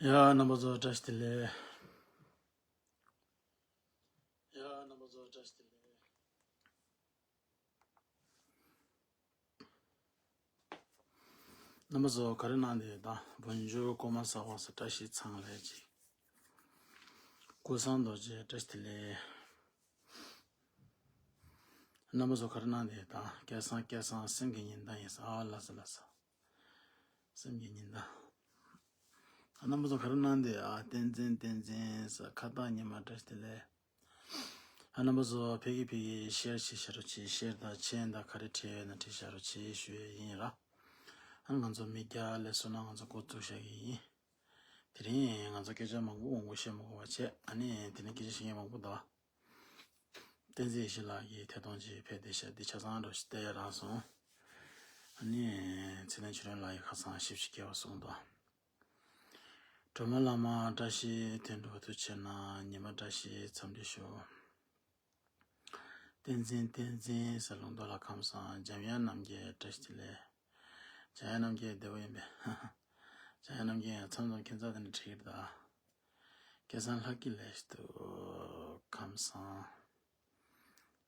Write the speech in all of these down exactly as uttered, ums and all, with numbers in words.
ཡ། རྣམ་པ་ཚོ་བཀྲ་ཤིས་བདེ་ལེགས། ཡ། རྣམ་པ་ཚོ་བཀྲ་ཤིས་བདེ་ལེགས། རྣམ་པ་ཚོ་ག་རེ་གནང་བསྡད་ཡོད་དམ། འབུམ་འགྱུར་ཀོ་མ་ས་འོག་ས་བཀྲ་ཤིས་ཚང་ལས་ཅིག་ཀུན་བཟང་རྡོ་རྗེ་བཀྲ་ཤིས་བདེ་ལེགས། རྣམ་པ་ཚོ་ག་རེ་གནང་བསྡད་ཡོད་དམ། སྐལ་བཟང་སྐལ་བཟང་སེམས་ཀྱི་ཉི་ཟླ་ཡིན་ས། ཨ་ལ་ས་ལ་ས། སེམས་ཀྱི་ཉི་ཟླ། རྣམ་པ་ཚོ་ག་རེ་གནང་བསྡད་ཡོད། བསྟན་འཛིན་བསྟན་འཛིན་ས་ཁ་བཏགས་ཉི་མ་བཀྲ་ཤིས་བདེ་ལེགས། ཨ། རྣམ་པ་ཚོ་ཕ་གི་ཕ་གི་ཤེར་བྱེད་བྱ་རོགས་བྱེད། ཤེར་དང་མཆན་དང་ག་རེ་བྲིས་ཡོད་ན་བྲིས་བྱ་རོགས་བྱེད་ཞུ་ཡས་ཡིན་ར། ཨ། ང་ཚོ་མི་བརྒྱ་ལས་སོང་ན་ང་ཚོ་འགོ་བཙུགས་བཞག་གི་ཡིན། དེ་རིང་ང་ཚོ་སྐད་ཆ་མང་པོ་མང་པོ་བཤད་མ་དགོས་པ་བྱས། ཨ་ནི་དེ་ནས་སྐད་ཆ་བཤད་མཁན་མང་པོ་འདུག་བསྟན་འཛིན་ཡེ་ཤེས་ལགས་ཀྱིས་ཐད་གཏོང་བྱས་ཕེབས་བསྡད་ཤག་འདི་ཆ་ཚང་འགྲོ་ཞིག་བལྟས་ཡ་རག་སོང་། ཨ་ནི་ཚེ་བརྟན་ཆོས་སྒྲོན་ལགས་ཀྱིས་ཁ་སང་ཞིབ་ཞིབ་སྐྱེལ་བ་གསུངས་འདུག་སྒྲོལ་མ་བླ་མ་བཀྲ་ཤིས་དོན་གྲུབ་ཐུགས་རྗེ་གནང་། ཉི་མ་བཀྲ་ཤིས་འཚམས་འདྲི་ཞུ། བསྟན་འཛིན་བསྟན་འཛིན་ཟེར། ལུང་རྟོགས་ལགས་ཁམས་བཟང་། འཇམ་དབྱངས་རྣམ་རྒྱལ་བཀྲ་ཤིས་བདེ་ལེགས། འཇམ་དབྱངས་རྣམ་རྒྱལ་བདེ་པོ་ཡིན་པས། འཇམ་དབྱངས་རྣམ་རྒྱལ་ཡང་མཚམས་མཚམས་ཁྱིམ་ཚང་དེ་འདྲ་བྲིས་ཀྱི་རེད་ད། སྐལ་བཟང་ལྷ་སྐྱིད་ལས་ཤིག་ཏུ་ཁམས་བཟང་།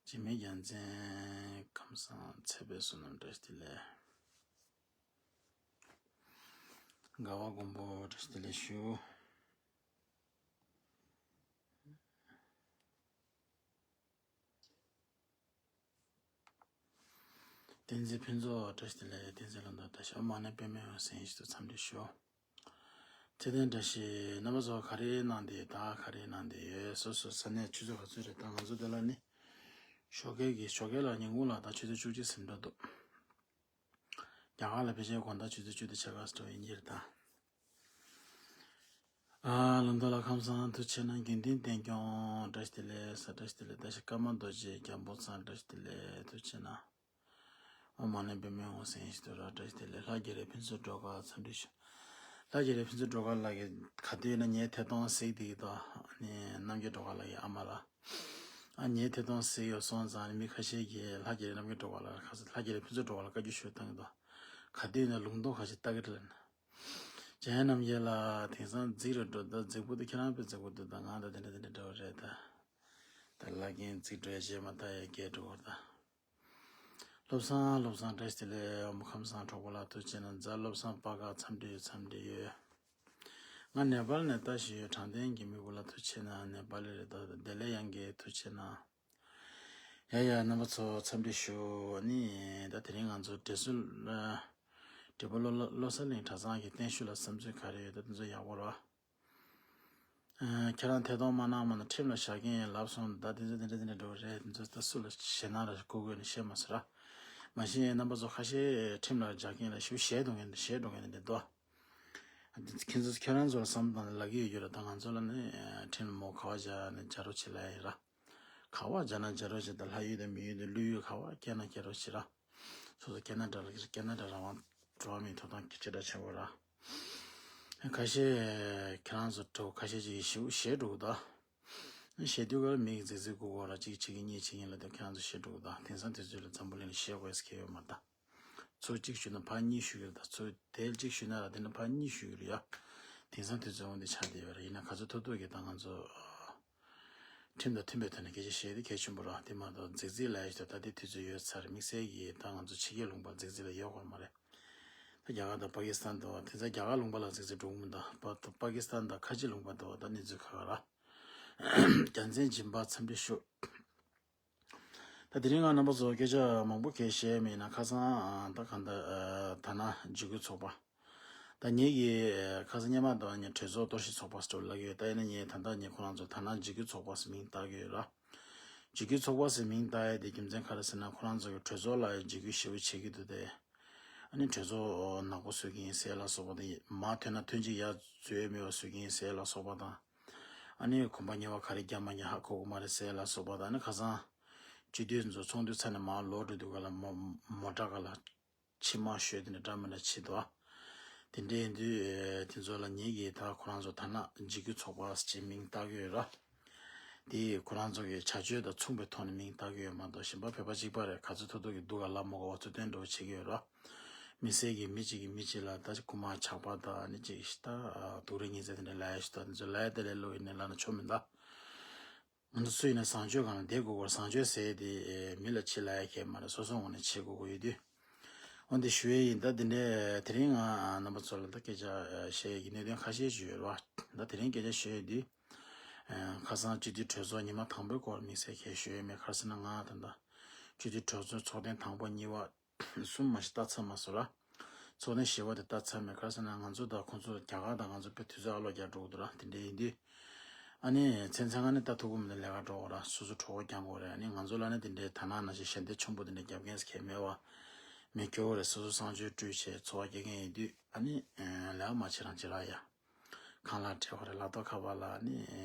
འཇིགས་མེད་རྒྱལ་མཚན་ཁམས་བཟང་། ཚེ་འཕེལ་བསོད་ནམས་བཀྲ་ཤིས་བདེ་ལེགས། དགའ་བ་མགོན་པོ་བཀྲ་ཤིས་བདེ་ལེགས་ཞུ། བསྟན་འཛིན་ཕུན་ཚོགས་བཀྲ་ཤིས་བདེ་ལེགས། བསྟན་འཛིན་ལོ་འདབ་བཀྲ་ཤིས། ཨོཾ་མ་ཎི་པདྨེ་ཧཱུྃ་ཟེར་ཡིན་ཞིག་ཏུ་འཚམས་འདྲི་ཞུ། ཚེ་བརྟན་བཀྲ་ཤིས། རྣམ་པ་ཚོ་ག་རེ་གནང་བསྡད་ད། ག་རེ་གནང་བསྡད་ཡོད། སོ་སོ་ས་གནས་ཆུ་ཚོད་ག་ཚོད་རེད་ད། ང་ཚོ་འདི་ལ་ནི་ཞོགས་ཀས་ཀྱི་ཞོགས་ཀས་ལ་ཉིན་གུང་ལ་ད་ཆུ་ཚོད་བཅུ་གཅིག་ཟིན་འགྲོ་འདུག་རྒྱ་གར་ལ་ཕལ་ཆེར་དགོང་དག་ཆུ་ཚོད་བཅུ་དང་ཕྱེད་ཀ་ཙམ་ཡིན་གྱི་རེད་ད། ཨ། ལུང་རྟོགས་ལགས་ཁམས་བཟང་། ཐུགས་རྗེ་གནང་། དགེ་འདུན་བསྟན་སྐྱོང་བཀྲ་ཤིས་བདེ་ལེགས་ས། བཀྲ་ཤིས་བདེ་ལེགས། བཀྲ་ཤིས། ཀརྨ་རྡོ་རྗེ་རྒྱལ་པོ་ཚང་བཀྲ་ཤིས་བདེ་ལེགས། ཐུགས་རྗེ་གནང་། ཨོཾ་མ་ཎི་པདྨེ་ཧཱུྃ་ཟེར་ཡིན་ཞིག་ཏུ་ར། བཀྲ་ཤིས་བདེ་ལེགས། ལྷ་རྒྱལ་རས་ཕུན་ཚོགས་སྒྲོལ་དཀར་འཚམས་འདྲི་ཞུ། ལྷ་རྒྱལ་རས་ཕུན་ཚོགས་སྒྲོལ་དཀར་ལགས་ཀྱིས་ག་དུས་ཡིན་ན་ངའི་ཐད་གཏོང་གཟིགས་བསྡད་ཀྱི་འདུག་ཨ་ནི་རྣམ་རྒྱལ་སྒྲོལ་དཀར་ལགས་ཀྱི་ཨ་མ་ལགས། ཨ། ངའི་ཐད་གཏོང་གཟིགས་ཡོད་སོང་ཙང་ནི་མི་ཁ་ཤས་ཀྱིས་ལྷ་རྒྱལ་རས་རྣམ་རྒྱལ་སྒྲོལ་དཀར་ལགས་ཁ་ས་ལྷ་རྒྱལ་རས་ཕུན་ཚོགས་སྒྲོལ་དཀར་ལགས་བཀའ་བཀྱོན་ཞུ་བཏང་གི་འདུག་ག་དུས་ཡིན་ན་ལུང་རྟོགས་ཁ་ཤས་ལྟ་གི་རེད་ལབ་ན། འཇམ་དབྱངས་རྣམ་རྒྱལ་ལགས་དེང་སང་རྫིག་རུ་འགྲོ་ད། རྫིག་པོ་དེ་ཁྱེད་རང་དཔེ་རྫིག་པོ་འདུག་ད་ང་ད་དེ་འདྲ་དེ་འདྲ་འདྲ་བོ་རེད་ད། ད་ལ་རྒན་རྫིག་འགྲོ་ཡ་རྗེས་མ་ད་ཡ་རྒས་འགྲོ་བར་ད། བློ་བཟང་བློ་བཟང་བཀྲ་ཤིས་བདེ་ལེགས། ཨོཾ་ཁམས་བཟང་གྲོགས་པོ་ལགས་ཐུགས་རྗེ་གནང་། རྫ་བློ་བཟང་པ་ག་འཚམས་འདྲི་ཡོད། འཚམས་འདྲི་ཡོད། ང་ནེ་པཱལ་ནས་ལྟ་བཞིན་ཡོད། དྲང་བདེན་གྱི་མི་བུ་ལགས་ཐུགས་རྗེ་གནང་། ནེ་པཱལ་རེད་ད། བདེ་ལེགས་དབྱངས་རྒྱལ་ཐུགས་རྗེ་གནང་། ཡ་ཡ། རྣམ་པ་ཚོ་འཚམས་འདྲི་ཞུ། ཨ་ནི་ད་དེ་རིང་ང་ཚོ་བགྲེས་སོང་བགྲེས་པོ་བློ་བློ་གསལ་གླིང་གྲྭ་ཚང་གི་བརྟན་བཞུགས་ལ་བསམ་ཚུལ་ག་རེ་ཡོད། ད་དེ་ཚོ་ཡག་པོ་རེད། ཨ། ཁྱེད་རང་ཐད་གཏོང་མ་གནང་མ་གནང་ཁྲིམས་ལ་བཞག་གིན་ལབ་སོང་། ད་དེ་ཚོ་དེ་འདྲ་དེ་འདྲ་འགྲོ་གི་རེད། དེ་ཚོ་ད་སུ་ལ་ཞེད་སྣང་ལ་བསྐུལ་དགོས་ནི་བཤད་མ་ཟེར་ར། མ་གཞི་རྣམ་པ་ཚོ་ཁ་ཤས་ཁྲིམས་ལ་བཞག་གིན་ལ་ཞེ་པོ་ཞེད་འགྲོ་མཁན་དེ་འདྲ་འདུག་ཁྱེད་ཚོ་ཁྱེད་རང་ཚོ་ལ་བསམ་བཏང་ནས་ལབ་ཀྱི་ཡོད་རྒྱུ་རེད། ད་ང་ཚོ་ལ་ནི་ཁྲིམས་ལ་མོ་ག་པར་བཞག་ནས་བཞག་རོགས་བྱེད་ལབ་ཡ་ཡིན་ར། ག་པར་བཞག་ན་བཞག་རོགས་བྱེད། ད་ལྷ་ཡུལ་དང་མི་ཡུལ་དང་ཀླུ་ཡུལ་ག་པར་སྐྱེས་ན་སྐྱེ་རོགས་བྱེད་ར། སོ་སོ་ཁེ་ན་ཌ་ལ་ཁེ་ན་ཌ་རང་དབང་འགྲོ་བ་མིའི་ཐོབ་ཐང་གི་ཆེ་ཕྲ་ཆེན་པོ་ར། ཁ་ཤས་ཁྱེད་རང་ཚོ་འགྲོ་ཁ་ཤས་ཅིག་ཞེ་པོ་ཞེད་འགྲོ་གི་འདུག་ཞེད་དུས་ཀ་ལ་མི་གིས་རྫིག་རྫིག་སྐུལ་གོ་ར། གཅིག་བྱེད་ཀྱི་གཉིས་བྱེད་ཀྱི་ལ་དེ་ཁྱེད་རང་ཚོ་ཞེད་འགྲོ་གི་འདུག་དེང་སང་དུས་ཚོད་ལ་འཛམ་བུ་གླིང་ལ་ཞེད་དགོས་ཟེར་མཁན་ཡོད་མ་རེད་ད། ཚུར་གཅིག་ཞུས་ན་ཕར་གཉིས་ཞུ་གི་རེད་ད། ཚུར་དེ་གཅིག་ཞུས་ན་ར་དེ་ནས་ཕར་གཉིས་ཞུ་གི་རེད་ཡ། དེང་སང་དུས་ཚོད་འོང་དེ་ཆགས་བསྡད་ཡོད་ར། ཡིན་ན་ག་ཚོད་ཐུབ་ཐུབ་ཀྱིས་ད་ང་ཚོ་ཁྲིམས་དང་མཐུན་པའི་ཐོག་ནས་སྐད་ཆ་བཤད་དེ་གལ་ཆེན་པོ་རེད། དེ་མ་གཏོགས་རྫིག་རྫིག་ལབ་ཡ་ཞིག་ད་ལྟ་དེ་དུས་ཚོད་ཡོལ་ཚར། དམིགས་བསལ་གྱིས་ད་ང་ཚོ་ཕྱི་རྒྱལ་ལུང་པ་རྫིག་རྫིག་ལ་ཡོད་དགོས་མ་རེད། ད་རྒྱ་གར་དང་པ་ཀི་སི་ཐན་དུ་བ་དེ་ཚོ་རྒྱ་གར་ལུང་པ་ལ་ཙིག་ཙིག་འགྲོ་གི་མི་འདུག་པ་པ་ཀི་སི་ཐན་དང་ཁ་ཆེ་ལུང་པ་དུ་བ་ད་གནས་ཚུལ་ཁག་ཁག་ར། རྒྱལ་མཚན་སྦྱིན་པ་འཚམས་འདྲི་ཞུ། ད་དེ་རིང་ང་རྣམ་པ་ཚོ་སྐད་ཆ་མང་པོ་གས་བཤད་མེད་ན་ཁ་སང་ད་གང་ད་ད་ན་འཇིགས་སྐུལ་ཚོགས་པ། ད་ངེད་ཀྱི་ཁ་སང་སྔོན་མ་དང་ངས་གྲོས་ཚོགས་གཏོར་བཤིག་ཚོགས་པ་སྤྲོད་ལབ་ཡོད། ད་ཡིན་ན་ངས་ད་ལྟ་ངས་ཁོ་རང་ཚོ་ད་ན་འཇིགས་སྐུལ་ཚོགས་པ་ཟེར་མིང་བཏགས་ཀྱི་ཡོད་ར། འཇིགས་སྐུལ་ཚོགས་པ་ཟེར་མིང་བཏགས་ཡ་དེ་རྒྱུ་མཚན་ག་རེ་ཟེར་ན་ཁོ་རང་ཚོ་གི་གྲོས་ཚོགས་ལ་འཇིགས་སྐུལ་ཞེ་པོ་བྱེད་ཀྱི་འདུག་སྟེ། ཨ་ནི་གྲོས་ཚོགས་ནག་པོ་བཟོ་གི་ཡིན་ཟེར་ལ་སོགས་པ་དང་མར་ཐོན་ན་ཐོན་ཅིག་ཡར་འཛུལ་ཡས་མེད་པ་བཟོ་གི་ཡིན་ཟེར་ལ་སོགས་པ་དང་། ཨ་ནི་གོམ་པ་ཉེ་བ་ག་རེ་རྒྱབ་མ་རྒྱབ་ཧ་གོ་གི་མ་རེད་ཟེར་ལ་སོགས་པ་དང་ཨ་ནི་ཁ་སང་སྤྱི་འཐུས་ཚོ་ཚོགས་འདུ་ཚར་ནས་མར་ལོག་འགྲོ་དུས་ག་ལ་མོ་མོ་ཊ་ག་ལ་ཕྱི་མ་ཤོད་དེ་འདྲ་འདྲ་མི་འདྲ་བྱེད་དོ། དེ་འདྲ་ཡིན་དུས་དེ་ཚོ་ལ་ངེད་ཀྱིས་ད་ཁོ་རང་ཚོ་ཐ་ན་འཇིགས་སྐུལ་ཚོགས་པ་ཟེར་མིང་བཏགས་ཀྱི་ཡོད་ར། དེ་ཁོ་རང་ཚོ་གི་བྱ་སྤྱོད་དང་མཚུངས་པའི་ཐོག་ནས་མིང་བཏགས་ཀྱི་ཡོད་མ་གཏོགས་གཞན་པ་བོད་པ་གཅིག་པ་རེད་ག་ཚོད་ཐུབ་ཐུབ་ཀྱི་སྡུག་ག་ལབ་མ་དགོས་པ་ཚུལ་སྟོན་འདྲ་བོ་བྱེད་ཀྱི་ཡོད་ར། མི་སེར་གྱིས་མི་གཅིག་གིས་མི་གཅིག་ལ་ད་རྐུ་མ་ཇག་པ་དང་ནི་གཅིག་ད་སྡུག་རུས་ཉེས་ཚད་དེ་འདྲ་ལབ་ཡ་ཞིག་ད་དེ་ཚོ་ལབ་ཡ་དེ་ལས་ལོག་ཡིན་ནའི་ལབ་ན་ཆོ་མི་འདུག་ང་ཚོ་སུ་ཡིན་ན་བཟང་སྤྱོད་སྒང་ལ་བསྡད་དགོས་སྐོར་བཟང་སྤྱོད་ཟེར་དེ་མི་ལ་ཕྱི་ལ་ཡ་ཁྱད་མ་རེད་སོ་སོ་ངོས་ནས་བྱེད་དགོས་ཀྱི་ཡོད་དུས། འོན་ཏེ་ཞུ་ཡས་ཡིན་ད་དེ་འདྲས་དེ་རིང་ང་རྣམ་པ་ཚོ་ལ་ད་སྐད་ཆ་བཤད་ཡས་ཀྱི་གནད་དོན་ཁ་ཤས་ཤིག་ཡོད་རེད་བ། ད་དེ་རིང་སྐད་ཆ་བཤད་ཡས་དུས། ཁ་སང་སྤྱི་འཐུས་གྲོས་ཚོགས་ཉི་མ་དང་པོའི་སྐོར་དམིགས་བསལ་གྱིས་ཞུ་ཡས་མེད་ག་རེ་ཟེར་ན་ང་ད་ལྟ་སྤྱི་འཐུས་གྲོས་ཚོགས་ཚོགས་ཐེངས་དང་པོ་གཉིས་པ། གསུམ་མ་ཞིག་ལྟ་ཚར་མ་སོང་ར། ཚོགས་ཐེངས་བཞི་པ་དེ་ལྟ་ཚར་མེད་ག་རེ་ཟེར་ན་ང་ཚོ་དང་ཁོང་ཚོ་རྒྱ་གར་དང་ང་ཚོ་དཔེ་དུས་ཚོད་ཨ་ལོ་རྒྱག་འགྲོ་གི་འདུག་ར་དེ་འདྲ་ཡིན་དུས། ཨ་ནི་མཚན་མཚན་ང་ནི་ལྟ་ཐུབ་ཀྱི་མི་འདུག་ལས་ཀ་འགྲོ་གི་ར་སོ་སོ་གྲོགས་པོ་རྒྱག་དགོས་རེད་ཨ་ནི་ང་ཚོ་ལ་ནི་དེ་འདྲའི་ད་ནང་ནང་བཞིན་ཞལ་འདེབས་ཆེན་པོ་དེ་འདྲ་རྒྱབ་མཁན་ཟེར་མཁན་མེད་བ། མི་སྐྱོ་བོ་རེད་སོ་སོ་གསང་སྤྱོད་བཀྲུས་བྱས་འཚོ་བ་སྐྱེལ་མཁན་ཡིན་དུས་ཨ་ནི་ལས་ཀ་མ་བྱེད་རང་བྱེད་ར་ཡ། ཁང་གླ་སྤྲད་པ་རེད་ལག་ཐོག་ཁ་པར་ལ་ནི་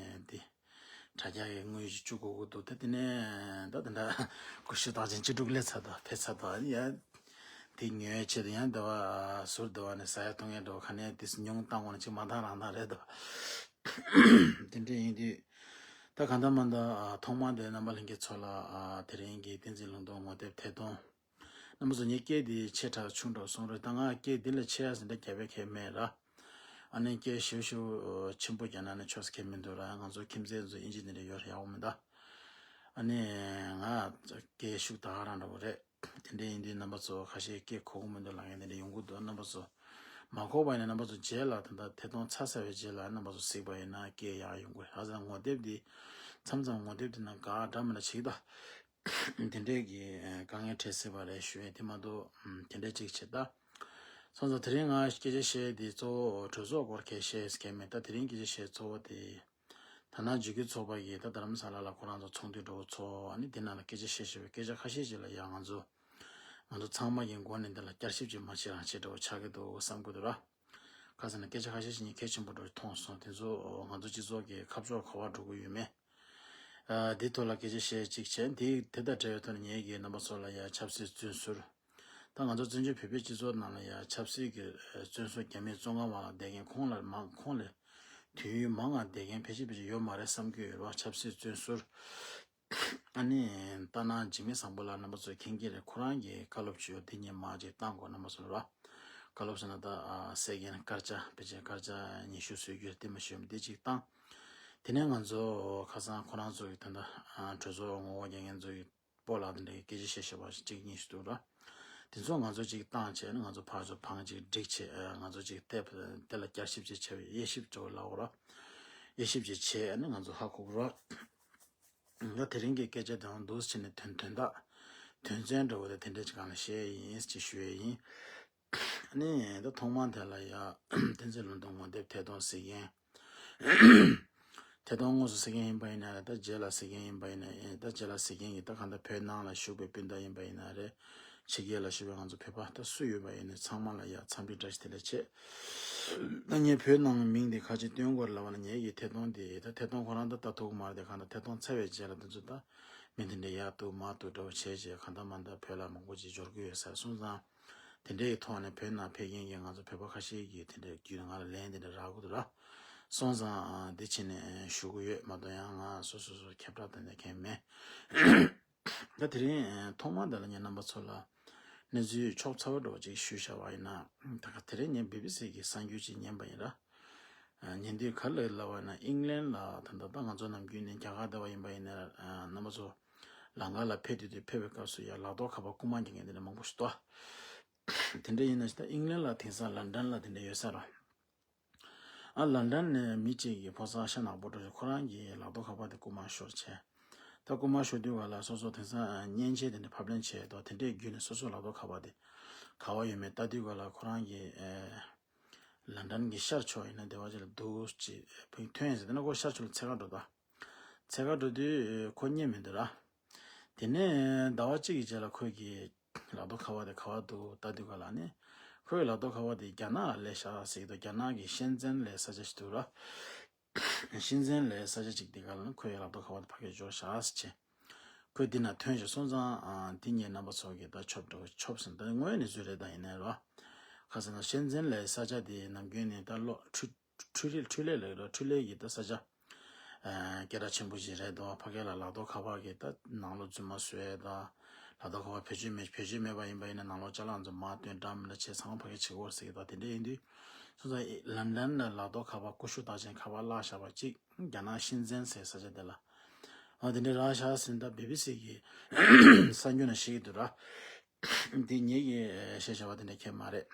དེ། དྲ་རྒྱ་གི་དངུལ་ཞིག་བཅུག་དགོས་ཀྱི་འདུག་ད་དེ་ནས་ད་དེ་འདྲ་ཀུ་ཤུ་རྟགས་ཅན་བཅུ་དྲུག་སླེབས་ཚར་དང་ཕེབས་ཚར་དང་ཡ། དེ་ཉོ་ཡའི་ཆེད་དུ་ཡང་འདི་བ་ཟུར་འདི་བ་ནས་ཟ་ཡ་འཐུང་ཡ་འདྲ་བ་ག་ནས་དེ་ཉུང་བཏང་བ་ནས་ཅིག་མ་འདང་རང་འདང་རེད་དོ། དེ་འདྲ་ཡིན་དུས། ད་གང་ལྟར་མ་འདང་ཐོག་མར་དེ་རྣམ་པ་ལྷན་རྒྱས་ཚོ་ལ་དེ་རིང་གི་བསྟན་འཛིན་ལུང་རྟོགས་ངོ་དེབ་ཐད་གཏོང་། རྣམ་པ་ཚོ་ངའི་སྐད་འདི་ཆེ་དྲགས་ཆུང་དྲགས་གསུང་རོགས་ད་ང་སྐད་འདི་ལས་ཆེ་ཡ་ཟིན་འདྲ་རྒྱབ་པའི་ཁེ་མེད་ར། ཨ་ནི་སྐད་ཞིབ་ཞིབ་ཆེན་པོ་རྒྱག་ན་ནི་ཆོག་ས་ཁེ་མི་འདུག་ར་ང་ཚོ་ཁྱིམ་མཚེས་ཚོ་ཨིན་ཇི་འདི་འདྲ་ཡོད་ར་ཡག་པོ་མི་འདུག་ཨ་ནི་ང་སྐད་ཤུགས་ད་ག་རང་འདྲ་པོ་རེད། དེ་འདྲ་ཡིན་དུས་རྣམ་པ་ཚོ་ཁ་ཤས་སྐད་གོ་གི་མི་འདུག་ལབ་མཁན་དེ་འདྲ་ཡོང་གི་འདུག་རྣམ་པ་ཚོ་མ་གོ་བ་ཡིན་ན་རྣམ་པ་ཚོ་རྗེས་ལ་ད་ལྟ་ཐད་གཏོང་ཚར་ཚར་བའི་རྗེས་ལ་རྣམ་པ་ཚོ་གཟིགས་པ་ཡིན་ན་སྐད་ཡག་ཡོང་གི་རེད། ཨ་ཙང་ངོ་དེབ་འདི་མཚམས་མཚམས་ངོ་དེབ་འདི་ནང་དགག་འདྲ་མི་འདྲ་བྱེད་ཀྱི་འདུག་དེ་འདྲས་ཀྱི་དཀའ་ངལ་འཕྲད་སྲིད་པ་རེད་ཞུ་ཡས་དེ་མ་གཏོགས་དེ་འདྲས་ཅིག་བྱེད་ད། སོང་ཙང་དེ་རིང་ང་སྐད་ཆ་བཤད་དེ་གཙོ་བོ་གྲོས་ཚོགས་སྐོར་གས་བཤད་ཀྱི་མེད་ད་དེ་རིང་སྐད་ཆ་བཤད་གཙོ་བོ་དེ། ད་ནང་འཇིགས་སྐུལ་ཚོགས་པ་ཡིས་ད་རྡ་རམ་ས་ལ་ལ་ཁོ་རང་ཚོ་ཚོགས་འདུ་འགྲོ་ཚོགས་ཨ་ནི་དེ་ནང་ལ་སྐད་ཆ་བཤད་བཤད་པའི་སྐད་ཆ་ཁ་ཤས་ཅིག་ལ་ཡང་ང་ཚོ་ང་ཚོ་ཚང་མ་གི་མགོ་ནས་འདི་ལ་བསྐྱར་ཞིབ་ཅིག་མ་བྱེད་རང་བྱེད་འདྲ་བོ་ཆགས་ཀྱི་འདུག་བསམ་གྱི་འདུག་ར། ག་ཟེར་ན་སྐད་ཆ་ཁ་ཤས་ཤིག་ངས་གལ་ཆེན་པོ་འདྲ་བོ་མཐོང་སོང་དེ་ཚོ་ང་ཚོ་སྤྱི་ཚོགས་ཀྱི་ཁ་ཕྱོགས་ག་པར་འགྲོ་གི་ཡོད་མེད། ཨ་དེ་ཐོག་ལ་སྐད་ཆ་བཤད་ཅིག་བྱས་འདི་དེ་དང་འབྲེལ་བའི་ཐོག་ནས་ངེད་ཀྱིས་རྣམ་པ་ཚོ་ལ་ཡ་ཆབ་སྲིད་བཙོན་ཟུར། ད་ང་ཚོ་བཙན་བྱོལ་བོད་པའི་སྤྱི་ཚོགས་ནང་ལ་ཡ་ཆབ་སྲིད་ཀྱི་བཙོན་ཟུར་རྒྱ་མིའི་བཙོན་ཁང་མང་ལ་བསྡད་མཁན་ཁོང་ལ་མང་ཁོང་ལས་དུས་ཡུན་མང་ང་བསྡད་མཁན་ཕལ་ཆེར་ཕལ་ཆེར་ཡོད་མ་རེད་བསམ་གྱི་ཡོད་རེད་བ་ཆབ་སྲིད་བཙོན་ཟུར། ཨ་ནི་ལྟ་ན་འཇིགས་མེད་བཟང་པོ་ལགས་རྣམ་པ་ཚོས་མཁྱེན་གྱི་རེད། ཁོ་རང་གིས་བཀའ་སློབ་ཅིག་ཡོད་འདི་ཉིད་མ་ཅིག་བཏང་དགོས་རྣམ་པ་ཚོ་ལ། བཀའ་སློབ་ཟེར་ན་ད་ཨ་སེ་ཀེན་སྐར་ཆ་ཕལ་ཆེར་སྐར་ཆ་ཉི་ཤུ་སྲོལ་རྒྱུན་རེད་དེ་མ་ཞུས་མི་འདི་ཅིག་བཏང་། དེ་ནས་ང་ཚོ་ཁ་སང་ཁོ་རང་ཚོ་གི་ད་ལྟ་གྲོས་ཚོགས་ངོ་རྒོལ་རྒྱག་མཁན་ཚོ་གི་སྤོ་ལགས་དེ་འདྲ་གི་སྐད་ཆ་བཤད་བཤད་པ་གཅིག་གཉིས་ཤིག་འདུག་ར། དེ་ཚོ་ང་ཚོ་གཅིག་བཏང་བྱས་ནས་ང་ཚོ་ཕར་ཚུར་བང་གཅིག་བསྒྲིགས་བྱས་ང་ཚོ་གཅིག་དེ་དེ་ལ་བསྐྱར་ཞིབ་ཅིག་བྱས་པའི་དབྱེ་ཞིབ་འདྲ་བོ་ལབ་དགོས་ར། དབྱེ་ཞིབ་ཅིག་བྱས་ནས་ང་ཚོ་ཧ་གོ་གི་ར། ད་དེ་རིང་གི་སྐད་ཆ་དེའང་འདུག་སེ་བྱས་ནས་དོན་དོན་དག་དོན་ཚན་འདྲ་བོ་དང་དེ་འདྲ་ཅིག་སྒང་ལ་བཤད་ཡིན་ཅེས་ཞུ་ཡས་ཡིན། ཨ་ནི་ད་ཐོག་མར་དེ་ལ་ཡ་བསྟན་འཛིན་ལུང་རྟོགས་ངོ་དེབ་ཐད་གཏོང་གཟིགས་མཁན། ཐད་གཏོང་དངོས་སུ་གཟིགས་མཁན་ཡིན་པ་ཡིན་ན་རེད་ད་རྗེས་ལ་གཟིགས་མཁན་ཡིན་པ་ཡིན་ན་ཡིན་ད་རྗེས་ལ་གཟིགས་མཁན་གྱིས་ད་གང་ལྟར་བོད་ནང་ལ་བཞུགས་པའི་སྤུན་ཟླ་ཡིན་པ་ཡིན་ན་རེད། ཕྱི་རྒྱལ་ལ་བཞུགས་པའི་ང་ཚོ་བོད་པ་ད་སུ་ཡོད་པ་ཡིན་ནའི་ཚང་མ་ལ་ཡ་འཚམས་འདྲི་བཀྲ་ཤིས་བདེ་ལེགས་བྱེད། ད་ངས་བོད་ནང་མིང་དེ་ཁ་ཅིག་སྟོན་དགོས་ལབ་པ་ན་ངེད་ཀྱི་ཐད་གཏོང་དེ་ད་ཐད་གཏོང་ཁོ་རང་ད་ལྟ་ཐུག་མ་རེད་དེ་གང་ལྟར་ཐད་གཏོང་ཚར་བའི་རྗེས་ལ་དེ་ཚོ་ད་མི་དེ་འདྲ་ཡར་གཏུག་མར་གཏུག་འདྲ་བོ་བྱས་རྗེས་གང་ལྟར་མ་ལྟར་བོད་ལ་མང་པོ་ཅིག་འབྱོར་གྱི་ཡོད་ས་སོང་ཙང་། དེ་འདྲའི་ཐོག་ནས་བོད་ནང་ཕེབས་མཁན་གྱི་ང་ཚོ་བོད་པ་ཁ་ཤས་ཀྱིས་དེ་འདྲའི་བརྒྱུད་ནས་ང་ལ་ལན་དེ་འདྲ་རག་གི་འདུག་ར། སོང་ཙང་འདི་ཕྱི་ནས་ཞུ་གི་ཡོད་མ་གཏོགས་ཡང་ང་སོ་སོ་སོ་ཁྱབ་བསྒྲགས་དེ་འདྲ་མཁན་མེད། ད་དེ་རིང་ཐོག་མར་འདི་ལ་ངས་རྣམ་པ་ཚོ་ལ་གནས་ཚུལ་ཕྱོགས་ཚ་བོ་འདྲ་བོ་ཅིག་ཞུས་བཞག་པ་ཡིན་ན་ད་ག་དེ་རིང་ངས་བི་བི་སི་གི་གསར་འགྱུར་ཅིག་ཉན་པ་ཡིན་ར། ཉན་དུས་ག་རེ་ལབ་པ་ན་ཨིང་ལན་ལ་ད་ལྟ་ད་ང་ཚོ་ནམ་རྒྱུན་ནས་རྒྱ་གར་བསྡད་པ་ཡིན་པ་ཡིན་ན་རྣམ་པ་ཚོ་ལམ་ཁ་ལ་ཕེབས་དུས་དུས་ཕེབས་པའི་སྐབས་སུ་ཡང་ལག་ཐོག་ཁ་པར་རྐུ་མ་རྒྱག་མཁན་དེ་འདྲ་མང་པོ་ཞིག་འདུག་དེ་འདྲ་ཡིན་ན་ད་ཨིང་ལན་ལ་དེང་སང་ལན་ཌན་ལ་དེ་འདྲ་ཡོད་ས་ར། ཨ་ལན་ཌན་ནས་མི་གཅིག་གིས་ཕོ་གསར་ཤ་ནག་པོ་འགྲོ་ཁོ་རང་གི་ལག་ཐོག་ཁ་པར་དེ་རྐུ་མ་ཤོར་བྱས། ད་རྐུ་མ་ཤོར་དུས་ག་ལ་སོ་སོ་དེང་སང་མཉེན་ཆས་དེ་འདྲ་ཕབ་ལེན་བྱས་དོ། དེ་འདྲའི་བརྒྱུད་ནས་སོ་སོ་ལག་ཐོག་ཁ་པར་དེ་ག་བ་ཡོད་མེད་ལྟ་དུས་ག་ལ་ཁོ་རང་གི་ཨེ་ལན་ཌན་གྱི་ཤར་ཕྱོགས་ཡིན་ན་སྡེ་བ་ཅིག་ལ་འདུག་ཅེས་ཕུགས་ཐོན་ཡིན་ཟེར། དེ་ན་ཁོ་ཤར་ཕྱོགས་ལ་འཚོལ་ག་འགྲོ་ད། འཚོལ་ག་འགྲོ་དུས་ཁོ་རྙེད་མི་འདུག་ར། དེ་ནས་ཟླ་བ་གཅིག་གི་རྗེས་ལ་ཁོས་ཀྱི་ལག་ཐོག་ཁ་པར་དེ་ག་བ་འདུག་ལྟ་དུས་ག་ལ་ནི། ཁོའི་ལག་ཐོག་ཁ་པར་དེ་རྒྱ་ནག་ལ་སླེབས་ཤག་ཟེར་གྱི་འདུག་རྒྱ་ནག་གི་ཤན་ཙན་ལ་ས་ཆ་ཞིག་འདུག་ར། ཤན་ཙན་ལ་ས་ཆ་གཅིག་དེ་ག་ལ་ནི་ཁོའི་ལག་ཐོག་ཁ་པར་དེ་ཕ་གིར་འབྱོར་ཤག་ཟེར་བྱས། ཁོས་འདི་ན་ཐོན་ཞིག་སོང་ཙང་ཨ་འདི་ངས་རྣམ་པ་ཚོ་གི་ད་ཆོབ་འགྲོ་ཆོབ་ཟིན་ད་དངོས་ཡོད་གནས་ཚུལ་རེད་ད། ཡིན་ནའི་ར། ཁ་སང་ན་ཤན་ཙན་ལ་ས་ཆ་དེ་ནམ་རྒྱུན་ནས་ད་ལོ་འཕྲུལ་འཕྲུལ་རིག་འཕྲུལ་ལས་ལས་ར་འཕྲུལ་ལས་ཀྱི་ད་ས་ཆ་སྐད་གྲགས་ཆེན་པོ་ཞིག་རེད་དོ། ཕ་གི་ལ་ལག་ཐོག་ཁ་པར་གྱི་ད་ནང་ལོགས་རྫུན་མ་བཟོ་ཡས་ད། ལག་ཐོག་ཁ་པར་བེད་སྤྱོད་མེད་བེད་སྤྱོད་མེད་པ་ཡིན་པ་ཡིན་ན་ནང་ལོགས་ཅ་ལག་རྫུན་མ་སྟོན་འགྲམ་ལ་ཆེ་ཚང་མ་ཕ་གི་བྱེད་དགོས་ཟེར་གྱི་ད། དེ་འདྲ་ཡིན་དུས་སོང་ཙང་ལན་ཌན་ལ་ལག་ཐོག་ཁ་པར་ཀུ་ཤུ་རྟགས་ཅན་ཁ་པར་བརླག་བཞག་པ་གཅིག་རྒྱ་ནག་ཤིན་ཙན་ཟེར་ས་ཆ་དེ་ལ། ཨ་དེ་འདྲ་རག་ཤག་ཟིན་ད་བི་བི་སི་གི་གསར་འགྱུར་ན་ཤེས་ཀྱི་འདུག་ར། འདི་ངེད་ཀྱི་བཤད་བྱ་བ་དེ་འདྲ་ཁྱད་མ་རེད།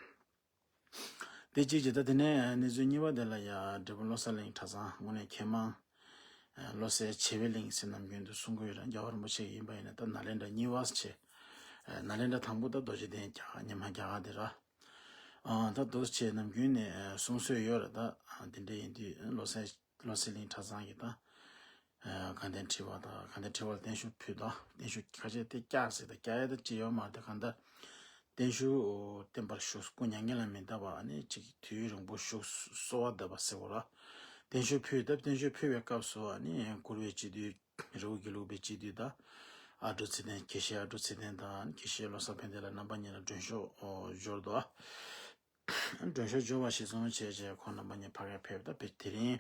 དེ་གཅིག་བྱས། ད་དེ་ནས་གནས་ཚུལ་གཉིས་པ་དེ་ལ་ཡ་འབྲས་སྤུངས་བློ་གསལ་གླིང་གྲྭ་ཚང་དངོས་གནས་མཁས་མང་། བློ་གསལ་བྱེ་བའི་གླིང་ཟེར་ནམ་རྒྱུན་དུ་གསུང་གི་ཡོད་ར། རྒྱལ་བ་རིན་པོ་ཆེ་ཡིན་པ་ཡིན་ན་ད་ནཱ་ལེནྡྲ་གཉིས་པ་ཟེར་བྱས། ནཱ་ལེནྡྲ་དང་པོ་ད་རྡོ་རྗེ་གདན་རྒྱ་གར་ཉི་མ་རྒྱ་གར་དེ་ར། ད་རྡོ་རྗེ་ནམ་རྒྱུན་ནས་གསུང་སྲོལ་ཡོད་ར། ད་དེ་འདྲ་ཡིན་དུས་བློ་གསལ་བློ་གསལ་གླིང་གྲྭ་ཚང་གི་ད། དགའ་ལྡན་ཁྲི་པ་དང་དགའ་ལྡན་ཁྲི་པ་ལ་བརྟན་བཞུགས་ཕུལ་དང་། བརྟན་བཞུགས་ཁ་ཤས་དེ་བསྐྱར་ཟེར་དང་བསྐྱར་ཡ་ད་ཅི་ཡོད་མ་རེད། གང་ལྟར་བརྟན་བཞུགས་བརྟན་པར་བཞུགས། སྐུ་མྱ་ངན་ལས་མི་འདའ་བ་ནི་ཅིག་དུས་རིང་པོ་བཞུགས་གསོལ་བ་འདེབས་པ་ཟེར་བ་ར། བརྟན་བཞུགས་ཕུལ་ད། བརྟན་བཞུགས་ཕུལ་བའི་སྐབས་སུ་ནི་གུ་རུའི་སྤྱི་འདུས་རི་བོ་དགེ་ལུགས་པའི་སྤྱི་འདུས་དང་། ཨ་འབྲུ་ཚེ་བརྟན། དགེ་བཤེས་ཨ་འབྲུ་ཚེ་བརྟན་དང་དགེ་བཤེས་བློ་བཟང་ཕན་བདེ་ལ་རྣམ་པ་གཉིས་ལ་མགྲོན་ཤོག་འབྱོར་འདུག་མགྲོན་ཤོག་འབྱོར་བ་གཞིར་བཟུང་བྱས་རྗེས་ཁོང་རྣམ་པ་གཉིས་ཕ་གིར་ཕེབས། ད་དེ་དེ་རིང་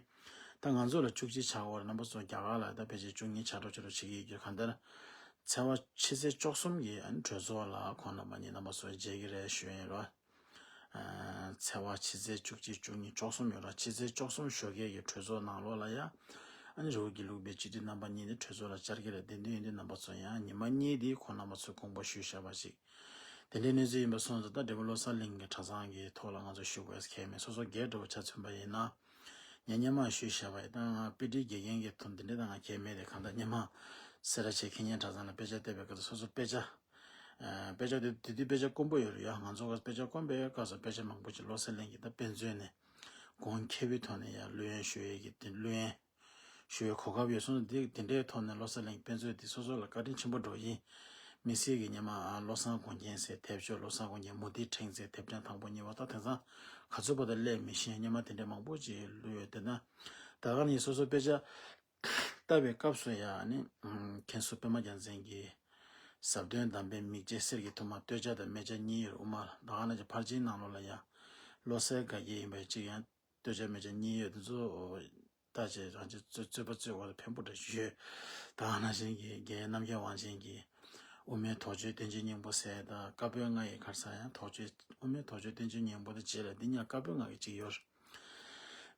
ད་ང་ཚོ་ལ་བཅུ་གཅིག་ཆགས་ཡོད་རེད། རྣམ་པ་ཚོ་རྒྱ་གར་ལ་ད་ཕལ་ཆེར་བཅུ་གཉིས་ཆགས་འགྲོ་ཆགས་འགྲོ་བྱེད་ཀྱི་ཡོད་རྒྱུ། གང་ལྟར་ཚེས་པ་ཕྱི་ཚེས་བཅུ་གསུམ་གྱི་གྲོས་ཚོགས་ལ་ཁོང་རྣམ་པ་གཉིས་རྣམ་པ་ཚོ་མཇལ་གྱི་རེད་ཞུ་ཡིན་རོགས། ཚེས་པ་ཕྱི་ཚེས་བཅུ་གཅིག་བཅུ་གཉིས་བཅུ་གསུམ་ཡོད་ར། ཕྱི་ཚེས་བཅུ་གསུམ་ཞོགས་ཀས་ཀྱི་གྲོས་ཚོགས་ནང་ལོགས་ལ་ཡ། ཨ་ནི་རི་བོ་དགེ་ལུགས་པའི་སྤྱི་འཐུས་རྣམ་པ་གཉིས་ནི་གྲོས་ཚོགས་ལ་བཅར་གྱི་རེད། དེ་འདྲ་ཡིན་དུས་རྣམ་པ་ཚོ་ཡང་ཉི་མ་གཉིས་དེ་ཁོང་རྣམ་པ་ཚོས་དགོངས་པ་ཞུས་བཞག་པ་ཞིག་དེ་འདྲའི་གནས་ཚུལ་ཡིན་པ་སོང་ཙང་ད་འབྲས་སྤུངས་བློ་གསལ་གླིང་གི་གྲྭ་ཚང་གི་ཐོག་ལ་ང་ཚོ་ཞུ་དགོས་ཁྱད་མེད། སོ་སོ་སྒེར་འདྲ་བོ་ཆ་མཚོན་པ་ཡིན་ན། ངས་སྔོན་མ་ཞུས་བཞག་པ་ཡིན། ད་ང་དཔེ་ཁྲིད་དགེ་རྒན་གྱི་ཐོག་འདི་འདྲ་ད་ང་ཁྱད་མེད་དེ། གང་ལྟར་སྔོན་མ་སེ་ར་བྱེས་མཁས་སྙན་གྲྭ་ཚང་ལ་དཔེ་ཆ་བལྟས་པའི་སྐབས་སུ་སོ་སོ་དཔེ་ཆ། དཔེ་ཆ་དེ་དེ་དུས་དཔེ་ཆ་དཀོན་པོ་ཡོད་རེད་ཡ། ང་ཚོ་ག་དཔེ་ཆ་དཀོན་པའི་སྐབས་སུ་དཔེ་ཆ་མང་པོ་ཅིག་བློ་གསལ་གླིང་གི་ད་དཔེ་མཛོད་ནས་གོང་ཁེ་པོའི་ཐོག་ནས་ཡ་བླུ་ཡོན་ཞུ་ཡས་ཀྱི་དེ་བླུ་ཡོན་ཞུ་བའི་གོ་སྐབས་ཡོད་སོང་། དེ་དེ་འདྲའི་ཐོག་ནས་བློ་གསལ་གླིང་དཔེ་མཛོད་དེ་སོ་སོ་ལ་བཀའ་དྲིན་ཆེན་པོ་འགྲོ་ཡིན། དམིགས་བསལ་གྱི་སྔོན་མ་བློ་བཟང་དགོངས་རྒྱན་ཟེར་དེབ་ཤོག་བློ་བཟང་དགོངས་རྒྱན་མུ་ཏིག་ཕྲེང་མཛེས་དེབ་ཕྲེང་དང་པོ་གཉིས་པ་ད་དེང་སང་ག་ཚོད་བར་དུ་སླེབས་མི་ཤེས། སྔོན་མ་དེ་འདྲའི་མང་པོ་ཅིག་བླུ་ཡོད། དེ་ན་ད་ག་ནས་སོ་སོ་དཔེ་ཆ་ལྟ་བའི་སྐབས་སུ་ཡང་ནི་མཁན་ཟུར་པད་མ་རྒྱལ་མཚན་གྱི་ཟབ་དོན་གདམས་པའི་མིག་འབྱེད་གསེར་གྱི་ཐུར་མ་སྟོད་ཆ་དང་སྨད་ཆ་གཉིས་ཡོད་རེད། དབུ་མ་ད་ག་ནང་བཞིན་ཕར་ཕྱིན་ནང་ལོགས་ལ་ཡང་བློ་གསལ་དགའ་རྒྱལ་ཡིན་པའི་གཅིག་ཡང་སྟོད་ཆ་སྨད་ཆ་གཉིས་ཡོད། དེ་ཚོ་ལྟ་བྱས་རང་ཅག་རྩོད་རྩོད་པ་རྩོད་དགོས་ཕན་པོ་འདྲ་ཞིག་ཡོད། ད་ག་ནང་བཞིན་གྱི་རྒན་རྣམ་རྒྱལ་དབང་ཆེན་གྱི་དབུ་མའི་དོགས་གཅོད་བསྟན་བཅོས་སྙིང་པོ་ཟེར་དང་བཀའ་པོད་ལྔ་ཡི་ཁར་ས་ཡང་དོགས་གཅོད་དབུ་མའི་དོགས་གཅོད་བསྟན་བཅོས་སྙིང་པོ་དང་རྗེས་ལ་འདི་གཉིས་བཀའ་པོད་ལྔ་གི་གཅིག་ཡོད།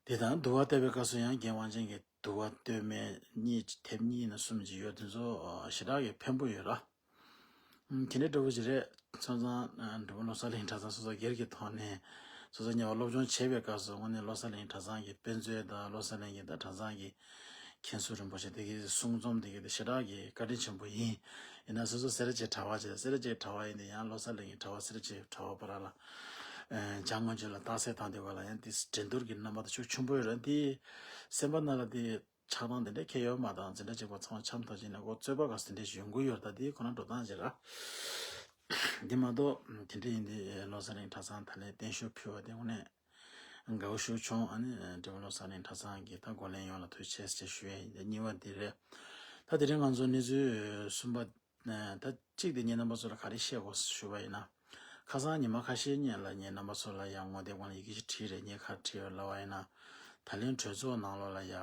དེ་དང་འདུལ་བ་བལྟ་བའི་སྐབས་སུ་ཡང་རྒན་དབང་ཆེན་གྱི་འདུལ་བ་སྟོད་སྨད་གཉིས་དེབ་གཉིས་ནས་གསུམ་ཅིག་ཡོད། དེ་ཚོ་ཞེ་དྲག་གི་ཕན་པོ་ཡོད་ར། ཨུམ། དེ་འདྲའི་འདྲ་བོ་ཞིག་རེད། སོང་ཙང་འབྲས་སྤུངས་བློ་གསལ་གླིང་གྲྭ་ཚང་སོ་སོ་སྒེར་གྱི་ཐོག་ནས་སོ་སོ་ཉེ་བར་སློབ་སྦྱོང་བྱེད་པའི་སྐབས་སུ་དངོས་གནས་བློ་གསལ་གླིང་གྲྭ་ཚང་གི་དཔེ་མཛོད་དང་བློ་གསལ་གླིང་གི་ད་གྲྭ་ཚང་གི་མཁན་ཟུར་རིན་པོ་ཆེ་དེ་གའི་གསུང་རྩོམ་དེ་གའི་དེ་ཞེ་དྲག་གི་བཀའ་དྲིན་ཆེན་པོ་ཡིན། ཡིན་ན་སོ་སོ་སེ་ར་བྱེས་གྲྭ་པ་བྱས། སེ་ར་བྱེས་གྲྭ་པ་ཡིན་དེ་ཡང་བློ་གསལ་གླིང་གི་གྲྭ་པ་སེ་ར་བྱེས་གྲྭ་པ་བར་ལ་བྱ་དངོས་བརྗོད་ལ་རྟགས་གསལ་དང་དེ་བར་ལ་ཡང་དེ་འགྲན་བསྡུར་གྱི་རྣམ་པ་དེ་ཤུགས་ཆེན་པོ་ཡོད་རེད། དེ་སེམས་པ་ནང་ལ་དེ་ཆགས་སྡང་དེ་འདྲ་ཁྱད་ཡོད་མ་དང་འཛིན་གྲྭ་གཅིག་པ་ཚང་མ་འཆམ་ཐག་ཆོད་ནས་ཁོ་རྩོད་པ་ག་ཚོད་འདྲ་ཞིག་ཡོང་གི་ཡོད་རེད། ད་དེ་ཁོ་ན་འགྲོ་སྟངས་ཅིག་ར། འདི་མ་གཏོགས་དེ་འདྲ་ཡིན་དུས་བློ་གསལ་གླིང་གྲྭ་ཚང་ད་ལན་བརྟན་བཞུགས་ཕུལ་བ་དེ་དངོས་གནས་དགའ་བོ་ཞེ་པོ་བྱུང་། ཨ་ནི་འབྲས་སྤུངས་བློ་གསལ་གླིང་གྲྭ་ཚང་གི་ད་འགོ་ལས་ཡོངས་ལ་ཐུགས་རྗེ་ཆེ་ཞེས་ཞུ་ཡ་ཡིན། དེ་གཉིས་པ་འདི་རེད། ད་དེ་རིང་ང་ཚོ་གནས་ཚུལ་གསུམ་པ་ད་གཅིག་དེ་ངས་རྣམ་པ་ཚོ་ལ་ག་རེ་བཤད་དགོས་ཞུས་པ་ཡིན་ན། ཁ་སང་ཉི་མ་ཁ་ཤས་སྔོན་ལ་ངས་རྣམ་པ་ཚོ་ལ་ཡང་ངོ་དེབ་སྒང་ལ་ཡི་གེ་ཞིག་བྲིས་རེད། ངས་ག་རེ་བྲིས་ཡོད་ལབ་པ་ཡིན་ན། ད་ལན་གྲོས་ཚོགས་ནང་ལོགས་ལ་ཡ།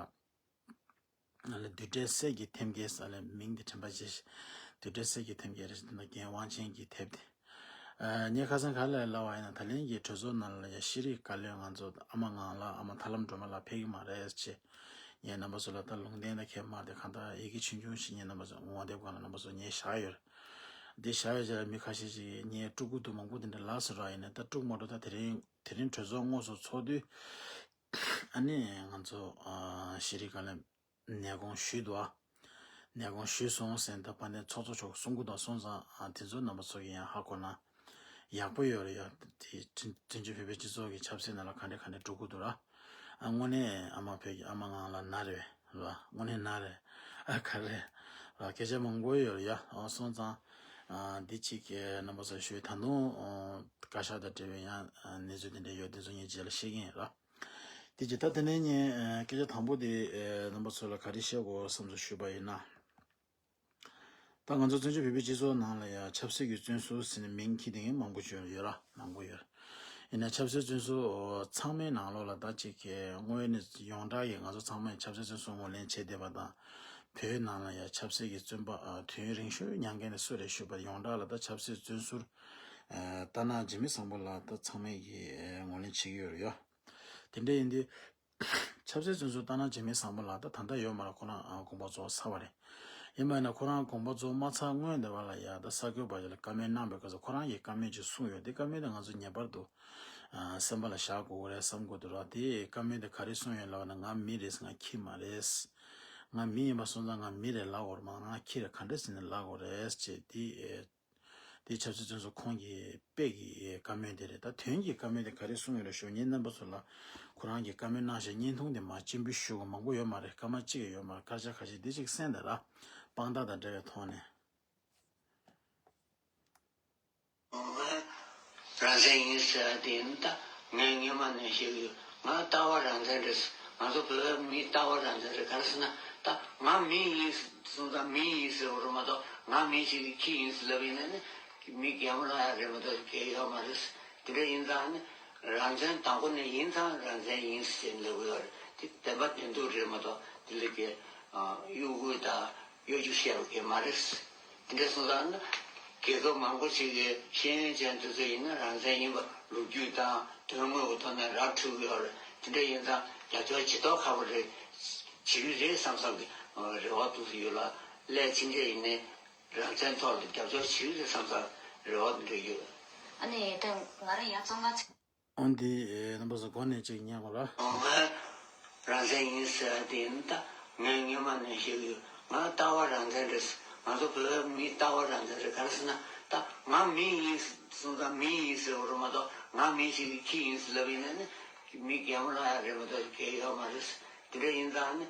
ཨ་ལས་བསྡུས་གྲྭའི་སྲས་ཀྱི་ཐེམ་སྐས་ཟེར་ལས་མིང་དེ་དྲན་པ་བརྗེད། བསྡུས་གྲྭའི་སྲས་ཀྱི་ཐེམ་སྐས་རེད་ཟེར་ན་རྒན་དབང་ཆེན་གྱི་དེབ་དེ། ཨ་ངས་ཁ་སང་ག་ལ་ལབ་པ་ཡིན་ན་ད་ལན་གྱི་གྲོས་ཚོགས་ནང་ལ་ཡ་ཤེས་རིག་བཀའ་བློན་ང་ཚོ་ཨ་མ་ངང་ལགས་ཨ་མ་ཐར་ལམ་སྒྲོལ་མ་ལགས་ཕེབས་ཀྱི་མ་རེད་ཅེས། ངས་རྣམ་པ་ཚོ་ལ་ད་ལུང་བསྟན་ད་ཁྱད་མ་རེད། གང་ལྟར་ཡི་གེ་ཆུང་ཆུང་ཞིག་ངས་རྣམ་པ་ཚོ་ངོ་དེབ་སྒང་ལ་རྣམ་པ་ཚོ་ངས་བཞག་ཡོད་རེད། འདི་བཞག་ཡོད་ཅེས་ལ་མི་ཁ་ཤས་ཤིག་ངས་དཀྲུག་གི་འདུག་མང་པོ་དེ་འདྲ་ལབ་སོང་ར། ཡིན་ནའི་ད་དཀྲུག་མ་དཀྲུག་ད་དེ་རིང་དེ་རིང་གྲོས་ཚོགས་དངོས་སུ་ཚོགས་དུས་ཨ་ནི་ང་ཚོ་ཨ་ཤེས་རིག་བཀའ་བློན་ནས་དགོངས་ཞུས་འདུག་ཨ། ནས་དགོངས་ཞུས་སོང་ཟེར་ད་དཔལ་ལྡན་ཚོགས་གཙོ་མཆོག་གསུང་གི་འདུག་སོང་ཙང་ཨ་དེ་ཚོ་རྣམ་པ་ཚོ་གིས་ཡང་ཧ་གོ་ན་ཡག་པོ་ཡོད་རེད་ཡ། དེ་བཙན་བཙན་བྱོལ་བོད་པའི་སྤྱི་ཚོགས་ཀྱི་ཆབ་སྲིད་ནང་ལ་ག་འདྲ་ག་འདྲ་འགྲོ་གི་འདུག་ར། ཨ་དངོས་གནས་ཨ་མ་བོད་ཀྱི་ཨ་མ་ང་ལ་ན་རེད་ར། དངོས་གནས་ན་རེད། ཨ་ག་རེ་ར་སྐད་ཆ་མང་པོ་ཡོད་རེད་ཡ། ཨ་སོང་ཙང་ཨ་འདི་གཅིག་གི་རྣམ་པ་ཚོ་ཞུས། ད་དུང་ཨ་བཀའ་ཤག་དང་འབྲེལ་བའི་ཡང་ཨ་གནས་ཚུལ་དེ་འདྲ་ཡོད། དེ་ཚོ་ངས་རྗེས་ལ་བཤད་ཀྱི་ཡིན་ར། དེ་རྗེས་ད་དེ་ནས་ངས་ཨ་སྐད་ཆ་དང་པོ་དེ་ཨ་རྣམ་པ་ཚོ་ལ་ག་རེ་བཤད་དགོས་བསམ་ཚུལ་ཞུས་པ་ཡིན་ན། ད་ང་ཚོ་བཙན་བྱོལ་བོད་པའི་སྤྱི་ཚོགས་ནང་ལ་ཡང་ཆབ་སྲིད་ཀྱི་བཙོན་ཟུར་ཟེར་ནས་མིང་འཁྱེར་བསྡད་མཁན་མང་པོ་ཅིག་ཡོད་ར། མང་པོ་ཡོད། ཡིན་ན་ཆབ་སྲིད་བཙོན་ཟུར་ཚང་མའི་ནང་ལོགས་ལ་ད་ཅིག་གི་དངོས་གནས་ཡོངས་གྲགས་ཀྱི་ང་ཚོ་ཚང་མས་ཆབ་སྲིད་བཙོན་ཟུར་ངོས་ལེན་བྱེད་བསྡད་པ་དང་། བོད་ནང་ལ་ཡང་ཆབ་སྲིད་ཀྱི་བཙོན་པ་ཨ་དུས་ཡུན་རིང་ཤོས་མྱངས་མཁན་དེ་སུ་རེད་ཞུས་པ་ཡོངས་གྲགས་ལ་ད་ཆབ་སྲིད་བཙོན་ཟུར་ཨ་རྟ་ནག་འཇིགས་མེད་བཟང་པོ་ལགས་ད་ཚང་མས་ཀྱི་ཨ་ངོས་ལེན་བྱེད་ཀྱི་ཡོད་རེད་ཡ། དེ་འདྲ་ཡིན་དུས། ཆབ་སྲིད་བཙོན་ཟུར་རྟ་ནག་འཇིགས་མེད་བཟང་པོ་ལགས་ད་ད་ལྟ་ཡོད་མ་རེད། ཁོ་རང་ཨ་དགོངས་པ་རྫོགས་ཚར་བ་རེད། ཡིན་པ་ཡིན་ན་ཁོ་རང་དགོངས་པ་རྫོགས་མ་ཚར་སྔོན་དེ་བ་ལ་ཡ་ད་གསར་འགོད་པ་ཞིག་ལ་བཀའ་མོལ་གནང་པའི་སྐབས་སུ་ཁོ་རང་གིས་བཀའ་མོལ་ཅིག་གསུངས་ཡོད། དེ་བཀའ་མོལ་དེ་ང་ཚོ་ངེས་པར་དུ་ཨ་སེམས་པ་ལ་བཞག་དགོས་ཀྱི་རེད་བསམ་གྱི་འདུག་ར། དེ་བཀའ་མོལ་དེ་ག་རེ་གསུངས་ཡོད་ལབ་ན། ང་མི་རེད། ང་ཁྱི་མ་རེད། ང་མི་ཡིན་པ་སོང་ཙང་ང་མི་རེད་ལབ་དགོས་རེད་མ་གཏོགས་ང་ཁྱི་རེད་ག་འདྲ་ཟེར་ནས་ལབ་དགོས་རེད་ཅེས་དེ། དེ་ཆབ་སྲིད་བཙོན་ཟུར་ཁོང་གི་དཔེ་གི་བཀའ་མོལ་དེ་རེད། ད་དོན་གྱི་བཀའ་མོལ་དེ་ག་རེ་གསུངས་ཡོད་རེད་ཞུ། ངས་རྣམ་པ་ཚོ་ལ་ཁོ་རང་གི་བཀའ་མོལ་གནང་བཞིན་བརྙན་ཐུང་དེ་མར་སྤྱན་འབུལ་ཞུ་དགོས། མང་པོ་ཡོད་མ་རེད། སྐར་མ་གཅིག་ཡོད་མ་རེད། སྐར་ཆ་ཁ་ཤས་འདི་གཅིག་གསན་དང་ར། དཔང་རྟགས་དང་འབྲེལ་བའི་ཐོག་ནས། རང་བཙན་ཡིན་ཟེར་བ་དེ་ཡིན། ད་ངས་སྔོན་མ་ནས་བཤད་ཀྱི་ཡོད། ང་ལྟ་བ་རང་བཙན་རེད། ང་ཚོ་བོད་མི་ལྟ་བ་རང་བཙན་རེད། ག་རེ་ཟེར་ན་ད་ང་མི་ཡིན་སོང་ཙང་མི་ཡིན་ཟེར་བ་རེད་མ་གཏོགས་ང་མི་ཞིག་གི་ཁྱི་ཡིན་ཟེར་ལབ་ཡིན་ན་ནི་མི་རྒན་མོ་ལ་ཡང་རེད་མ་གཏོགས་གལ་ཡོད་མ་རེད། དེ་འདྲ་ཡིན་ཙང་ནི་རང་བཙན་དང་པོ་ནས་ཡིན་ཙང་རང་བཙན་ཡིན་ཟེར་ལབ་ཀྱི་ཡོད་རེད། དེ་བདེན་པ་བདེན་ཐུག་རེད་མ་གཏོགས་དེ་ལ་གི་གཡོ་འགུལ་དང་གཡོ་སྒྱུ་བཤད་པ་གི་མ་རེད། དེ་འདྲ་སོང་ཙང་ན་རྒྱལ་ཁབ་མང་པོ་ཞིག་གི་ཤེས་ཡོན་ཅན་དེ་ཚོ་ཡིན་ན་རང་བཙན་ཡིན་པ་ལོ་རྒྱུས་དང་དོན་དངོས་ཀྱི་ཐོག་ནས་ར་འཕྲོད་ཀྱི་ཡོད་རེད། དེ་འདྲ་ཡིན་ཙང་རྒྱབ་སྐྱོར་བྱེད་མདོག་ཁ་པོ་རེད། བྱེད་ཀྱི་རེད་བསམ་བསམ་གྱི་རེ་བ་འདུག་ཡོད་ལ། ལས་ཅི་འདྲ་ཡིན་ནའི་རང་བཙན་ཐོག་ལ་རྒྱབ་སྐྱོར་བྱེད་ཀྱི་རེད་བསམ་བསམ་རེ་བ་འདྲ་ཡོད། ཨ་ནི་ད་ང་རང་ཡང་བཙོན་ཁང་ཆ། འོན་ཏེ་རྣམ་པ་ཚོ་གོ་ནས་ཅིག་ཉན་དགོས་ར། རང་བཙན་ཡིན་ཟེར་བ་དེ་ཡིན། ད་ངས་སྔོན་མ་ནས་བཤད་ཀྱི་ཡོད། ང་ལྟ་བ་རང་བཙན་རེད། ང་ཚོ་བོད་མི་ལྟ་བ་རང་བཙན་རེད། ག་རེ་ཟེར་ན་ད་ང་མི་ཡིན་སོང་ཙང་མི་ཡིན་ཟེར་བ་རེད་མ་གཏོགས་ང་མི་ཞིག་གི་ཁྱི་ཡིན་ཟེར་ལབ་ཡིན་ན་ནི་མི་རྒན་མོ་ལ་ཡང་རེད་མ་གཏོགས་གལ་ཡོད་མ་རེད། དེ་འདྲ་ཡིན་ཙང་ནི་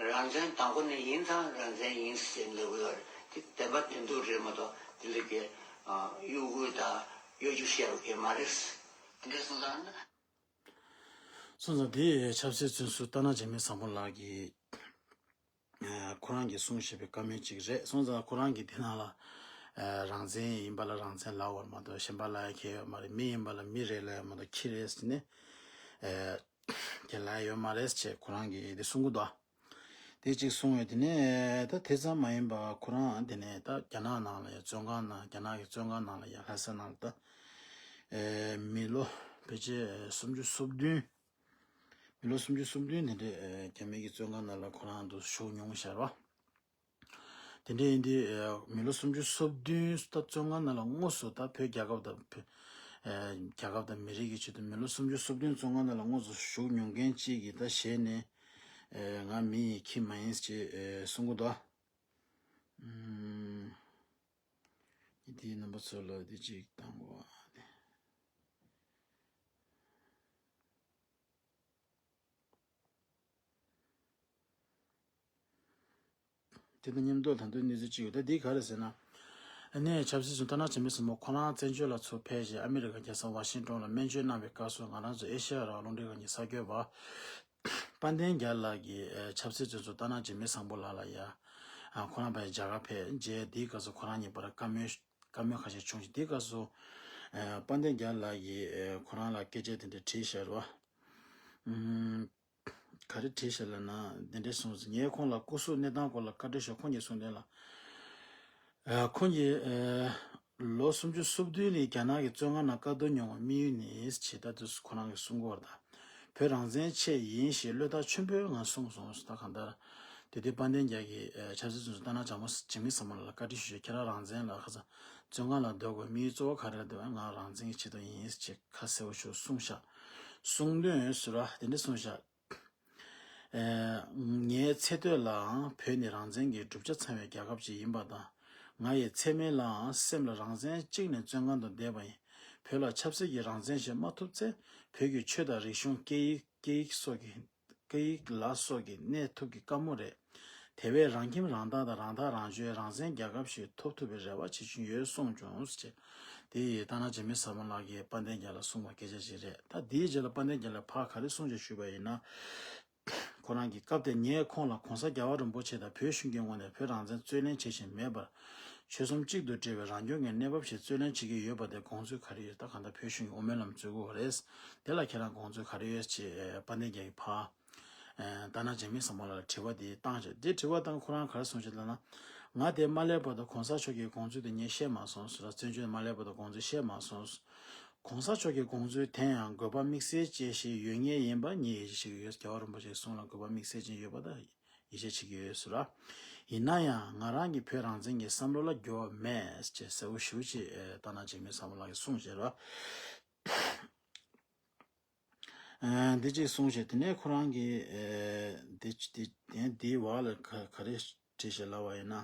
རང་བཙན་དང་པོ་ནས་ཡིན་ཙང་རང་བཙན་ཡིན་ཟེར་ལབ་ཀྱི་ཡོད་རེད། དེ་བདེན་པ་བདེན་ཐུག་རེད་མ་གཏོགས་དེ་ལ་གི་གཡོ་འགུལ་དང་གཡོ་སྒྱུ་བཤད་པ་གི་མ་རེད། དེ་འདྲ་སོང་ཙང་ནི། སོང་ཙང་དེ་ཆབ་སྲིད་བཙོན་ཟུར་རྟ་ནག་འཇིགས་མེད་བཟང་པོ་ལགས་ཀྱིས་ཨ་ཁོ་རང་གིས་གསུངས་བཞག་པའི་བཀའ་མོལ་གཅིག་རེད། སོང་ཙང་ཁོ་རང་གིས་དེ་ནང་ལ་ཨ་རང་བཙན་ཡིན་པ་ལ་རང་བཙན་ལབ་ཡོད་མ་གཏོགས་གཞན་པ་ལབ་ཡ་གལ་ཡོད་མ་རེད། མི་ཡིན་པ་ལ་མི་རེད་ལབ་ཡ་མ་གཏོགས་ཁྱི་རེད་ཟེར་ནས་ཨ་དེ་ལབ་ཡ་ཡོད་མ་རེད་ཅེས་ཁོ་རང་གིས་དེ་གསུང་གི་འདུག་དེ་གཅིག་གསུངས་ཡོད། དེ་ནས་ད་དེ་ཙམ་མ་ཡིན་པ་ཁོ་རང་དེ་ནས་ད་རྒྱ་ནག་ནང་ལ་ཡང་བཙོན་ཁང་ནང་རྒྱ་ནག་གི་བཙོན་ཁང་ནང་ལ་ཡང་ལྷ་ས་ནང་ལ་ད་ཨེ་མི་ལོ་ཕལ་ཆེར་སུམ་ཅུ་སོ་བདུན། མི་ལོ་སུམ་ཅུ་སོ་བདུན་དེ་འདྲའི་ཨེ་རྒྱ་མི་གི་བཙོན་ཁང་ནང་ལ་ཁོ་རང་དུ་བཞུགས་མྱོང་ཤར་བ། དེ་འདྲ་ཡིན་དུས་ཨེ་མི་ལོ་སུམ་ཅུ་སོ་བདུན་ད་བཙོན་ཁང་ནང་ལ་དངོས་སུ་ད་བོད་རྒྱལ་ཁབ་དང་བོད་ཨེ་རྒྱལ་ཁབ་དང་མི་རིགས་ཀྱི་ཆེད་དུ་མི་ལོ་སུམ་ཅུ་སོ་བདུན་བཙོན་ཁང་ནང་ལ་དངོས་སུ་བཞུགས་མྱོང་མཁན་གཅིག་གིས་ད་ཞལ་ནས་ཨེ་ང་མི་ཡི་ཁྱི་མ་ཡིན་ཅེས་ཨེ་གསུང་གི་འདུག་ཨུམ། འདིའི་རྣམ་པ་ཚོ་ལ་འདི་གཅིག་བཏང་གོ་ཨ་ནི། དེ་དང་མཉམ་དུ་ད་དུང་གནས་ཚུལ་གཅིག་ཡོད། ད་འདི་ག་རེ་ཟེར་ན། ཨ་ནི་ཆབ་སྲིད་བཙོན་རྟ་ནག་འཇིགས་མེད་བཟང་པོ་ཁོ་རང་བཙན་བྱོལ་ལ་ཚུར་ཕེབས་རྗེས་ཨ་མི་རི་ཀ་རྒྱལ་ས་ཝ་ཤིང་ཏོན་ལ་སྨན་བཅོས་གནང་བའི་སྐབས་སུ་ང་རང་ཚོ་ཨེ་ཤེ་ཡ་རང་དབང་རླུང་འཕྲིན་ཁང་གི་གསར་འགོད་པ། དཔལ་ལྡན་རྒྱལ་ལགས་ཀྱིས་ཨ་ཆབ་སྲིད་བཙོན་ཟུར་རྟ་ནག་འཇིགས་མེད་བཟང་པོ་ལགས་ལ་ཡ། ཨ་ཁོ་རང་ཕར་རྒྱ་གར་ཕེབས་རྗེས་དེའི་སྐབས་སུ་ཁོ་རང་གཉིས་བར་བཀའ་མོལ་བཀའ་མོལ་ཁ་ཤས་བྱུང་ཞིང་དེའི་སྐབས་སུ། ཨ་དཔལ་ལྡན་རྒྱལ་ལགས་ཀྱིས་ཨ་ཁོ་རང་ལ་སྐད་ཆ་དེ་འདྲ་དྲིས་བཞག་རེད་བ། ཨུམ། ག་རེ་དྲིས་བཞག་ལབ་ན་འདི་འདྲ་གསུངས་སོང་། ངས་ཁོང་ལ་སྐུ་གཟུགས་གནས་སྟངས་སྐོར་ལ་བཀའ་འདྲི་ཞུ། ཁོང་གིས་གསུངས་དོན་ལ། ཨ་ཁོང་གིས་ཨ་ལོ་སུམ་ཅུ་སོ་བདུན་ལ་རྒྱ་ནག་གི་བཙོན་ཁང་ནང་བཀག་སྡོམ་མྱོང་བའི་དམིགས་ཡུལ་ནི་ཇི་ལྟར་དུ་ཁོ་རང་གིས་གསུང་གི་ཡོད་རེད། ད་བོད་རང་བཙན་ཆེད་ཡིན་ཞེས་བློས་ཐག་ཆོད་པོའི་ངང་གསུངས་སོང་། ད་གང་ལྟར་ དེ་དུས་དཔལ་ལྡན་རྒྱལ་གྱིས་ཨ་ཆབ་སྲིད་བཙོན་ཟུར་རྟ་ནག་བྱམས་པ་འཇིགས་མེད་ཟབ་མོ་ལགས་ལ་བཀའ་འདྲི་ཞུས་ཤག་ཁྱེད་རང་རང་བཙན་ལ་ཁ་སང་བཙོན་ཁང་ལ་སྡོད་དགོས་དམིགས་ཡུལ་གཙོ་བོ་ག་རེ་ལ་སྡོད་པ། ང་རང་བཙན་གྱི་ཆེད་དུ་ཡིན་ཅེས་ཁ་གསལ་པོ་ཞིག་གསུངས་ཤག་གསུང་དོན་ཟུར་བ་དེ་འདྲ་གསུངས་ཤག་ཨེ། ངའི་ཚེ་སྟོད་ལའང་བོད་ནི་རང་བཙན་གྱི་གྲུབ་ཆ་ཚང་བའི་རྒྱལ་ཁབ་ཅིག་ཡིན་པ་དང་། ང་ཡི་ཚེ་སྨད་ལའང་སེམས་ལ་རང་བཙན་གཅིག་ནས་བཙོན་ཁང་དུ་བསྡད་པ་ཡིན། བོད་ལ་ཆབ་སྲིད་ཀྱི་རང་བཙན་ཞིག་མ་ཐོབ་ཚེ་བོད་ཀྱི་ཆོས་དང་རིག་གཞུང་སྐད་ཡིག་སྐད་ཡིག་སོགས་ཀྱི་སྐད་ཡིག་ལ་སོགས་ཀྱི་གནས་ཐུབ་ཀྱི་དཀའ་མོ་རེད། དེ་བས་རང་ཁྱིམ་རང་བདག་དང་རང་ཐག་རང་གཅོད་རང་བཙན་རྒྱལ་ཁབ་ཞིག་ཐོབ་ཐུབ་པའི་རེ་བ་བྱེད་བཞིན་ཡོད་གསུངས་བྱུང་ཟེར། དེ་ཡིས་རྟ་ནག་འཇིགས་མེད་ཟབ་མོ་ལགས་ཀྱིས་དཔལ་ལྡན་རྒྱལ་ལ་གསུངས་པ་སྐད་ཆ་ཞིག་རེད། ད་དེའི་རྗེས་ལ་དཔལ་ལྡན་རྒྱལ་ལ་ཕར་ག་རེ་གསུངས་ཅེས་ཞུས་པ་ཡིན་ན། ཁོ་རང་གིས་སྐབས་དེར་ངས་ཁོང་ལ་གོང་ས་རྒྱལ་བ་རིན་པོ་ཆེ་དང་བོད་གཞུང་གི་ངོས་ནས་བོད་རང་བཙན་རྩོད་ལེན་བྱེད་བཞིན་མེད་པར། ཆོལ་གསུམ་གཅིག་ཏུ་སྒྲིལ་བའི་རང་སྐྱོང་གི་གནས་བབ་ཞིག་རྩོད་ལེན་བྱེད་ཀྱི་ཡོད་པ་དེར་དགོངས་ཚུལ་ག་རེ་ཡོད། ད་གང་ལྟར་བོད་གཞུང་གི་དབུ་མའི་ལམ་འཛུལ་དགོས་པ་རེད། དེ་ལ་ཁྱེད་རང་དགོངས་ཚུལ་ག་རེ་ཡོད་ཅེས་དཔལ་ལྡན་རྒྱལ་གྱིས་ཕར། ཨ་རྟ་ནག་འཇིགས་མེད་ཟབ་མོ་ལགས་ལ་དྲི་བ་དེ་བཏང་ཞིང་། དེ་དྲི་བ་བཏང་ཁོ་རང་ག་རེ་གསུངས་ཤག་ལབ་ན། ང་དེ་མ་སླེབས་བར་དུ་གོང་ས་མཆོག་གི་དགོངས་ཚུལ་དེ་ངས་ཤེས་མ་སོང་ཟེར་ལ། བཙན་བྱོལ་མ་སླེབས་བར་དུ་དགོངས་ཚུལ་ཤེས་མ་སོང་། གོང་ས་མཆོག་གི་དགོངས་ཚུལ་དེ་ཡང་དགོས་པ་དམིགས་བསལ་ཅན་ཞིག་ཡོད་ངེས་ཡིན་པ་ངས་ཡིད་ཆེས་བྱེད་ཀྱི་ཡོད། རྒྱལ་བ་རིན་པོ་ཆེའི་གསུང་ལ་དགོས་པ་དམིགས་བསལ་ཅན་ཡོད་པ་དང་ཡིད་ཆེས་བྱེད་ཀྱི་ཡོད་ཟེར་ལ། ཡིན་ན་ཡང་ང་རང་གི་བོད་རང་བཙན་གྱི་བསམ་བློ་ལ་འགྱུར་བ་མེད་ཅེས་གསལ་པོ་ཞེ་པོ་ཅིག་ཨེ་རྟ་ནག་འཇིགས་མེད་ཟབ་མོ་ལགས་ཀྱིས་གསུངས་བྱས་ར། ཨ་འདི་གཅིག་གསུངས་བྱས། དེ་ནས་ཁོ་རང་གིས་ཨེ་འདི་འདི་དེ་འདིའི་འོག་ལ་ག་ག་རེ་བྲིས་ཤག་ལབ་པ་ཡིན་ན།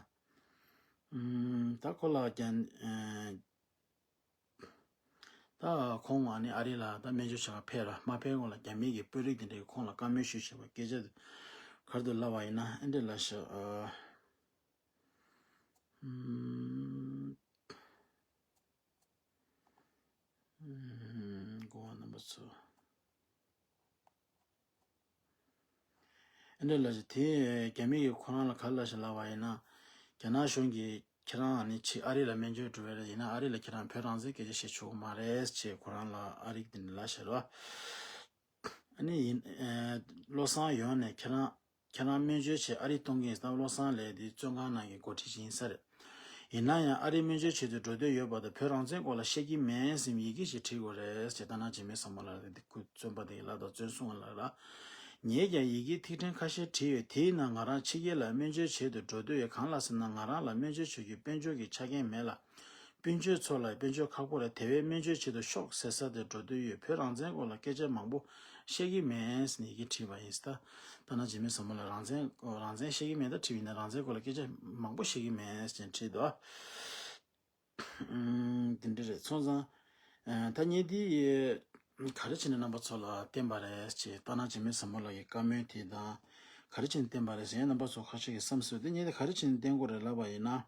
ཨམ་ད་ཁོ་ལ་རྒྱ་ཨེ་ད་ཁོང་ཨ་ནི་ཨ་རི་ལ་ད་སྨན་བཅོས་བྱ་བར་ཕེབས་ར། མ་ཕེབས་སྔོན་ལ་རྒྱ་མི་གི་དཔོན་རིགས་དེ་འདྲས་ཀྱིས་ཁོང་ལ་བཀའ་མོལ་ཞུས་བྱས་པ་སྐད་ཆ་དེ་ག་རེ་འདུག་ལབ་པ་ཡིན་ན། ཨེ་འདྲས་ལབ་ཤག་ཨ་ཨམ། ཨུམ། གོ་བ་རྣམ་པ་ཚོ། ཨེ་འདྲ་ལབ་ཅིག་དེ་རྒྱ་མི་ཡིས་ཁོ་རང་ལ་ག་རེ་ལབ་ཤག་ལབ་པ་ཡིན་ན། རྒྱ་ནག་གཞུང་གིས་ཁྱེད་རང་ཨ་ནི་ཕྱིར་ཨ་རི་ལ་སྨན་བཅོས་འགྲོ་བ་རེད། ཡིན་ན་ཨ་རི་ལ་ཁྱེད་རང་བོད་རང་བཙན་སྐད་ཆ་བཤད་ཆོག་གི་མ་རེད་ཅེས་ཁོ་རང་ལ་ཨ་རི་གིས་འདི་འདྲ་ལབ་ཤག་ར། ཨ་ནི་ཡིན་ཨེ་བློ་བཟང་ཡོང་ནས་ཁྱེད་རང་ཁྱེད་རང་སྨན་བཅོས་ཆེད་ཨ་རི་གཏོང་གི་ཡིན་ཟེར། ད་བློ་བཟང་ལགས་འདི་བཙོན་ཁང་ནང་གི་འགོ་ཁྲིད་ཅིག་ཡིན་ས་རེད། ཡིན་ན་ཡང་ཨ་རི་སྨན་བཅོས་བྱེད་དུ་འགྲོ་འདོད་ཡོད་པ་དང་། བོད་རང་བཙན་སྐོར་ལ་བཤད་ཀྱི་མེད་ཟེར་ཡི་གེ་ཞིག་བྲིས་དགོས་རེད་ཟེར། རྟ་ནག་འཇིགས་མེད་ཟབ་མོ་ལགས་ལ་འདི་ཁུ་བཙོན་པ་དེ་ཡི་ལག་ཏུ་བཙོན་སྲུང་ལགས་ལ། ངས་ཀྱང་ཡི་གེ་ཐིག་ཕྲེང་ཁ་ཤས་བྲིས་ཡོད། དེའི་ནང་ང་རང་ཕྱི་རྒྱལ་ལ་སྨན་བཅོས་བྱེད་དུ་འགྲོ་འདོད་ཡོད། གང་ལ་ཟེར་ན་ང་རང་ལ་སྨན་བཅོས་བྱེད་རྒྱུའི་དཔལ་འབྱོར་གྱི་ཆ་རྐྱེན་མེད་ལ། སྤུན་མཆེད་ཚོ་ལ་དཔལ་འབྱོར་ཁག་པོ་རེད། དེ་བས་སྨན་བཅོས་བྱེད་དུ་ཤོག་ཟེར་ས་དེར་འགྲོ་འདོད་ཡོད། བོད་རང་བཙན་སྐོར་ལ་སྐད་ཆ་མང་པོ་བཤད་ཀྱི་མེད་ཟེར་ནས་ཡི་གེ་བྲིས་པ་ཡིན་ཟེར། ད་རྟ་ནག་འཇིགས་མེད་ཟབ་མོ་ལགས་རང་བཙན་རང་བཙན་བཤད་ཀྱི་མེད། ད་བྲིས་པ་ཡིན་ན་རང་བཙན་སྐོར་ལ་སྐད་ཆ་མང་པོ་བཤད་ཀྱི་མེད་ཟེར་ནས་བྲིས་འདུག་ཨ་འདི་འདྲ་རེད། སོང་ཙང་ཨ་ད་ངས་འདི་ག་རེ་བྱས་ནས་རྣམ་པ་ཚོ་ལ་བསྟན་པ་རེད་ཅེས། རྟ་ནག་འཇིགས་མེད་ཟབ་མོ་ལགས་ཀྱི་བཀའ་མོལ་དེ་དང་ག་རེ་བྱས་ནས་བསྟན་པ་རེད་ཟེར་ཡང་རྣམ་པ་ཚོ་ཁ་ཤས་ཀྱིས་བསམ་སྲིད་དེ། ངས་འདི་ག་རེ་བྱས་ནས་བསྟན་དགོས་རེད་ལབ་པ་ཡིན་ན།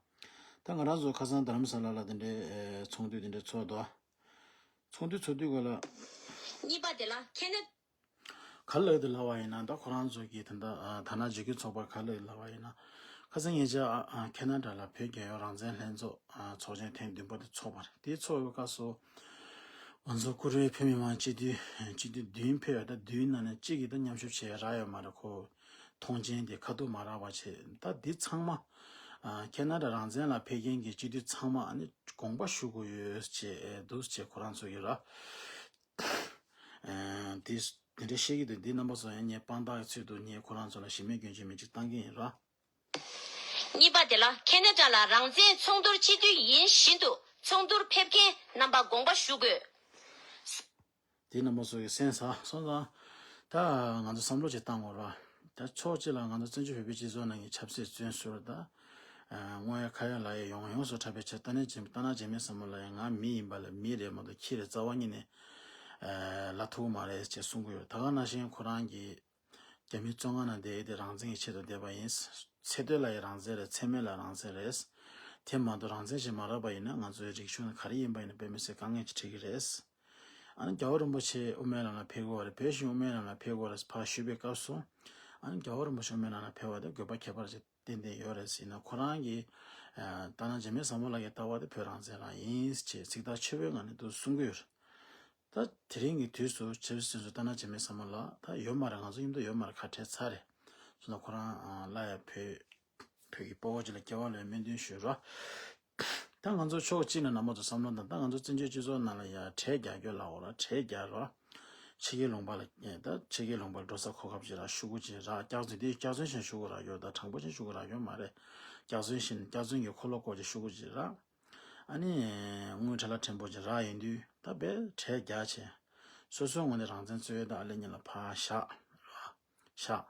ད་ང་རང་ཚོ་ཁ་སང་རྡ་རམ་ས་ལ་ལ་དེ་འདྲའི་ཨེ་ཚོགས་འདུ་དེ་འདྲ་ཚོགས་འདུག་ཚོགས་འདུ་ཚོགས་དུས་སྐབས་ལ། གཉིས་པ་དེ་ལ་ཁེ་ན། ག་རེ་ལབ་འདུག་ལབ་པ་ཡིན་ན། ད་ཁོ་རང་ཚོ་གིས་ད་ལྟ་ཨ་ཐ་ན་བརྗོད་དགེ་ཚོགས་པ་ག་རེ་ལབ་པ་ཡིན་ན། ཁ་སང་ཉེ་ཆར་ཨ་ཨ་ཁེ་ན་ཌ་ལ་བོད་རྒྱལ་ཡོངས་རང་བཙན་ལྷན་ཚོགས་ཨ་ཚོགས་ཆེན་ཐེངས་བདུན་པ་དེ་ཚོགས་པ་རེད། དེ་ཚོགས་པའི་སྐབས་སུ་ང་ཚོ་བཀུར་འོས་བོད་མི་མང་སྤྱི་འཐུས་སྤྱི་འཐུས་བདུན་ཕེབས་ཡོད། ད་བདུན་ནང་ནས་གཅིག་གིས་ད་མཉམ་ཞུགས་བྱས་རག་ཡོད་མ་རེད། ཁོ་ཐོངས་མཆན་དེ་ཁ་ཐུག་མ་རག་པ་བྱས། ད་འདི་ཚང་མ་ཨ་ཁེ་ན་ཌ་རང་བཙན་ལ་ཕེབས་མཁན་གྱི་སྤྱི་འཐུས་ཚང་མ་ཨ་ནི་དགོངས་པ་ཞུ་དགོས་ཡོད་ཅེས་འདུག་ཅེས་ཁོ་རང་ཚོ་གིས་ར། ཨ་འདི་འདི་འདྲ་བཤད་ཀྱི་འདུག་འདི་རྣམ་པ་ཚོ་ཡང་ངས་དཔང་རྟགས་ཀྱི་ཚུལ་དུ་ངས་ཁོ་རང་ཚོ་ལ་གཞི་མེད་སྐྱོན་བརྗོད་མི་གཅིག་བཏང་གི་ཡིན་ར། གཉིས་པ་དེ་ལ་ཁེ་ན་ཌ་ལ་རང་བཙན་ཚོགས་འདུར་སྤྱི་འཐུས་ཡིན་བཞིན་དུ་ཚོགས་འདུར་ཕེབས་མཁན་རྣམ་པ་དགོངས་པ་ཞུ་དགོས། དེ་རྣམ་པ་ཚོ་གི་སེམས་ཟ་སོང་ཙང་། ད་ང་ཚོ་བསམ་བློ་ཅིག་བཏང་དགོས་ར། ད་ཕྱོགས་གཅིག་ལ་ང་ཚོ་བཙན་བྱོལ་བོད་པའི་སྤྱི་ཚོགས་ནང་གི་ཆབ་སྲིད་བཙོན་ཟུར་དང་། ཨ་དངོས་ཡ་ཁ་ཡ་ལག་ཡ་ཡོང་ཡོངས་སུ་གྲགས་པའི་ཆ། ད་ནས་རྟ་ནག་འཇིགས་མེད་ཟབ་མོ་ལགས་ཡང་ང་མི་ཡིན་པ་ལ་མི་རེད་མ་གཏོགས་ཁྱི་རེད་རྩ་བ་ཉིད་ནས་ཨ་ལབ་ཐུབ་ཀྱི་མ་རེད་ཅེས་གསུང་གི་ཡོད། ད་ག་ནང་བཞིན་ཁོ་རང་གིས་རྒྱ་མིའི་བཙོན་ཁང་ནང་བསྡད་དེ་རང་བཙན་གྱི་ཆེད་དུ་བསྡད་པ་ཡིན། ཚེ་སྟོད་ལ་ཡང་རང་བཙན་རེད། ཚེ་སྨད་ལ་རང་བཙན་རེད། དེ་མ་གཏོགས་རང་བཙན་ཞིག་མ་རག་པ་ཡིན་ན་ང་ཚོའི་རིག་གཞུང་ནི་ག་རེ་ཡིན་པ་ཡིན་ན་དཔེ་མི་སྲིད་དཀའ་ངལ་ཅིག་འཕྲད་ཀྱི་རེད། ཨ་ནི་རྒྱལ་བ་རིན་པོ་ཆེ་དབུ་མའི་ལམ་ལ་ཕེབས་དགོས་པ་རེད། བོད་གཞུང་དབུ་མའི་ལམ་ལ་ཕེབས་དགོས་རེད་ཕར་ཞུས་པའི་སྐབས་སུ། ཨ་ནི་རྒྱལ་བ་རིན་པོ་ཆེ་དབུ་མའི་ལམ་ལ་ཕེབས་པ་དེ་དགོས་པ་ཁྱད་པར་ཅིག་ཏན་ཏན་ཡོད་རེད་ཟེར་ན། ཁོ་རང་གིས་ཨ་རྟ་ནག་འཇིགས་མེད་ཟབ་མོ་ལགས་ཀྱི་ལྟ་བ་དེ་བོད་རང་བཙན་རང་ཡིན་ཅེས་ཚིག་ཐག་ཆོད་པོའི་ངང་ནས་འདུག་གསུང་གི་ཡོད་རེད། ད་དེ་རིང་གི་དུས་སུ་ཆབ་སྲིད་བཙོན་ཟུར་རྟ་ནག་འཇིགས་མེད་ཟབ་མོ་ལགས་ད་ཡོད་མ་རེད། ང་ཚོ་མཉམ་དུ་ཡོད་མ་རེད། ཁ་བྲལ་ཚར་རེད། སོང་ཙང་ཁོ་རང་ཨ་སླར་ཡང་བོད་བོད་ཀྱི་དཔའ་བོ་ཅིག་ལ་སྐྱེ་བ་ལེན་སྨོན་འདུན་ཞུ་རོགས། ད་ང་ཚོ་ཕྱོགས་གཅིག་ནས་རྣམ་པ་ཚོ་བསམ་བློ་བཏང་། ད་ང་ཚོ་བཙན་བྱོལ་སྤྱི་ཚོགས་ནང་ལ་ཡ་གྲལ་རྒྱག་རྒྱུ་ལབ་དགོས་ར། གྲལ་རྒྱག་རོགས། ཕྱི་རྒྱལ་ལུང་པ་ལ་ད་ཕྱི་རྒྱལ་ལུང་པ་ལ་འགྲོ་ས་གོ་སྐབས་ཅིག་རག་ཤོག་གུ་ཅིག་རག་སྐྱག་རྫུན་དེ་སྐྱག་རྫུན་བཞིན་ཤོག་གུ་རག་ཡོད་ད་དྲང་པོ་བཞིན་ཤོག་གུ་རག་ཡོད་མ་རེད། སྐྱག་རྫུན་བཞིན་སྐྱག་རྫུན་གྱི་འཁོར་ལོ་སྐོར་ཅིག་ཤོག་གུ་ཅིག་རག་ཨ་ནི་དངུལ་ཁྲ་ལ་ཕྲན་བུ་ཅིག་རག་ཡིན་དུས་ད་དཔེ་གྲལ་རྒྱག་བྱས། སོ་སོའི་ངོས་ནས་རང་བཙན་རྩོད་ཡས་ད་ཨ་ལེ་གཉིས་ལ་ཕར་བཞག་བཞག་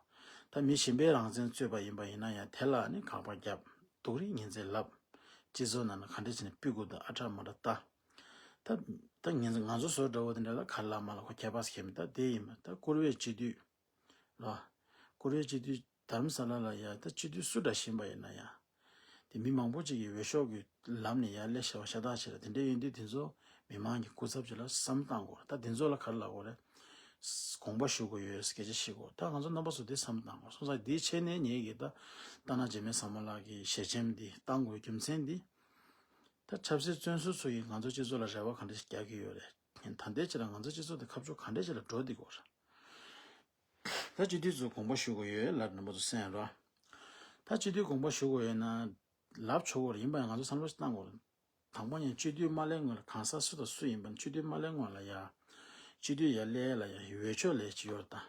ད་མི་གཞན་པའི་རང་བཙན་རྩོད་པ་ཡིན་པ་ཡིན་ན་ཡང་དེ་ལ་ནི་དགག་པ་བརྒྱབ། སྡུག་རུས་ངན་ཚད་ལབ། སྤྱི་ཚོགས་ནང་ལ་ག་འདྲ་བྱས་ནས་སྤུས་དགོས་དང་ཨ་ཁྲ་མ་ཁྲ་ལྟ། ད་ད་ངན་ཚད་ང་ཚོ་བཟོ་འདྲ་བོ་དེ་འདྲ་ལ་ག་ལ་མ་ལ་ཁོ་ཁྱད་པར་ཁྱད་མི་ད་དེ་ཡིན་པ་ད་བཀུར་འོས་སྤྱི་འཐུས་ལ། བཀུར་འོས་སྤྱི་འཐུས་དྷ་རམ་ས་ལ་ལ་ཡ་ད་སྤྱི་འཐུས་སུ་འདྲ་བཞིན་པ་ཡིན་ན་ཡང་། དེ་མི་མང་པོ་ཅིག་གིས་འོས་ཤོག་གི་ལམ་ནས་ཡར་སླེབས་བཞག་པ་ཤ་སྟག་ཆེ་རེད། དེ་འདྲ་ཡིན་དུས་དེ་ཚོ་མི་མང་གི་སྐུ་ཚབ་ཅིག་ལ་བསམ་བློ་བཏང་དགོས་རེད། ད་དེ་ཚོ་ལ་ག་རེ་ལབ་དགོས་རེད། དགོངས་པ་ཞུ་དགོས་ཡོད་སྐད་ཆ་བཤད་དགོས། ད་ང་ཚོ་རྣམ་པ་ཚོ་དེ་བསམ་བློ་བཏང་དགོས་སོང་ཙང་དེའི་ཆེད་ནས་ངེད་ཀྱིས་ད་ལྟ་ན་འཇིགས་མེད་ཟབ་མོ་ལགས་ཀྱི་ཞལ་ཆེམས་འདི་བཏང་དགོས་རྒྱུ་མཚན་འདི། ད་ཆབ་སྲིད་བཙོན་ཟུར་ཚོ་ཡིས་ང་ཚོ་སྤྱི་ཚོགས་ལ་རེ་བ་ག་འདྲ་ཞིག་རྒྱག་གི་ཡོད་རེད། ད་ལྟའི་ཆ་ལ་ང་ཚོ་སྤྱི་ཚོགས་དེ་ཁ་ཕྱོགས་ག་འདྲ་ཞིག་ལ་འགྲོ་བསྡད་ཀྱི་ཡོད་རེད། ད་སྤྱི་འཐུས་ཚོ་དགོངས་པ་ཞུ་དགོས་ཡོད་ལབ་རྣམ་པ་ཚོ་གསན་རོགས། ད་སྤྱི་འཐུས་དགོངས་པ་ཞུ་དགོས་ཡོད་ན་ལབ་ཆོག་གི་རེད། ཡིན་པ་ཡང་ང་ཚོ་བསམ་བློ་ཞིག་བཏང་དགོས་རེད། དང་པོ་ནས་སྤྱི་འཐུས་མ་སླེབས་སྔོན་ལ་གང་ཟག་སུ་དང་སུ་ཡིན་པ་ནི་སྤྱི་འཐུས་མ་སླེབས་སྔོན་ལ་ཡ། སྤྱི་འཐུས་ཡར་སླེབས་ལ་ཡ་འོས་ཆོས་ལས་ཅི་ཡོད་རེད་ད།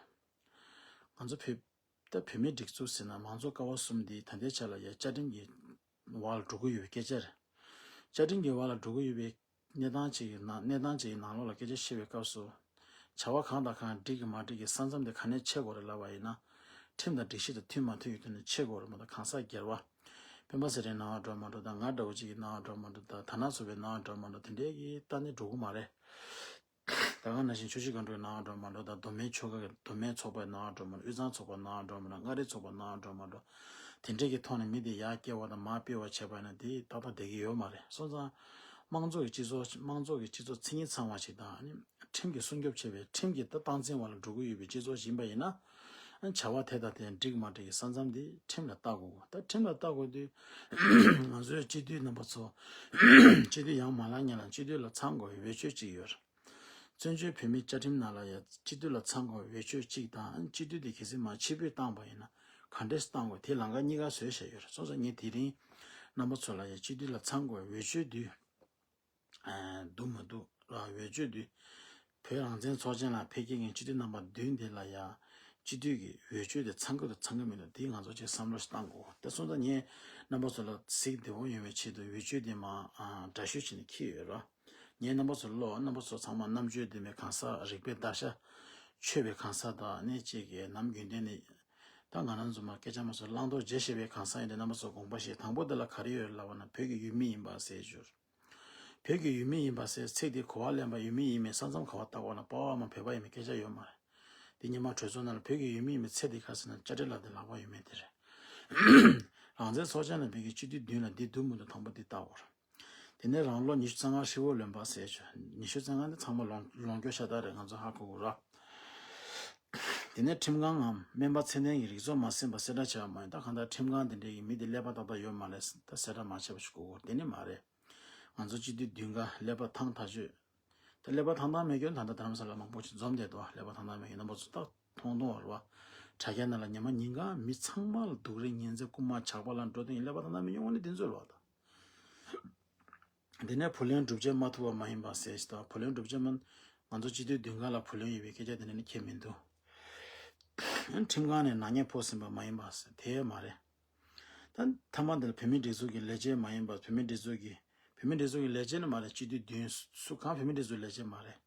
ང་ཚོ་བོད་ད་བོད་མིའི་སྒྲིག་འཛུགས་ཟེར་ན་མང་གཙོ་ཀ་བ་གསུམ་འདི་ད་ལྟའི་ཆ་ལ་ཡ་བཅའ་ཁྲིམས་ཀྱི་འོག་ལ་འགྲོ་གི་ཡོད་པའི་སྐད་ཆ་རེད། བཅའ་ཁྲིམས་ཀྱི་འོག་ལ་འགྲོ་གི་ཡོད་པའི་གནས་སྟངས་ཅིག་གི་ནང་གནས་སྟངས་ཅིག་གི་ནང་ལོགས་ལ་སྐད་ཆ་བཤད་པའི་སྐབས་སུ། བྱ་བ་གང་དང་གང་འགྲིག་གི་མ་འགྲིག་གི་ས་མཚམས་དེ་ག་ནས་ཕྱེ་དགོས་རེད་ལབ་པ་ཡིན་ན། ཁྲིམས་དང་སྒྲིག་གཞི་དང་མཐུན་མ་མཐུན་གྱི་ཐོག་ནས་ཕྱེ་དགོས་རེད་མ་གཏོགས་གང་ཟག་སྒེར་བ། སྤེན་པ་ཚེ་རིང་ནང་འགྲོ་མ་འགྲོ་དང་ང་འདྲ་བོ་ཅིག་གི་ནང་འགྲོ་མ་འགྲོ་དང་དར་ནག་ཚོགས་པའི་ནང་འགྲོ་མ་འགྲོ་དེ་འདྲའི་གི་ལྟ་ནས་འགྲོ་གི་མ་རེད། ད་ག་ནང་བཞིན་ཆུ་བཞི་སྒང་དྲུག་ནང་འགྲོ་མ་འགྲོ་དང་མདོ་སྨད་ཆོལ་ཁ་གི་མདོ་སྨད་ཚོགས་པའི་ནང་འགྲོ་མ་འགྲོ་དབུས་གཙང་ཚོགས་པ་ནང་འགྲོ་མ་འགྲོ་མངའ་རིས་ཚོགས་པ་ནང་འགྲོ་མ་འགྲོ། དེ་འདྲས་ཀྱི་ཐོག་ནས་མི་དེ་ཡར་སྐྱེལ་བ་དང་མར་སྤེལ་བ་བྱས་པ་ཡིན་ན་དེ་ཏག་ཏག་བསྡད་ཀྱི་ཡོད་མ་རེད། སོང་ཙང་། དམངས་གཙོ་གི་སྤྱི་ཚོགས་དམངས་གཙོ་གི་སྤྱི་ཚོགས་མཚན་ཉིད་ཚང་བ་ཞིག་དང་ཨ་ནི་ཁྲིམས་ཀྱིས་སྲུང་སྐྱོབ་བྱེད་པའི་ཁྲིམས་ཀྱི་ད་སྟངས་འཛིན་འོག་ལ་འགྲོ་གི་ཡོད་པའི་སྤྱི་ཚོགས་ཤིག་ཡིན་པ་ཡིན་ན། བྱ་བ་དེ་དང་དེ་འགྲིག་མ་འགྲིག་གི་ས་མཚམས་དེ་ཁྲིམས་ལ་བལྟ་དགོས། ད་ཁྲིམས་ལ་བལྟ་དགོས་དུས་ང་ཚོའི་སྤྱི་འཐུས་རྣམ་པ་ཚོ་སྤྱི་འཐུས་ཡང་མ་ལངས་སྔོན་ལ་སྤྱི་འཐུས་ལ་ཚང་དགོས་པའི་འོས་ཆོས་གཅིག་ཡོད་རེད། བཙན་བྱོལ་བོད་མིའི་བཅའ་ཁྲིམས་ནང་ལ་ཡང་སྤྱི་འཐུས་ལ་ཚང་དགོས་པའི་འོས་ཆོས་གཅིག་དང་སྤྱི་འཐུས་དེ་གལ་སྲིད་མར་ཕྱིར་འབུད་བཏང་བ་ཡིན་ན་ག་འདྲས་བཏང་དགོས་དེ་ལམ་ཁ་གཉིས་ཀ་བཟོས་བཞག་ཡོད་རེད། སོང་ཙང་ངས་དེ་རིང་རྣམ་པ་ཚོ་ལ་ཡང་སྤྱི་འཐུས་ལ་ཚང་དགོས་པའི་འོས་ཆོས་དེ། འདུག་མི་འདུག་ལ་འོས་ཆོས་འདུས། བོད་རང་བཙན་ཚོགས་ཆེན་ལ་ཕེབས་མཁན་གྱི་སྤྱི་འཐུས་རྣམ་པ་བདུན་དེ་ལ་ཡང་སྤྱི་འཐུས་ཀྱི་འོས་ཆོས་དེ་ཚང་གི་འདུག་ཚང་གི་མི་འདུག་དེ་ང་ཚོ་ཅིག་བསམ་བློ་ཞིག་བཏང་དགོས། དེ་སོང་ཙང་ངས་རྣམ་པ་ཚོ་ལ་གཟིགས་བདེ་པོ་ཡོང་བའི་ཆེད་དུ་འོས་ཆོས་དེ་མར་འདྲ་བཤུས་བྱས་ནས་འཁྱེར་ཡོད་ར། ངས་རྣམ་པ་ཚོ་ལ་ཀློག་རྣམ་པ་ཚོ་ཚང་མ་རྣམ་དཔྱོད་ལྡན་པའི་གང་ཟག་རིག་པའི་བརྡར་ཤ་ཆོད་པའི་གང་ཟག་དང་ནི་ཅིག་གི་ནམ་རྒྱུན་ལྡན་ནི་ད་ང་རང་ཚོ་མ་སྐད་ཆ་མ་ཚོ་བླང་དོར་འབྱེད་ཤེས་པའི་གང་ཟག་ཡིན་ཏེ་རྣམ་པ་ཚོ་དགོངས་པ་བཞེས། དང་པོ་དེ་ལ་ག་རེ་ཡོད་ལབ་པ་ན་བོད་ཀྱི་ཡུལ་མི་ཡིན་པ་ཟེར་བརྗོད། བོད་ཀྱི་ཡུལ་མི་ཡིན་པ་ཟེར་ཚིག་དེ་གོ་བ་ལེན་པ་ཡུལ་མི་ཡིན་མིན་ས་མཚམས་ག་བ་བཏགས་པ་ན་པ་ཕ་བ་མ་བོད་པ་ཡིན་མིན་སྐད་ཆ་ཡོད་མ་རེད། དེ་ཉི་མ་གྲོས་ཚོགས་ནང་ལ་བོད་ཀྱི་ཡུལ་མི་ཡིན་མིན་ཚེ་འདི་ག་ཟེར་ན་བཅའ་ཁྲིམས་ལ་དེ་ལག་པ་ཡོད་མེད་དེ་རེད། རང་བཙན་ཚོགས་ཆེན་ལ་བོད་ཀྱི་སྤྱི་འཐུས་བདུན་ལ་འདི་བསྡུ་མི་འདུག་དང་པོ་འདི་བལྟ་དགོས་རེད། དེ་ནས་རང་ལོ་ཉི་ཤུ་རྩ་ལྔ་ཧྲིལ་བོ་ལོན་པ་ཟེར་ཆོག་ཉི་ཤུ་རྩ་ལྔ་འདི་ཚང་མ་ལོངས་ལོངས་སྐྱོ་ཤ་སྟག་རེད། ང་ཚོ་ཧ་གོ་དགོས་ར། དེ་ནས་ཁྲིམས་ཁང་ངམ་སྨན་པ་ཚད་ལྡན་གྱི་རིགས་ཚོགས་མ་ཟིན་པ་གསལ་བསྒྲགས་བྱས་པ་མ་ཡིན་ད་གང་ལྟར་ཁྲིམས་ཁང་དེ་འདྲའི་གི་མི་དེ་ཀླད་པ་ཏག་ཏག་ཡོད་མ་རེད་ད་གསལ་བསྒྲགས་མ་བྱས་པ་ཞིག་དགོས་དགོས་དེ་ནི་མ་རེད། ང་ཚོ་སྤྱི་འཐུས་བདུན་ག་ཀླད་པ་ཐང་ཐག་ཆོད། ད་ཀླད་པ་ཐང་ཐང་མེད་སྐྱོན་ད་ལྟ་དྷ་རམ་ས་ལ་མང་པོ་ཞིག་འཛོམས་བསྡད་འདུག་ཀླད་པ་ཐང་ཐང་མེད་ཀྱི་རྣམ་པ་ཚོ་ད་མཐོང་མཐོང་བ་རེད་བ། དྲ་རྒྱ་ནང་ལ་ཉི་མ་ཉིན་གང་མི་ཚང་མ་ལ་སྡུག་རུས་ངན་ཚད་རྐུན་མ་ཇག་པ་ལ་འགྲོ་དོན་ཡིན་ཀླད་པ་ཐང་ཐང་མེད་སྐྱོན་དངོས་གནས་དེ་ཚོ་རེད་བ་ད། འདི་ནས་བུ་ལོན་སྒྲུབ་བྱེད་མ་ཐུབ་པ་མ་ཡིན་པ་ཟེར་ཞིག་དང་བུ་ལོན་སྒྲུབ་བྱེད་མ། ང་ཚོ་སྤྱི་འཐུས་བདུན་ག་ལ་བུ་ལོན་ཡོད་པའི་སྐད་ཆ་དེ་འདྲ་ནི་ཁྱད་མི་འདུག་ཁྲིམས་ཁང་ནས་ནག་ཉེས་ཕོག་ཟིན་པ་མ་ཡིན་པ་ཟེར་དེ་མ་རེད། ད་མཐའ་མ་འདི་ལ་བོད་མིའི་སྒྲིག་འཛུགས་ཀྱི་ལས་བྱེད་མ་ཡིན་པ་བོད་མིའི་སྒྲིག་འཛུགས་ཀྱི་བོད་མིའི་སྒྲིག་འཛུགས་ཀྱི་ལས་བྱེད་ནི་མ་རེད། སྤྱི་འཐུས་བདུན་སུ་གང་བོད་མིའི་སྒྲིག་འཛུགས་ལས་བྱེད་མ་རེད།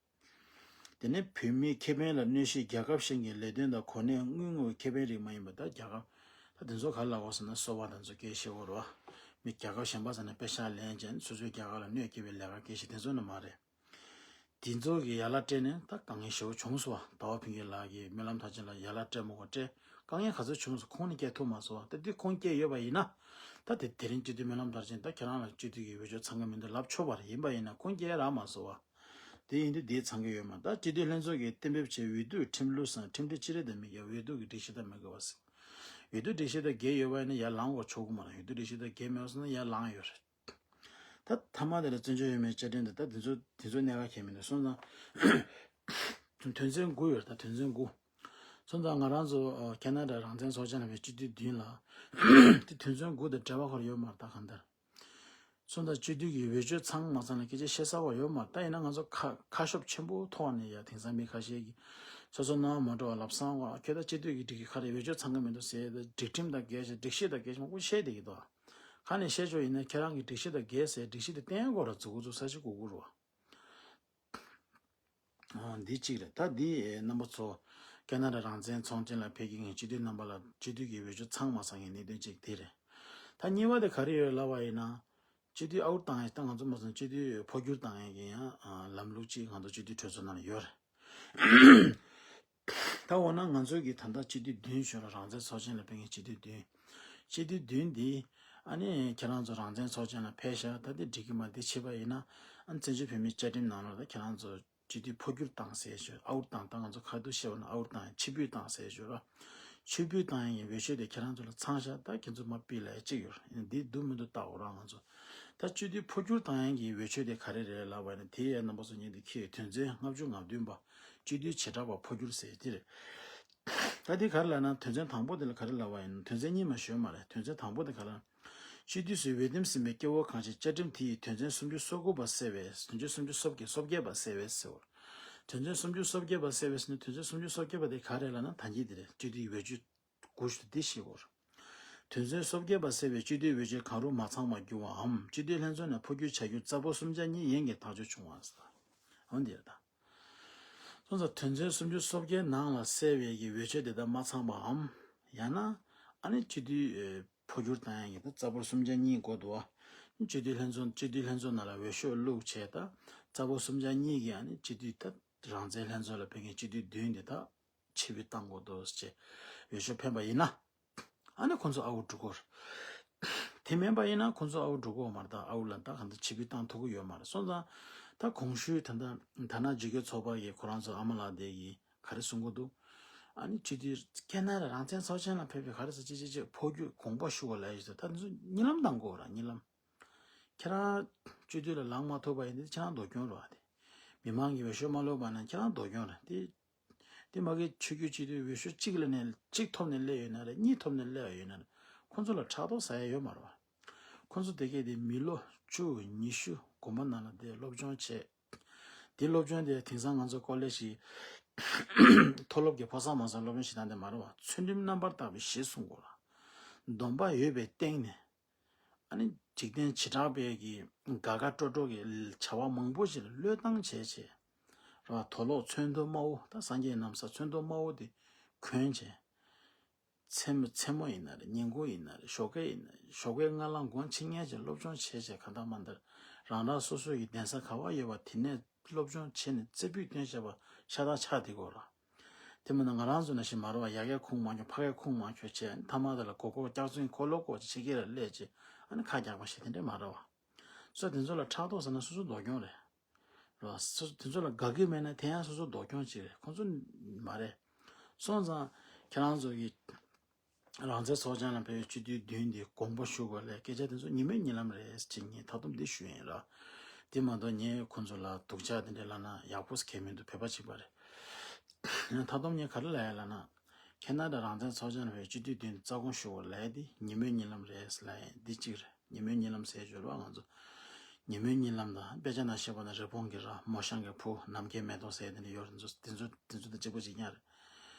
དེ་ནས་བོད་མིའི་ཁེ་ཕན་ལ་གནོད་གཞི་རྒྱལ་ཁབ་གཞན་གྱི་ལས་དོན་དང་གོ་གནས་དངུལ་དངོས་ཁེ་ཕན་རིགས་མ་ཡིན་པ་ད་རྒྱལ་ཁབ་ད་དེ་ཚོ་ག་ལ་འོ་ཟེར་ན་སོ་པ་དང་ཚོ་སྐད་བཤད་འོ་རོ། མི་རྒྱལ་ཁབ་གཞན་པ་ཟེར་ན་པེ་ཤག་ལེན་ཅན་སོ་སོའི་རྒྱལ་ཁབ་ལ་གནོད་སྐྱེལ་བའི་ལས་ཀ་སྐད་བཤད་དེ་ཚོ་ནི་མ་རེད། དེ་ཚོ་གི་ཡ་ལ་སྤྲད་ནས་ད་དཀའ་ངལ་ཞེ་པོ་བྱུང་སོང་བ། ཟླ་བ་ཕུན་སྐྱིད་ལགས་ཀྱིས་སྨོན་ལམ་མཐར་ཕྱིན་ལ་ཡ་ལ་སྤྲད་མོ་གོ་སྤྲད་དཀའ་ངལ་ག་ཚོད་བྱུང་སོང་ཁོང་ནི་སྐྱེལ་ཐུབ་མ་སོང་བ། ད་དེ་ཁོང་སྐྱེལ་ཡོད་པ་ཡིན་ན་ད་དེ་དེ་རིང་སྤྱི་འཐུས་སྨོན་ལམ་མཐར་ཕྱིན་ད་ཁྱེད་རང་ལ་སྤྱི་འཐུས་ཀྱི་འོས་ཆོས་ཚང་གི་མི་འདུག་ལབ་ཆོག་པ་རེད། ཡིན་པ་ཡིན་ན་ཁོང་སྐྱེལ་རག་མ་སོང་བ། དེ་ཡིན་དུས་དེ་ཚང་གི་ཡོད་མ་ད་སྤྱི་འཐུས་ལྷན་ཚོགས་ཀྱིས་གཏན་འབེབས་བྱས་འོས་བསྡུ་ཁྲིམས་ལུགས་སམ་ཁྲིམས་སྒྲིག་ཅི་རེད་དང་མི་འགལ་འོས་བསྡུ་གི་སྒྲིག་གཞི་དང་མི་འགལ་བ་ཟེར། འོས་བསྡུ་སྒྲིག་གཞི་དང་འགལ་ཡོད་པ་ཡིན་ན་ཡར་ལངས་དགོས་ཆོག་གི་མ་རེད། འོས་བསྡུ་སྒྲིག་གཞི་དང་འགལ་མེད་སོང་ན་ཡར་ལངས་ཡོད་རེད། ད་མཐའ་མ་དེ་ལ་བཙན་བྱོལ་བོད་མིའི་བཅའ་ཁྲིམས་དེ་ད་དེ་ཚོ་དེ་ཚོ་གནད་འགག་གལ་མི་འདུག་སོང་ཙང་དོན་ཚན་དགུ་ཡོད་རེད། ད་དོན་ཚན་དགུ་སོང་ཙང་ང་རང་ཚོ་ཨ་ཁེ་ན་ཌ་རང་བཙན་ཚོགས་ཆེན་ལ་བའི་སྤྱི་འཐུས་བདུན་ལ་དེ་དོན་ཚན་དགུ་དང་འབྲེལ་བ་ཁོ་ར་ཡོད་མ་རེད། ད་གང་ལྟར། སོང་ཙང་སྤྱི་འཐུས་ཀྱི་འོས་ཆོས་ཚང་མ་ཚང་ལ་སྐད་ཆ་བཤད་ས་བ་ཡོད་མ་རེད། ད་ཡིན་ན་ང་ཚོ་ཁ་ཁ་ཤོབ་ཆེན་པོ་ཐོག་ནས་ཡ་དེང་སང་མི་ཁ་ཤས་ཀྱིས་སོ་སོ་སྣང་བ་མ་འགྲོ་བ་ལབ་སང་བ་ཁྱོད་ད་སྤྱི་འཐུས་ཀྱི་སྒྲིག་གི་ཁ་རེ་འོས་ཆོས་ཚང་གི་མི་འདུག་ཟེར། ད་སྒྲིག་ཁྲིམས་དང་འགལ་ཞིང་སྒྲིག་གཞི་དང་འགལ་ཞིང་མང་པོ་བཤད་བསྡད་ཀྱི་འདུག་ཁ་ནས་བཤད་ཆོག་ཡིན་ན་ཁྱེད་རང་གི་སྒྲིག་གཞི་དང་འགལ་ཟེར་སྒྲིག་གཞི་དེ་བསྟན་དགོས་ར་འཛུགས་འཛུགས་ས་ཞིག་དགོས་དགོས་ར། འདི་གཅིག་རེད། ད་འདི་རྣམ་པ་ཚོ་ཁེ་ན་ཌ་རང་བཙན་ཚོགས་ཆེན་ལ་ཕེབས་མཁན་གྱི་སྤྱི་འཐུས་རྣམ་པ་ལ་སྤྱི་འཐུས་ཀྱི་འོས་ཆོས་ཚང་མ་ཚང་གི་གནད་དོན་གཅིག་དེ་རེད། ད་གཉིས་པ་དེ་ག་རེ་ཡོད་ལབ་པ་ཡིན་ན། སྤྱི་འཐུས་ཨའུཊ་བཏང་ཡས་ད་ང་ཚོ་མ་སོང་སྤྱི་འཐུས་འཕོ་འགྱུར་བཏང་ཡས་ཀྱི་ཡང་ལམ་ལུགས་གཅིག་ང་ཚོ་སྤྱི་འཐུས་གྲོས་ཚོགས་ནང་ལ་ཡོད་རེད། ད་འོ་ན་ང་ཚོ་གི་ད་ལྟ་སྤྱི་འཐུས་བདུན་ཡོད་རེད། རང་བཙན་ཚོགས་ཆེན་ལ་ཕེབས་མཁན་སྤྱི་འཐུས་བདུན། སྤྱི་འཐུས་བདུན་འདི་ཨ་ནི་ཁྱེད་རང་ཚོ་རང་བཙན་ཚོགས་ཆེན་ལ་ཕེབས་ཤག་ད་འདི་འགྲིག་གི་མ་འདི་བྱས་པ་ཡིན་ན་ཨ་ནི་བཙན་བྱོལ་བོད་མིའི་བཅའ་ཁྲིམས་ནང་ལོགས་ད་ཁྱེད་རང་ཚོ་སྤྱི་འཐུས་འཕོ་འགྱུར་བཏང་ཟེར་ཞོར་ཨའུཊ་བཏང་། ད་ང་ཚོ་ཁ་ཐུག་བཤད་པ་ན་ཨའུཊ་བཏང་ཕྱིར་འབུད་བཏང་ཟེར་ཞོར་ར། ཕྱིར་འབུད་བཏང་ཡས་འོས་ཆོས་དེ་ཁྱེད་རང་ཚོ་ལ་ཚང་ཤག་ད་ཁྱེད་ཚོ་མ་ཕུད་ལ་ཡ་གཅིག་ཡོད་རེད། འདི་སྡུག་མི་སྡུག་ལྟ་འོ་ར། ང་ཚོ་ད་སྤྱི་འཐུས་འཕོ་འགྱུར་བཏང་ཡས་ཀྱི་འོས་ཆོས་དེ་ག་རེ་རེད་ལབ་པ་ཡིན་ན་དེ་ཡས་རྣམ་པ་ཚོ་ཉིད་དུ་ཁྱེད་དོན་ཚན་ལྔ་བཅུ་ང་བདུན་པ་སྤྱི་འཐུས་བྱེ་བྲག་པ་འཕོ་འགྱུར་ཟེར་དེ་རེད། ད་དེ་ག་རེ་ལབ་ན་དོན་ཚན་དང་པོ་དེ་ལ་ག་རེ་ལབ་པ་ཡིན་ན་དོན་ཚན་གཉིས་མ་ཞུས་མ་རེད། དོན་ཚན་དང་པོ་དེ་ག་རེ་ལབ་ན། སྤྱི་འཐུས་སུ་འོས་འདེམས་ཟིན་པའི་སྐྱེ་བོ་གང་ཞིག་བཅའ་ཁྲིམས་དེ་ཡི་དོན་ཚན་སུམ་ཅུ་སོ་དགུ་པ་གསལ་བས། དོན་ཚན་སུམ་ཅུ་སོ་དགུ་སོ་བརྒྱད་པ་གསལ་བས་ཟེར་བ། དོན་ཚན་སུམ་ཅུ་སོ་བརྒྱད་པ་གསལ་བས་ཟེར་ན་དོན་ཚན་སུམ་ཅུ་སོ་བརྒྱད་པ་དེ་ག་རེ་ལབ་ན་ད་གིན་དེ་རེད། སྤྱི་འཐུས་འོས་ཆོས་དགུ་ཞུ་འདི་ཞེས་པོར། དོན་ཚན་སོ་བརྒྱད་པ་གསལ་བའི་སྤྱི་འཐུས་འོས་ཆོས་གང་རུང་མ་ཚང་བར་འགྱུར་བའམ་སྤྱི་འཐུས་ལྷན་ཚོགས་ནས་འཕོ་འགྱུར་བྱ་རྒྱུ་རྩ་འབོར་གསུམ་ཆ་གཉིས་ཡན་གྱི་ཐག་གཅོད་བྱུང་བ། འོན་ཏེ་ད། སོང་ཙང་དོན་ཚན་སུམ་ཅུ་སོ་བརྒྱད་ནང་ལ་གསལ་བའི་གི་འོས་ཆོས་དེ་དག་མ་ཚང་བའམ། ཡང་ན། ཨ་ནི་སྤྱི་འཐུས་འཕོ་འགྱུར་བཏང་ཡ་གི་ད་རྩ་འབོར་གསུམ་ཆ་གཉིས་དགོས་འདུག་བ། སྤྱི་འཐུས་ལྷན་ཚོགས་སྤྱི་འཐུས་ལྷན་ཚོགས་ནང་ལ་འོས་ཤོག་བླུགས་བྱས་ད། རྩ་འབོར་གསུམ་ཆ་གཉིས་ཀྱི་ཨ་ནི་སྤྱི་འཐུས་ད་རང་བཙན་ལྷན་ཚོགས་ལ་ཕེབས་མཁན་སྤྱི་འཐུས་བདུན་དེ་དག་ཕྱིར་འབུད་བཏང་དགོས་འདུག་ཅེས་འོས་ཤོག་འཕེན་པ་ཡིན་ན། ཨ་ནི་ཁོང་ཚོ་ཨའུ་འགྲོ་གོ་རེད། དེ་མིན་པ་ཡིན་ན་ཁོང་ཚོ་ཨའུ་འགྲོ་གོ་མ་རེད། ད་ཨའུ་ལ་ད་གང་ལྟར་ཕྱིར་འབུད་བཏང་ཐུབ་ཀྱི་ཡོད་མ་རེད། སོང་ཙང་ད་གོང་ཞུས་ད་ལྟ་དར་ནག་ཇུས་འགོད་ཚོགས་པ་ཡི་ཁོ་རང་ཚོ་ཨ་མ་ལགས་དེ་ཡིས་ག་རེ་གསུང་གི་འདུག་ཨ་ནི་སྤྱི་འཐུས་ཁེ་ན་ཌ་རང་བཙན་ཚོགས་ཆེན་ལ་ཕེབས་པའི་ག་རེ་ཟེར་ཅི་ཅི་ཅི་འཕོ་འགྱུར་དགོངས་པ་ཞུ་བ་ལ་ཡོད་ཟེར། ད་འདི་ཚོ་གཉིད་ལམ་བཏང་དགོས་ར་གཉིད་ལམ། ཁྱེད་རང་སྤྱི་འཐུས་ལ་ལངས་མ་ཐུབ་པ་ཡིན་ན་ཁྱེད་རང་སྡུག་གྱོང་རེད་བ། དེ་མི་མང་གིས་འོས་ཤོག་མ་བླུགས་པ་ན་ཁྱེད་རང་སྡུག་གྱོང་རེད་དེ། དེ་མ་གི་ཆོས་བརྒྱུད་སྤྱི་འཐུས་འོས་ཤོག་གཅིག་ལ་ནས་གཅིག་ཐོབ་ནས་སླེབས་ཡོད་ན་རེད། གཉིས་ཐོབ་ནས་སླེབས་ཡོད་ན་རེད། ཁོང་ཚོ་ལ་ཕྲག་དོག་ཟ་ཡ་ཡོད་མ་རེད་བ། ཁོང་ཚོ་དེ་གས་དེ་མི་ལོ་བཅུ་ཉི་ཤུ་དགོན་པ་ནང་ལ་བསྡད་སློབ་སྦྱོང་བྱས། དེ་སློབ་སྦྱོང་དེ་དེང་སང་ང་ཚོ་ཀོ་ལེ་ཇི་མཐོ་སློབ་ཀྱི་ཕོ་གསར་མ་གསར་སློབ་སྦྱོང་བྱེད་སྟངས་དེ་མ་རེད་བ། ཚུལ་ཁྲིམས་རྣམ་པར་དག་པའི་གཞི་བཟུང་དགོས་ལ། སྡོམ་པ་ཡོད་པའི་སྟེང་ནས། ཨ་ནི་འཇིག་རྟེན་བྱེ་བྲག་པའི་གི་དགའ་དགའ་སྤྲོ་སྤྲོ་གི་བྱ་བ་མང་པོ་ཞིག་ལ་བློས་བཏང་བྱས་བྱས། ར་དུག་ལོག་ཚོན་མདོག་དམར་པོ་ད་སངས་རྒྱས་ནམ་མཁའ་ཚོན་མདོག་དམར་པོ་དེ་གོན་བྱས། མཚན་མོ་མཚན་མོ་ཡིན་ན་རེད། ཉིན་གུང་ཡིན་ན་རེད། ཞོགས་ཀས་ཡིན་ན་རེད། ཞོགས་ཀས་སྔ་ལངས་དགོང་ཕྱི་ཉལ་བྱས་སློབ་སྦྱོང་བྱས་བྱས་གང་ལྟར་མ་འདིར་རང་རང་སོ་སོ་ཡི་གདན་ས་ག་པར་ཡོད་པ་དེ་ནས་སློབ་སྦྱོང་བྱས་ནས་རྩེ་ཕུད་སྟོན་བྱས་པ་ཤ་སྟག་ཆགས་བསྡད་དགོས་ར། དེ་མིན་ན་ང་རང་ཚོ་ནང་བཞིན་མ་རེད་བ། ཡ་གིར་ཁུངས་མ་འཁྱོལ་ཕ་གིར་ཁུངས་མ་འཁྱོལ་བྱས་ཐ་མག་དེ་ལ་མགོ་སྐོར་སྐྱག་རྫུན་འཁོར་ལོ་བསྐོར་བྱས་ཕྱི་རྒྱལ་ལ་སླེབས་བྱས་ཨ་ནི་ཁ་རྒྱག་པ་ཞིག་དེ་འདྲས་མ་རེད་བ། སོ་དེ་ཚོ་ལ་ཕྲག་དོག་ཟེར་ན་སོ་སོ་སྡུག་གྱོང་རེད། རེད་བ། སོ་དེ་ཚོ་ལ་དགའ་གི་མེད་ན་དེ་ཡང་སོ་སོ་སྡུག་གྱོང་ཅིག་རེད། ཁོང་ཚོ་མ་རེད། སོང་ཙང་ཁྱེད་རང་ཚོ་གི་རང་བཙན་ཚོགས་ཆེན་ལ་ཕེབས་པའི་སྤྱི་འཐུས་བདུན་དེ་དགོངས་པ་ཞུ་དགོས་ལས་སྐད་ཆ་དེ་ཚོ་ཉི་མའི་གཉིད་ལམ་རེད་ཅེས་ངས་ཐ་དམ་འདི་ཞུ་ཡིན་ར། དེ་མ་གཏོགས་ངས་ཁོང་ཚོ་ལ་སྡུག་ཅག་དེ་འདྲས་ལབ་ན་ཡག་པོ་གལ་མི་འདུག་བོད་པ་གཅིག་པ་རེད། ཐ་དམ་ངས་ག་རེ་ལབ་ཡ་ལབ་ན། ཁེ་ན་ཌ་རང་བཙན་ཚོགས་ཆེན་ལ་ཕེབས་པའི་སྤྱི་འཐུས་བདུན་རྩ་དགོངས་ཞུ་དགོས་ལབ་ཡ་དེ་ཉི་མའི་གཉིད་ལམ་རེད་ལབ་ཡ་འདི་གཅིག་རེད། ཉི་མའི་གཉིད་ལམ་ཟེར་ཞོར་བ་ང་ཚོ་ཉི་མའི་གཉིད་ལམ་དང་དཔེ་ཆ་ནང་བཤད་པ་ན་རི་བོང་གི་རྭ་མོ་ཤང་གི་བུ་ནམ་མཁའི་མེ་ཏོག་ཟེར་དེ་འདྲ་ཡོད་རེད། འདི་ཚོ་འདི་ཚོ་དང་གཅིག་པ་གཅིག་རྐྱང་རེད།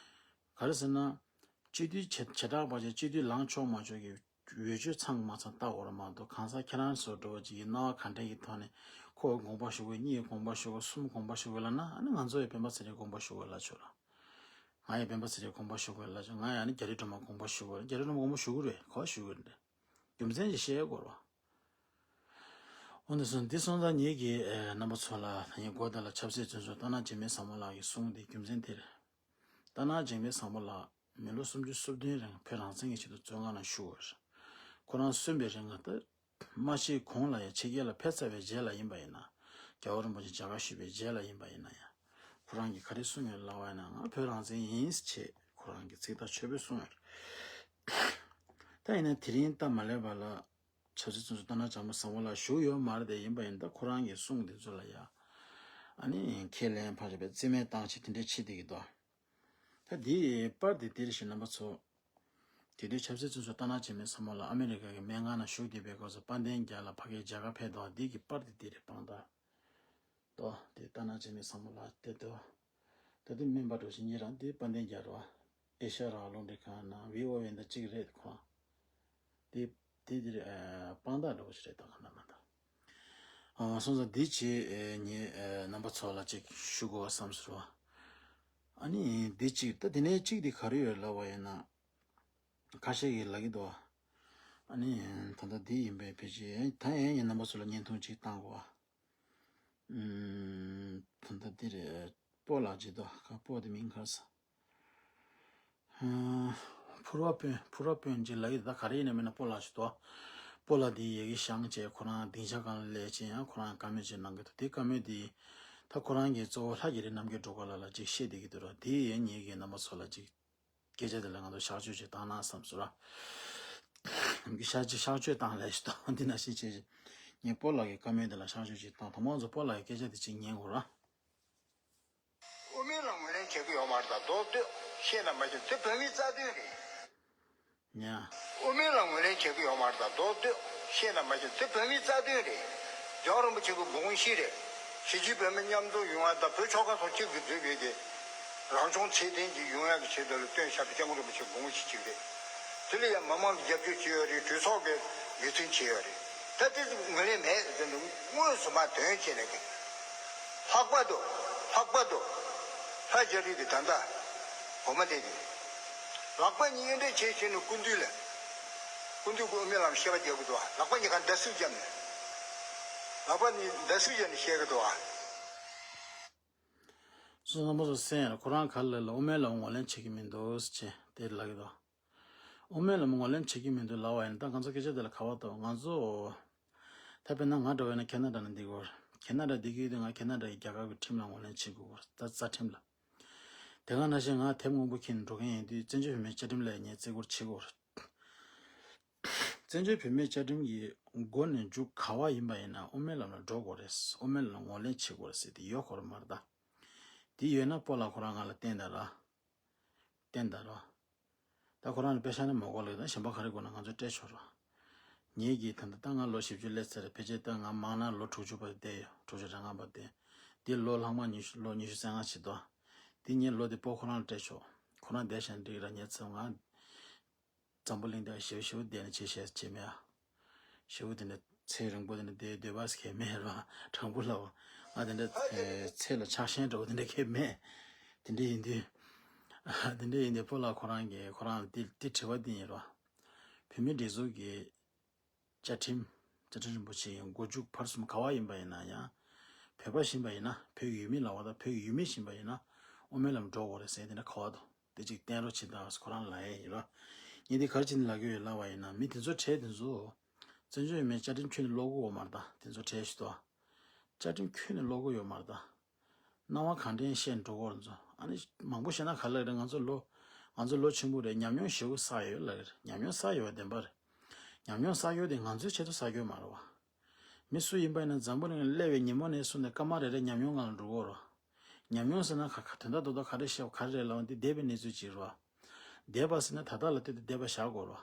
ག་རེ་ཟེར་ན། སྤྱི་འཐུས་བྱེ་བྱེ་བྲག་པ་ཅིག་སྤྱི་འཐུས་ལངས་ཆོག་མ་ཆོག་གི་འོས་ཆོས་ཚང་མ་ཚང་ལྟ་དགོས་རེད་མ་གཏོགས་གང་ཟག་ཁྱེད་རང་ཚོ་འདྲ་བོ་ཅིག་གི་སྣང་བ་ག་འདྲ་གི་ཐོག་ནས་ཁོ་དགོངས་པ་ཞུ་དགོས། གཉིས་དགོངས་པ་ཞུ་དགོས། གསུམ་དགོངས་པ་ཞུ་དགོས་ལབ་ན་ཨ་ནི་ང་ཚོ་ཡི་སྤེན་པ་ཚེ་རིང་དགོངས་པ་ཞུ་དགོས་ལབ་ཆོག་ར། ང་ཡི་སྤེན་པ་ཚེ་རིང་དགོངས་པ་ཞུ་དགོས་ལབ་ཆོག་ང་ཡི་ཨ་ནི་རྒྱ་རི་སྒྲོལ་མ་དགོངས་པ་ཞུ་དགོས། རྒྱ་རི་སྒྲོལ་མ་དགོངས་པ་ཞུ་གི་རེད། ག་པར་ཞུ་གི་རེད། རྒྱུ་མཚན་ཅིག་བཤད་དགོས་རེད་བ། འོ་འདི་སོང་འདི་སོང་ཙང་ངེད་ཀྱིས་ཨེ་རྣམ་པ་ཚོ་ལ་ད་ངས་གོ་བརྡ་ལ་ཆབ་སྲིད་བཙོན་ཟུར་རྟ་ནག་འཇིགས་མེད་བཟང་པོ་ལགས་ཀྱིས་གསུངས་ཏེ་རྒྱུ་མཚན་དེ་རེད། རྟ་ནག་འཇིགས་མེད་བཟང་པོ་ལགས་མི་ལོ་སུམ་ཅུ་སོ་བདུན་རིང་བོད་རང་བཙན་གྱི་ཆེད་དུ་བཙོན་ཁང་ནང་བཞུགས་པ་རེད། ཁོ་རང་གསོན་པའི་རིང་ལ་ད་མ་ཤི་གོང་ལ་ཡང་ཕྱི་རྒྱལ་ལ་ཕེབས་ཚར་བའི་རྗེས་ལ་ཡིན་པ་ཡིན་ན། རྒྱལ་བ་རིན་པོ་ཆེ་མཇལ་ཁ་ཞུས་པའི་རྗེས་ལ་ཡིན་པ་ཡིན་ན་ཡང་། ཁོ་རང་གིས་ག་རེ་གསུངས་ཡོད་ལབ་པ་ཡིན་ན་ང་བོད་རང་བཙན་ཡིན་ཅེས་ཁོ་རང་གིས་ཚིག་ཐག་ཆོད་པོས་གསུངས་ཡོད་རེད། ད་ཡིན་ན་དེ་རིང་སྟབས་མ་ལེགས་པ་ལ། ཆབ་སྲིད་བཙོན་ཟུར་རྟ་ནག་འཇམ་དཔལ་བཟང་པོ་ལགས་བཞུགས་ཡོད་མ་རེད་དེ། ཡིན་པ་ཡིན་ད་ཁོ་རང་གི་གསུང་དེ་ཚོ་ལ་ཡ། ཨ་ནི་ཁས་ལེན་ཕར་རེད་པས་རྩིས་མེད་བཏང་བྱས་དེ་འདྲས་བྱེད་བསྡད་ཀྱི་འདུག་ད་འདི་པར་འདི་འདིར་བཞིན་རྣམ་པ་ཚོ། དེ་དུས་ཆབ་སྲིད་བཙོན་ཟུར་སྟག་སྣ་འབྱོར་མེད་ཚང་མ་ལ་ཨ་མི་རི་ཀ་གི་སྨན་ཁང་ནང་བཞུགས་བསྡད་པའི་སྐབས་སུ་དཔལ་ལྡན་རྒྱལ་ལགས་ཕ་གིར་མཇལ་ཁ་ཕེབས་འདུག་འདི་གི་པར་དེ་འདི་རེད། དཔང་རྟགས་དོ། དེ་སྟག་སྣ་འབྱོར་མེད་ཚང་མ་ལ་དེ་དོ། ད་དེ་སྨན་པ་འགྲོ་ཞིག་ཉེ་རང་དེ་དཔལ་ལྡན་རྒྱལ་རོ། ཨེ་ཤ་ཡ་རང་དབང་རླུང་འཕྲིན་ཁང་ནང་བྷི་ཨོ་ཨེ་འདི་གཅིག་རེད་ཁོ། དེ་དེ་དེ་རེད། དཔང་རྟགས་འགྲོ་ཞིག་རེད། ད་ག་ན་མ་ད། ཨ་སོང་ཙང་འདི་བྱས་ངས་རྣམ་པ་ཚོ་ལ་ཅིག་ཞུ་དགོས་བསམ་ཟེར་བ། ཨ་ནི་འདི་གཅིག་ད་དེ་ནས་གཅིག་དེ་ག་རེ་ཡོད་ལབ་པ་ཡིན་ན། ཁ་ཤས་ཀྱིས་ལབ་ཀྱི་འདུག་ཨ་ནི་ད་ལྟ་འདི་ཡིན་པའི་ཕལ་ཆེར་ད་ཡིན་ཡིན་རྣམ་པ་ཚོ་ལ་བརྙན་ཐུང་ཅིག་བཏང་དགོས། ཨུམ། ད་ལྟ་འདི་རེད། སྤོ་ལགས་ཅིག་འདུག་ཁ་སྤོ་དེ་མིང་ག་རེ་ཟེར། ཨུམ། ཕུར་བ་དཔོན་ཕུར་བ་དཔོན་ཅིག་ལབ་ཀྱི་འདུག་ད་ག་རེ་ཡིན་ན་མིན་ན་སྤོ་ལགས་ཅིག་འདུག་སྤོ་ལགས་འདི་ཡ་གི་བཞེངས་བྱས་ཁོ་རང་སྡིངས་ཆ་སྒང་ལ་སླེབས་བྱས་ཡང་ཁོ་རང་བཀའ་མོལ་ཅིག་གནང་གི་འདུག་དེ་བཀའ་མོལ་འདི་ད་ཁོ་རང་གིས་གཙོ་བོ་ལྷ་རྒྱ་རི་རྣམ་རྒྱལ་སྒྲོལ་དཀར་ལགས་ལ་ཅིག་བཤད་བསྡད་ཀྱི་འདུག་ར། དེ་ཡིན་ངེད་ཀྱིས་རྣམ་པ་ཚོ་ལ་ཅིག་སྐད་ཆ་དེ་ལ་ང་ཚོ་ཤག་བཅོས་ཅིག་བཏང་ན་བསམ་སོང་ར། ཤག་ཅིག་ཤག་བཅོས་བཏང་ལས་ཤིག་དང་འདི་ན་ཤེས་བྱེད་ཅིག་ངས་སྤོ་ལགས་ཀྱི་བཀའ་མོལ་དེ་ལ་ཤག་བཅོས་ཅིག་བཏང་། དང་པོ་ང་ཚོ་སྤོ་ལགས་ཀྱི་སྐད་ཆ་དེ་ཅིག་ཉན་དགོས་ར། དབུ་མའི་ལམ་ངོས་ལེན་བྱེད་ཀྱི་ཡོད་མ་རེད་ད་རྡོག་ལྟོས་བཤད་ན་མ་ཤེས་དེ་བོད་མིའི་རྩ་དོན་རེད། ཉ། དབུ་མའི་ལམ་ངོས་ལེན་བྱེད་ཀྱི་ཡོད་མ་རེད་ད་རྡོག་ལྟོས་བཤད་ན་མ་ཤེས་དེ་བོད་མིའི་རྩ་དོན་རེད། རྒྱལ་བ་རིན་པོ་ཆེ་གི་དགོངས་གཞི་རེད། གཞིས་བྱེས་བོད་མི་མཉམ་འཛོམས་ཡོང་ཡ་དང་བོད་ཆོལ་ཁ་གསུམ་གཅིག་ཏུ་འཛིན་པའི་གི་རང་སྐྱོང་ཚད་ལྡན་གྱི་ཡོང་ཡ་གི་ཆེད་དུ་ལ་བཏོན་བཞག་པའི་སྐྱབས་མགོན་རིན་པོ་ཆེའི་དགོངས་གཞི་གཅིག་རེད། དེ་ལ་ཡང་མི་མང་གི་རྒྱབ་སྐྱོར་བྱས་ཡོད་རེད། གྲོས་ཚོགས་ཀྱི་ངོས་འཛིན་བྱས་ཡོད་རེད། ད་དེ་ངོས་ལེན་མེད་ཟེར་དུས་དངོས་སུ་མ་དོན་བྱས་ནས་ཀྱི་ལྷག་པར་དུ་ལྷག་པར་དུ་ལྷ་རྒྱ་རི་གི་ད་ལྟ་འོ་མ་དེ་གི་ལག་པ་གཉིས་གཡོན་འདྲེན་བྱས་བྱས་ནས་སྐུ་མདུན་ལ་སྐུ་མདུན་གྱི་དབུ་མའི་ལམ་བཤད་པ་རྒྱག་གི་འདུག་ལག་པ་གཉིས་ཀ་མདའ་གསིག་བརྒྱབ་ནས་ལག་པ་གཉིས་མདའ་གསིག་བརྒྱབ་ནས་བཤད་གི་འདུག་ཨ། སོ་སོ་མོ་སོ་སེང་ཁོ་རང་ག་ལ་ལ་དབུ་མའི་ལམ་ངོས་ལེན་བྱེད་ཀྱི་མི་འདུག་ཟེར་བྱས་དེ་ལབ་ཀྱི་འདུག་དབུ་མའི་ལམ་ངོས་ལེན་བྱེད་ཀྱི་མི་འདུག་ལབ་པ་ཡིན་ན་ད་ང་ཚོ་སྐད་ཆ་དེ་ལ་ག་བ་ཐོག་ང་ཚོ་ད་དཔེར་ན་ང་འདྲ་བས་ན་ཁེ་ན་ཌ་ནང་བསྡད་ཀྱི་ཡོད། ཁེ་ན་ཌ་བསྡད་ཀྱི་ཡོད་དུས་ང་ཁེ་ན་ཌ་ཡི་རྒྱལ་ཁབ་ཀྱི་ཁྲིམས་ལ་ངོས་ལེན་བྱེད་དགོས་ད་རྩ་ཁྲིམས་ལ། དེ་ག་ནང་བཞིན་ང་དེབ་སྔོན་པོ་འཁྱེར་ནས་འགྲོ་མཁན་ཡིན་དུས་བཙན་བྱོལ་བོད་མིའི་བཅའ་ཁྲིམས་ལ་ངས་བརྩི་བཀུར་བྱེད་དགོས། བཙན་བྱོལ་བོད་མིའི་བཅའ་ཁྲིམས་ཀྱི་མགོ་ནས་མཇུག་ག་བ་ཡིན་པ་ཡིན་ན་དབུ་མའི་ལམ་ལ་འགྲོ་དགོས་རེད། དབུ་མའི་ལམ་ལ་ངོས་ལེན་བྱེད་དགོས་རེད་ཟེར་དེ་ཡོད་ཁོ་ར་མ་རེད་ད། དེ་ཡོད་ན་སྤོ་ལགས་ཁོ་རང་ང་ལ་བསྟན་དང་ར། བསྟན་དང་ར། ད་ཁོ་རང་ལ་པེ་ཤ་ནི་མ་དགོས་ལབ་ན་གཞན་པ་ག་རེ་དགོས་ན་ང་ཚོས་སྤྲད་ཆོག་ར། ངེད་ཀྱིས་ད་ལྟ་ད་ང་ལོ་བཞི་བཅུ་སླེབས་ཚར་རེད། ཕལ་ཆེར་ད་ང་མང་ན་ལོ་དྲུག་ཅུ་པ་བསྡད་ཡོད། དྲུག་ཅུ་རེ་ལྔ་པ་བསྡད། འདི་ལོ་ལྷག་མ་ཉི་ཤུ་ལོ་ཉི་ཤུ་རྩ་ལྔ་བྱེད་དོ། འདི་ངའི་ལོ་འདི་སྤོ་ཁོ་རང་ལ་སྤྲད་ཆོག་ཁོ་རང་བསྡད་ཤག་འགྲིག་ར་ཉེ་ཚེ་ང་འཛམ་བུ་གླིང་འདིར་ཞེ་པོ་ཞེ་པོ་བསྡད་ནས་བྱེད་ཤེས་བྱེད་མེད་ཨ། ཞེ་པོ་དེ་འདྲ་ཚེ་རིང་པོ་དེ་འདྲ་བསྡད་སྡོད་པ་ཞིག་གས་མེད་ར། དྲང་པོ་ལབ་ང་དེ་འདྲ་ཚེ་ལ་ཆགས་ཞེན་འདྲ་བོ་དེ་འདྲ་གས་མེད། དེ་འདྲ་ཡིན་དུས། དེ་འདྲ་ཡིན་དུས་སྤོ་ལགས་ཁོ་རང་གིས་ཁོ་རང་ལ་དེ་དེ་དྲི་བ་འདི་ཡིན་ར། བོད་མིའི་སྒྲིག་འཛུགས་ཀྱི་བཅའ་ཁྲིམས། བཅའ་ཁྲིམས་རིན་པོ་ཆེ་ཡི་མགོ་མཇུག་བར་གསུམ་ག་བ་ཡིན་པ་ཡིན་ན་ཡང་། བོད་པ་ཡིན་པ་ཡིན་ན་བོད་ཀྱི་ཡུལ་མི་ལབ་པ་དང་བོད་ཀྱི་ཡུལ་མི་ཡིན་པ་ཡིན་ན་དབུ་མའི་ལམ་འགྲོ་དགོས་རེད་ཟེར་དེ་འདྲ་ག་བ་དང་དེ་གཅིག་བསྟན་རོགས་བྱེད་དང་ཁོ་རང་ལ་ཡ་ཡིན་ལ། ངས་འདི་ག་རེ་བྱས་ནས་ལབ་ཀྱི་ཡོད་ལབ་པ་ཡིན་ན་མི་དེ་ཚོ་གྲས་དེ་ཚོ། བཙན་བྱོལ་བོད་མིའི་བཅའ་ཁྲིམས་ཁྱོན་ནས་ཀློག་གི་ཡོད་མ་རེད་ད་དེ་ཚོ་གྲས་ཞིག་ཏུ། བཅའ་ཁྲིམས་ཁྱོན་ནས་ཀློག་གི་ཡོད་མ་རེད་ད། སྣང་བ་གང་དྲན་བཤད་འགྲོ་གོ་ར་ཚོ། ཨ་ནི་མང་པོ་བཤད་ན་ག་ལ་རེད། ང་ཚོ་ལོ་ང་ཚོ་ལོ་ཆེན་པོ་རེད། ཉམས་མྱོང་ཞེ་པོ་བསགས་ཡོད་ལབ་ཀྱི་རེད། ཉམས་མྱོང་བསགས་ཡོད་པ་བདེན་པ་རེད། ཉམས་མྱོང་བསགས་ཡོད་དེ་ང་ཚོའི་ཆེད་དུ་བསགས་ཡོད་མ་རེད་བ། མི་སུ་ཡིན་པ་ཡིན་ན་འཛམ་བུ་གླིང་ལ་སླེབས་པའི་ཉིན་མོ་ནས་བཟུང་ནས་སྐར་མ་རེ་རེ་ཉམས་མྱོང་ངང་ལ་འགྲོ་གོ་ར། ཉམས་མྱོང་ཟེར་ན་ག་ག་དོན་དག་རྡོག་རྡོག་ག་རེ་བཤད་པ་ག་རེ་རེད་ལབ་འདི་འདས་པའི་གནས་ཚུལ་ཅིག་རེད་བ། འདས་པ་ཟེར་ན་ད་ལྟ་ལ་ལྟོས་ཏེ་འདས་པ་བཞག་དགོས་ར།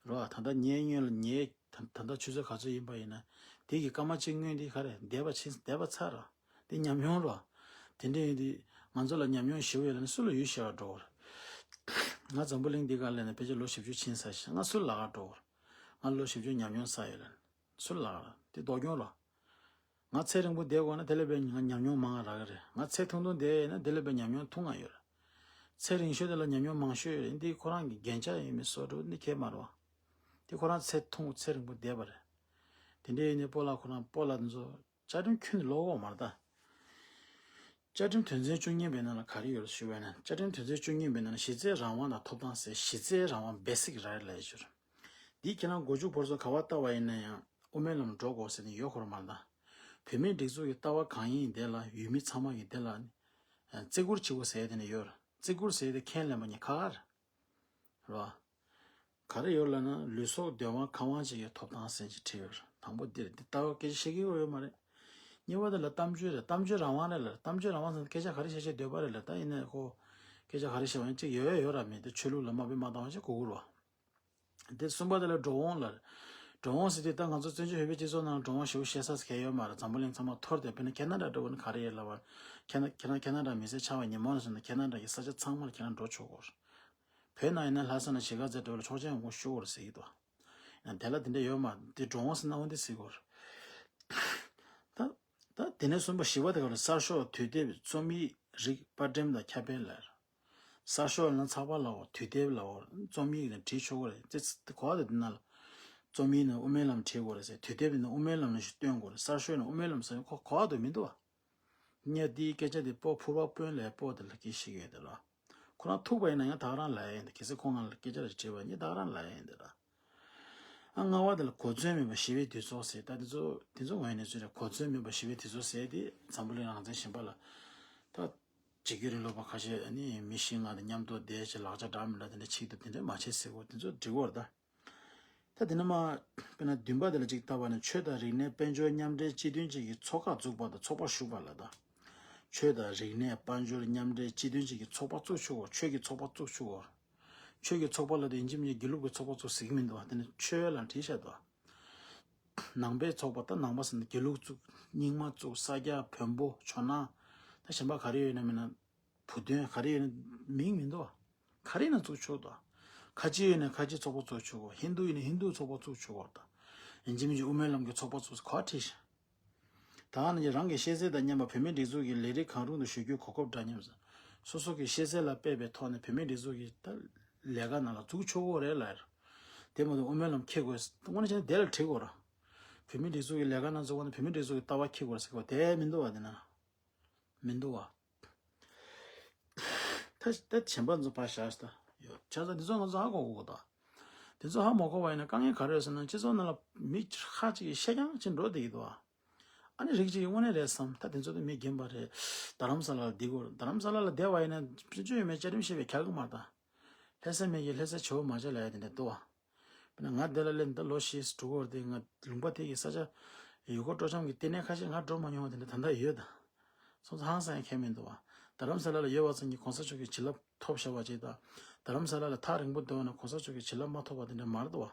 རོ། ད་ལྟ་ཉལ་སྔོན་ལ་ཉལ། ད་ད་ལྟ་ཆུ་ཚོད་ག་ཚོད་ཡིན་པ་ཡིན་ན། དེ་གི་སྐར་མ་གཅིག་སྔོན་དེ་ག་རེ་འདས་པ་ཕྱིན་འདས་པ་ཚར་ར། དེ་ཉམས་མྱོང་རོ། དེ་འདྲ་ཡིན་དུས་ང་ཚོ་ལ་ཉམས་མྱོང་ཞེ་པོ་ཡོད་ལ་ནི་སུ་ལ་ཡུལ་ཤེས་པ་འགྲོ་བར། ང་འཛམ་བུ་གླིང་འདི་ག་ལ་ནི་ཕལ་ཆེར་ལོ་བཞི་བཅུ་ཕྱིན་ས་ཞིག་ང་སུ་ལ་ལག་འགྲོ་བར། ང་ལོ་བཞི་བཅུ་ཉམས་མྱོང་བསགས་ཡོད་ལ་ནི་སུ་ལ་ལག་དེ་ལྡོག་གྱོང་རོ། ང་ཚེ་རིང་པོ་བསྡད་དགོས་ན་དེ་ལས་དཔེ་ང་ཉམས་མྱོང་མང་རག་གི་རེད། ང་ཚེ་ཐུང་ཐུང་བསྡད་ཡིན་ན་དེ་ལས་དཔེ་ཉམས་མྱོང་ཐུང་ང་ཡོད་རེད། ཚེ་རིང་ཤོས་དེ་ལ་ཉམས་མྱོང་མང་ཤོས་ཡོད་རེད། འདི་ཁོ་རང་གི་རྒྱན་ཆ་ཡིན་མིན་སོགས་འགྲོ་འདི་ཁྱད་མ་རེད་བ། དེ་ཁོ་རང་ཚེ་ཐུང་ཚེ་རིང་པོ་བསྡད་པ་རེད། དེ་འདྲའི་ཡིན་ནའི་སྤོ་ལགས་ཁོ་རང་སྤོ་ལགས་འདི་ཚོ་བཅའ་ཁྲིམས་ཁྱོན་ནས་ཀློག་གོ་མ་རེད་ད། བཅའ་ཁྲིམས་དོན་ཚན་བཅུ་གཉིས་པའི་ནང་ལ་ག་རེ་ཡོད་ཞུ་བས་ན་བཅའ་ཁྲིམས་དོན་ཚན་བཅུ་གཉིས་པའི་ནང་ལ་གཞི་རྩའི་རང་དབང་དང་ཐོབ་ཐང་ཟེར་གཞི་རྩའི་རང་དབང་བེ་སིག་རའིཊ་ལབ་ཡ་ཅིག་ཡོད་རེད། འདིའི་ཁྱེད་རང་མགོ་མཇུག་བར་གསུམ་ག་བ་ལྟ་བ་ཡིན་ན་ཡང་དབུ་མའི་ལམ་འགྲོ་དགོས་ཟེར་ནས་ཡོད་ཁོ་ར་མ་རེད་ད། བོད་མིའི་སྒྲིག་འཛུགས་ཀྱི་ལྟ་བ་གང་ཡིན་དེ་ལ་ཡུལ་མི་ཚང་མ་གིས་དེ་ལ་ནི། བརྩི་བཀུར་བྱེད་དགོས་ཟེར་དེ་ནས་ཡོད་རེད། བརྩི་བཀུར་ཟེར་དེ་ཁས་ལེན་པ་ཉིད་ཁག་ཁག་རེད། རེད་བ། ག་རེ་ཡོད་ལབ་ན་ལུས་སྲོག་བདེ་བ་འཁར་དབང་བཅས་ཀྱི་ཐོབ་ཐང་ཟེར་ཅིག་བྲིས་ཡོད་རེད། དང་པོ་འདི་རེད། འདི་ལྟ་བ་སྐད་ཆ་བཤད་ཀྱི་ཡོད་མ་རེད། གཉིས་པ་དེ་ལ་གཏམ་བརྗོད་རེད། གཏམ་བརྗོད་རང་དབང་རེད་ལ་གཏམ་བརྗོད་རང་དབང་ཟེར་ན་སྐད་ཆ་ག་རེ་བཤད་བཤད་འདོད་པ་རེད་ལ་ད་ཡིན་ནའི་ཁོ། སྐད་ཆ་ག་རེ་བཤད་པ་ཡིན་གཅིག་ཡོད་ཡོད་ར་མེད་དེ་ཆོས་ལུགས་ལ་དམའ་འབེབས་མ་བཏང་བ་ཞིག་གོ་གི་རེད་བ། དེ་གསུམ་པ་དེ་ལ་འགྲོ་འོང་ལ། འགྲོ་འོང་ཟེར་དུས་ད་ང་ཚོ་བཙན་བྱོལ་བོད་པའི་སྤྱི་ཚོགས་ནང་འགྲོ་འོང་ཞེ་པོ་བཤད་ས་གལ་ཡོད་མ་རེད། འཛམ་བུ་གླིང་ཚང་མ་འཐོར་ཏེ་དཔེར་ན་ཁེ་ན་ཌ་འདྲ་བོ་ནི་ག་རེ་ཡོད་ལབ་པ། ཁེ་ན་ཁེ་ན་ཁེ་ན་ཌ་མི་སེར་ཆགས་པ་ཉིན་མོ་ནས་བཟུང་ནས་ཁེ་ན་ཌ་གི་ས་ཆ་ཚང་མར་ཁྱེད་རང་འགྲོ་ཆོག་གོ། བོད་ནང་ཡིན་ན་ལྷ་ས་ནས་གཞིས་ཀ་རྩེ་འགྲོ་ལ་ཆོག་མཆན་ཡོང་ཁུངས་ཞུ་དགོས་རེད་ཟེར་གྱི་འདུག་ཡང་དེ་ལ་དེ་འདྲ་ཡོད་མ་རེད། འགྲོ་འོང་ཟེར་ན་འོ་འདི་ཟེར་གྱི་ཡོད་རེད། ད་ད་དེ་ནས་གསུམ་པ་བཞི་པ་དེ་ག་ལ་གསར་ཤོག་དུས་དེབ་རྩོམ་ཡིག་རིགས་པར་འགྲེམས་དང་ཁྱབ་སྤེལ་ལ། གསར་ཤོག་ལ་ཚགས་པར་ལའོ་དུས་དེབ་ལའོ་རྩོམ་ཡིག་ནས་བྲིས་ཆོག་གི་རེད། ཙི་ཙི་གོ་བ་དེ་འདི་ན་ལ། རྩོམ་ཡིག་ནས་དབུ་མའི་ལམ་བྲིས་དགོས་རེད་ཟེར། དུས་དེབ་ནས་དབུ་མའི་ལམ་ནས་ཞིག་སྟོན་དགོས་རེད། གསར་ཤོག་ནས་དབུ་མའི་ལམ་ཟེར་ཁོ་གོ་བ་དེ་མི་འདུག་བ། ངས་འདིའི་སྐད་ཆ་འདི་སྤོ་ཕུར་བ་དཔོན་ལས་སྤོ་དེ་ལ་སྐད་ཤིག་ཡོད་དེ་ལ། ཁོ་རང་ཐུག་པ་ཡིན་ན་ཡང་ད་ག་རང་ལབ་ཡ་ཡིན་ད། གལ་སྲིད་ཁོང་ང་ལ་སྐད་ཆ་རེ་དྲིས་པ་ཡིན་ད་ག་རང་ལབ་ཡ་ཡིན་ད་ལ། ཨ་ལྔ་བ་དེ་ལ་གོ་མཚོན་མེད་པ་ཞི་བའི་དུས་ཚོད་ཟེར། ད་དེ་ཚོ་དེ་ཚོ་ངོས་ནས་ཚུད་རེད། གོ་མཚོན་མེད་པ་ཞི་བའི་དུས་ཚོད་ཟེར་དེ་འཛམ་བུ་གླིང་རང་བཙན་ཞིང་པ་ལ་ད་འཇིགས་སྐུལ་རིང་ལུགས་པ་ཁ་ཤས་ཨ་ནི་མི་བཞི་ལྔ་དང་མཉམ་དུ་བསྡད་ཅིག་ལག་ཆ་འདྲ་མི་འདྲ་དེ་འདྲ་ཆིག་ཏུ་དེ་འདྲ་མ་བྱེད་ཟེར་གོ་དེ་ཚོ་འགྲིག་གོ་རེད་ད། ད་དེ་ནས་མ། དཔེར་ན་བདུན་པ་དེ་ལ་ཅིག་ལྟ་བ་ནི་ཆོས་དང་རིག་གནས་དཔལ་འབྱོར་མཉམ་འབྲེལ་སྤྱི་མཐུན་ཅན་གྱི་ཚོགས་ཁག་འཛུགས་པ་དང་ཚོགས་པ་ཞུགས་པ་ལ་ད། ཆོས་དང་རིག་གནས་དཔལ་འབྱོར་མཉམ་འབྲེལ་སྤྱི་མཐུན་ཅན་གྱི་ཚོགས་པ་བཙུགས་ཆོག་གོ། ཆོས་ཀྱི་ཚོགས་པ་བཙུགས་ཆོག་གོ། ཆོས་ཀྱི་ཚོགས་པ་ལ་དེ་ཡིན་གཅིག་མིན་གཅིག་དགེ་ལུགས་ཀྱི་ཚོགས་པ་བཙུགས་ཟེར་གྱི་མི་འདུག་བ། དེ་ནི་ཆོས་ལ་བྲིས་བཞག་འདུག་བ། ནང་པའི་ཚོགས་པ་ད་ནང་པ་ཟེར་ན་དགེ་ལུགས་བཙུགས། རྙིང་མ་བཙུགས། ས་སྐྱ། བོན་པོ། ཇོ་ནང་། ད་གཞན་པ་ག་རེ་ཡོད་ན་མིན་ན། བུ་སྟོན་ག་རེ་ཡོད་ན་མིང་མི་འདུག་བ། ག་རེ་ཡིན་ན་བཙུགས་ཆོག་ད། ཁ་ཆེ་ཡོད་ན་ཁ་ཆེ་ཚོགས་པ་བཙུགས་ཆོག་གོ། ཧིན་དུ་ཡིན་ན་ཧིན་དུ་ཚོགས་པ་བཙུགས་ཆོག་གོ་ད། ཡིན་གཅིག་མིན་གཅིག་དབུ་མའི་ལམ་གྱི་ཚོགས་པ་བཙུགས་ག་བྲིས་ཤག་ད་ནི་རང་གི་ཤེས་ཚད་དང་མཉམ་པ་བོད་མིའི་སྒྲིག་འཛུགས་ཀྱི་ལས་རིགས་གང་རུང་དུ་ཞུགས་རྒྱུའི་གོ་སྐབས་འདྲ་མཉམ། སོ་སོ་གི་ཤེས་ཚད་ལ་དཔག་པའི་ཐོག་ནས་བོད་མིའི་སྒྲིག་འཛུགས་ཀྱི་ད་ལས་ཀ་ནང་ལ་འཛུགས་ཆོག་གོ་རེད་ལ། དེ་མ་གཏོགས་དབུ་མའི་ལམ་འཁྱེར་དགོས་དངོས་གནས་བྱས་ན་དེ་ལ་བྲིས་དགོས་ར། བོད་མིའི་སྒྲིག་འཛུགས་ཀྱི་ལས་ཀ་ནང་འཛུལ་བ་ནི་བོད་མིའི་སྒྲིག་འཛུགས་ཀྱི་ལྟ་བ་འཁྱེར་དགོས་ར་ཟེར་གོ་དེ་མི་འདུག་བ་དེ་ན། མི་འདུག་བ། ད་ད་གཞན་པ་ཚོ་ཕར་བཞག་ད་ཡོད་ཆ་ཚང་འདི་ཚོ་ང་ཚོ་ཧ་གོ་གོ་ད། འདི་ཚོ་ཧ་མ་གོ་བ་ཡིན་ན་དཀའ་ངལ་ག་རེ་ཡོད་ཟེར་ན་སྤྱི་ཚོགས་ནང་ལ་མི་ཁ་ཅིག་གིས་བཤད་རྐྱང་ཅིག་འགྲོ་བསྡད་ཀྱི་འདུག་བ། ཨ་ནི་རིགས་ཅིག་གིས་དངོས་གནས་རེད་བསམ། ད་དེ་ཚོ་ད་མི་རྒན་པ་རེད། རྡ་རམ་ས་ལ་ལ་བསྡད་དགོས་རེད། རྡ་རམ་ས་ལ་ལ་བསྡད་པ་ཡིན་ན་སྤྱི་སྤྱོད་ཡོད་མེད་བཅའ་ཁྲིམས་བཤད་པའི་ཁྱག་གི་མ་ད། ལྷ་ས་མི་གིས་ལྷ་ས་བྱེད་པོ་མ་བྱེད་ལ་ཡ་དེ་འདྲ་འདུག་བ། དཔེར་ན་ང་འདི་ལ་སླེབས་ད་ལོ་བཞི་དྲུག་འགོར་ཏེ་ང་ལུང་པ་དེ་གི་ས་ཆ་ཡུལ་སྐོར་སྤྲོ་འཆམ་གྱི་ལྟེ་གནས་ཁ་ཤས་ང་འགྲོ་མ་མྱོང་བ་དེ་འདྲ་ད་ལྟ་ཡོད་ད། སོང་ཙང་ཧང་སང་ཡང་ཁྱད་མི་འདུག་བ། རྡ་རམ་ས་ལ་ལ་ཡོད་པ་ཙམ་གྱིས་གོང་ས་མཆོག་གི་བྱིན་རླབས་ཐོབ་བཞག་པ་ཅིག་དང་། རྡ་རམ་ས་ལ་ལ་ཐག་རིང་པོ་སྡོད་ན་གོང་ས་མཆོག་གི་བྱིན་རླབས་མ་ཐོབ་པ་དེ་འདྲ་མ་རེད་འདུག་བ།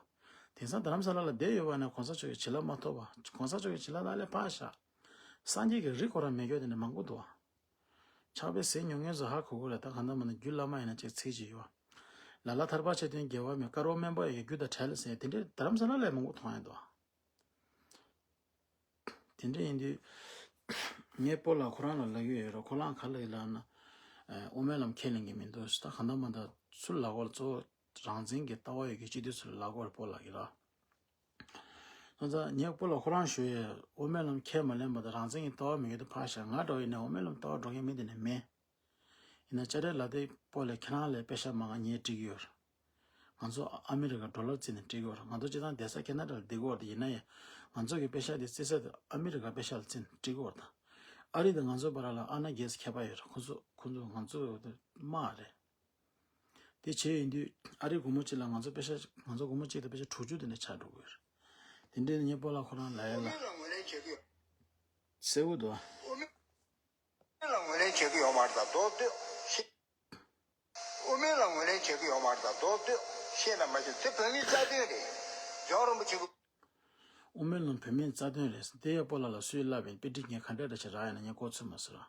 དེང་སང་རྡ་རམ་ས་ལ་ལ་བསྡད་ཡོད་པ་ན་གོང་ས་མཆོག་གི་བྱིན་རླབས་མ་ཐོབ་པ། གོང་ས་མཆོག་གི་བྱིན་རླབས་ལ་ལས་ཕར་བཞག་སངས་རྒྱས་ཀྱི་རིགས་ཁོ་རང་མེད་རྒྱུ་དེ་འདྲ་མང་པོ་འདུག་བ། ཕྱག་དཔེ་ཟེར་མྱོང་མཁན་ཚོ་ཧ་གོ་གི་རེད། ད་གང་ལྟར་མ་ན་རྒྱུད་བླ་མ་ཡིན་ན་ཅིག་ཚིག་ཅིག་ཡོད། ལ་ལ་ཐར་པ་ཆེ་སྟོན་རྒྱལ་བ་མེད། དཀར་པོ་སྨན་པ་ཡི་རྒྱུད་དང་བྲལ་ཟེར་དེ་འདྲའི་རྡ་རམ་ས་ལ་ལས་མང་པོ་མཐོང་ཡ་འདུག་དེ་འདྲ་ཡིན་དུས་ངའི་སྤོ་ལགས་ཁོ་རང་ལ་ལབ་ཀྱི་ཡོད་རེད། ཁོ་རང་ག་ལ་ཡིན་ལབ་ན། ཨ་དབུ་མའི་ལམ་ཁས་ལེན་གྱི་མི་འདུག་ད་གང་ལྟར་མ་ད་ཚུར་ལབ་དགོས་ལ་གཙོ་བོ་རང་བཙན་གྱི་ལྟ་བ་ཡོད་ཀྱི་སྤྱི་འཐུས་ཚོ་ལ་ལབ་དགོས་རེད་སྤོ་ལགས་ཀྱིས་ལ། ང་ཚོ་ངའི་སྤོ་ལགས་ཁོ་རང་ཞུ་ཡས་དབུ་མའི་ལམ་ཁས་མ་ལེན་པ་དང་རང་བཙན་གྱི་ལྟ་བ་མི་ཡོད་དུ་ཕར་བཞག་ང་འདྲ་བོ་ཡིན་ན་དབུ་མའི་ལམ་ལྟ་བ་འགྲོ་མཁན་མི་དེ་ནས་མེད། ཡིན་ན་ཅ་རེ་ལ་དེ་སྤོ་ལགས་ཁྱེད་རང་ལས་པེ་ཤ་མང་ང་ངས་སྤྲད་ཀྱི་ཡོད་རེད། ང་ཚོ་ཨ་མི་རི་ཀ་ཌོ་ལར་བརྩིས་ནས་སྤྲད་ཀྱི་ཡོད་རེད། ང་ཚོ་སྤྱི་བཏང་བསྡད་ས་ཁེ་ན་ཌ་ལ་བསྡད་ཀྱི་ཡོད་རེད། ཡིན་ན་ཡང་ང་ཚོ་གི་པེ་ཤ་དེ་བརྩི་ས་དེ་ཨ་མི་རི་ཀ་པེ་ཤ་ལ་བརྩིས་ནས་སྤྲད་ཀྱི་ཡོད་རེད། ད་ཨ་རི་དང་ང་ཚོ་བར་ལ་ཨ་ན་རྒྱས་ཁྱད་པར་ཡོད་རེད། ཁོ་ཚོ་ཁོ་ཚོ་ང་ཚོ་དེ་དམའ་རེད། དེ་བྱས་ཡིན་དུས་ཨ་རི་སྒོར་མོ་གཅིག་ལ་ང་ཚོ་པེ་ཤ་ང་ཚོ་སྒོར་མོ་གཅིག་དང་པེ་ཤ་དྲུག་ཅུ་དེ་འདྲ་ཆགས་འགྲོ་གི་ཡོད་རེད། དེ་འདྲའི་ངའི་སྤོ་ལགས་ཁོ་རང་ལ་ཡ་ལ་གསལ་བོ་འདུག་དབུ་མའི་ལམ་ངོས་ལེན་བྱེད་ཀྱི་ཡོད་མ་རེད་ད་མདོ་སྟོད་ཤེས། དབུ་མའི་ལམ་ངོས་ལེན་བྱེད་ཀྱི་ཡོད་མ་རེད་ད་མདོ་སྟོད་ཤེས་ན་མ་ཤེས་དེ་བོད་མིའི་རྩ་དོན་རེད། རྒྱལ་བ་རིན་པོ་ཆེ་གི། དབུ་མའི་ལམ་བོད་མིའི་རྩ་དོན་རེད་ཟེར་དེ་ཡ་སྤོ་ལགས་ལ་སུས་ལབ་ཡིན་པེ་ཏི་ངས་ག་འདྲ་འདྲ་ཞིག་རག་ཡིན་ན་ངས་ལྐོག་ཚོད་མ་ཟེར་ར།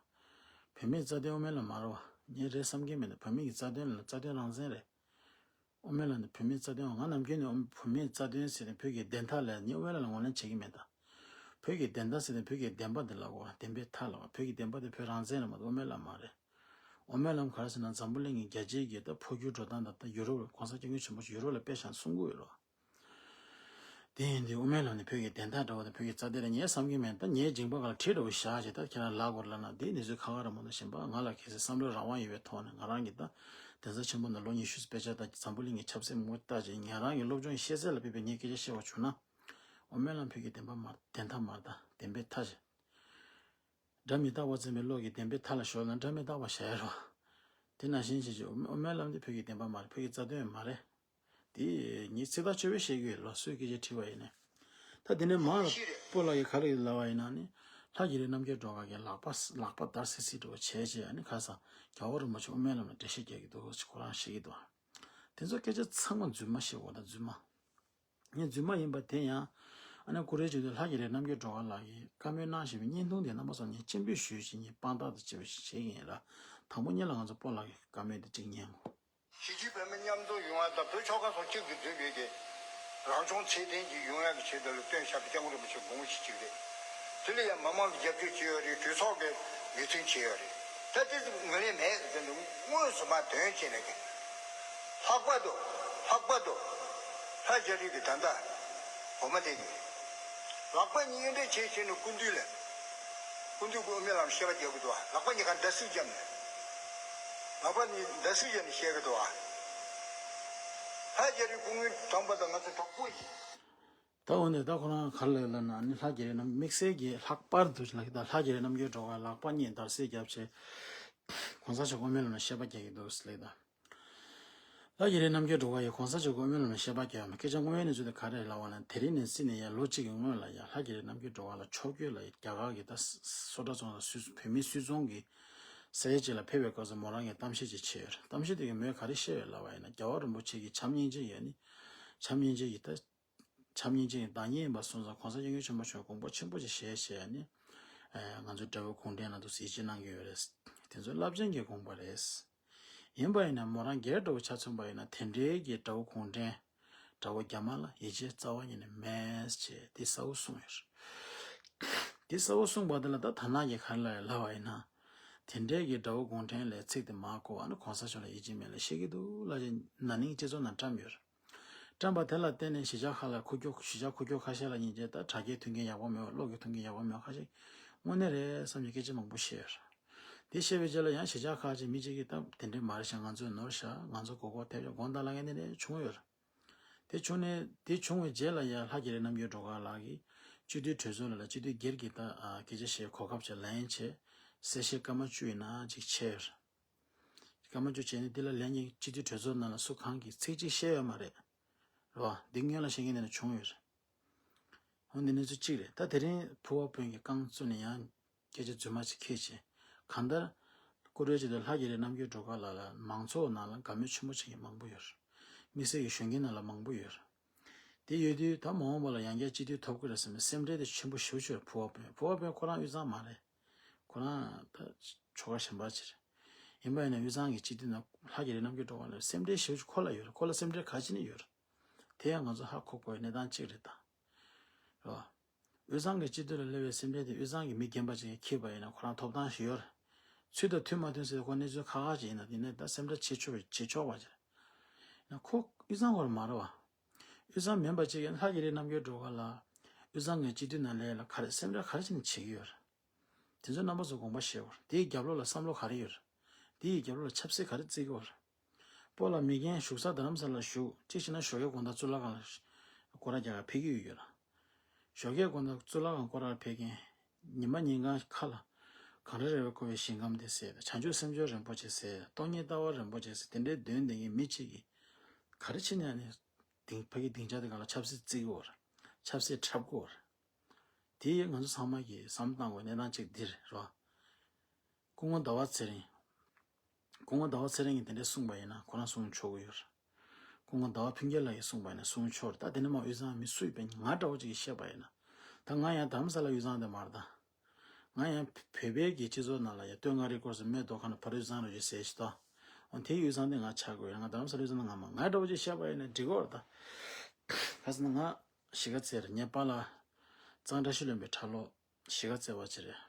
བོད་མིའི་རྩ་དོན་དབུ་མའི་ལམ་མ་རེད་བ། ངས་རེད་བསམ་གྱི་མེད་ད། བོད་མི་གི་རྩ་དོན་ལ་རྩ་དོན་རང་བཙན་རེད། དབུ་མའི་ལམ་ནི་བོད་མིའི་རྩ་དོན། ང་ནམ་རྒྱུན་ནས་བོད་མིའི་རྩ་དོན་ཟེར་ནས་བོད་ཀྱི་བདེན་མཐའ་ལ་ནི་དབུ་མའི་ལམ་ལ་ངོས་ལེན་བྱེད་ཀྱི་མེད་ད། བོད་ཀྱི་བདེན་མཐའ་ཟེར་ནས་བོད་ཀྱི་བདེན་པ་འདི་ལ་གོ་བདེན་པའི་མཐའ་ལ་བོད་ཀྱི་བདེན་པ་དེ་བོད་རང་བཙན་རེད་མ་གཏོགས་དབུ་མའི་ལམ་མ་རེད། དབུ་མའི་ལམ་ག་རེ་ཟེར་ན་འཛམ་བུ་གླིང་གི་རྒྱལ་སྤྱིའི་གི་ད་འཕོ་འགྱུར་འགྲོ་སྟངས་དང་ད་ཡུ་རོབ་གོང་ས་སྐྱབས་མགོན་ཆེན་པོ་ཡུ་རོབ་ལ་དཔེ་བཞག་གསུང་གི་ཡོད་རོ། དེ་ཡིན་དུས་དབུ་མའི་ལམ་ནི་བོད་ཀྱི་བདེན་མཐའ་འདྲ་བོ་དང་བོད་ཀྱི་རྩ་དོན་རེད་ངས་བསམ་གྱི་མེད། ད་ངའི་མཇིང་པ་ག་ལ་གྲི་འདྲ་བོ་བཞག་བྱས་ད་ཁྱེད་རང་ལབ་དགོས་ལབ་ན་དེ་ནི་ཚོད་ཁ་ཁ་ར་མ་གཏོགས་གཞན་པ་ང་ལ་གལ་སྲིད་བསམ་བློའི་རང་དབང་ཡོད་པའི་ཐོག་ནས་ང་རང་གི་ད་གདན་ས་ཆེན་པོ་ནང་ལོ་ཉི་ཤུ་དཔེ་ཆ་ད་འཛམ་བུ་གླིང་གི་ཆབ་སྲིད་མུ་ལྟ་བྱས་ང་རང་གི་སློབ་སྦྱོང་ཤེས་ཚད་ལ་དཔག་པའི་ངའི་སྐད་ཆ་བཤད་པ་བྱུང་ན། དབུ་མའི་ལམ་བོད་ཀྱི་བདེན་པ་མ་བདེན་མཐའ་མ་རེད་ད་བདེན་པའི་མཐའ་བྱས། སྒྲ་མི་རྟག་པ་འཛིན་པའི་བློ་གིས་བདེན་པའི་མཐའ་ལ་ཞོག་ན་སྒྲ་མི་རྟག་པ་བཞག་ཡ་རོ། དེ་ནང་བཞིན་བྱེད་ཀྱི་དབུ་མའི་ལམ་དེ་བོད་ཀྱི་བདེན་པ་མ་རེད། བོད་ཀྱི་རྩ་དོན་མ་རེད། དེ་ངས་ཚིག་ཐག་ཆོད་པོས་བཤད་ཀྱི་ཡོད་ལ་སུས་སྐད་ཆ་དྲིས་པ་ཡིན་ནའི། ད་དེ་ནས་མར་སྤོ་ལགས་ཀྱིས་ག་རེ་ལབ་པ་ཡིན་ན་ནི། ལྷ་རྒྱལ་རི་རྣམ་རྒྱལ་སྒྲོལ་དཀར་གྱི་ལག་པ་ལག་པ་འདར་སིག་སིག་འདྲ་བོ་བྱས་བྱས། ཨ་ནི་ཁ་སང་རྒྱལ་བ་རིན་པོ་ཆེ་དབུ་མའི་ལམ་ལ་འགྲེལ་བཤད་རྒྱག་གི་འདུག་ཅེས་ཁོ་རང་བཤད་ཀྱི་འདུག་དེ་ཚོ་སྐད་ཆ་ཚང་མ་རྫུན་མ་བཤད་དགོས་དང་རྫུན་མ། ངས་རྫུན་མ་ཡིན་པ་དེ་ཡང་། ཨ་ནི་ཀུ་རེ་བྱེད་དུས་ལྷ་རྒྱལ་རི་རྣམ་རྒྱལ་སྒྲོལ་དཀར་ལགས་ཀྱིས་བཀའ་མོལ་གནང་བཞིན་པའི་བརྙན་ཐུང་དེ་རྣམ་པ་ཚོ་ངས་སྤྱན་འབུལ་ཞུས་བཞིན་ངས་དཔང་རྟགས་དང་བཅས་པ་ཞིག་བྱེད་ཀྱི་ཡིན་ལ། དང་པོ་ཉིད་ལ་ང་ཚོ་སྤོ་ལགས་ཀྱི་བཀའ་མོལ་དེ་གཅིག་ཉན་དགོས། གཞིས་བྱེས་བོད་མི་མཉམ་འཛོམས་ཡོང་ཡ་དང་བོད་ཆོལ་ཁ་གསུམ་གཅིག་ཏུ་འཛིན་པའི་གི་རང་སྐྱོང་ཚད་ལྡན་གྱི་ཡོང་ཡ་གི་ཆེད་དུ་ལ་བཏོན་བཞག་པའི་སྐྱབས་མགོན་རིན་པོ་ཆེ་དགོངས་པ་གཞི་གཅིག་རེད། དེ་ལ་ཡང་མི་མང་གི་རྒྱབ་སྐྱོར་བྱས་ཡོད་རེད། གྲོས་ཚོགས་ཀྱི་ལས་དོན་བྱས་ཡོད་རེད། ད་དེ་ཚོ་ངོས་ལེན་མེད་ཟེར་དུས་དངོས་སུ་མར་དོན་བྱས་ནས་ཀྱི་ལྷག་པར་དུ་ལྷག་པར་དུ་ལྷ་རྒྱལ་རི་གི་ད་ལྟ་འོ་མ་དེ་གི་ལག་པ་གཉིས་གཡོན་ཐལ་བྱས་བྱས་ནས་སྐུ་མདུན་ལ། སྐུ་མདུན་གྱི་དབུ་མའི་ལམ་བཤད་པ་རྒྱག་གི་འདུག་བ། ལག་པ་གཉིས་ཀ་འདར་སིག་བརྒྱབ་ནས། ལག་པ་གཉིས་འདར་སིག་བརྒྱབ་ནས་བཤད་གི་འདུག་བ། ལྷ་རྒྱལ་རི་སྐུ་ངོ་དམ་པ་དང་ང་ཚོ་གྲོགས་པོ་ཡིན། ད་འོ་ནས་ད་ཁོ་རང་ག་རེ་ལབ་ན་ནི་ལྷ་རྒྱལ་རི་རྣམ་དམིགས་བསལ་གྱི་ལྷག་པར་དུ་ལ་ད་ལྷ་རྒྱལ་རི་རྣམ་རྒྱལ་སྒྲོལ་དཀར་ལག་པ་གཉིས་འདར་སིག་བརྒྱབ་བྱས། གོང་ས་མཆོག་དབུ་མའི་ལམ་ལ་བཤད་པ་རྒྱག་གི་འདུག་ཟེར་ལབ་ད། ལྷ་རྒྱལ་རི་རྣམ་རྒྱལ་སྒྲོལ་དཀར་ཡིས་གོང་ས་མཆོག་གི་དབུ་མའི་ལམ་ལ་བཤད་པ་རྒྱག་ཡོད་མ། སྐད་ཆ་དངོས་ཡོད་གནས་ཚུལ་དེ་ག་རེ་ལབ་པ་ན། དེ་རིང་ནས་བརྩིས་ནས་ཡར་ལོ་གཅིག་གི་སྔོན་ལ་ཡང་ལྷ་རྒྱལ་རི་རྣམ་རྒྱལ་སྒྲོལ་དཀར་ལགས་ཕྱོགས་བསྐྱོད་ལ་རྒྱ་གར་གྱི་ད་སོ་ཊ་རྫོང་ལ་སུད་བོད་མིའི་སུད་ཚོང་གི་ས་ཡ་གཅིག་ལ་ཕེབས་པའི་སྐབས་སུ་མོ་རང་གིས་གཏམ་བཤད་ཅིག་བྱས་ཡོད་རེད། གཏམ་བཤད་དེ་གི་མོས་ག་རེ་བཤད་ཡོད་ལབ་པ་ཡིན་ན། རྒྱལ་བ་རིན་པོ་ཆེ་གི་བྱམས་སྙིང་རྗེ་ཡོད་ནི། བྱམས་སྙིང་རྗེ་ཡི་ད། བྱམས་སྙིང་རྗེ་ཡི་བདག་ཉིད་ཡིན་པ་སོང་ཙང་གོང་ས་སྐྱབས་མགོན་ཆེན་པོ་མཆོག་དགོངས་པ་ཆེན་པོ་ཅིག་བཞེས་བྱས་ནི། ཨེ། ང་ཚོའི་དགྲ་བོ་གུང་ཁྲན་ལ་འདུག་སེ་ཡིད་ཆེས་གནང་གི་ཡོད་རེད། དེ་ཚོ་རླབས་ཆེན་གྱི་དགོངས་པ་རེད། ཡིན་པ་ཡིན་ན་མོ་རང་སྒེར་འདྲ་བོ་ཆ་མཚོན་པ་ཡིན་ན་དེ་འདྲའི་གི་དགྲ་བོ་གུང་ཁྲན། དགྲ་བོ་རྒྱ་དམར་ལ་ཡིད་ཆེས་རྩ་བ་ཉིད་ནས་མེད་ཅེས་དེ་གསལ་བོ་གསུངས་ཡོད་རེད། དེ་གསལ་བོ་གསུངས་པ་དེ་ལ་ད་ཐ་ན་གི་ག་རེ་ལབ་ཡ་ལབ་པ་ཡིན་ན། དེ་འདྲའི་གི་དགྲ་བོ་གུང་ཁྲན་ལ་ཚིག་དེ་མ་གོ་བ་ནི་གོང་ས་མཆོག་ལ་ཡིད་ཆེས་མེད་ལབ་བཤད་ཀྱི་འདུག་ལབ་བྱས་ན་ནིང་སྤྱི་ཚོགས་ནང་བཀྲམ་ཡོད་རེད། བཀྲམ་པ་དེ་ལ་བརྟེན་ནས་གཞིས་ཆགས་ཁག་ལ་ཁུག་ཀྱོག་གཞིས་ཆགས་ཁུག་ཀྱོག་ཁ་ཤས་ལ་སྙིང་རྗེ་དང་དྲ་རྒྱའི་མཐུན་རྐྱེན་ཡག་པོ་མེད་པ། གློག་གི་མཐུན་རྐྱེན་ཡག་པོ་མེད་པ་ཁ་ཤས་དངོས་གནས་རེད་བསམ་གྱི་སྐད་ཆ་མང་པོ་བཤད་ཡོད་རེད། དེ་བཤད་པའི་རྗེས་ལ་ཡང་གཞིས་ཆགས་ཁག་ཅིག་མི་གཅིག་གིས་ད་དེ་འདྲས་མ་རེད་ཤག་ང་ཚོས་ནོར་ཤག་ང་ཚོ་མགོ་སྐོར་ཐེབས་ཤག་དགོངས་དག་ལབ་མཁན་དེ་འདྲས་བྱུང་ཡོད་རེད། དེ་བྱུང་ནས་དེ་བྱུང་བའི་རྗེས་ལ་ཡང་ལྷ་རྒྱལ་རི་རྣམ་རྒྱལ་སྒྲོལ་དཀར་ལགས་ཀྱིས་སྤྱི་འཐུས་གྲོས་ཚོགས་ལ་ལ་སྤྱི་འཐུས་སྒེར་གྱི་ད་ཨ་སྐད་ཆ་བཤད་གོ་སྐབས་ཅིག་ལེན་བྱས། གསལ་བཤད་སྐར་མ་བཅུ་ཡིན་ན་ཅིག་བྱས་ཡོད་རེད། སྐར་མ་བཅུ་བྱས་ནས་འདི་ལ་ལན་གྱི་སྤྱི་འཐུས་གྲོས་ཚོགས་ནང་ལ་སུ་གང་གིས་ཚིག་གཅིག་བཤད་ཡོད་མ་རེད། རེད་བ། འདི་སྔོན་ལ་བཤད་མཁན་དེ་ནས་བྱུང་ཡོད་རེད། འོ་འདི་གནས་ཚུལ་གཅིག་རེད། ད་དེ་རིང་ཕུར་པ་དཔོན་གྱིས་རྐང་བཙུགས་ནས་ཡང་སྐད་ཆ་རྫུན་མ་ཅིག་ཁྱེར་བྱས། གང་ལྟར་ཀུ་རེ་བྱེད་དུས་ལྷ་རྒྱལ་རི་རྣམ་རྒྱལ་སྒྲོལ་དཀར་ལགས་ལ་མང་ཚོགས་ནང་ལ་དགའ་མོས་ཆེན་པོ་བྱེད་མཁན་མང་པོ་ཡོད་རེད། དམིགས་བསལ་གྱི་གཞོན་སྐྱེས་ནང་ལ་མང་པོ་ཡོད་རེད། དེ་ཡོད་དུས་ད་མ་འོངས་པ་ལ་ཡང་བསྐྱར་སྤྱི་འཐུས་ཐོབ་ཀྱི་རེད་བསམ་པའི་སེམས་ཁྲལ་དེ་ཆེན་པོ་ཞེ་པོ་ཅིག་ཡོད་རེད། ཕུར་པ་དཔོན། ཕུར་པ་དཔོན་ཁོ་རང་དབུས་གཙང་མ་རེད། ཁོ་རང་ད་ཆོལ་ཁ་གཞན་པ་ཅིག་རེད། ཡིན་པ་ཡིན་ན་དབུས་གཙང་གི་སྤྱི་འཐུས་ནང་ལྷ་རྒྱལ་རི་རྣམ་རྒྱལ་སྒྲོལ་དཀར་ལ་སེམས་ཁྲལ་ཞེ་པོ་ཅིག་ཁོ་ལ་ཡོད་རེད། ཁོ་ལ་སེམས་ཁྲལ་ག་ཅི་ནས་ཡོད་རེད། དེ་ཡང་ང་ཚོ་ཧ་གོ་དགོས་པའི་གནས་སྟངས་གཅིག་རེད་ད། རེད་བ། དབུས་གཙང་གི་སྤྱི་འཐུས་ལ་སླེབས་པའི་སེམས་ཁྲལ་དེ་དབུས་གཙང་གི་མི་རྒན་པ་ཅིག་གིས་འཁྱེར་པ་ཡིན་ན་ཁོ་རང་ཐོབ་ཐང་ཞིག་ཡོད་རེད། ཚུལ་དང་མཐུན་མ་མཐུན་ཟེར་ཁོ་གནས་ཚུལ་ཁག་ཁག་ཅིག་ཡིན་ན་དེ་ནས་ད་སེམས་ཁྲལ་བྱེད་ཆོག་བྱེད་ཆོག་པ་ཅིག་རེད། ཡིན་ན་ཁོ་དབུས་གཙང་ཁོ་རང་མ་རེད་བ། དབུས་གཙང་མིན་པ་ཅིག་ཡིན་ན་ལྷ་རྒྱལ་རི་རྣམ་རྒྱལ་སྒྲོལ་དཀར་ལགས་དབུས་གཙང་གི་སྤྱི་འཐུས་ནང་སླེབས་ལ་ག་རེ་སེམས་ཁྲལ་ག་རེ་བྱས་ནས་བྱེད་ཀྱི་ཡོད་རེད། དེ་ཚོ་རྣམ་པ་ཚོ་དགོངས་པ་བཞེས་དགོས་རེད། དེའི་རྒྱབ་ལོགས་ལ་བསམ་བློ་ག་རེ་ཡོད་རེད། དེའི་རྒྱབ་ལོགས་ལ་ཆབ་སྲིད་ག་རེ་བརྩི་གི་ཡོད་རེད། སྤོ་ལགས་མི་རྒན་བཞུགས་ས་རྡ་རམ་ས་ལ་བཞུགས། གཅིག་བྱས་ན་ཞོགས་ཀའི་དགོང་དག་གཙུག་ལག་ཁང་ལ་སྐོར་ར་རྒྱག་གར་ཕེབས་ཀྱི་ཡོད་ཡོད་ར། ཞོགས་ཀའི་དགོང་དག་གཙུག་ལག་ཁང་སྐོར་ར་ཕེབས་མཁན། ཉི་མ་ཉིན་གང་ཁ་ལ་གངས་རི་ར་བས་བསྐོར་བའི་ཞིང་ཁམས་དེ་ཟེར། བྱང་ཆུབ་སེམས་མཆོག་རིན་པོ་ཆེ་ཟེར། སྟོང་ཉིད་ལྟ་བ་རིན་པོ་ཆེ་ཟེར། དེ་འདྲའི་འདོན་བསྡད་མཁན་མི་གཅིག་གིས་ག་རེ་བྱས་ནས་ཨ་ནི་དེང་ཕ་གི་སྡིངས་ཆ་དེ་སྒང་ལ་ཆབ་སྲིད་བརྩི་གི་ཡོད་རེད། ཆབ་སྲིད་འཁྲབ་ཀྱི་ཡོད་རེད། དེ་ང་ཚོ་ཚང་མ་གིས་བསམ་བློ་གཏང་དགོས་གནས་སྟངས་གཅིག་འདི་རེད་བ། སྐུ་ངོ་ཟླ་བ་ཚེ་རིང་། སྐུ་ངོ་ཟླ་བ་ཚེ་རིང་གིས་དེ་འདྲས་གསུངས་པ་ཡིན་ན་ཁོ་རང་གསུང་ཆོག་གི་ཡོད་རེད། སྐུ་ངོ་ཟླ་བ་ཕུན་སྐྱིད་ལགས་ཀྱིས་གསུངས་པ་ཡིན་ན་གསུང་ཆོག་རེད། ད་དེ་ནས་མ་དབུས་གཙང་མི་སུ་ཡིན་པ་ང་འདྲ་བོ་ཅིག་གིས་བཤད་པ་ཡིན་ན། ད་ང་ཡང་རྡ་རམ་ས་ལ་དབུས་གཙང་དེ་མ་རེད་ད། ང་ཡང་བོད་པའི་གི་སྤྱི་ཚོགས་ནང་ལ་ཡང་སྟོད་མངའ་རིས་སྐོར་ཟེར་མོས་མདོ་ཁ་ན་བར་དབུས་གཙང་རེད་ཅེས་ཟེར་ཞིག་ད། འོ་དེའི་དབུས་གཙང་དེ་ང་ཆགས་དགོས་ཡོད། ང་རྡ་རམ་ས་ལ་དབུས་གཙང་ན་ང་མ་ང་འདྲ་བོ་ཅིག་བཤད་པ་ཡིན་ན་འགྲིག་གི་རེད་ད། ག་ཟེར་ན་ང་གཞིས་ཀ་རྩེ་རེད། ངའི་པཱ་ལགས་གཙང་བཀྲ་ཤིས་ལྷུན་པོའི་གྲྭ་ལོག་གཞིས་ཀ་རྩེ་བ་ཅིག་རེད།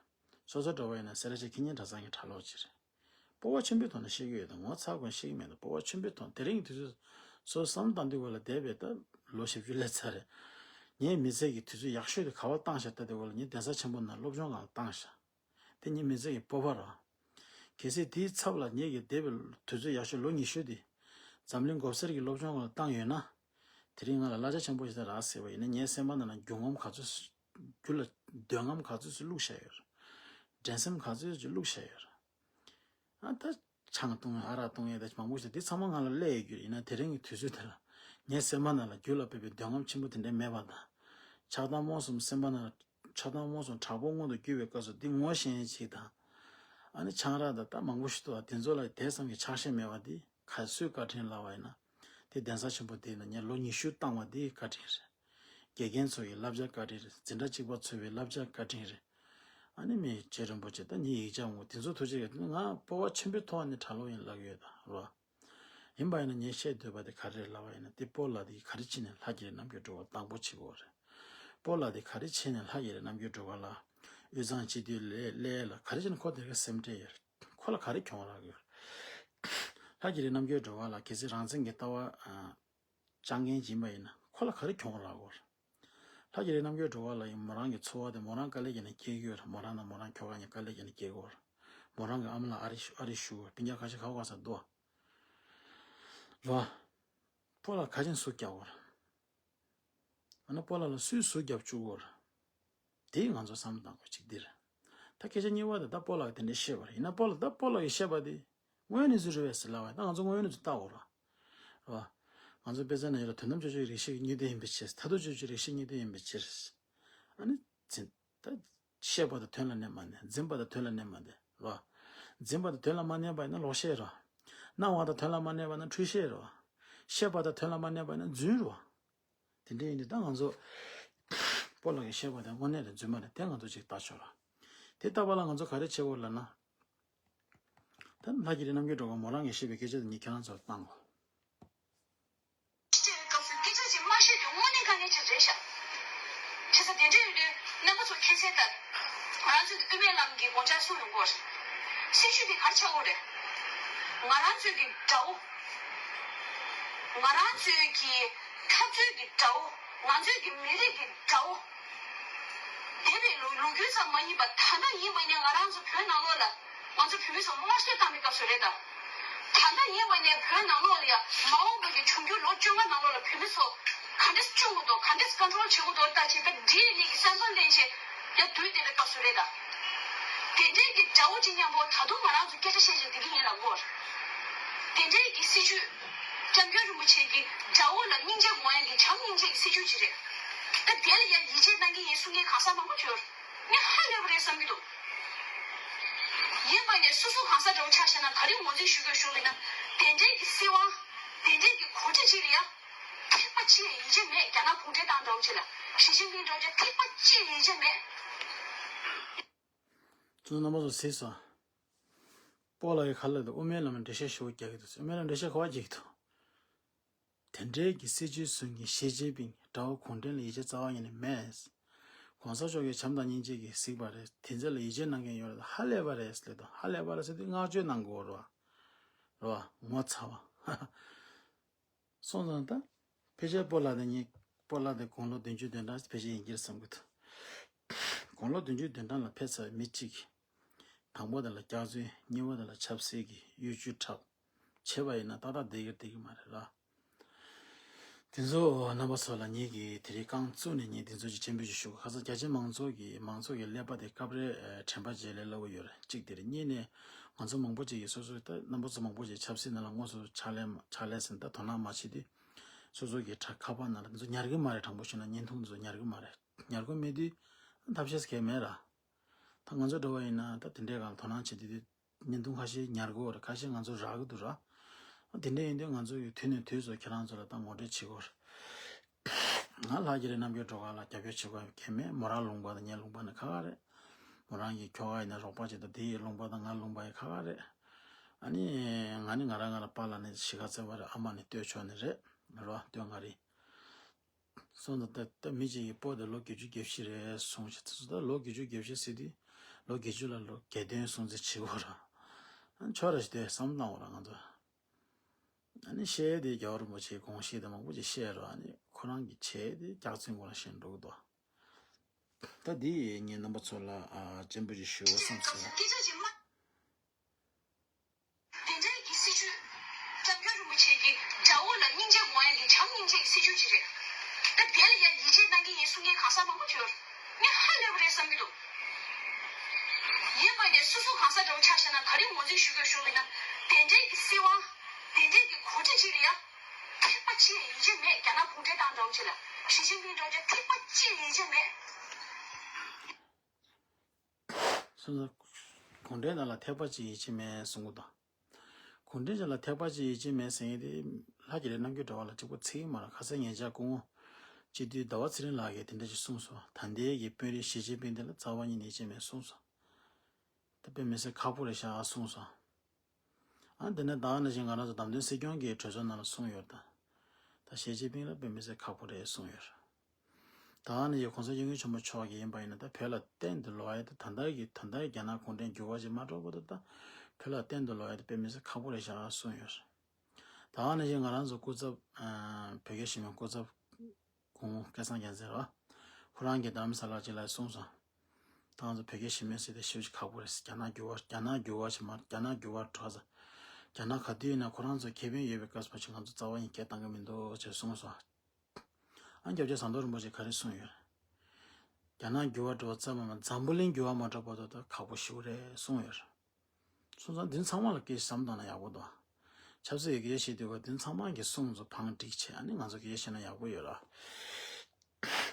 སོ་སོ་འདྲ་བོ་ཡིན་ན་སེ་ར་བྱེས་ཁེ་ཉིན་གྲྭ་ཚང་གི་གྲྭ་ལོག་ཅིག་རེད། སྤོབས་པ་ཆེན་པོའི་ཐོག་ནས་བཤད་ཀྱི་ཡོད་དང་ངོ་ཚ་དགོས་བཤད་ཀྱི་མེད་དང་། སྤོབས་པ་ཆེན་པོའི་ཐོག་དེ་རིང་གི་དུས་ཚོད་སོ་སོ་བསམ་བཏང་དུས་བ་ལ་འདས་པའི་ད་ལོ་བཞི་བཅུ་སླེབས་ཚར་རེད། ངའི་མི་ཚེ་གི་དུས་ཚོད་ཡག་ཤོས་དེ་ག་བར་བཏང་ཤག་ལྟ་དུས་བ་ལ་ངས་གདན་ས་ཆེན་པོ་ནང་སློབ་སྦྱོང་སྒང་ལ་བཏང་ཤག་དེ་ངའི་མི་ཚེ་གི་སྤོབས་པ་རེད། གལ་སྲིད་དེའི་ཚབ་ལ་ངེད་ཀྱི་འདས་པའི་དུས་ཚོད་ཡག་ཤོས་ལོ་ཉི་ཤུ་དེ་འཛམ་གླིང་མགོ་སེར་གྱི་སློབ་སྦྱོང་སྒང་ལ་བཏང་ཡོད་ན། དེ་རིང་ང་ལ་གླ་ཆ་ཆེན་པོ་ཞིག་རག་ཟེར་བ་ཡིན་ན་ངའི་སེམས་པ་ནང་ལ་རྒྱུ་ངོམ་ག་ཚོད། རྒྱུ་ལ་འདོད་རྔམ་ག་ཚོད་ཅིག་བླུགས་བཞག་ཡོད་རེད། འགྲན་སེམས་ག་ཚོད་ཅིག་བླུགས་བཞག་ཡོད་རེད། ཨ་ད་ཆང་བཏུང་ཡ་ཨ་རག་བཏུང་ཡ་ད་མང་པོ་ཞིག་འདི་ཚང་མ་ང་ལ་སླེབས་ཡོད་རྒྱུ་ཡིན་ན། དེ་རིང་གི་དུས་ཚོད་དེ་ལ་ངའི་སེམས་པ་ནང་ལ་རྒྱུ་ལ་དཔག་པའི་འདོད་རྔམ་ཆེན་པོ་དེ་འདྲ་མེད་པ་དང་། ཆགས་སྡང་རྨོངས་གསུམ་སེམས་པ་ནང་ལ་ འཁྲབ་སྟངས་མང་སོང་དྲག་པོ་མངོན་དུ་གྱུར་པའི་སྐབས་སུ་འདི་ངོ་ཤེས་མཁན་ཅིག་དང་། ཨ་ནི་ཆང་རག་དང་ད་མང་པོ་ཞིག་འདུག་བ། དེ་ཚོ་ལ་དེ་ཙམ་གྱི་ཆགས་ཞེན་མེད་པ་འདི་ག་སུས་བཀའ་དྲིན་ལབ་པ་ཡིན་ན། དེ་གདན་ས་ཆེན་པོ་དེ་ན་ངས་ལོ་ཉི་ཤུ་བཏང་བ་དེའི་བཀའ་དྲིན་རེད། དགེ་རྒན་ཚོ་ཡི་བསླབ་བྱ་བཀའ་དྲིན་རེད། འཛིན་གྲྭ་གཅིག་པ་ཚོ་བའི་བསླབ་བྱ་བཀའ་དྲིན་རེད། ཨ་ནི་མི་རྗེ་རིན་པོ་ཆེ་ད་ངའི་ཡིག་ཆ་འོང་དེ་ཚོ་ཐུགས་རྗེ་ཆེ། ང་སྤོབས་པ་ཆེན་པོའི་ཐོག་ནས་གྲྭ་ལོག་ཡིན་ལབ་ཡོད་ད་རོ། ཡིན་པ་ཡིན་ན་ངས་བཤད་འདོད་པ་དེ་ག་རེ་རེད་ལབ་པ་ཡིན་ན། དེ་སྤོ་ལགས་དེ་ག་རེ་བྱས་ནས་ལྷ་རྒྱལ་རི་རྣམ་རྒྱལ་སྒྲོལ་དཀར་དང་པོ་བྱེད་དགོས་རེད། སྤོ་ལགས་དེ་ག་རེ་བྱས་ནས་ལྷ་རྒྱལ་རི་རྣམ་རྒྱལ་སྒྲོལ་དཀར་ལ་དབུས་གཙང་སྤྱི་འཐུས་ལས་སླེབས་ལ་ག་རེ་བྱས་ནས་ཁོ་དེ་ག་སེམས་ཁྲལ་ཡོད་རེད། ཁོ་ལ་ག་རེ་གྱོང་རག་ཡོད་རེད། ལྷ་རྒྱལ་རི་རྣམ་རྒྱལ་སྒྲོལ་དཀར་ལ་གལ་སྲིད་རང་བཙན་གྱི་ལྟ་བ་སྤྱང་མཁན་ཡིན་པ་ཡིན་ན་ཁོ་ལ་ག་རེ་གྱོང་རག་དགོས་རེད། ལྷ་རྒྱལ་རི་རྣམ་རྒྱལ་སྒྲོལ་དཀར་ལ་ཡིན་མོ་རང་གི་འཚོ་བ་དེ་མོ་རང་དཀའ་ལས་བརྒྱབ་ནས་སྐྱེལ་གྱི་ཡོད་རེད། མོ་རང་དང་མོ་རང་ཁྱོ་ག་གཉིས་དཀའ་ལས་བརྒྱབ་ནས་སྐྱེལ་གྱི་ཡོད་རེད། མོ་རང་གི་ཨ་མ་ལགས་ཨ་རི་ཨ་རི་ཞུ་སྤུན་ཀྱག་ཁ་ཤས་ག་བ་ག་ས་འདུག་བ། རོ། སྤོ་ལགས་ག་ཅན་ཟུག་རྒྱག་བར། ཨ་ན་སྤོ་ལགས་ལ་སུས་ཟུག་རྒྱབ་བཅུག་བར། དེ་ང་ཚོ་བསམ་བློ་བཏང་དགོས་གཅིག་འདིར། ད་སྐད་ཆ་གཉིས་པ་དེ་ད་སྤོ་ལགས་དེ་འདྲའི་བཤད་པ་རེད། ཡིན་ན་སྤོ་ལགས་ད་སྤོ་ལགས་ཀྱིས་བཤད་པ་དེ་དངོས་གནས་ཟུག་རེད་བས་ཟེར་ལབ་པ་ད་ང་ཚོ་དངོས་གནས་ཟུག་ལྟ་འོ་ར། རོ། ང་ཚོ་དཔེ་ཆ་ནང་ཡོད་ལ་དོན་དམ་དཔྱོད་ཆོས་རིག་བྱེད་ཀྱི་དངོས་དོན་ཡིན་པའི་ཕྱིར། མཐར་ཐུག་དཔྱོད་ཆོས་རིག་བྱེད་དངོས་དོན་ཡིན་པའི་ཕྱིར། ཨ་ནི། འཛིན། ད། བཤད་པ་དང་དོན་ལ་གནས་མ་གནས། འཛིན་པ་དང་དོན་ལ་གནས་མ་གནས། རོ། འཛིན་པ་དང་དོན་ལ་མ་གནས་པ་ཡིན་ན་ལོག་བཤད་རོ། སྣང་བ་དང་དོན་ལ་མ་གནས་པ་ཡིན་ན་འཁྲུལ་བཤད་རོ། བཤད་པ་དང་དོན་ལ་མ་གནས་པ་ཡིན་ན་རྫུན་རོ། དེ་འདྲ་ཡིན་དུས་ད་ང་ཚོ་སྤོ་ལགས་ཀྱིས་བཤད་པ་དེ་དངོས་གནས་རེད་རྫུན་མ་རེད་དེ་ང་ཚོ་ཅིག་ལྟ་ཆོག་ར། དེ་ལྟ་བ་ལ་ང་ཚོ་ག་རེ་བྱེད་དགོས་ལབ་ན། ད་ལྷ་རྒྱལ་རི་རྣམ་རྒྱལ་སྒྲོལ་དཀར་མོ་རང་གིས་བཤད་པའི་སྐད་ཆ་དེ་ཉིད་ཁྱེད་རང་ཚོར་བཏང་གོ། སྐད་ཆ་ཅིག་མ་བཤད་དུས་དངོས་གནས་དཀའ་ངལ་ཅིག་རེད་ཤག་བྱས་ཙང་དེ་འདྲ་ཡོད་དུས་རྣམ་པ་ཚོ་ཁྱད་གསད་ལྟར། ང་རང་ཚོ་གི་དབུ་མའི་ལམ་གྱི་དགོངས་འཆར་གསུང་ཡོང་གི་ཡོད་རེད། སྲིད་བྱུས་དེ་ག་རེ་ཆགས་ཡོད་རེད། ང་རང་ཚོའི་གི་དགྲ་བོ། ང་རང་ཚོའི་གི་འཐབ་རྩོད་ཀྱི་དགྲ་བོ། ང་ཚོའི་གི་མི་རིགས་ཀྱི་དགྲ་བོ། འདས་པའི་ལོ་ལོ་རྒྱུས་ཙམ་མ་ཡིན་པར་ད་ལྟ་ཡིན་པ་ནས་ང་རང་ཚོ་བོད་ནང་ལོགས་ལ་ང་ཚོ་བོད་མི་ཚོ་དམར་གསོད་བཏང་བའི་སྐབས་སུ་རེད་ད། ད་ལྟ་ཡིན་པ་ནས་བོད་ནང་ལོགས་ལ་ཡང་མ་འོངས་པ་གི་འབྱུང་འགྱུར་ལོ་བཅོ་ལྔ་ནང་ལོགས་ལ་བོད་མི་ཚོ་ག་འདྲས་སྐྱོང་དགོས་འདུག་ག་འདྲས་ཀོན་ཊོལ་བྱེད་དགོས་འདུག་ལྟ་བྱེད་པ་འདིའི་གནས་ཀྱི་བསམ་བློ་ལེན་བྱེད་ཡ་དུས་དེ་འདྲ་སྐབས་སུ་རེད་ད། དེ་འདྲས་ཀྱི་དགྲ་བོ་གཅིག་མཉམ་པོ་ད་དུང་ང་རང་ཚོ་སྐད་ཆ་བཤད་བྱེད་བསྡད་ཀྱི་ཡིན་ལ་མགོར། དེ་འདྲས་ཀྱི་སྲིད་བྱུས། སྐྱབས་མགོན་རིན་པོ་ཆེ་གིས་དགྲ་བོ་ལ་སྙིང་རྗེ་དགོངས་ཡ་གི་བྱམས་སྙིང་རྗེ་གི་སྲིད་བྱུས་ཅིག་རེད། ད་དེ་ལ་ཡ་ཡིད་ཆེས་གནང་གི་ཡིན་གསུང་མཁན་གང་ཟག་མང་པོ་ཡོད། ངས་ཧ་ལས་པ་རེད་བསམ་གྱི་འདུག་ཡིན་པ་ནས་སོ་སོ་གང་ཟག་འདྲ་བོ་ཆ་བཞག་ན་ག་རེ་ངོས་འཛིན་ཞུ་དགོས་ཞུ་ལབ་ན། དེ་འདྲའི་གི་སྲིད་དབང་། དེ་འདྲའི་གི་གོ་སྒྲིག་ཅིག་ལ་ཡ། ཐེག་པ་ཅིག་ཡིད་ཆེས་མེད། རྒྱ་ནག་གུང་ཁྲན་ཏང་འདྲ་བོ་ཅིག་ལ། ཞི་ཅིན་ཕིང་འདྲ་བོ་ཅིག་ཐེག་པ་ཅིག་ཡིད་ཆེས་མེད། ཚོ་རྣམ་པ་ཚོ་གཟིགས་སོང་། སྤོ་ལགས་ཀྱིས་ག་ལབ་འདུག་དབུ་མའི་ལམ་འགྲེལ་བཤད་ཞུ་བ་རྒྱག་གི་འདུག་དབུ་མའི་ལམ་འགྲེལ་བཤད་ག་བ་རྒྱག་གི་འདུག་དེ་འདྲའི་གི་སྲིད་བྱུས་བཟུང་མཁན་ཞི་ཅིན་ཕིང་དགྲ་བོ་གུང་ཁྲན་ལ་ཡིད་ཆེས་རྩ་བ་ཉིད་ནས་མེད། གོང་ས་མཆོག་གིས་བྱམས་དང་སྙིང་རྗེ་གིས་གཟིགས་པ་རེད། དེ་ཚོ་ལ་ཡིད་ཆེས་གནང་མཁན་ཡོད་རེད། ཧ་ལས་པ་རེད་ཟེར་དང་། ཧ་ལས་པ་རེད་ཟེར་དུས་བསྔགས་བརྗོད་གནང་དགོས་རེད་བ། རེད་བ། ངོ་ཚ་བ། སོང་ཙང་ད་ཕལ་ཆེར་སྤོ་ལགས་དེ་ཉིད་སྤོ་ལགས་དེ་དགུང་ལོ་བདུན་ཅུ་དོན་གྲངས་ཕལ་ཆེར་ཡིན་གྱི་རེད་བསམ་གྱི་འདུག་དགུང་ལོ་བདུན་ཅུ་དོན་གྲངས་ལ་ཕེབས་ཚར་བའི་མི་གཅིག་གིས། དང་པོ་དེ་ལ་སྐྱག་རྫུན། གཉིས་པ་དེ་ལ་ཆབ་སྲིད་ཀྱི་གཡོ་ཇུས་འཁྲབ། བྱས་པ་ཡིན་ན་ཏག་ཏག་བསྡད་ཀྱི་རེད་བསྡད་ཀྱི་མ་རེད་ལ། དེ་ཚོ་རྣམ་པ་ཚོ་ལ་ངེད་ཀྱིས་དེ་རིང་རྐང་བཙུགས་ནས་ངས་དེ་ཚོ་ཅིག་སྤྱན་འབུལ་ཅིག་ཞུ་དགོས། ཁ་སང་རྒྱ་ཆེ་མང་ཚོགས་ཀྱི་མང་ཚོགས་ཀྱི་ཀླད་པ་དེ་སྐབས་རེ་དྲན་པ་བརྗེད་ལས་སླ་བོ་ཡོད་རེད། གཅིག་དེ་རེད། གཉིས་ནས་ང་ཚོ་མང་པོ་ཅིག་གིས་སོ་སོ་ད་རྣམ་པ་ཚོ་མང་པོ་ཅིག་ཆབ་སྲིད་ནང་ལ་དངོས་སུ་ཕྱག་ལས་ཕྱག་ལས་ཟིན་ད་དོ་སྣང་མ་བྱེད་དུས་སོ་སོ་གི་ཁ་པར་ནང་ལ་དེ་ཚོ་ཉར་གི་མ་རེད། དྲང་པོ་བཤད་ན་བརྙན་ཐུང་དེ་ཚོ་ཉར་གི་མ་རེད། ཉར་དགོས་མེད་དུས་ཐབས་ཤེས་གལ་མེད་ར། ད་ང་ཚོ་འདྲ་བ་ཡིན་ན་ད་དེ་འདྲའི་སྒང་ལ་དོ་སྣང་བྱེད་དུས་དུས་བརྙན་ཐུང་ཁ་ཤས་ཉར་དགོས་རེད། ཁ་ཤས་ང་ཚོ་རག་གི་འདུག་ར། དེ་འདྲ་ཡིན་དུས་ང་ཚོ་ཡི་དུས་ནས་དུས་སུ་ཁྱེད་རང་ཚོ་ལ་ད་ངོ་སྤྲོད་བྱེད་དགོས་རེད། ང་ལྷ་རྒྱལ་རི་རྣམ་རྒྱལ་སྒྲོལ་དཀར་ལ་རྒྱབ་སྐྱོར་བྱེད་དགོས་གལ་མེད། མོ་རང་ལུང་པ་དང་ངའི་ལུང་པ་ནི་ཁ་ཁ་རེད། མོ་རང་གི་ཁྱོ་ག་ཡིན་ན་རོགས་པ་བྱེད་དང་། དེ་ཡི་ལུང་པ་དང་ང་ལུང་པ་ཡི་ཁ་ཁ་རེད། ཨ་ནི་ང་ནི་ང་རང་ང་ལ་པཱ་ལགས་ནས་གཞིས་ཀ་རྩེ་བ་རེད། ཨ་མ་ནི་སྟོད་ཕྱོགས་ནས་རེད། རོ་སྟོད་མངའ་རིས། སོང་ཙང་ད་ད་མི་གཅིག་གིས་སྤོ་དེ་ལོ་བརྒྱད་ཅུ་གྱ་བཞི་རེད་གསུངས་ཤག་དེ་ཚོ་ད་ལོ་བརྒྱད་ཅུ་གྱ་བཞི་ཟེར་དུས་ལོ་བརྒྱད་ཅུ་ལ་ལོ་བརྒྱད་སྟོན་སྲུང་བརྩི་བྱེད་དགོས་ར། ཨ་ནི་ཆོག་ར་ཞིག་དེ་བསམ་བློ་བཏང་དགོས་ར་ང་ཚོ། ཨ་ནི་བཤད་དེ་རྒྱལ་བ་རིན་པོ་ཆེའི་དགོངས་བཞེད་དེ་མང་པོ་ཅིག་བཤད་ར། ཨ་ནི་ཁོ་རང་གི་བྱས་དེ་རྒྱག་ཚུལ་ཁོ་རང་ཤེས་འགྲོ་གི་འདུག་ད་འདི་ངས་རྣམ་པ་ཚོ་ལ་ཨ་སྤྱན་འབུལ་ཅིག་ཞུ་བསམ་སོང་། དེ་འདྲའི་གི་སྲིད་བྱུས། སྐྱབས་མགོན་རིན་པོ་ཆེ་གིས་དགྲ་བོ་ལ་སྙིང་རྗེ་དགོངས་ཡ་འདི་བྱམས་སྙིང་རྗེ་གི་སྲིད་བྱུས་ཅིག་རེད། ད་དེ་ལ་ཡ་ཡིད་ཆེས་གནང་གི་ཡིན་གསུང་མཁན་གང་ཟག་མང་པོ་ཡོད། ངས་ཧ་ལས་པ་རེད་བསམ་གྱི་འདུག་ཡིན་པ་ནས་སོ་སོ་གང་ཟག་འདྲ་བོ་ཆ་བཞག་ན་ག་རེ་ངོས་འཛིན་ཞུ་དགོས་ཞུ་ལབ་ན། དེ་འདྲའི་གི་སྲིད་དབང་། དེ་འདྲའི་གི་གོ་སྒྲིག་ཅིག་ལ་ཡ། ཐེག་པ་ཅིག་ཡིད་ཆེས་མེད། རྒྱ་ནག་གུང་ཁྲན་ཏང་འདྲ་བོ་ཅིག་ལ། ཞི་ཅིན་ཕིང་འདྲ་བོ་ཅིག་ཐེག་པ་ཅིག་ཡིད་ཆེས་མེད། གུང་ཁྲན་ཏང་ལ་ཐེག་པ་ཅིག་ཡིད་ཆེས་མེད་གསུང་གི་འདུག་གུང་ཁྲན་ཏང་ལ་ཐེག་པ་ཅིག་ཡིད་ཆེས་མེད་ཟེར་མཁན་དེ་ལྷ་རྒྱ་རི་རྣམ་རྒྱལ་སྒྲོལ་དཀར་ལ་གཅིག་པ་ཚིག་མ་རེད། ཁ་སང་ཉེ་ཆར་སྐུ་ངོ་སྤྱི་འཐུས་ཟླ་བ་ཚེ་རིང་ལགས་ཀྱིས་དེ་འདྲ་ཞིག་གསུངས་སོང་། ད་ལྟའི་གི་དཔོན་རིགས་ཞི་ཅིན་ཕིང་དེ་ལ་རྩ་བ་ཉིད་ནས་ཡིད་ཆེས་མེད་གསུངས་སོང་། ད་དཔེ་མི་སྲིད་ཁག་པོ་རེད་ཤག་གསུངས་སོང་། ཨ་དེ་ནས་ད་ནང་བཞིན་ང་རང་ཚོ་བདམས་ཐོན་སྲིད་སྐྱོང་གི་གྲོས་ཚོགས་ནང་ལ་གསུངས་ཡོད་རེད་ད། ད་ཞི་ཅིན་ཕིང་ལ་དཔེ་མི་སྲིད་ཁག་པོ་རེད་གསུངས་ཡོད་རེད། ད་ནི་ཡ་གོང་ས་སྐྱབས་མགོན་ཆེན་པོ་མཆོག་གིས་ཡིན་པ་ཡིན་ན། ད་བོད་ལ་གཏན་དུ་ལོག་ཡ་དེ་ད་ལྟ་གི་ད་ལྟ་རྒྱ་ནག་གུང་ཁྲན་འགྱུར་བ་ཞིག་མ་འགྲོ་བར་དུ་ད་བོད་ལ་གཏན་དུ་ལོག་ཡ་དེ་དཔེ་མི་སྲིད་ཁག་པོ་རེད་ཤག་གསུངས་ཡོད་རེད། ད་ནི་ཡ་ང་རང་ཚོ་སྐུ་ཚབ་ཨ་བོད་རྒྱ་ཞི་མོལ་སྐུ་ཚབ་སྐུ་ངོ་སྐལ་བཟང་རྒྱལ་མཚན་རེད་བ། ཁོ་རང་གིས་རྡ་རམ་ས་ལ་ཅིག་ལ་གསུངས་སོང་། ད་ང་ཚོ་བོད་རྒྱ་ཞི་མོལ་ཟེར་དེ་ཞེ་པོ་ཅིག་ཁག་པོ་རེད། རྒྱ་ནག་འགྱུར་བ་རྒྱ་ནག་འགྱུར་བ་ཞིག་མ་རྒྱ་ནག་འགྱུར་བ་འགྲོ་ས། རྒྱ་ནག་ག་དུས་ཡིན་ན་ཁོ་རང་ཚོ་ཁེ་ཕན་ཡོད་པའི་སྐབས་སུ་ཕལ་ཆེར་ང་ཚོ་རྩ་བ་ཉིད་སྐད་བཏང་གི་མི་འདུག་ཅེས་གསུངས་སོང་། ཨ་སྐྱབས་རྗེ་ཟམ་གདོང་རིན་པོ་ཆེ་ག་རེ་གསུངས་ཡོད། རྒྱ་ནག་འགྱུར་བ་འགྲོ་ཙམ་མ་འཛམ་བུ་གླིང་འགྱུར་བ་མ་འགྲོ་བར་དུ་ད་ཁག་པོ་ཞེ་པོ་རེད་གསུངས་ཡོད། སོང་ཙང་འདི་ཚང་མ་ལ་སྐད་ཆ་བསམ་བཏང་ན་ཡག་པོ་འདུག་ཆབ་སྲིད་ཀྱི་སྐད་ཆ་བཤད་དུས་སྐབས་འདི་ཚང་མ་གི་གསུང་ཚོ་བང་སྒྲིག་བྱས། ཨ་ནི་ང་ཚོ་སྐད་ཆ་བཤད་ན་ཡག་པོ་ཡོད་ལ།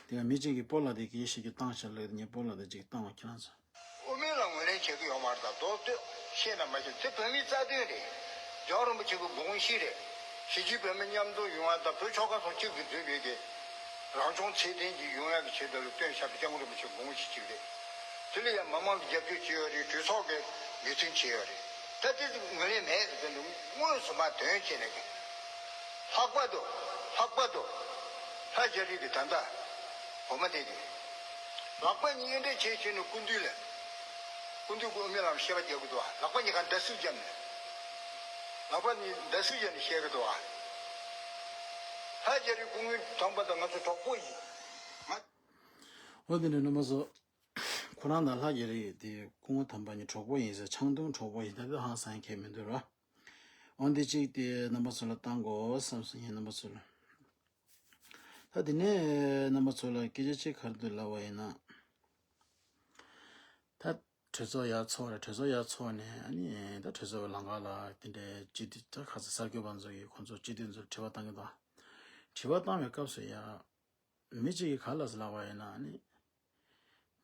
དེ་ཡང་མི་གཅིག་གིས་སྤོ་ལགས་དེ་སྐད་ཆ་བཤད་རྒྱུ་བཏང་ཤག་ལབ་ངས་སྤོ་ལགས་དེ་གཅིག་བཏང་བ་ཁྱེད་རང་ཚོ། དབུ་མའི་ལམ་ངོས་ལེན་བྱེད་ཀྱི་ཡོད་མ་རེད། ད་མདོ་སྟོད་བཤད་ན་མ་ཤེས། དེ་བོད་མིའི་རྩ་དོན་རེད། རྒྱལ་བ་རིན་པོ་ཆེ་གི་དགོངས་གཞི་རེད། གཞིས་བྱེས་བོད་མི་མཉམ་འཛོམས་ཡོང་ཡ་དང་བོད་ཆོལ་ཁ་གསུམ་གཅིག་ཏུ་འཛིན་པའི་གི་རང་སྐྱོང་ཚད་ལྡན་གྱི་ཡོང་ཡ་གི་ཆེད་དུ་ལ་བཏོན་བཞག་པའི་སྐྱབས་མགོན་རིན་པོ་ཆེའི་དགོངས་གཞི་གཅིག་རེད། དེ་ལ་ཡང་མི་མང་གིས་རྒྱབ་སྐྱོར་བྱས་ཡོད་རེད། གྲོས་ཚོགས་ཀྱིས་འབད་བརྩོན་བྱས་ཡོད་རེད། ད་དེ་ངོས་ལེན་མེད་ཟེར་དུས་དངོས་སུ་མར་དོན་བྱས་ནས་ཀྱི་ལྷག་པར་དུ་ལྷག་པར་དུ་ལྷ་རྒྱ་རི་གི་ད་ལྟ་འོ་མ་དེ་གི་ལག་པ་གཉིས་གཉིས་འདྲེས་བྱས་བྱས་ནས་སྐུ་མདུན་ལ་སྐུ་མདུན་གྱི་དབུ་མའི་ལམ་བཤད་པ་རྒྱག་གི་འདུག་ལག་པ་གཉིས་ཀ་མདའ་གསུག་བརྒྱབ་ནས་ལག་པ་གཉིས་མདའ་གསུག་བརྒྱབ་ནས་བཤད་གི་འདུག་ལྷ་རྒྱ་རི་སྐུ་ངོ་དམ་པ་དང་ང་ཚོ་གྲོགས་པོ་ཡིན། ང་འོ་དེ་འདྲ་རྣམ་པ་ཚོ། ཁོ་རང་དང་ལྷ་རྒྱ་རི་དེ་སྐུ་ངོ་དམ་པ་གཉིས་གྲོགས་པོ་ཡིན་ཟེར། ཆང་འཐུང་གྲོགས་པོ་ཡིན། ད་དེ་ཧང་སང་ཁྱད་མི་འདུག་ར། འོན་ཏེ་གཅིག་དེ་རྣམ་པ་ཚོ་ལ་བཏང་དགོས་བསམ་སོང་ཡིན། རྣམ་པ་ཚོ་ལ། ད་དེ་ནས་རྣམ་པ་ཚོ་ལ་སྐད་ཆ་གཅིག་ག་རེ་འདུག་ལབ་པ་ཡིན་ན། ད་གྲོས་ཚོགས་ཡར་ཚོགས་རེད། གྲོས་ཚོགས་ཡར་ཚོགས་ནས་ཨ་ནི་ད་གྲོས་ཚོགས་ལམ་ཁ་ལ་དེ་འདྲའི་སྤྱི་འཐུས་ད་ག་ས་གསར་འགོད་པ་ཚོ་གིས་ཁོང་ཚོ་སྤྱི་འཐུས་ཚོར་དྲི་བ་བཏང་གི་འདུག་དྲི་བ་བཏང་བའི་སྐབས་སུ་ཡ། མི་གཅིག་གིས་ག་ལབ་ཟེར་ལབ་པ་ཡིན་ན་ནི།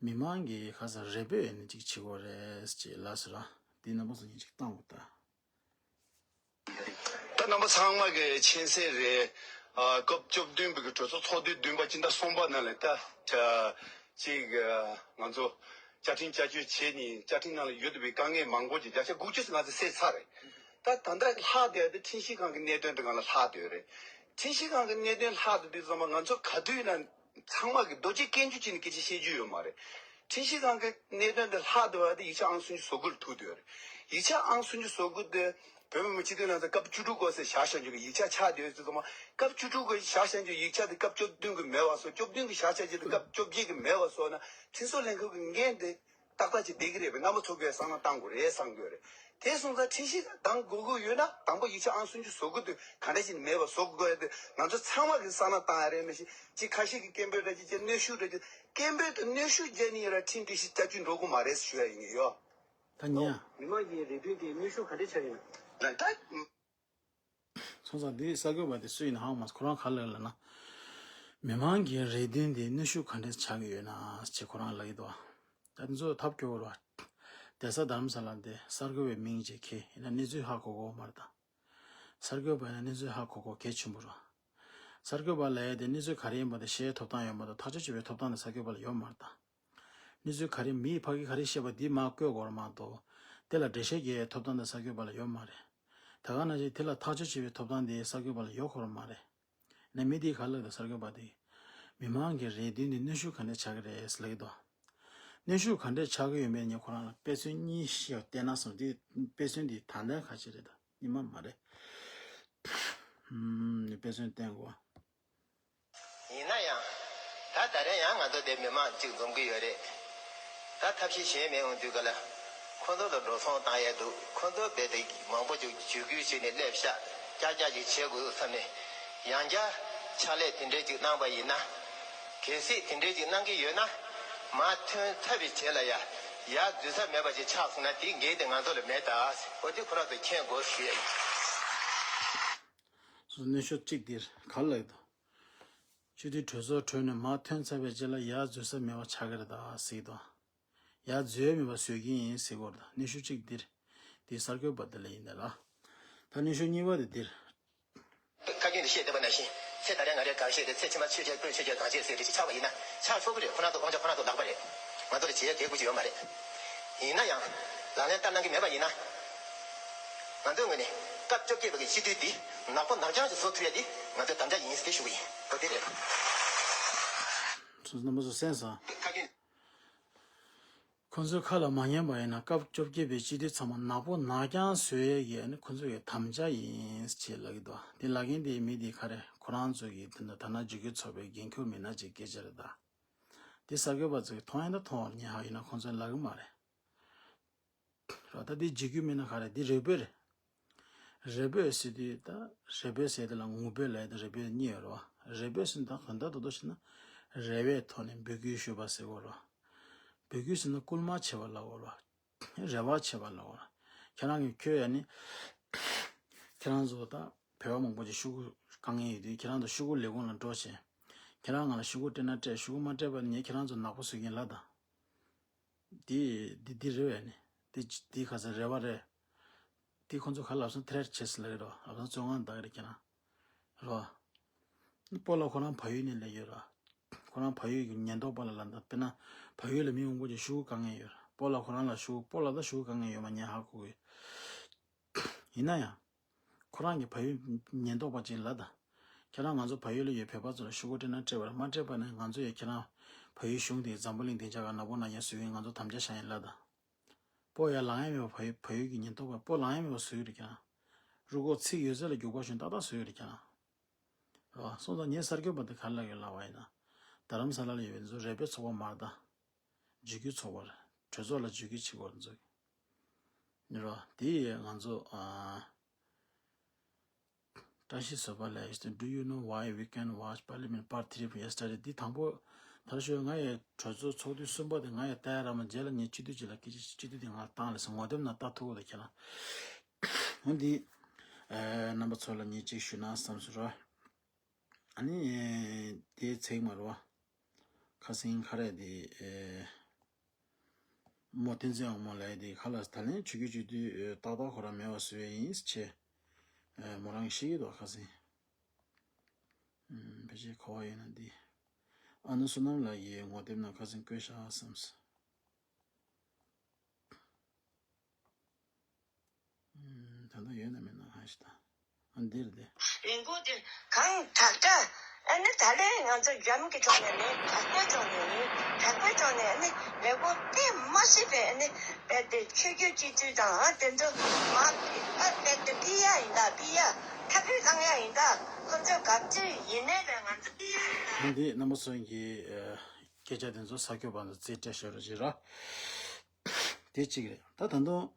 མི་མང་གིས་ག་ས་རེ་འབོད་ནི་གཅིག་བྱེད་དགོས་རེད་ཅེས་ལབ་ཟེར་ར། འདི་རྣམ་པ་ཚོ་ཉིད་ཅིག་བཏང་དགོས་ད། ད་རྣམ་པ་ཚང་མ་གི་མཁྱེན་གསལ་རེད། ཨ་སྐབས་བཅུ་བདུན་པའི་གི་གྲོས་ཚོགས་ཚོགས་དུས་བདུན་པ་སྤྱི་ཟླ་གསུམ་པ་ནང་ལ་ད་ཅིག་ང་ཚོ་བཅའ་ཁྲིམས་བསྐྱར་བཅོས་བྱས་ནས་བཅའ་ཁྲིམས་ནང་ལ་ཡོད་བསྡད་པའི་དཀའ་ངལ་མང་པོ་ཅིག་བརྒྱ་ཆ་དགུ་བཅུ་ང་ཚོ་སེལ་ཚར་རེད། ད་ད་ལྟ་ལྷག་བསྡད་ཡ་དེ་ཁྲིམས་ཞིབ་ཁང་གི་གནད་དོན་དེ་སྒང་ལ་ལྷག་བསྡད་ཡོད་རེད། ཁྲིམས་ཞིབ་ཁང་གི་གནད་དོན་ལྷག་བསྡད་དུས་ཙམ་པ་ང་ཚོ་ག་དུས་ཡིན་ན་ཚང་མ་གི་རྡོ་རྗེ་སྐད་འཇུ་བྱས་ནས་སྐད་ཆ་བཤད་རྒྱུ་ཡོད་མ་རེད། ཁྲིམས་ཞིབ་ཁང་གི་གནད་དོན་དེ་ལྷག་བསྡད་པ་དེ་ཡིག་ཆ་ཨང་སུམ་ཅུ་སོ་དགུ་ལ་ཐུག་བསྡད་ཡོད་རེད། ཡིག་ཆ་ཨང་སུམ་ཅུ་སོ་དགུ་དེ་བོད་མི་མང་སྤྱི་འཐུས་ལྷན་ཚོགས་སྐབས་བཅུ་དྲུག་གོ་ཟེར་བཞག་བཞག་རྒྱུ་གི་ཡིག་ཆ་ཆགས་བསྡད་ཡོད་དུས་ཙམ་པ། སྐབས་བཅུ་དྲུག་གོ་བཞག་བཞག་རྒྱུ་ཡིག་ཆ་དེ་སྐབས་བཅུ་བདུན་གི་མེད་པ་བཟོ། བཅུ་བདུན་གི་བཞག་བཞག་རྒྱུ་དེ་སྐབས་བཅོ་བརྒྱད་གི་མེད་པ་བཟོ་ན་ཁྲིམས་བཟོ་ལྷན་ཁང་གི་འགན་དེ་ཏག་ཏག་ཅིག་བསྡད་ཀྱི་རེད་པས། རྣམ་པ་ཚོ་གིས་བསམ་བློ་བཏང་དགོས་རེད་བསམ་གྱི་ཡོད་རེད། དེ་སོང་ཙང་ཁྲིམས་ཞིབ་ཁང་གདང་དགོས་ཀྱི་ཡོད་ན་དང་པོ་ཡིག་ཆ་ཨང་སུམ་ཅུ་སོ་དགུ་དེ་ག་འདྲ་ཞིག་མེད་པ་བཟོ་དགོས་ཡ་དེ་ང་ཚོ་ཚང་མ་གིས་བསམ་བློ་བཏང་ཡ་རེད། མི་ཤེས་ཅིག་ཁ་ཤས་ཀྱིས་སྐད་འབོད་ར་ཅིག་བྱས་གནོན་ཤུགས་ར་ཅིག་སྐད་འབོད་དང་གནོན་ཤུགས་བརྒྱབ་ནས་ཡོད་ར་ཁྲིམས་སྒྲིག་གཞི་བསྐྱར་བཅོས་འགྲོ་གི་མ་རེད་ཟེར་ཞུ་ཡ་ཡིན་ངེས་ཡོད། ད་ཉན། མི་མང་གི་རེ་འདུན་དེ་གནོན་ཤུགས་ག་འདྲ་ཆགས་ཡོད་ན། ད། སོང་ཙང་འདི་གསར་འགོད་པ་དེ་སུ་ཡིན་ན་ཧ་གོ་མ་སོང་། ཁོ་རང་ག་རེ་ལབ་ན། མི་མང་གི་རེ་འདུན་དེ་གནོན་ཤུགས་ག་འདྲ་ཆགས་ཀྱི་ཡོད་ན་ཅེས་ཁོ་རང་ལབ་ཀྱི་འདུག་ད་འདི་ཚོ་ཐབས་སྐྱོ་བོ་རེད། བསྡད་ས་རྡ་རམ་ས་ལ་འདི་གསར་འགོད་པའི་མིང་ཅིག་ཁྱེར་ཡིན་ན་གནས་ཚུལ་ཧ་གོ་གོ་མ་རེད་ད། གསར་འགོད་པ་ཡིན་ན་གནས་ཚུལ་ཧ་གོ་གོ་གལ་ཆེན་པོ་རེད། གསར་འགོད་པ་ལབ་ཡ་དེ་གནས་ཚུལ་ག་རེ་ཡིན་པ་དེ་ཤེས་ཐོབ་ཐང་ཡོད་མ་གཏོགས་ཐག་གཅོད་བྱེད་པའི་ཐོབ་ཐང་དེ་གསར་འགོད་པ་ལ་ཡོད་མ་རེད་ད། གནས་ཚུལ་ག་རེ་མིས་ཕ་གི་ག་རེ་བཤད་པ་འདི་མར་བཀོད་དགོས་རེད་མ་གཏོགས། དེ་ལ་འགྲེལ་བཤད་རྒྱག་ཐོབ་ཐང་དེ་གསར་འགོད་པ་ལ་ཡོད་མ་རེད། ད་ག་ནང་བཞིན་དེ་ལ་ཐག་གཅོད་བྱེད་པའི་ཐོབ་ཐང་དེ་གསར་འགོད་པ་ལ་ཡོད་ཁོ་རང་མ་རེད། ནས་མི་དེས་ག་ལབ་འདུག་གསར་འགོད་པ་དེས། མི་མང་གི་རེ་འདུན་དེ་གནོན་ཤུགས་ག་འདྲ་ཆགས་ཀྱི་རེད་ཟེར་ལབ་ཀྱི་འདུག་གནོན་ཤུགས་ག་འདྲ་ཆགས་ཀྱི་ཡོད་མེད་ངས་ཁོ་རང་ལ་དཔེ་མཚོན་གཉིས་ཤིག་བསྟན་ན་བསམ། དེ་དཔེ་མཚོན་དེ་ད་ལྟ་ཁ་ཤས་རེད་ད། ཉི་མ་མ་རེད། ཨུམ། དཔེ་མཚོན་བསྟན་དགོས། ཡིན་ན་ཡང་། ད་ད་རེས་ཡང་ང་ཚོ་འདིར་མི་མང་གཅིག་འཛོམས་ཀྱི་ཡོད་རེད། ད་ཐབས་ཤེས་གཞན་མེད་འོང་དུས་ག་ལ། ཁོ་ཚོ་ལ་འགྲོ་སོང་བཏང་ཡས་འདུག་ཁོ་ཚོ་རྦད་དེ་མང་པོ་ཅིག་འཇུ་སྐུལ་བྱས་ནས་སླེབས་ཤག་ཀྱག་ཀྱག་ཅིག་བྱེད་དགོས་བསམ་ནས། ཡང་བསྐྱར་ཕྱག་ལས་དེ་འདྲས་ཅིག་གནང་པ་ཡིན་ན། གལ་སྲིད་དེ་འདྲས་ཅིག་གནང་གི་ཡོད་ན། མར་ཐོན་ཚར་བའི་རྗེས་ལ་ཡ། ཡར་འཛུལ་ས་མེད་པ་ཅིག་ཆགས་སོང་ན་དེའི་འགན་དེ་ང་ཚོ་ལ་མེད་ད། འོ་དེ་ཁོ་རང་ཚོ་མཁྱེན་དགོས་ཞུ་ཡ་ཡིན། སོ་གནོན་ཤུགས་གཅིག་འདིར་ག་ལ་ཡོད་དོ། སྤྱི་འཐུས་གྲོས་ཚོགས་གྲོལ་ནས་མར་ཐོན་ཚར་བའི་རྗེས་ལ་ཡར་འཛུལ་ས་མེད་པ་ཆགས་ཀྱི་རེད་ད་ཟེར་གྱི་འདུག་ཡར་འཛུལ་མེད་པ་བཟོས་ཀྱི་ཡིན་ཟེར་གོ་རེད། ད་གནོན་ཤུགས་གཅིག་འདིར། འདི་གསར་འགོད་པ་འདི་ལ་ཡིན་ད་ལ། ད་གནོན་ཤུགས་གཉིས་པ་དེ་འདིར། ཁ་རྒྱུན་དུ་བཤད་བསྡད་པ་ནང་བཞིན་ཚེ་ད་རེས་ང་རའི་གར་ཤེས་རེད། ཚེ་ཕྱི་མ་ཆོས་རྒྱལ་ཀུན་ཆོས་རྒྱལ་གང་བྱེད་ཟེར་དེ་ཅིག་ཆགས་པ་ཡིན་ན་ཆགས་ཆོག་གི་རེད། ཁོ་རང་ཚོ་དབང་ཆ་ཁོ་རང་ཚོ་ལག་པ་རེད། ང་ཚོ་ལ་བྱེད་ཡ་དེ་དགོས་ཀྱི་ཡོད་མ་རེད། ཡིན་ན་ཡང་ལག་ལེན་བསྟར་གནང་གི་མེད་པ་ཡིན་ན། ང་ཚོའི་ངོས་ནས་སྐབས་བཅོ་བརྒྱད་པ་གི་སྤྱི་འཐུས་འདི་ནག་པོ་ནག་རྐྱང་ཞིག་བཟོ་ཐུབ་ཡ་འདི་ང་ཚོའི་དམ་བཅའ་ཡིན་ཟེར་ཞུ་གི་ཡིན། འོ་དེ་རེད། ཚོ་རྣམ་པ་ཚོ་གསན་སོང་། ཁ་རྒྱུན། ཁོ་ཚོའི་ཁ་ལ་མ་ཉན་པ་ཡིན་ན་སྐབས་བཅོ་བརྒྱད་པའི་སྤྱི་འཐུས་ཚང་མ་ནག་པོ་ནག་རྐྱང་བཟོ་ཡས་ཀྱི་ཨ་ནི་ཁོ་ཚོ་ཡི་དམ་བཅའ་ཡིན་ཅེས་ལབ་ཀྱི་འདུག་དེ་ལབ་མཁན་དེའི་མི་དེ་ག་རེ། ཁོ་རང་ཚོ་གི་དེ་འདྲ་ད་ན་འཇིགས་སྐུལ་ཚོགས་པའི་འགན་འཁུར་མི་སྣ་ཅིག་སྐད་ཆ་རེད་ད། དེ་གསར་འགོད་པ་ཚོ་གི་མཐོང་ཡ་ད་མཐོང་བར་ཉན་ཧ་ཡིན་ན་ཁོ་ཚོས་ལབ་གི་མ་རེད། ར་ད་འདི་འཇིགས་སྐུལ་མིན་ན་ག་རེ། འདི་རེ་འབོད་རེད། རེ་འབོད་ཟེར་དུས་ད་རེ་འབོད་ཟེར་དེ་ལ་ངུ་འབོད་ལབ་ཡ་དང་རེ་འབོད་གཉིས་ཡོད་རེད་བ། རེ་འབོད་ཟེར་ན་ད་གང་ལྟར་དོ་དོ་བྱས་ན་རེ་བའི་ཐོག་ནས་འབོད་སྐུལ་ཞུས་པ་ཟེར་དགོས་རེད་བ། འབོད་སྐུལ་ཟེར་ན་སྐུལ་མ་བྱེད་པ་ལབ་དགོས་རེད་བ། རེ་བ་བྱེད་པ་ལབ་དགོས་རེད། ཁྱེད་རང་གིས་ཁྱོད་ཡ་ནི་ཁྱེད་རང་ཚོ་ད་བོད་པ་མང་པོ་ཅིག་ཤོག་གུ་དཀའ་ངལ་ཡོད་དུས་ཁྱེད་རང་ཚོ་ཤོག་གུ་ལས་ཁུངས་ལ་འགྲོ་བྱས། ཁྱེད་རང་ང་ལ་ཤོག་གུ་སྤྲད་ན་སྤྲད། ཤོག་གུ་མ་སྤྲད་པ་ནི་ངས་ཁྱེད་རང་ཚོ་ནག་པོ་བཟོ་གིན་ལབ་དང་། འདི་འདི་འདི་རེད་བས་ནི། འདི་འདི་ག་ཚོད་རེ་བ་རེད། འདི་ཁོ་ཚོ་ག་ལབ་སོང་། ཐེ་རེ་བྱེད་ཟེར་ལབ་ཀྱི་རེད། ལབ་སོང་བཙོན་ཁང་བདག་གི་རེད་ཁྱེད་རང་། རེད་བ། སྤོ་ལགས་ཁོ་རང་བལ་ཡུལ་ནས་སླེབས་ཡོད་ར། ཁོ་རང་བལ་ཡུལ་གྱི་ཉེན་རྟོག་པ་ལ་ལབ་ད། དཔེར་ན་བལ་ཡུལ་ལ་མི་མང་པོ་ཅིག་ཤོག་གུ་དཀའ་ངལ་ཡོད་ར། སྤོ་ལགས་ཁོ་རང་ལ་ཤོག་གུ། སྤོ་ལགས་ད་ཤོག་གུ་དཀའ་ངལ་ཡོད་མ་ངས་ཧ་གོ་གི་ཡོད། ཡིན་ན་ཡང་། ཁོ་རང་གི་བལ་ཡུལ་ཉེན་རྟོག་པ་ཅིག་ལ་ད། ཁྱེད་རང་ང་ཚོ་བལ་ཡུལ་ལ་ཡོད་བོད་པ་ཚོ་ལ་ཤོག་གུ་སྤྲད་ན་སྤྲད་པ་རེད། མ་སྤྲད་པ་ནི་ང་ཚོ་ཡི་ཁྱེད་རང་བལ་ཡུལ་གཞུང་དེ་འཛམ་བུ་གླིང་སྡིངས་ཆ་ག་ནག་པོ་ནག་རྐྱང་བཟོ་གི་ཡིན། ང་ཚོ་དམ་བཅའ་བཞག་ཡིན་ལབ་ད། སྤོ་ཡ་ལངས་ཡ་མེད་པ། བལ་བལ་ཡུལ་གྱི་ཉེན་རྟོག་པ་སྤོ་ལངས་ཡ་མེད་པ་བཟོ་གི་རེད་ཁྱེད་རང་། རུ་ཁོག་ཚིག་ཡོད་ཚད་ལ་རྒྱུག་པ་ཞུན་ཏག་ཏག་བཟོ་གི་རེད་ཁྱེད་རང་། རེད་བ། སོང་ཙང་ངས་གསར་འགོད་པ་དེ་ག་རེ་ལབ་ཡོད་ལབ་པ་ཡིན་ན། རྡ་རམ་ས་ལ་ལ་ཡོད་པའི་ཚོ་རེ་འབོད་ཚོགས་པ་མ་རེད་ད། འཇིགས་སྐུལ་ཚོགས་པ་རེད། གྲོས་ཚོགས་ལ་འཇིགས་སྐུལ་བྱེད་དགོས་རེད་ཚོ། རེད་བ། དེ་ཡིས་ང་ཚོ་ཨ། བཀྲ་ཤིས་བཟོད་པ་ལགས། Do you know why we can watch Parliament Part Three from yesterday? འདི་དང་པོ་ད་ཞོལ་ང་ཡི་གྲོས་ཚོགས་ཚོགས་དུས་གསུམ་པ་དེ་ང་ཡི་ལྟ་ཡ་ར་མ་རྗེས་ལ་ངས་སྤྱི་འཐུས་ཅིག་ལ་སྐད་ཆ་སྤྱི་འཐུས་དེ་ང་ལ་བཏང་ལ་ཟེར་ངོ་དེབ་ནང་ལྟ་ཐུབ་པ་དང་ཁྱེད་རང་། འོ་འདི་རྣམ་པ་ཚོ་ལ་ངས་གཅིག་ཞུ་ན་བསམ་སོང་ར། ཨ་ནི་དེའི་ཚེག་མ་རུ་བ། ཁ་སང་ཁ་རས་དེ། མོ་བསྟན་འཛིན་དབང་མོ་ལབ་ཡ་དེ་ཁ་ལ་ད་ལན་ཆོས་བརྒྱུད་སྤྱི་འཐུས་ཏག་ཏག་ཁོ་རང་མེད་པ་བཟོ་ཡ་ཡིན་ཟེར་བྱས། མོ་རང་གིས་བཤད་ཀྱི་འདུག་ཁ་སང་། ཕལ་ཆེར་ག་བ་ཡིན་ན་འདི། ཨ་ནུ་བསོད་ནམས་ལགས་ཀྱི་ངོ་དེབ་ནང་ཁ་སང་བཀོད་བཞག་བསམས། ད་ལྟ་ཡོད་ན་མེད་ན་ཧ་ཤི་ད། ཨ་འདིར་དེ། ལས་འགུལ་དེ་གང་དྲག་དྲག་ཨ་ནི་ད་ལན་ང་ཚོ་འཇམ་གྱི་ཕྱོགས་ནས་མེད། དྲག་པོའི་ཕྱོགས་ནས་ཡིན། དྲག་པོའི་ཕྱོགས་ནས་ཨ་ནི་ལས་འགུལ་དེ་མ་སྲིད་པའི་ཨ་ནི་རྦད་དེ་ཆོས་བརྒྱུད་སྤྱི་འཐུས་དང་ཨ་དེ་ཚོ་མ་ཨ་རྦད་དེ་ཕི་ཡ་ཡིན་ད་ཕི་ཡ་ཐབས་ཤེས་བཏང་ཡ་ཡིན་ད་ཁོ་ཚོས་ག་ཚོད་ཡིན་ནའི་རེད་ང་ཚོ་ཕི་ཡ་ཡིན་ད། འདི་རྣམ་པ་ཚོ་གི་སྐད་ཆ་དེ་ཚོ་ས་ཁྱོད་པ་ཚོ་རྩིས་སྤྲད་ཤོར་ར་ཅི་ར། དེ་གཅིག་རེད། ད་ད་དུང་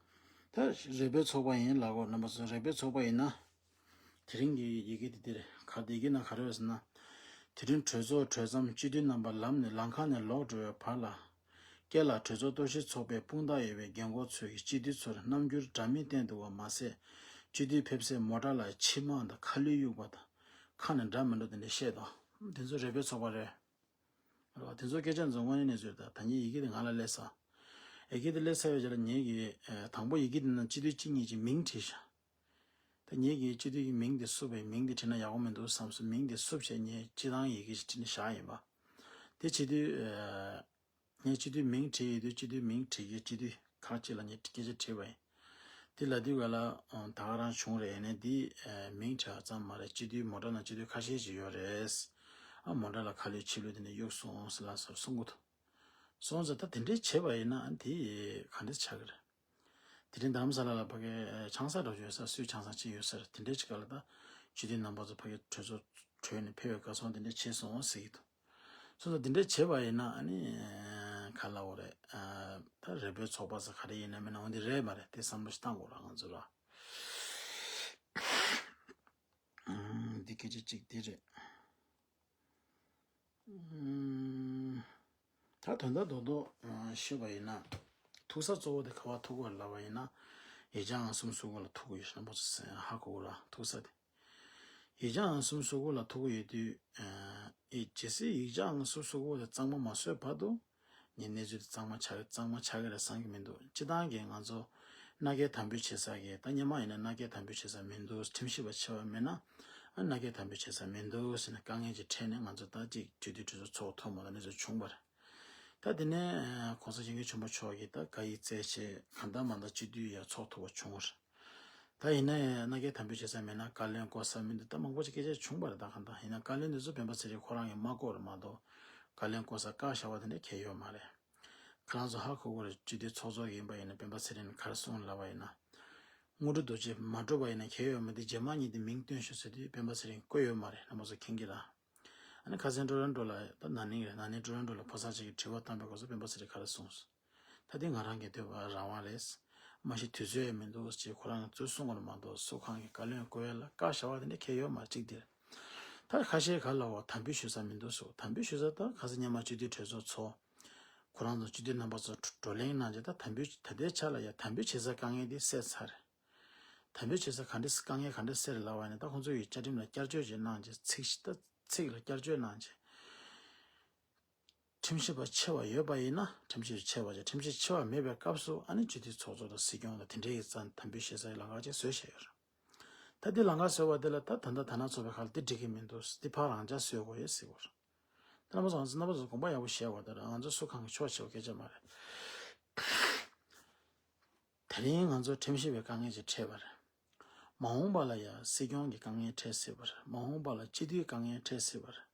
ད་རེ་འབོད་ཚོགས་པ་ཡིན་ལབ་གོ། རྣམ་པ་ཚོ་རེ་འབོད་ཚོགས་པ་ཡིན་ན། དེ་རིང་གི་ཡི་གེ་དེ་འདིར་ག་དེ་ཡི་གེ་ན་ག་རེ་ཡོད་ཟེར་ན། དེ་རིང་གྲོས་ཚོགས་གྲོལ་མཚམས་སྤྱི་འཐུས་རྣམ་པ་ལམ་ནས་ལམ་ཁ་ནས་ལོག་འགྲོ་བའི་བར་ལ། སྐེ་ལ་གྲོས་ཚོགས་གཏོར་བཤིག་ཚོགས་པའི་དཔུང་རྟགས་ཡོད་པའི་རྒན་འཁོགས་ཚོས་ཀྱིས་སྤྱི་འཐུས་ཚོར་རྣམ་འགྱུར་འདྲ་མིན་བསྟན་འདུག་པ་མ་ཟད། སྤྱི་འཐུས་ཕེབས་སའི་མོ་ཊ་ལ་མཆིལ་མ་དང་ཁ་ལུད་གཡུགས་པ་དང་། ཁ་ནས་འདྲ་མི་འདྲ་དེ་འདྲ་བཤད་དོ། དེ་ཚོ་རེ་འབོད་ཚོགས་པ་རེད། རེད་བ། དེ་ཚོ་སྐད་ཆ་ཚོ་དངོས་གནས་གནས་ཚུལ་དང་ད་ངས་ཡི་གེ་དེ་ང་ལ་སླེབས་ས། ཡི་གེ་དེ་སླེབས་ཚར་བའི་རྗེས་ལ་ངེད་ཀྱིས་ཨ་དང་པོ་ཡི་གེ་དེ་ནང་སྤྱི་འཐུས་གཅིག་གཉིས་ཀྱི་མིང་བྲིས་ཤག་ད་ངེད་ཀྱིས་སྤྱི་འཐུས་ཀྱི་མིང་དེ་བསུབས་པའི་མིང་དེ་བྲིས་ན་ཡག་པོ་མི་འདུག་བསམས་སོང་། མིང་དེ་བསུབས་བྱས་ངས་སྤྱི་བཏང་ཡི་གེ་ཞིག་བྲིས་ནས་བཞག་ཡིན་པ། དེ་བྱེད་དུས་ཨ་ངས་སྤྱི་འཐུས་མིང་བྲིས་ཡོད་དུས་སྤྱི་འཐུས་མིང་བྲིས་ཀྱི་སྤྱི་འཐུས་ཁག་ཅིག་ལ་ངས་སྐད་ཆ་དྲིས་པ་ཡིན། དེ་ལབ་དུས་ག་ལ་ཨང་ད་ག་རང་བྱུང་རེད། ཡིན་ནའི་འདི་ཨ་མིང་བྲིས་པ་ཙམ་མ་རེད། སྤྱི་འཐུས་མོ་ཊ་ནང་སྤྱི་འཐུས་ཁ་ཤས་ཤིག་ཡོད་རེད། ཨ་མོ་ཊ་ལ་ཁ་ལུད་མཆིལ་ལུད་དེ་འདྲ་གཡུགས་སོང་ཟེར་ལ་སོགས་གསུང་གི་འདུག་སོང་ཙང་ད་དེ་འདྲས་བྱས་པ་ཡིན་ན་ཨ་འདི་ག་འདྲས་ཆགས་ཀྱི་རེད། དེ་རིང་རྡ་རམ་ས་ལ་ལ་ཕ་གི་ཆང་ས་འགྲོ་རྒྱུ་ཡོད་ས། སུས་ཆང་ས་ཅིག་ཡོད་ས་རེད། དེ་འདྲས་ཅིག་ག་ལ་ད་སྤྱི་འཐུས་རྣམ་པ་ཚོ་ཕ་གི་གྲོས་ཚོགས་གྲོལ་ནས་ཕེབས་པའི་སྐབས་སོང་དེ་འདྲས་བྱས་སོང་ཟེར་གྱི་འདུག་སོ་སོ་འདི་འདྲ་བྱས་པ་ཡིན་ན་ཨ་ནི་ག་ལ་འོ་རེད། ད་རེ་འབོད་ཚོགས་པ་ཟེར་ག་རེ་ཡིན་ན་མིན་ན་འོ་འདི་རེད་མ་རེད། དེ་བསམ་བློ་ཞིག་བཏང་དགོས་ར་ང་ཚོ་ར། འདི་སྐད་ཆ་གཅིག་འདི་རེད། ད་དོན་དག་རྡོག་རྡོག་ཤོད་པ་ཡིན་ན། ཐུག་ས་གཙོ་བོ་དེ་ག་བ་ཐུག་གོ་ལབ་པ་ཡིན་ན། ཡིག་ཆ་ཨང་གསུམ་སོ་དགུ་ལ་ཐུག་གོ་ཡོད་ཤག་རྣམ་པ་ཚོ་ཧ་གོ་གོ་ར་ཐུག་ས་དེ། ཡིག་ཆ་ཨང་གསུམ་སོ་དགུ་ལ་ཐུག་གི་ཡོད་དུས། ཨེ་ཇི་སྲིད་ཡིག་ཆ་ཨང་གསུམ་སོ་དགུ་དེ་གཙང་མ་མ་བཟོས་བར་དུ། ངས་གནས་ཚུལ་དེ་གཙང་མ་ཆགས་གཙང་མ་ཆགས་ཀྱི་རེད་བསམ་གྱི་མི་འདུག་སྤྱི་བཏང་གི་ང་ཚོ་མནའ་སྐྱེལ་དམ་འབུལ་བྱེད་ས་གི་ད་སྔོན་མ་ཡིན་ན་མནའ་སྐྱེལ་དམ་འབུལ་བྱེད་ས་མི་འདུག་ཁྲིམས་ཞིབ་པ་ཆེ་བ་མེད་ན་ཨ་མནའ་སྐྱེལ་དམ་འབུལ་བྱེད་ས་མི་འདུག་ཟེར་ནས་དཀའ་ངལ་ཅིག་འཕྲད་ནས་ང་ཚོ་ད་ཅིག་སྤྱི་འཐུས་གྲོས་ཚོགས་ཚོགས་ཐུབ་མ་ཐུབ་གནས་ཚུལ་བྱུང་བ་རེད། ད་དེ་ནས་༸གོང་ས་༸སྐྱབས་མགོན་ཆེན་པོ་མཆོག་གིས་ད་བཀའ་ཡིག་སྩལ་བྱས་གང་ལྟར་མ་ལྟར་སྤྱི་འཐུས་ཡར་ཚོགས་ཐུབ་པ་བྱུང་བ་རེད། ད་ཡིན་ན་ཡང་མནའ་སྐྱེལ་དམ་འབུལ་བྱེད་ས་མེད་ན་བཀའ་བློན་བསྐོ་ས་མི་འདུག་ད་མང་པོ་ཅིག་སྐད་ཆ་བྱུང་བ་རེད། ད་གང་ལྟར་ཡིན་ན་བཀའ་བློན་འདི་ཚོ་སྤེན་པ་ཚེ་རིང་ཁོ་རང་གིས་མ་བསྐོས་རེད་མ་གཏོགས་བཀའ་བློན་བསྐོ་ས་བཀའ་བཞག་པ་དེ་འདྲ་གང་ཡོད་མ་རེད། ཁྱེད་རང་ཚོ་ཧ་གོ་གི་རེད། སྤྱི་འཐུས་ཚོགས་གཙོ་ཡིན་པ་ཡིན་ན་སྤེན་པ་ཚེ་རིང་ག་རེ་གསུངས་ལབ་པ་ཡིན་ན། དངོས་གྲུབ་རྡོ་རྗེ་མ་གྲུབ་པ་ཡིན་ན་གང་ཡོད་མ་རེད། རྗེས་མ་ཉིད་དེ་མིང་སྟོན་ཤོག་ཟེར་དུས་སྤེན་པ་ཚེ་རིང་བསྐོས་ཡོད་མ་རེད། རྣམ་པ་ཚོ་མཁྱེན་གྱི་རེད། ཨ་ནི་ཁ་སང་ཀྲོ་རོན་ཀྲོ་ལ་ད་ན་ནིང་རེད། ན་ནིང་ཀྲོ་རོན་ཀྲོ་ལ་ཕོ་གསར་ཅིག་གིས་དྲི་བ་བཏང་པའི་སྐབས་སུ་སྤེན་པ་ཚེ་རིང་ག་རེ་གསུངས་སོང་། ད་དེ་ང་རང་གི་འདོད་པ་རང་དབང་རེད། མ་གཞི་དུས་ཚོད་ཡང་མི་འདུག་ཅེས་ཁོ་རང་གིས་ཚུར་གསུངས་པ་རེད་མ་གཏོགས་སུ་གང་གིས་བཀའ་བློན་བསྐོ་ཡ་ལ་བཀའ་བཞག་པ་དེ་འདྲ་གང་ཡོད་མ་རེད། གཅིག་དེ་རེད། ད་ཁ་ཤས་ག་ལ་བ་དམ་འབུལ་ཞུ་ས་མི་འདུག་སོ། དམ་འབུལ་ཞུ་ས་ད་ཁ་སང་སྔོན་མ་སྤྱི་འཐུས་གྲོས་ཚོགས་ཚོགས། ཁོ་རང་ཚོ་སྤྱི་འཐུས་རྣམ་པ་ཚོ་བགྲོ་གླེང་གནང་རྗེས་ད་དམ་འབུལ་ད་ལྟའི་ཆ་ལ་ཡ་དམ་འབུལ་བྱེད་ས་དཀའ་ངལ་དེ་སེལ་ཚར་རེད། དམ་འབུལ་བྱེད་ས་ག་འདྲ་དཀའ་ངལ་ག་འདྲ་སེལ་རེད་ལབ་པ་ཡིན་ན་ད་ཁོང་ཚོ་ཡིས་བཅའ་ཁྲིམས་ལ་བསྐྱར་བཅོས་ཅིག་གནང་རྗེས་ཚིག་ད་ཚིག་ལ་བསྐྱར་བཅོས་གནང་རྗེས། ཁྲིམས་ཞིབ་པ་ཆེ་བ་ཡོད་པ་ཡིན་ན་ཁྲིམས་ཞིབ་ཆེ་བ་ཅིག་ཁྲིམས་ཞིབ་ཆེ་བ་མེད་པའི་སྐབས་སུ་ཨ་ནི་སྤྱི་འཐུས་ཚོགས་གཙོ་དང་སྲིད་སྐྱོང་ལ་དེ་འདྲའི་ཡིག་ཚང་དམ་འབུལ་ཞུ་སའི་ལམ་ཁ་ཅིག་བཟོས་བཞག་ཡོད་རེད། ད་འདི་ལམ་ཁ་བཟོས་པ་དེ་ལ་ད་ད་ལྟ་དར་ནག་ཚོགས་པའི་ཁ་ལ་འདི་འགྲིག་གི་མི་འདུག་འདི་ཕར་རང་འཇགས་བཟོས་དགོས་ཡོད་ཟེར་བ་རེད། ད་རྣམ་པ་ཚོ་ང་ཚོ་རྣམ་པ་ཚོ་དགོངས་པ་ཡག་པོ་བཞེས་དགོས། ད་ང་ཚོ་སུ་གང་གི་ཕྱོགས་ཕྱོགས་སྐད་ཆ་མ་རེད། དེ་རིང་ང་ཚོ་ཁྲིམས་ཞིབ་པའི་དཀའ་ངལ་ཅིག་འཕྲད་པ་རེད། མ་འོངས་པ་ལ་ཡང་སྲིད་སྐྱོང་གི་དཀའ་ངལ་འཕྲད་སྲིད་པ་རེད། མ་འོངས་པ་ལ་སྤྱི་འཐུས་དཀའ་ངལ་འཕྲད་སྲིད་པ་རེད།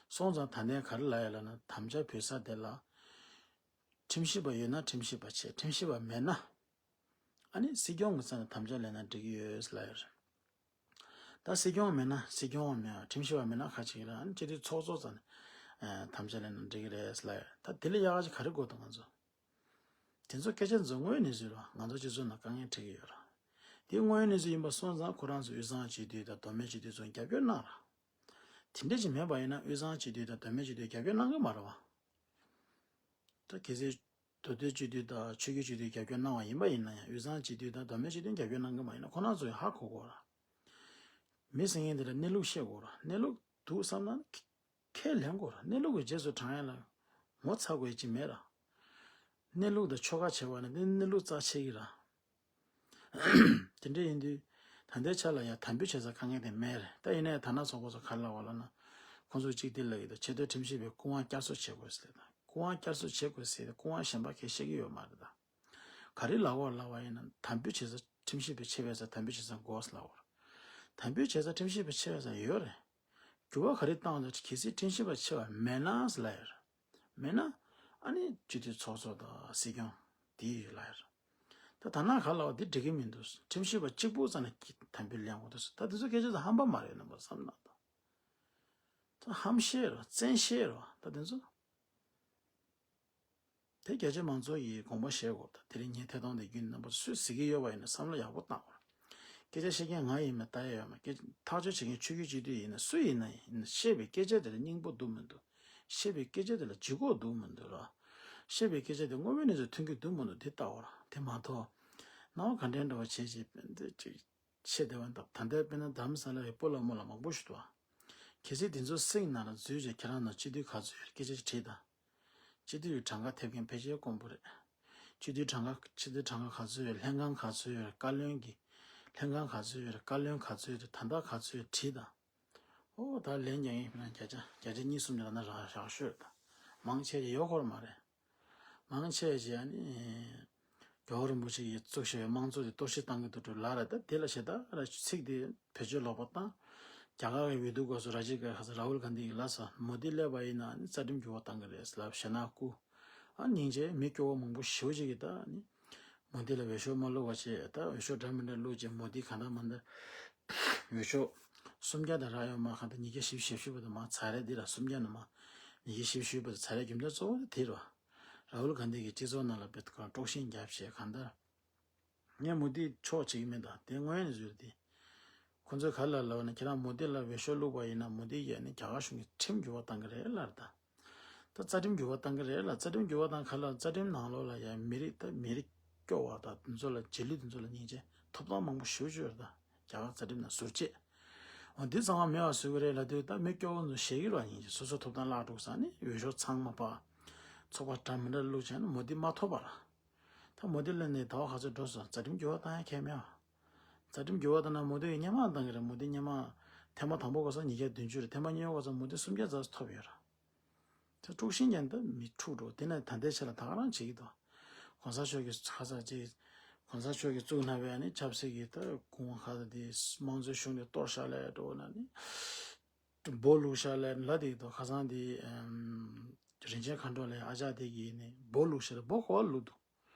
སོང་ཙང་ད་ལྟའི་ག་རེ་ལབ་ཡ་ལབ་ན་དམ་བཅའ་ཕུལ་ས་དེ་ལ། ཁྲིམས་ཞིབ་པ་ཡོད་ན་ཁྲིམས་ཞིབ་པ་བྱེད། ཁྲིམས་ཞིབ་པ་མེད་ན། ཨ་ནི་སྲིད་སྐྱོང་གི་རྩ་ནས་དམ་བཅའ་ལེན་ན་འགྲིག་གི་ཡོད་ལབ་ཡ་རེད། ད་སྲིད་སྐྱོང་མེད་ན་སྲིད་སྐྱོང་བ་མེད་པ་ཁྲིམས་ཞིབ་པ་མེད་ན་ཁ་ཅིག་ལ་ཨ་ནི་སྤྱི་འཐུས་ཚོགས་གཙོ་རྩ་ནས་དམ་བཅའ་ལེན་ན་འགྲིག་གི་རེད་ལབ་ཡ་རེད། ད་དེ་ལས་ཡག་ག་ཅིག་ག་རེ་དགོས་འདུག་ང་ཚོ། དེ་ཚོ་སྐད་ཆ་ཚོ་དངོས་ཡོད་གནས་ཚུལ་རེད་བ། ང་ཚོ་སྤྱི་ཚོགས་ནང་དཀའ་ངལ་འཕྲད་ཀྱི་ཡོད་རེད། དེ་དངོས་ཡོད་གནས་ཚུལ་ཡིན་པ་སོང་ཙང་ཁོ་རང་ཚོ་དབུས་གཙང་སྤྱི་འཐུས་དང་མདོ་སྨད་སྤྱི་འཐུས་ཚོ་རྒྱབ་སྐྱོར་གནང་ར། དེ་འདྲ་ཅིག་མེད་པ་ཡིན་ན་དབུས་གཙང་སྤྱི་འཐུས་དང་མདོ་སྨད་སྤྱི་འཐུས་རྒྱབ་སྐྱོར་གནང་གི་མ་རེད་བ། ད་གལ་སྲིད་མདོ་སྟོད་སྤྱི་འཐུས་དང་ཆོལ་ཁའི་སྤྱི་འཐུས་རྒྱབ་སྐྱོར་གནང་བ་ཡིན་པ་ཡིན་ན་ཡང་དབུས་གཙང་སྤྱི་འཐུས་དང་མདོ་སྨད་སྤྱི་འཐུས་རྒྱབ་སྐྱོར་གནང་གི་མ་ཡིན་ན་ཁོ་རང་ཚོ་ཡང་ཧ་གོ་དགོས་ར། མི་ཟེར་མཁན་དེ་ལ་གནས་ལུགས་ཤེས་དགོས་ར། གནས་ལུགས་འདུག་བསམ་ན། ཁས་ལེན་དགོས་ར། གནས་ལུགས་ཀྱི་རྗེས་སུ་འབྲང་ཡ་ལ་ངོ་ཚ་དགོས་ཡ་ཅིག་མེད་ར། གནས་ལུགས་དང་ཆོལ་ཁ་བྱས་པ་ནི་འདི་གནས་ལུགས་རྩ་ཆེ་གི་ར། དེ་འདྲ་ཡིན་དུས་ད་ལྟའི་ཆ་ལ་ཡ་དམ་འབུལ་བྱེད་ས་དཀའ་ངལ་དེ་མེད་རེད། ད་ཡིན་ན་ཡང་དར་ནག་ཚོགས་པ་ཚོ་ག་རེ་ལབ་པ་ལབ་ན། ཁོང་ཚོ་གཅིག་དེ་ལབ་ཡོད་ད། ཆེས་མཐོའི་ཁྲིམས་ཞིབ་པའི་སྐུ་དབང་བསྐྱར་གསོ་བྱེད་དགོས་ཟེར་ད། སྐུ་དབང་བསྐྱར་གསོ་བྱེད་དགོས་ཟེར་ད། སྐུ་དབང་གཞན་པ་གས་བཤད་ཀྱི་ཡོད་མ་རེད་ད། ག་རེ་ལབ་པ་ལབ་པ་ཡིན་ན་དམ་འབུལ་བྱེད་ས་ཁྲིམས་ཞིབ་པའི་ཆེ་བའི་ས་དམ་འབུལ་བྱེད་ས་དགོས་ལབ་པ་རེད། དམ་འབུལ་བྱེད་ས་ཁྲིམས་ཞིབ་པའི་ཆེ་བའི་ས་ཡོད་རེད། འགྱུར་བ་ག་རེ་བཏང་འདུག་གལ་སྲིད་ཁྲིམས་ཞིབ་པ་ཆེ་བ་མེད་ན་ཟེར་ལབ་ཡོད་རེད། མེད་ན་ཨ་ནི་སྤྱི་འཐུས་ཚོགས་གཙོ་དང་སྲིད་སྐྱོང་དེ་ཡོད་ལབ་ཡོད་རེད། ད་ད་ནང་ག་ལ་བ་དེ་འགྲིག་གི་མི་འདུག་ཁྲིམས་ཞིབ་པ་གཅིག་པུ་རྩ་ནས་དམ་འབུལ་ལེན་དགོས་འདུག་ད་དེ་ཚོ་སྐད་ཆ་ཚོ་ཧམ་པ་མ་རེད་རྣམ་པ་བསམ་ན་ད། ད་ཧམ་བཤད་རེད་བ། བཙན་བཤད་རེད་བ། ད་དེ་ཚོ། དེ་རྒྱ་ཆེ་མང་ཚོགས་ཀྱིས་དགོངས་པ་བཞེས་དགོས། ད་དེ་རིང་ངས་ཐད་གཏོང་དེ་བརྒྱུད་ནས་རྣམ་པ་ཚོས་གཟིགས་ཀྱི་ཡོད་པ་ཡིན་ན་བསམ་བློ་ཡག་པོ་བཏང་དགོས། སྐད་ཆ་བཤད་མཁན་ང་ཡིན་མིན་ལྟ་ཡ་ཡོད་མ་རེད། ཐག་གཅོད་བྱེད་མཁན་ཆོས་བརྒྱུད་སྤྱི་འཐུས་ཡིན་ན་སུ་ཡིན་ན་ཡིན་ན་བཤད་པའི་སྐད་ཆ་དེ་ལ་སྙིང་པོ་འདུག་མི་འདུག་བཤད་པའི་སྐད་ཆ་དེ་ལ་ལྗིད་ཁོག་འདུག་མི་འདུག་ལ། བཤད་པའི་སྐད་ཆ་དེ་དངོས་པོའི་གནས་ཚུལ་མཐུན་གྱི་འདུག་མི་འདུག་དེ་ལྟ་དགོས་ར། དེ་མ་གཏོགས་སྣང་བ་ག་འདྲའི་འདྲ་བ་བྱས་བྱས་ཅིག་བཤད་བསྡད་པ་འདྲ། ད་ལྟའི་དཔེར་ན་རྡ་རམ་ས་ལ་ཡི་སྤོ་ལགས་རྨོ་ལགས་མང་པོ་ཞིག་འདུག་ཨ། གལ་སྲིད་དེ་ཚོ་སེང་ནང་ལ་འཛུལ་བྱས་ཁྱེད་རང་ནང་སྤྱི་འཐུས་ག་ཚོད་ཡོད་སྐད་ཆ་ཞིག་དྲིས་དང་། སྤྱི་འཐུས་ཀྱི་གྲངས་ཀ་ཐེབས་མཁན་ཕལ་ཆེར་དཀོན་པོ་རེད། སྤྱི་འཐུས་གྲངས་ཀ་སྤྱི་འཐུས་གྲངས་ཀ་ག་ཚོད་ཡོད། ལྷན་ཁང་ག་ཚོད་ཡོད། བཀའ་བློན་གྱི་ལྷན་ཁང་ག་ཚོད་ཡོད། བཀའ་བློན་ག་ཚོད་ཡོད། ད་ལྟ་ག་ཚོད་ཡོད་དྲིས་དང་། ཨོ་ད་ལན་རྒྱག་མཁན་ཕ་ན་བརྒྱ་ཆ་བརྒྱ་ཆ་གཉིས་གསུམ་ཅིག་ལ་ན་རག་རག་ཤོས་རེད་ད། མང་ཆེ་ཡོད་སྐོར་མ་རེད། མང་ཆེ་ཞིག་ཨ་ནི། རྒྱལ་བ་རིན་པོ་ཆེ་ཡིས་བཙུགས་བཞག་པའི་དམངས་གཙོ་དེ་གཏོར་བཤིག་བཏང་གི་འདུག་འགྲོ་ལ་རེད། ད་དེ་ལ་ཞེ་དྲག་ར་ཚིག་དེ་བེད་སྤྱོད་ལོག་པ་བཏང་། རྒྱ་གར་གྱི་འོས་བསྡུ་སྐབས་སུ་ར་ཇི་ཁ་ཁ་ས་ར་ཧུལ་གྷན་དྷི་གིས་ལབ་སོང་། མོ་དི་སླེབས་པ་ཡིན་ན་ནི་རྩ་ཁྲིམས་འགྱུར་བ་བཏང་གི་རེད་ལབ་ཞེ་ན་སྐུ། ཨ་སྙིང་རྗེ། མི་སྐྱོ་བོ་མང་པོ་ཞེ་པོ་ཅིག་གིས་ད་ནི། མོ་དི་ལ་འོས་ཤོག་མ་བླུགས་པ་བྱས། ད་འོས་ཤོག་འདྲ་མི་འདྲ་བླུགས་བྱས་མོ་དི་གང་ལྟར་མ་ལྟར། འོས་ཤོག་སུམ་བརྒྱ་དང་རག་ཡོད་མ། གང་ལྟར་ཉིས་བརྒྱ་བཞི་བཅུ་ཞེ་བཞི་བར་དུ་མ་ཚར་རེད། འདི་ལ་སུམ་བརྒྱ་ནང་མ་ཉིས་བརྒྱ་བཞི་བཅུ་བར་དུ་ཚར་རེད། རྒྱུ་མཚན་གཙོ་བོ་དེ་རེད་བ། ར་ཧུལ་གྷན་དྷི་གིས་སྤྱི་ཚོགས་ནང་ལ་དཔེ་དཀྲོག་ཤིང་བརྒྱབ་བྱས་གང་ལྟར། ངས་མོ་དི་ཕྱོགས་བྱེད་ཀྱི་མེད་ད། དེ་དངོས་ཡོད་གནས་ཚུལ་རེད་དེ། ཁོ་ཚོས་ག་རེ་ལབ་ལབ་ན་ཁྱེད་རང་མོ་དི་ལ་འོས་ཤོག་བླུགས་པ་ཡིན་ན་མོ་དི་གིས་ནི་རྒྱ་གར་གཞུང་གི་ཁྲིམས་འགྱུར་བ་བཏང་གི་རེད་ལབ་རེད་ད། ད་རྩ་ཁྲིམས་འགྱུར་བ་བཏང་གི་རེད་ལ། རྩ་ཁྲིམས་འགྱུར་བ་བཏང་ག་ལ་རྩ་ཁྲིམས་ནང་ལོགས་ལ་ཡང་མི་རིགས་ད་མི་རིགས་སྐྱོ་བ་དང་དེ་ཚོ་ལ་རྗེས་ལུས་དེ་ཚོ་ལ་སྙིང་རྗེ་ཐོབ་ཐང་མང་པོ་ཞེ་པོ་ཅིག་ཡོད་རེད་ད། རྒྱ་གར་རྩ་ཁྲིམས་ནང་ཟུར་བཅད། འོ་འདི་ཚང་མ་མེད་པ་བཟོ་གི་རེད་ལབ་དུས་ད་མི་སྐྱོ་བོ་ཚོ་ཞེད་ཀྱི་རེད་བ། སྙིང་རྗེ། སོ་སོ་ཐོབ་ཐང་བརླག་འགྲོ་ས་ནི་འོས་ཤོག་ཚང་མ་ཕར་ ཚོགས་པ་འདྲ་མི་འདྲ་བླུགས་བྱས་ན་མོ་དི་མ་ཐོབ་པ་ར། ད་མོ་དི་སླེབས་ནས་ཟླ་བ་ག་ཚོད་འགྲོ་སོང་། རྩ་ཁྲིམས་འགྱུར་བ་བཏང་ཡ་ཁས་མེད་པ། རྩ་ཁྲིམས་འགྱུར་བ་བཏང་ན་མོ་དི་གི་སྔོན་མ་བཏང་གི་རེད། མོ་དི་སྔོན་མ་ཐེངས་མ་དང་པོ་གོ་ས་ཉིས་བརྒྱ་བདུན་ཅུ་རེད། ཐེངས་མ་གཉིས་པ་གོ་ས་མོ་དི་སུམ་བརྒྱ་ཙམ་ཐོབ་ཡོད་ར། དེ་དཀྲུག་ཤིང་ཀྱང་ད་མི་འཁྲུག་འགྲོ། དེ་ནས་ད་ལྟའི་ཆ་ལ་ད་ག་རང་བྱེད་ཀྱི་འདུག་གོང་ས་མཆོག་གིས་ཁ་ས་ཅིག་གོང་ས་མཆོག་གིས་བཙུགས་གནང་བའི་ནི་ཆབ་སྲིད་ཀྱི་ད་གོང་ཁ་ས་དེ་དམངས་གཙོའི་གཞུང་དེ་གཏོར་བཤགས་ལས་འགྲོ་ན་ནི་འབོ་ལུག་བཤགས་ལས་ལ་དེ་འདུག་ཁ་སང་དེ་རིན་ཆེན་མཁའ་འགྲོ་ལས་ཨ་ཅག་དེ་གིས་ནི་འབོ་ལུག་བཤགས་ལས་འབོ་གོ་བ་ལུག་འདུག་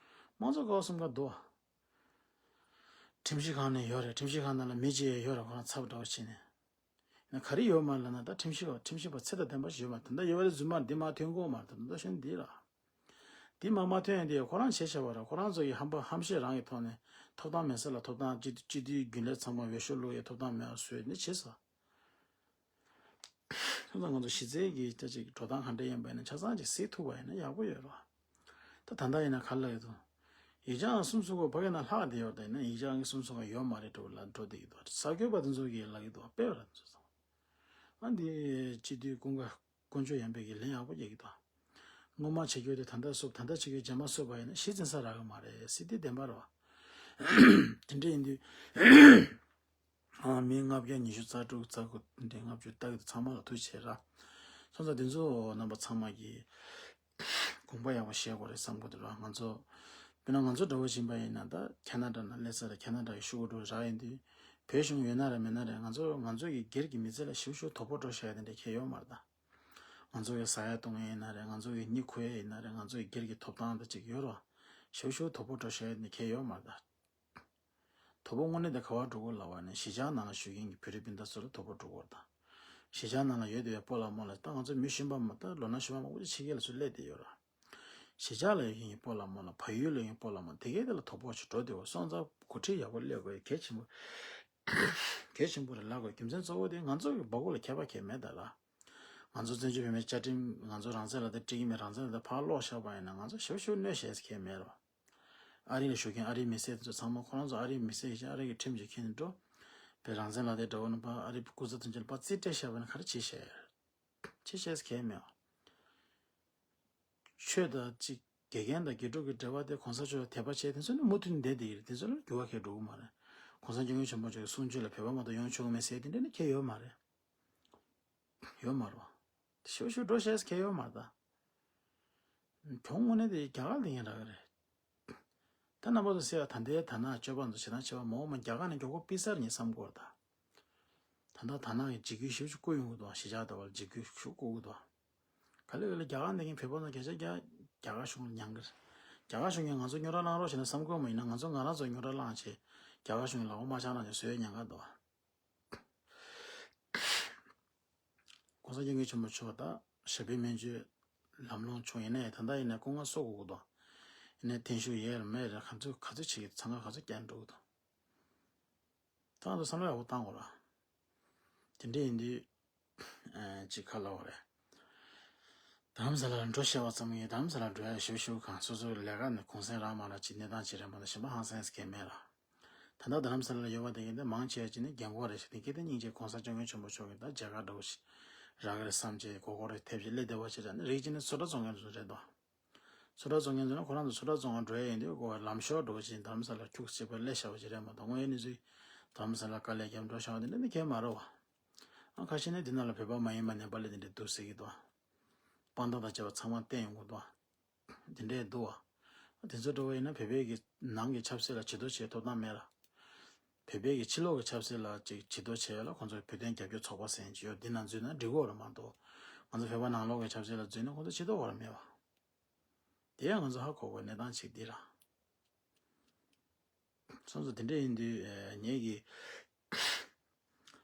དམངས་གཙོ་གོ་བ་སུམ་ཀ་འདུག་ཁྲིམས་ཞིབ་ཁང་ནས་ཡོད་རེད། ཁྲིམས་ཞིབ་ཁང་ནང་ལ་མི་གཅིག་ཡོད་རེད། ཁོ་རང་ཚབ་འདྲ་བོ་བྱས་ནས། ཡིན་ན་ག་རེ་ཡོད་མ་རེད་ལབ་ན། ད་ཁྲིམས་ཞིབ་པ་ཁྲིམས་ཞིབ་པ་ཚད་དང་ལྡན་པ་ཞིག་ཡོད་མ་རེད། ད་ལྟ་ཡོད་པ་རེད་རྫུན་མ་རེད། འདི་མ་ཐོན་གོ་མ་རེད། ད་ལྟ་ཤོད་འདི་ལ། འདི་མ་མ་ཐོན་ཡང་འདི་ཁོ་རང་བྱས་བྱས་པ་རེད། ཁོ་རང་ཚོ་ཡི་ཧམ་པ་ཧམ་བཤད་རང་གི་ཐོག་ནས་ཐོབ་ཐང་མེད་ས་ལ་ཐོབ་ཐང་། སྤྱི་སྤྱི་འཐུས་རྒྱུན་ལས་ཚང་མ་འོས་ཤོག་བླུག་ཡས་ཐོབ་ཐང་མེད་པ་བཟོས་ནས་བྱས་ས། ཐོབ་ཐང་ང་ཚོ་གཞི་རྩའི་གི་ད་ཅིག་འགྲོ་སྟངས་ག་འདྲ་ཡིན་པ་ཡིན་ན་ཆ་ཚང་ཅིག་གཟིགས་ཐུབ་པ་ཡིན་ན་ཡག་པོ་ཡོད་རེད། ད་ད་ལྟ་ཡིན་ན་ག་ལ་ཡོད་དོ། ཡིག་ཆ་གསུམ་གསུམ་གོ་ཕ་གི་ན་ལྷག་བསྡད་ཡོད། ད་ཡིན་ན་ཡིག་ཆ་གསུམ་གསུམ་ག་ཡོད་མ་རེད་འགྲོ་ལ་འགྲོ་བསྡད་ཀྱི་འདུག་གསར་འགོད་པ་དེ་ཚོ་གིས་ལབ་ཀྱི་འདུག་དཔེ་བ་ར་དེ་ཚོ་ཚང་མ། ཨ་འདི་སྤྱི་འཐུས་ཀུན་དགའ་དཀོན་མཆོག་ཡན་པས་ཀྱི་ལན་ཡག་པོ་རྒྱག་གི་འདུག་སྔོན་མ་བྱེད་རྒྱུ་དེ་ད་ལྟ་བསུབ། ད་ལྟ་བྱེད་རྒྱུ་རྗེས་མ་བསུབ་པ་ཡིན་ན་གཞི་འཛིན་ས་རག་གི་མ་རེད། སྲིད་དེ་བདེན་པ་རེད་བ། དེ་འདྲ་ཡིན་དུས། ཨ་མི་ལྔ་བརྒྱ་ཉི་ཤུ་རྩ་དྲུག་རྩ་དགུ་འདྲེ་ལྔ་བཅུ་ལྟ་གི་འདུག་ཚང་མ་ལ་ཐུགས་རྗེ་ཆེ་ར། སོང་ཙང་འདི་ཚོ་རྣམ་པ་ཚང་མ་གིས་དགོངས་པ་ཡག་པོ་བཞེས་དགོས་རེད་བསམ་གི་འདུག་ར། ང་ཚོ་དཔེར་ན་ང་ཚོ་འདྲ་བོ་ཡིན་པ་ཡིན་ན་ད་ཁེ་ན་ཌ་ན་སླེབས་ས་རེད། ཁེ་ན་ཌ་གི་ཤོག་གུ་འགྲོ་རག་ཡིན་དུས་བོད་གཞུང་ཡོད་ན་རེད་མེད་ན་རེད། ང་ཚོ་ང་ཚོ་གི་སྒེར་གྱི་མི་ཚེ་ལ་ཞིབ་ཞིབ་དོ་ཕོག་འགྲོ་བཞག་ཡ་དེ་འདྲ་གང་ཡང་ཡོད་མ་རེད་ད། ང་ཚོ་གི་ཟ་ཡ་བཏུང་ཡ་ཡིན་ན་རེད། ང་ཚོ་གི་གཉིད་ཁུག་ཡ་ཡིན་ན་རེད། ང་ཚོ་གི་སྒེར་གྱི་ཐོབ་ཐང་དེ་ཅིག་ཡོད་རེད་བ། ཞིབ་ཞིབ་དོ་ཕོག་འགྲོ་བཞག་ཡ་དེ་འདྲ་གང་ཡང་ཡོད་མ་རེད་ད། དོ་པོ་དངོས་གནས་དེ་ག་པར་འགྲོ་དགོས་ལབ་པ་ནི་གཞིས་ཆགས་ནང་ལ་བཞུགས་མཁན་གྱི་བོད་རིགས་སྤུན་ཟླ་ཚོ་ལ་དོ་པོ་འགྲོ་དགོས་རེད་ད། གཞིས་ཆགས་ནང་ལ་ཡོད་བསྡད་པའི་སྤོ་ལགས་རྨོ་ལགས། ད་ང་ཚོ་མི་གཞོན་པ་མ་གཏོགས་ལོ་ན་གཞོན་པ་མང་པོ་ཅིག་ཕྱི་རྒྱལ་ལ་ཚུར་སླེབས་བསྡད་ཡོད་རེད། གཞིས་ཆགས་ལ་ཡོད་མཁན་གྱི་སྤོ་ལགས་རྨོ་ལགས། བལ་ཡུལ་ལ་ཡོད་མཁན་སྤོ་ལགས་རྨོ་ལགས། དེ་གའི་དེ་ལ་དོ་པོ་ཞིག་འགྲོ་བསྡད་པ་སོང་ཙང་འགོ་ཁྲིད་ཡག་པོ་སླེབས་དགོས་གལ་ཆེན་པོ། གལ་ཆེན་པོ་རེད་ལབ་དགོས། རྒྱུ་མཚན་གཙོ་བོ་དེ་ང་ཚོ་གི་འབག་གུ་ལ་ཁྱད་པར་གང་ཡང་མེད་ད་ར། ང་ཚོ་བཙན་བྱོལ་བོད་མིའི་བཅའ་ཁྲིམས་ང་ཚོ་རང་བཙན་ལ་དེ་སྤྲད་ཀྱི་མེད། རང་བཙན་ལ་དེ་ཕར་སློག་བཞག་པ་ཡིན་ན་ང་ཚོ་ཞབས་ཞུ་གནོད་བྱེད་ས་གང་ཡང་མེད་རེད་བ། ཨ་རི་ལ་བཞུགས་མཁན་ཨ་རིའི་མི་སེར་དེ་ཚོ་ཚང་མ་ཁོ་རང་ཚོ་ཨ་རིའི་མི་སེར་ཡིན་ཕྱིན་ཨ་རི་གི་ཁྲིམས་ཀྱིས་འཁྱེར་ནས་འགྲོ། བོད་རང་བཙན་ལ་དེ་འདྲ་བོ་ནི་ཕར་ཨ་རིའི་སྐུ་ཚབ་དོན་གཅོད་ལ་ཕར་རྩིས་སྤྲད་བཞག་པ་ཡིན་ན་ག་རེ་བྱེད་བཞག་ཡ། བྱེད་བཞག་ས་གང་ཡང་མེད་བ། ཆོས་དང་གཅིག་དགེ་རྒན་དང་དགེ་ཕྲུག་གི་འབྲེལ་བ་དེ་གོང་ས་མཆོག་ལ་དད་པ་བྱས་དེ་ཚོ་ནི་མུ་མཐུད་ནས་བསྡད་བསྡད་ཀྱི་རེད། དེ་ཚོ་ལ་འགྱུར་བ་གང་ཡང་འགྲོ་གི་མ་རེད། གོང་ས་སྐྱབས་མགོན་ཆེན་པོ་མཆོག་གི་གསུང་ཆོས་ལ་བོད་པ་མ་གཏོགས་ཡོང་ཆོག་གི་མེད་ཟེར་དེ་འདྲ་ནི་གང་ཡང་ཡོད་མ་རེད། ཡོད་མ་རེད་བ། ཞུ་ཞུ་འགྲོ་བཤད་ས་གང་ཡང་ཡོད་མ་རེད་ད། གྱོང་དངོས་གནས་དེ་རྒྱ་གར་ལ་ཡིན་རག་གི་རེད། ད་རྣམ་པ་ཚོ་སེ་ཡ་ད་ལྟའི་ད་ནག་སྤྱོད་པ་ཚོ་བྱེད་སྟངས་བྱེད་པ་མང་པོ་མ་རྒྱ་གར་ནས་མགྱོགས་པོ་ཕྱིན་ཚར་ཉེ་བསམ་གྱི་ཡོད་རེད་ད། ད་ལྟ་ད་ནག་གི་འཇིགས་སྐུལ་ཞེ་པོ་ཅིག་བསྐུལ་ཡོང་གི་འདུག་གཞིས་ཆགས་ད་བར་འཇིགས་སྐུལ་ཞེ་པོ་བསྐུལ་གྱི་འདུག་ག་ལེ་ག་ལེ་རྒྱ་གར་ནས་ཀྱང་བོད་པ་ཚོ་སྐད་ཆ་རྒྱ་རྒྱ་གར་གཞུང་ལ་ཉན་གི་རེད། རྒྱ་གར་གཞུང་གིས་ང་ཚོ་རྙོག་དྲ་བསླང་རོགས་བྱས་ན་བསམ་གྱི་ཡོད་མ་ཡིན་ན་ང་ཚོ་ང་རང་ཚོ་རྙོག་དྲ་བསླངས་བྱས་རྒྱ་གར་གཞུང་གི་ལག་པ་མ་འཆང་རོགས་བྱས་བཟོས་ཉན་ག་འདུག་གོང་ས་སྐྱབས་མགོན་ཆེན་པོ་མཆོག་དང་ཞབས་པད་སྨན་བཅོས་ལམ་ལྷོང་བྱུང་ཡིན་ནའི་ད་ལྟ་ཡིན་ན་སྐུ་ངལ་གསོ་དགོས་ཀྱི་འདུག་ཡིན་ནའི་བརྟན་བཞུགས་ཡོད་རེད་མེད་རེད། ག་ཚོད་ག་ཚོད་བྱེད་ཀྱི་འཚང་ཁ་ག་ཚོད་བསྐྱལ་འགྲོ་གི་འདུག་ད་ང་ཚོ་བསམ་བློ་ཡག་པོ་བཏང་དགོས་ར། དེ་འདྲ་ཡིན་དུས་ཨ་ཅིག་ཁ་ལ་བ་རེད། རྡ་རམ་ས་ལ་ལ་འགྲོ་ཤེས་པ་ཙམ་ཡིན། རྡ་རམ་ས་ལ་འགྲོ་ཡ་ཞུ་ཞུ་གང་སོ་སོའི་ལས་ཀ་ནི་གུང་སེང་རག་མ་རག་ཅིག་གནས་སྟངས་ཅིག་རེད་མ་གཏོགས་གཞན་པ་ཧང་སངས་ས་གང་ཡང་མེད་ར། ད་ལྟ་རྡ་རམ་ས་ལ་ལ་ཡོད་པ་དེ་གིན་དེ་མང་ཆེ་བ་ཅིག་ནི་རྒན་གོག་རེད་ཤག་དེ་གི་དེ་སྙིང་རྗེ་གོང་ས་སྐྱབས་མགོན་ཆེན་པོ་མཆོག་གིས་ད་མཇལ་ཁ་འདྲ་བོ་ཞིག་རག་གི་རེད་བསམ་བྱས་གོ་གོ་རེ་ཐེབས་ཅིག་སླེབས་བསྡད་པ་ཅིག་ར་ནི་རིགས་ཅིག་ནི་ཚོ་ཊ་བཙོང་མཁན་ཚོ་རེད་དོ། ཚོ་ཊ་བཙོང་མཁན་ཚོ་ནི་ཁོ་རང་ཚོ་ཚོ་ཊ་བཙོང་ག་འགྲོ་ཡ་ཡིན་དུས་ཁོ་ལམ་ཞོར་འགྲོ་བཞིན་རྡ་རམ་ས་ལ་ཁྱུག་ཙམ་པ་སླེབས་བཞག་པ་ཅིག་རེད་མ་གཏོགས་དངོས་ཡོད་གནས་ཚུལ་རྡ་རམ་ས་ལ་དཀའ་ལས་བརྒྱབ་འགྲོ་བཞག་པ་དེ་འདྲ་ནི་གང་ཡང་མ་རེད་བ། ཨ་ཁ་ཤས་ནི་འདི་ནང་ལ་བོད་པ་མ་ཡིན་པ་ནེ་པ་ལི་དེ་འདྲ་འདུག་ཟེར་གྱི་འདུག་དཔང་རྟགས་དང་བཅས་པ་ཚང་མ་བསྟན་ཡོང་གི་འདུག་དེ་འདྲས་འདུག་བ། དེ་ཚོ་འདྲ་བོ་ཡིན་ན་བོད་པའི་གི་ནང་གི་ཆབ་སྲིད་ལ་བྱེད་དོ་བྱེད་ཐོབ་ཐང་མེད་ལ། བོད་པའི་གི་ཕྱི་ལོགས་ཀྱི་ཆབ་སྲིད་ལ་ཅིག་བྱེད་དོ་བྱེད་ཡ་ལ་ཁོང་ཚོ་བོད་དོན་རྒྱབ་སྐྱོར་ཚོགས་པ་ཟེར་མཁན་ཅིག་ཡོད། འདི་ནང་འཛུལ་ན་འགྲིག་གི་ཡོད་རེད་མ་གཏོགས། ང་ཚོ་བོད་པ་ནང་ལོགས་ཀྱི་ཆབ་སྲིད་ལ་འཛུལ་ན་ཁོང་ཚོ་བྱེད་དོ་བར་མེད་བ། དེ་ཡང་ང་ཚོ་ཧ་གོ་དགོས་གནས་སྟངས་ཅིག་འདི་ར། སོང་ཙང་དེ་འདྲ་ཡིན་དུས་ངེད་ཀྱིས་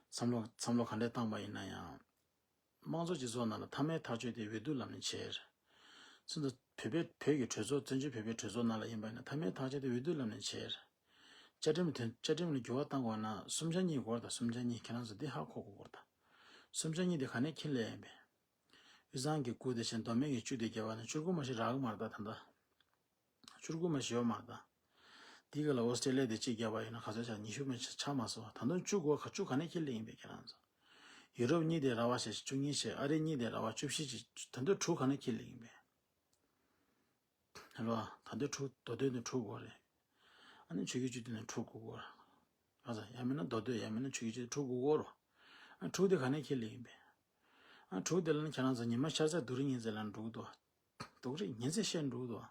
བསམ་བློ་བསམ་བློ་ག་འདྲས་བཏང་པ་ཡིན་ན་ཡང་། དམངས་གཙོ་སྤྱི་ཚོགས་ནང་ལ་མཐའ་མའི་ཐག་གཅོད་དེ་འོས་བསྡུ་ལམ་ནས་བྱས། སོང་ཙང་བོད་པའི་བོད་ཀྱི་གྲོས་ཚོགས་བཙན་བྱོལ་བོད་པའི་གྲོས་ཚོགས་ནང་ལ་ཡིན་པ་ཡིན་ན་མཐའ་མའི་ཐག་གཅོད་དེ་འོས་བསྡུ་ལམ་ནས་བྱས། བཅའ་ཁྲིམས་དོན་བཅའ་ཁྲིམས་ལ་འགྱུར་བ་བཏང་དགོས་ན་གསུམ་ཆ་གཉིས་དགོས་རེད་ད། གསུམ་ཆ་གཉིས་ཁྱེད་རང་ཚོ་འདི་ཧ་གོ་དགོས་རེད་ད། གསུམ་ཆ་གཉིས་དེ་ག་ནས་ཁྱེར་སླེབས་ཡིན་པས། དབུས་གཙང་གི་དགུ་དེ་བཞིན་མདོ་སྨད་ཀྱི་བཅུ་དེ་བརྒྱབ་པ་ན་བཅུ་དགུ་མ་ཞིག་རག་གི་མ་རེད་ད་ད་ལྟ། བཅུ་དགུ་མ་ཞིག་ཡོད་མ་རེད་ད། འདི་ག་ལ་ཨོ་སི་ཀྲེ་ལི་ཡ་དེ་གཅིག་བརྒྱབ་པ་ཡིན་ན་ག་ཚོད་ཆགས། ཉི་ཤུ་མ་ཞིག་ཆགས་མ་སོང་བ། ད་དུང་བཅུ་དགུ་ག་བཅུ་ག་ནས་ཁྱེར་སླེབས་ཡིན་པས་ཁྱེད་རང་ཚོ། ཡུ་རོབ་གཉིས་དེ་ར་བ་ཞིག་བཅུ་གཉིས་ཞིག་ཨ་རི་གཉིས་དེ་ར་བ་བཅུ་བཞི་ཞིག་ད་དུང་དྲུག་ག་ནས་ཁྱེར་སླེབས་ཡིན་པས། རེད་བ། ད་ལྟའི་དྲུག་མདོ་སྡེ་ནས་དྲུག་དགོས་རེད། ཨ་ནི་ཆོས་བརྒྱུད་སྤྱི་འདུས་ནས་དྲུག་དགོས་དགོས་རེད། ཨ་ཙ་ཡང་མིན་ན་མདོ་སྡེ་ཡང་མིན་ན་ཆོས་བརྒྱུད་སྤྱི་འདུས་དྲུག་དགོས་དགོས་རེད། ཨ་དྲུག་དེ་ག་ནས་ཁྱེར་ལེ་ཡིན་པས། ཨ་དྲུག་དེ་ལ་ནི་ཁྱེད་རང་ཚོ་ཉི་མ་ཤར་ཚད་སྡུག་རུས་ཉིན་མཚན་ལ་འགྲོ་གི་འདུག་སྡུག་རུས་ཉིན་མཚན་བཤད་འགྲོ་གི་འདུག་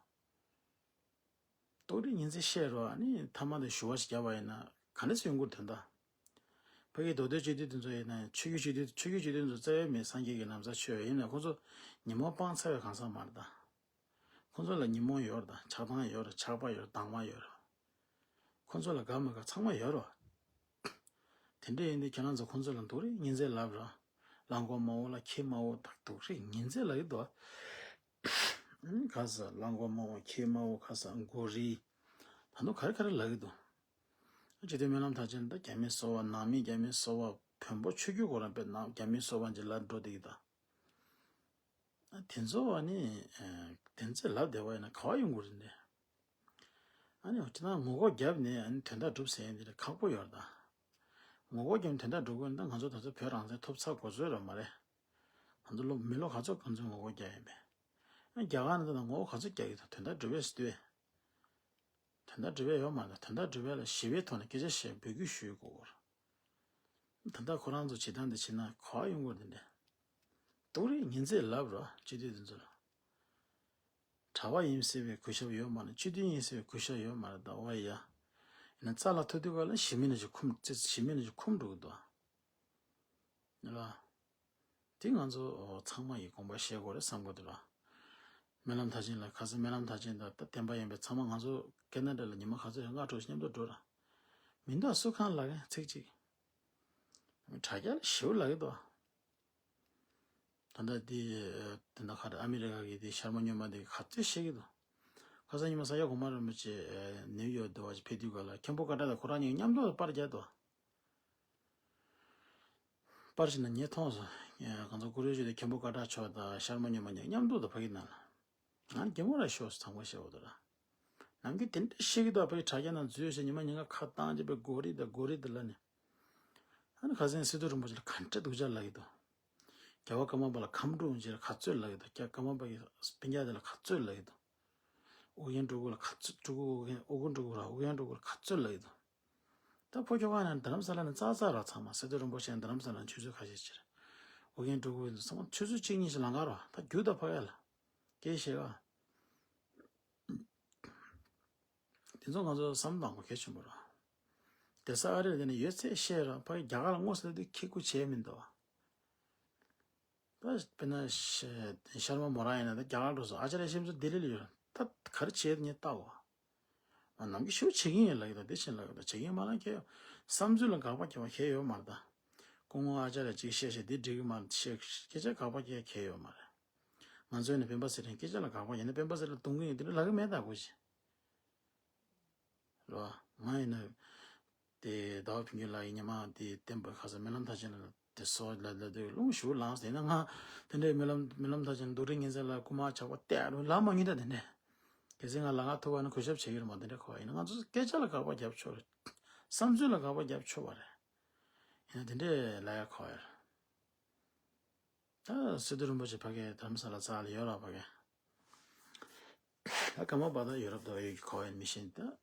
སྡུག་རུས་ཉིན་མཚན་བཤད་རོགས། ཨ་ནི་ཐ་མ་དེ་ཞུ་བ་ཞིག་བརྒྱབ་པ་ཡིན་ན་ག་འདྲ་སེ་ཡོང་གི་རེད་དོན་དག་ཕ་གི་མདོ་སྡེ་སྤྱི་འཐུས་དེ་ཚོ་ཡིན་ན་ཆོས་བརྒྱུད་སྤྱི་འཐུས་ཆོས་བརྒྱུད་སྤྱི་འཐུས་ཚོ་རྩ་བའི་མེད། སངས་རྒྱས་ཀྱི་ན་བཟའ་མཆོད་ཡིན་ན་ཁོང་ཚོ་ཉིན་མོ་སྤང་ཚར་བའི་གང་ཟག་མ་རེད་ད། ཁོང་ཚོ་ལ་ཉིན་མོ་ཡོད་རེད་ད། ཆགས་སྡང་ཡོད་རེད། ཆགས་པ་ཡོད་རེད། སྡང་བ་ཡོད་རེད། ཁོང་ཚོ་ལ་དགའ་མི་དགའ་ཚང་མ་ཡོད་རེད། དེ་འདྲ་ཡིན་དུས་ཁྱེད་རང་ཚོ་ཁོང་ཚོ་ལ་སྡུག་རུས་ཉིན་མཚན་ལབ་ར། གླང་གོག་དམར་པོ་ལ་ཁྱི་དམར་པོ་དང་སྡུག་རུས་ཉིན་མཚན་ལབ་ཀྱི་འདུག་ཁ་ས་གླང་གོག་དམར་པོ་ཁྱི་དམར་པོ་ཁ་ས་མགོ་རིལ། ད་དུང་ག་རེ་ག་རེ་ལབ་ཀྱི་འདུག་སྤྱི་འཐུས་སྨོན་ལམ་མཐར་ཕྱིན་ད་རྒྱ་མིའི་སོ་པ། ནང་མི་རྒྱ་མིའི་སོ་པ། བོན་པོ་ཆོས་བརྒྱུད་ཁོ་རང་དཔེ་ནང་རྒྱ་མིའི་སོ་པ་ཅིག་ལ་འགྲོ་བསྡད་ཀྱི་ད། དེ་ཚོ་བ་ནི་དེ་ཚོ་ལབ་བསྡད་པ་ཡིན་ན་ག་བ་ཡོང་དགོས་རེད་འདི། ཨ་ནི་ཅི་ན་ངོ་ལྐོག་བརྒྱབ་ནས་ཨ་ནི་དོན་དག་སྒྲུབ་ཟེར་ཡ་འདི་ལ་ཁག་པོ་ཡོད་རེད་ད། ངོ་ལྐོག་བརྒྱབ་ནས་དོན་དག་སྒྲུབ་དགོས་ན་ད་ང་ཚོ་ད་ཚོ་བོད་རང་བཙན་ཐོབ་ཚར་དགོས་ཚོད་རེད་མ་རེད། ང་ཚོ་ལོ་མི་ལོ་ག་ཚོད་གང་ཚོད་ངོ་ལྐོག་བརྒྱབ་ཡིན་པས། ཨ་རྒྱ་གར་ནང་ད་ངོ་ལྐོག་ག་ཚོད་བརྒྱབ་ཡོད་ད། དོན་དག་སྒྲུབ་པས་སུ་དུས། དོན་དག་སྒྲུབ་པས་ཡོད་མ་རེད། དོན་དག་སྒྲུབ་པས་ལ་ཞི་བའི་ཐོག་ནས་སྐད་ཆ་བཤད་འབོད་སྐུལ་ཞུ་དགོས། ད་ལྟ་ཁོ་རང་ཚོ་བྱེད་སྟངས་འདི་བྱེད་ན་ག་བ་ཡོང་གི་རེད་འདི། སྡུག་རུས་ཉིན་མཚན་ལབ་རོགས་སྤྱི་འཐུས་འདི་ཚོ་ལ། གྲྭ་པ་ཡིན་ཟེར་བའི་གུས་ཞབས་ཡོད་མ་རེད། སྤྱི་འཐུས་ཡིན་ཟེར་བའི་གུས་ཞབས་ཡོད་མ་རེད་ད། ཨོ་ཡ། ཡིན་ན་རྩ་ལ་ཐུག་དུས་ག་ལ་ཞི་མི་ནས་ཅིག་འཁུམ་རྩེ་ཞི་མི་ནས་ཅིག་འཁུམ་འགྲོ་གི་འདུག་ཨ། ལ། དེ་ང་ཚོ་ཚང་མ་ཡི་དགོངས་པ་བཞེས་དགོས་རེད་བསམ་གི་འདུག་ར། སྨོན་ལམ་མཐར་ཕྱིན་ལ་ཁ་སང་སྨོན་ལམ་མཐར་ཕྱིན་དང་ད་བསྟན་པ་ཡིན་པའི་ཚང་མ་ང་ཚོ་ཁེ་ན་ཌ་ལ་ཉི་མ་ག་ཚོད་ཡང་སྔ་དྲོ་མཉམ་དུ་འགྲོ་ར། མི་འདུག་སུ་གང་ལ་གི་ཚིག་གཅིག་དྲ་རྒྱ་ལ་ཞེའུ་ལབ་ཀྱི་འདུག་ད་ལྟ་དེ་དེ་འདྲ་ཁ་ཨ་མི་རི་ཀ་གི་དེ་ཤར་མ་སྨྱོན་མ་དེ་ག་ཚོད་བཤད་ཀྱི་འདུག་ཁ་སང་ཉི་མ་ས་སྐྱ་གོང་མ་རིན་པོ་ཆེ་ནིའུ་ཡོག་དུ་བ་ཕེབས་དུས་ག་ལ་མཁན་པོ་ཀ་ཏྲ་དང་ཁོ་རང་གཉིས་མཉམ་དུ་པར་རྒྱག་འདུག་པར་ཞིག་ན་ངས་མཐོང་སོང་། གང་ཚོ་ཀུ་རེ་ཞུ་དེ་མཁན་པོ་ཀ་ཏྲ་མཆོག་དང་ཤར་མ་སྨྱོན་མ་གཉིས་མཉམ་དུ་དུ་ཕ་གི་ནང་ལ། ང་རྒན་མོ་ར་ཤོག་སུ་ཚང་མ་བཤད་འོ་དོ་ར། ནམ་རྒྱུན་དེ་འདྲ་བཤད་ཀྱི་འདུག་ཕ་གི་དྲ་རྒྱ་ནང་འཛུལ་ཞེས་ཉི་མ་ཉིན་ག་ཁ་བཏང་རྗེས་པའི་གོ་རི་དང་གོ་རི་དུ་ལ་ནི། ཨ་ནི་ཁ་སང་སི་ཏུ་རིན་པོ་ཆེ་ལ་ག་འདྲ་སྡུག་ཅག་ལབ་ཀྱི་འདུག་རྒྱལ་བ་ཀརྨ་པ་ལ་ཁམས་སྒྲུང་ཅེས་ལ་ག་ཚོད་ལབ་ཀྱི་འདུག་རྒྱལ་ཀརྨ་པ་གི་སྤུན་ཀྱག་དེ་ལ་ག་ཚོད་ལབ་ཀྱི་འདུག་ཨོ་རྒྱན་སྤྲུལ་སྐུ་ལ་ག་ཚོད་སྤྲུལ་སྐུ་ཨོ་རྒྱན་ཨོ་རྒྱན་སྤྲུལ་སྐུ་ར་ཨོ་རྒྱན་སྤྲུལ་སྐུ་ལ་ག་ཚོད་ལབ་ཀྱི་འདུག་ད་ཕོ་ཁྱོ་ག་ནས་རྡ་རམ་ས་ལ་ནས་ཙག་ཙག་ར་ཚང་མ་སི་ཏུ་རིན་པོ་ཆེ་རྡ་རམ་ས་ལ་ནས་ཆུ་ཚོད་ཁ་ཤས་ཕྱིར། ཨོ་རྒྱན་སྤྲུལ་སྐུ་ཚང་མ་ཆུ་ཚོད་གཅིག་གཉིས་ཤིག་ལང་ག་ར་ད་རྒྱུ་ད་ཕ་ག་ལ། སྐད་ཤེས་ག་དེ་ཚོ་ང་ཚོ་བསམ་བློ་བཏང་དགོས་གལ་ཆེན་པོ་རེད། དེ་ས་ཨ་རི་དེ་ནས་ཡོད་ཚད་བཤད་ར་ཕ་རྒྱ་གར་ལ་དངོས་སུ་སླེབས་དུས་ཁེ་ཁུ་བྱས་མི་འདུག་ད་དཔེར་ན་ཤ་ཤར་མ་མོ་རང་ཡིན་ན་ད་རྒྱ་གར་འགྲོ་སོང་། ཨ་ཅཱརྱ་ཤེས་ཚོ་ལྡི་ལི་ལ་ཡོད་ར། ད་ག་རེ་བྱས་ངས་ལྟ་བ། ང་ནམ་རྒྱུན་ཤུགས་བྱེད་ཀྱིན་ཡོད་ལབ་ཀྱི་འདུག་དེ་བཞིན་ལབ་ཀྱི་འདུག་བྱེད་ཀྱིན་མ་ལབ་ཁྱེད་བསམ་ཚུལ་ལ་དགག་པ་རྒྱག་པ་ཁྱེད་ཡོད་མ་རེད་ད། སྐུ་ངོ་ཨ་ཅཱརྱ་ཅིག་བཤད་བཤད་འདི་འགྲིག་གི་མ་རེད་བཤད་སྐད་ཆ་དགག་པ་རྒྱག་ཁྱེད་ཡོད་མ་རེད། ང་ཚོ་ནི་སྤེན་པ་ཚེ་རིང་སྐད་ཆ་ལ་དགག་པ་ཡིན་ན་སྤེན་པ་ཚེ་རིང་ལ་རྡུང་གི་ཡིན་དེ་འདྲ་ལབ་ཀྱི་མེད་ད་གོ་ཅི། རེད་བ། ང་ཡིན་ན་དེ་ཟླ་བ་ཕུན་ཚོགས་ལགས་ཡིན་ཉི་མ་དེ་བསྟན་པ་ཁ་ས་སྨོན་ལམ་མཐར་ཕྱིན་ལ་དེ་སོགས་ལ་ལ་དེ་རླུང་ཞུ་ལངས་ཟེར་ན་ང་དེ་འདྲའི་སྨོན་ལམ་སྨོན་ལམ་མཐར་ཕྱིན་རྡོ་རིང་ངན་ཚད་ལ་སྐུ་མ་ཆག་པ་བལྟས་རུང་ལབ་མ་མྱོང་ད་དེ་འདྲས། གལ་སྲིད་ང་ལ་ང་ཐུག་པ་ན་གུས་ཞབས་བྱེད་ཀྱི་རེད་མ་དེ་འདྲས་གོ་བ་ཡིན་ན་ང་ཚོ་སྐད་ཆ་ལ་དགག་པ་རྒྱབ་ཆོག་རེད། བསམ་ཚུལ་ལ་དགག་པ་རྒྱབ་ཆོག་པ་རེད། ཡིན་ན་དེ་འདྲས་ལ་ཡ་གོ་ཡ་རེད། ད་སི་ཏུ་རིན་པོ་ཆེ་ཕ་གི་རྡ་རམ་ས་ལ་རྩ་ལ་ཡོད་ར་ཕ་གི། ད་ཀརྨ་པ་དང་ཡོ་རོབ་དུ་ཡོད་ཀྱི་གོ་བ་ཡིན་མི་ཤེས་ད།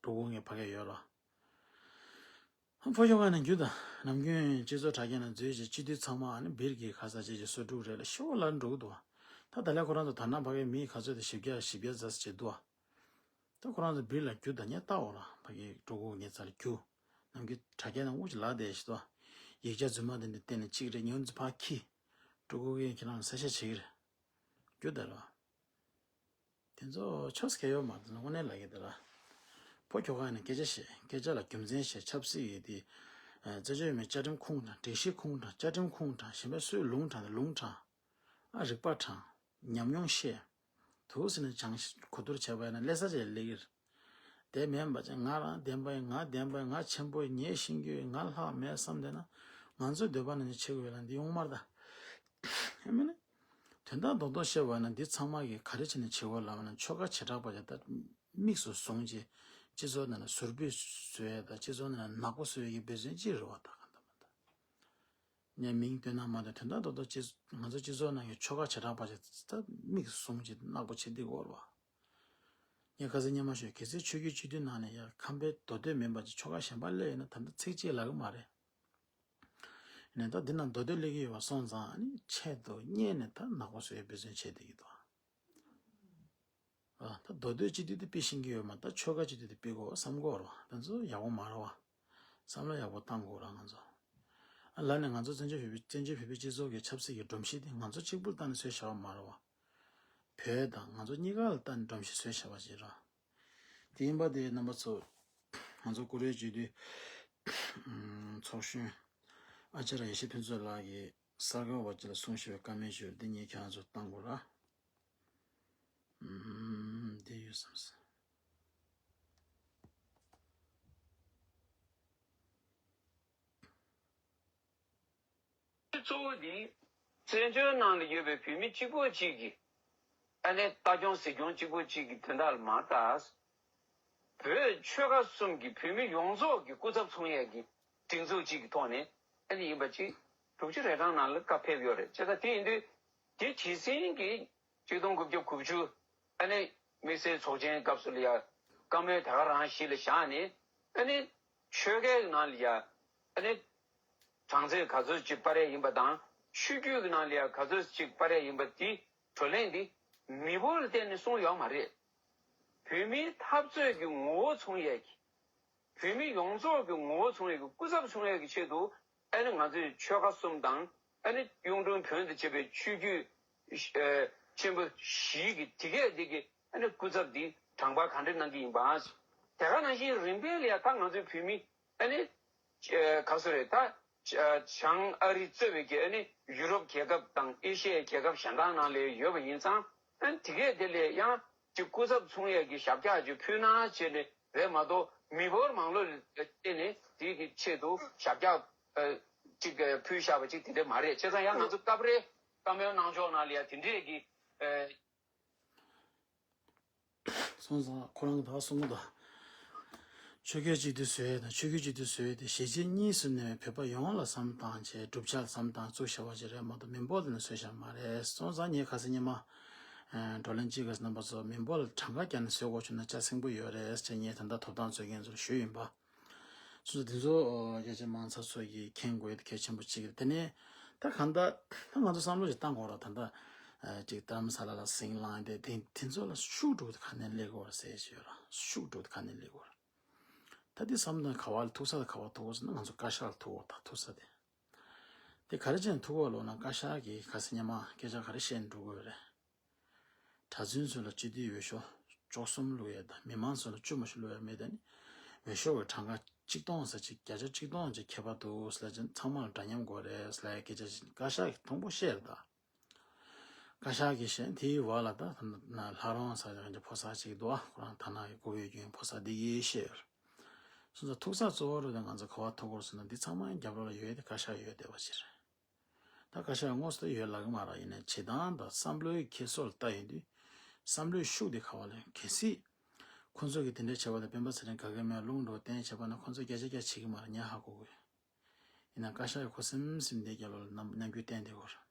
འགྲོ་སྒོ་ངའི་ཕ་གི་ཡོད་ར། ཕོ་ཤོ་ག་ནས་རྒྱུ་དང་ནམ་རྒྱུན་སྤྱི་ཚོགས་དྲ་རྒྱ་ནང་འཛུལ་ཞིང་སྤྱི་འཐུས་ཚང་མ་ཨ་ནི་སྦིར་གྱི་ཁ་ས་ཅེ་ཅེ་སོ་དྲུག་རེད་ལ་ཤོག་ལ་འགྲོ་གི་འདུག་ད་ད་ལས་ཁོ་རང་ཚོ་དར་ནག་ཕ་གི་མི་ག་ཚོད་དང་བཞི་བརྒྱ་བཞི་བརྒྱ་ཙམ་ཅིག་འདུག་ད་ཁོ་རང་ཚོ་སྦིར་ལ་རྒྱུ་དང་ཉེ་ལྟ་འོ་ར་ཕ་གི་འགྲོ་སྒོ་ངའི་རྩ་ལ་རྒྱུ། ནམ་རྒྱུན་དྲ་རྒྱ་ནང་དབུ་ཅིག་ལག་བསྡད་ཞིག་ཏོ། ཡིག་ཆ་རྫུན་མ་དེ་འདྲ་བསྟན་ནས་གཅིག་རེ་ཉོན་ཚེ་ཕར་འཁྱེར། འགྲོ་སྒོ་ངའི་ཁྱེད་རང་ས་ཤ་བྱེད་ཀྱི་རེད། རྒྱུ་དར་བ། དེ་ཚོ་ཆོས་སྐལ་ཡོད་མ་རེད་དངོས་གནས་ལ་ཡིན་དེ་ལ། ཕོ་ཁྱོ་ག་ནས་སྐད་ཆ་བཤད་སྐད་ཆ་ལ་རྒྱུ་མཚན་བཤད་ཆབ་སྲིད་ཡོད་དེ། རྩེ་ཆོས་མའི་བཅའ་ཁྲིམས་ཁུངས་དྲངས་འགྲེལ་བཤད་ཁུངས་དྲངས་བཅའ་ཁྲིམས་ཁུངས་དྲངས་གཞན་པའི་སུས་ལུང་དྲངས་ཏེ་ལུང་དྲངས། ཨ་རིག་པ་དྲངས། ཉམས་མྱོང་བཤད། དུ་ཟེར་ནས་སྦྱང་གོ་བསྡུར་བྱས་པ་ཡིན་ན་ལས་ས་ཆ་ལས་ཀྱི་རེད། དེ་མིན་པ་ཅིག་ང་རང་བདེན་པ་ཡིན་ང་བདེན་པ་ཡིན་ང་ཆེན་པོ་ཡིན་ངས་ཤེས་རྒྱུ་ཡིན་ང་ལྷག་མེད་བསམ་བསྡད་ན་ང་ཚོའི་འདོད་པ་ནང་བཞིན་བྱེད་དགོས་ཡོད་ལ་འདི་ཡོང་མ་རེད་ད། ཡང་མིན་ན། དོན་དག་རྡོག་རྡོག་བཤད་པ་ན་འདི་ཚང་མ་གིས་ག་རེ་བྱས་ནས་བྱེད་དགོས་ལབ་ན་ཆོལ་ཁ་བྱེ་བྲག་པ་ཅིག་ད་དམིགས་སུ་བཟུང་བྱས་སྤྱི་ཚོགས་ནང་ལ་ཟུར་ཕུད་བཟོ་ཡས་དང་སྤྱི་ཚོགས་ནང་ལ་ནག་པོ་བཟོ་ཡས་ཀྱི་འབད་བརྩོན་ཅིག་རེད་བ་ད་གང་ལྟར་མ་ད། ངས་མིང་བཏོན་ན་མ་གཏོགས་དོན་དག་རྡོག་རྡོག་ཅིག་ང་ཚོ་སྤྱི་ཚོགས་ནང་གི་ཆོལ་ཁ་བྱེ་བྲག་པ་ཅིག་ད་དམིགས་བཟུང་ཅིག་ནག་པོ་བྱེད་བསྡད་ཡོད་རེད་བ། ངས་ཁ་སང་སྙན་མ་ཞུས། གལ་སྲིད་ཆོས་བརྒྱུད་སྤྱི་འཐུས་ནང་ནས་ཡར་ཁམས་པའི་མདོ་སྟོད་མིན་པ་ཅིག་ཆོལ་ཁ་གཞན་པ་སླེབས་ཡོད་ན་ད་ལྟ་ཚིག་གཅིག་ལབ་ཀྱི་མ་རེད། ནས་ད་འདི་ན་མདོ་སྟོད་སླེབས་ཀྱི་ཡོད་པ་སོང་ཙང་ཨ་ནི་ཆེད་དུ་གཉེར་ནས་ད་ནག་པོ་བཟོ་ཡའི་འབད་བརྩོན་བྱེད་བསྡད་ཀྱི་འདུག་ཨ། ད་མདོ་སྟོད་སྤྱི་འཐུས་དེ་ཕུད་ཤེས་ཀྱི་ཡོད་མ་རེད། ད་ཆོལ་ཁ་སྤྱི་འཐུས་དེ་ཕུད་དགོས་བསམ་གྱི་ཡོད་རེད་བ། དེ་ཚོ་ཡག་པོ་མ་རེད་བ། བསམ་བློ་ཡག་པོ་བཏང་དགོས་རེད་ང་ཚོ། ཨ་ལ་ནས་ང་ཚོ་བཙན་བྱོལ་བོད་པའི་བཙན་བྱོལ་བོད་པའི་སྤྱི་ཚོགས་ཀྱི་ཆབ་སྲིད་ཀྱི་སྒྲོམ་གཞི་དེ་ང་ཚོ་གཅིག་པུར་བལྟས་ནས་བཟོས་བཞག་པ་མ་རེད་བ། བོད་དང་ང་ཚོ་གཉིས་ཀ་ལ་བལྟས་ནས་སྒྲོམ་གཞི་བཟོས་བཞག་པ་ཞིག་རེད། དེ་ཡིན་པ་དེ་རྣམ་པ་ཚོ། ང་ཚོ་ཀུ་རེ་བརྗོད་དུས། ཚོགས་གཞོན། ཨ་ཅར་ཡེ་ཤེས་ཕུན་ཚོགས་ལགས་ཀྱིས་གསར་འགོད་པ་ཅིག་ལ་གསུང་ཞུ་བའི་བཀའ་མོལ་ཞུ་བ་འདི་ངས་ཁྱེད་རང་ཚོར་བཏང་དགོས་ར། ཨུམ། འདི་ཡོད་བསམ་སོང་། གཙོ་བོ་འདི་བཙན་བྱོལ་ནང་ལ་ཡོད་པའི་བོད་མི་གཅིག་པོ་གཅིག་གིས་ཨ་ནི་ལྟ་སྐྱོང་གཟིགས་སྐྱོང་གཅིག་པོ་གཅིག་གི་དོན་དག་ལ་མ་ལྟ། བོད་ཆོལ་ཁ་གསུམ་གྱི་བོད་མི་ཡོངས་རྫོགས་ཀྱི་སྐུ་ཚབ་ཚོགས་ཡས་ཀྱི་སྒྲིག་འཛུགས་གཅིག་གི་ཐོག་ནས་ཨ་ནི་ཡིན་པ་ཅིག་དྲུག་ཅུ་རེ་གྲངས་ནང་ལ་བཀའ་ཕེབས་ཡོད་རེད། བྱས་ཙང་དེ་ཡིན་དུས་དེ་གྲས་ཅན་གྱི་ཆིག་སྟོང་དགུ་བརྒྱ་དགུ་བཅུ་ཨ་ནི་དམིགས་བསལ་ཚོགས་ཆེན་སྐབས་སུ་ལ་ཡ་བཀའ་མོལ་ད་ག་རང་གཞི་ལ་བཞག་ནས་ཨ་ནི་ཆོལ་ཁའི་ནང་ལ་ཡ་ཨ་ནི་གྲངས་ཚད་ག་ཚོད་ཅིག་སྤར་ཡས་ཡིན་པ་དང་ཆོས་བརྒྱུད་ཀྱི་ནང་ལ་ཡ་ག་ཚོད་ཅིག་སྤར་ཡས་ཡིན་པ་དེ་བགྲོ་གླེང་འདི་མི་འབོར་ལ་བརྟེན་ནས་གསུངས་ཡོད་མ་རེད། བོད་མིའི་འཐབ་རྩོད་ཀྱི་ངོ་བོ་མཚོན་ཡས་ཀྱི། བོད་མི་ཡོངས་རྫོགས་ཀྱི་ངོ་བོ་མཚོན་ཡས་ཀྱི་སྐུ་ཚབ་མཚོན་ཡས་ཀྱི་ཆེད་དུ་ཨ་ནི་ང་ཚོས་ཆོལ་ཁ་གསུམ་དང་ཨ་ནི་གཡུང་དྲུང་བོན་དང་བཅས་པའི་ཆོས་བརྒྱུད་ཨ་ཆེན་པོ་བཞི་གི་དེ་གས་དེ་གི་ཨ་ནི་སྐུ་ཚབ་འདི་གྲངས་འབོར་ག་འདྲ་གནང་གི་ཡིན་པ། དེ་ག་ནང་བཞིན་རིམ་པས་ལ་ཡ་ད་ང་ཚོའི་བོད་མི་ཨ་ནི་ཨ་ག་ཚོད་རེད་ད། བྱང་ཨ་རི་གཙོས་པའི་གི་ཨ་ནི་ཡུ་རོབ་རྒྱལ་ཁབ་དང་ཨེ་ཤི་ཡའི་རྒྱལ་ཁབ་གཞན་དག་ནང་ལ་ཡོད་པ་ཡིན་ཙང་ཨ་ནི་དེ་གས་དེ་ལས་ཡང་ཅིག་སྐུ་ཚབ་ཚོགས་ཡས་ཀྱི་ཞབས་བཀྱག་ཅིག་ཕུལ་ན་བྱས་ནས་རེད་མ་གཏོགས་མི་འབོར་མང་ལོས་བརྟེན་ནས་དེ་གི་ཆེད་དུ་ཞབས་བཀྱག་ཨ་ཅིག་ཕུལ་བཞག་པ་ཅིག་དེ་འདྲ་མ་རེད། བྱས་ཙང་ཡང་ང་ཚོ་སྐབས་རེ་བཀའ་མོལ་གནང་ཕྱོགས་ནང་ལ་ཡང་དེ་འདྲས་ཀྱི་ཨ། སོང་ཙང་ཁོ་རང་གིས་ད་གསུང་གི་འདུག་ཆོལ་ཁའི་སྤྱི་འཐུས་བཟོས་ཡས་དང་ཆོས་བརྒྱུད་སྤྱི་འཐུས་བཟོས་ཡས་དེ་གཞིས་བྱེས་གཉིས་སུ་གནས་པའི་བོད་པ་ཡོངས་ལ་བསམ་བཏང་བྱས་གྲུབ་ཆ་ལ་བསམ་བཏང་བཙུགས་བཞག་པ་ཅིག་རེད་མ་གཏོགས་མི་འབོར་དེ་ནས་བཟོས་བཞག་མ་རེད། སོང་ཙང་ངས་ཁ་སང་ཉི་མ་བགྲོ་གླེང་གཅིག་གི་རྣམ་པ་ཚོ་མི་འབོར་ལ་གྲངས་ཀ་བརྒྱབ་ནས་བཟོ་དགོས་བྱུང་ན་ཆ་ཚང་པོ་ཡོད་རེད་ཅེས་ངས་ད་ལྟ་ཐོབ་ཐང་རྩོད་མཁན་ཚོར་ཞུས་ཡིན་པ། སོ་སོ་དེ་ཚོ་རྒྱ་ཆེ་མང་ཚོགས་ཚོ་ཡིས་མཁྱེན་དགོས་ཡ་དེ་གལ་ཆེན་པོ་གཅིག་རེད། དེ་ནས་ད་གང་ལྟར་ད་ང་ཚོ་བསམ་བློ་ཞིག་བཏང་དགོས་རེད། ད་ལྟ་ཅིག་རྡ་རམ་ས་ལ་ལ་ཟིང་ལངས་ཏེ་དེ་དེ་ཚོ་ལ་ཤུགས་དྲུག་དེ་ག་ནས་སླེབས་དགོས་རེད་ཟེར་ཞིག་ཡོད་ར། ཤུགས་དྲུག་དེ་ག་ནས་སླེབས་དགོས་རེད། ད་དེ་བསམ་དོན་ག་བ་ལ་ཐུག་ས་དེ་ག་བ་ཐུག་དགོས་ཟེར་ན་ང་ཚོ་བཀའ་ཤག་ལ་ཐུག་དགོས། ད་ཐུག་ས་དེ་དེ་ག་རེ་བྱས་ནས་ཐུག་དགོས་ལབ་ན་བཀའ་ཤག་གིས་ཁ་སང་ཉི་མ་སྐད་ཆ་ག་རེ་བཤད་ནས་འགྲོ་དགོས་རེད། གྲྭ་བཙུན་ཚོ་ལ་སྤྱི་འཐུས་འོས་ཤོག་བཅུ་གསུམ་བླུག་ཡས་དང་མི་མང་ཚོ་ལ་བཅུ་མ་ཞིག་བླུག་ཡས་མེད། ད་ནི་འོས་ཤོག་གི་གྲངས་ཀ་གཅིག་སྟོང་ཙམ་ཅིག་བརྒྱ་ཆ་གཅིག་སྟོང་ཅིག་ཁྱད་པར་འདུག་ཟེར་ལབ་ཅིང་ཚང་མ་ལ་འདྲ་མཉམ་དགོས་རེད་ཟེར་ལབ་ཡས་སྐད་ཆ་ཞིག་བཀའ་ཤག་གིས་དང་པོ་བཤད་རེད་ད། བཀའ་ཤག་གིས་བཤད་དེའི་བར་ལ་ད་ལྷ་རོང་ཟེར་ཡག་གི་ཕོ་གསར་ཅིག་འདུག་ཁོ་རང་ཐ་ན་གི་ཁོ་བོའི་རྒྱུན་ཕོ་གསར་འདི་གིས་བཤད་ཡོད་རེད། སོང་ཙང་ཐུག་ས་གཙོ་བོ་རུ་དེ་ང་ཚོ་ག་བ་ཐུག་དགོས་ཟེར་ན་འདི་ཚང་མའི་རྒྱབ་ལོགས་ལ་ཡོད་དེ་བཀའ་ཤག་ཡོད་བསྡད་པ་ཅིག་རེད། ད་བཀའ་ཤག་དངོས་སུ་ཡོད་ལབ་ཀྱི་མ་རེད། ཡིན་ནའི་བྱེད་སྟངས་དང་བསམ་བློའི་འཁྱེར་སོ་ལ་ལྟ་ཡོང་དུས་བསམ་བློའི་ཤུགས་དེ་ག་བ་ལ་གལ་སྲིད་ཁོང་ཚོ་གིས་དེ་འདྲ་བྱས་པ་ལ་སྤེན་པ་ཚེ་རིང་ག་གེ་མོས་རླུང་འགྲོ་བསྟན་བྱས་པ་ན་ཁོང་ཚོ་བརྒྱ་ཆ་བརྒྱ་བྱེད་ཀྱི་མ་རེད། ངས་ཧ་གོ་གི་ཡོད། ཡིན་ན་བཀའ་ཤག་གིས་ཁོ་སེམས་སེམས་དེ་རྒྱབ་ལོགས་ལ་རྣམ་རྣམ་འགྱུར་བསྟན་བསྡད་ཡོད་རེད།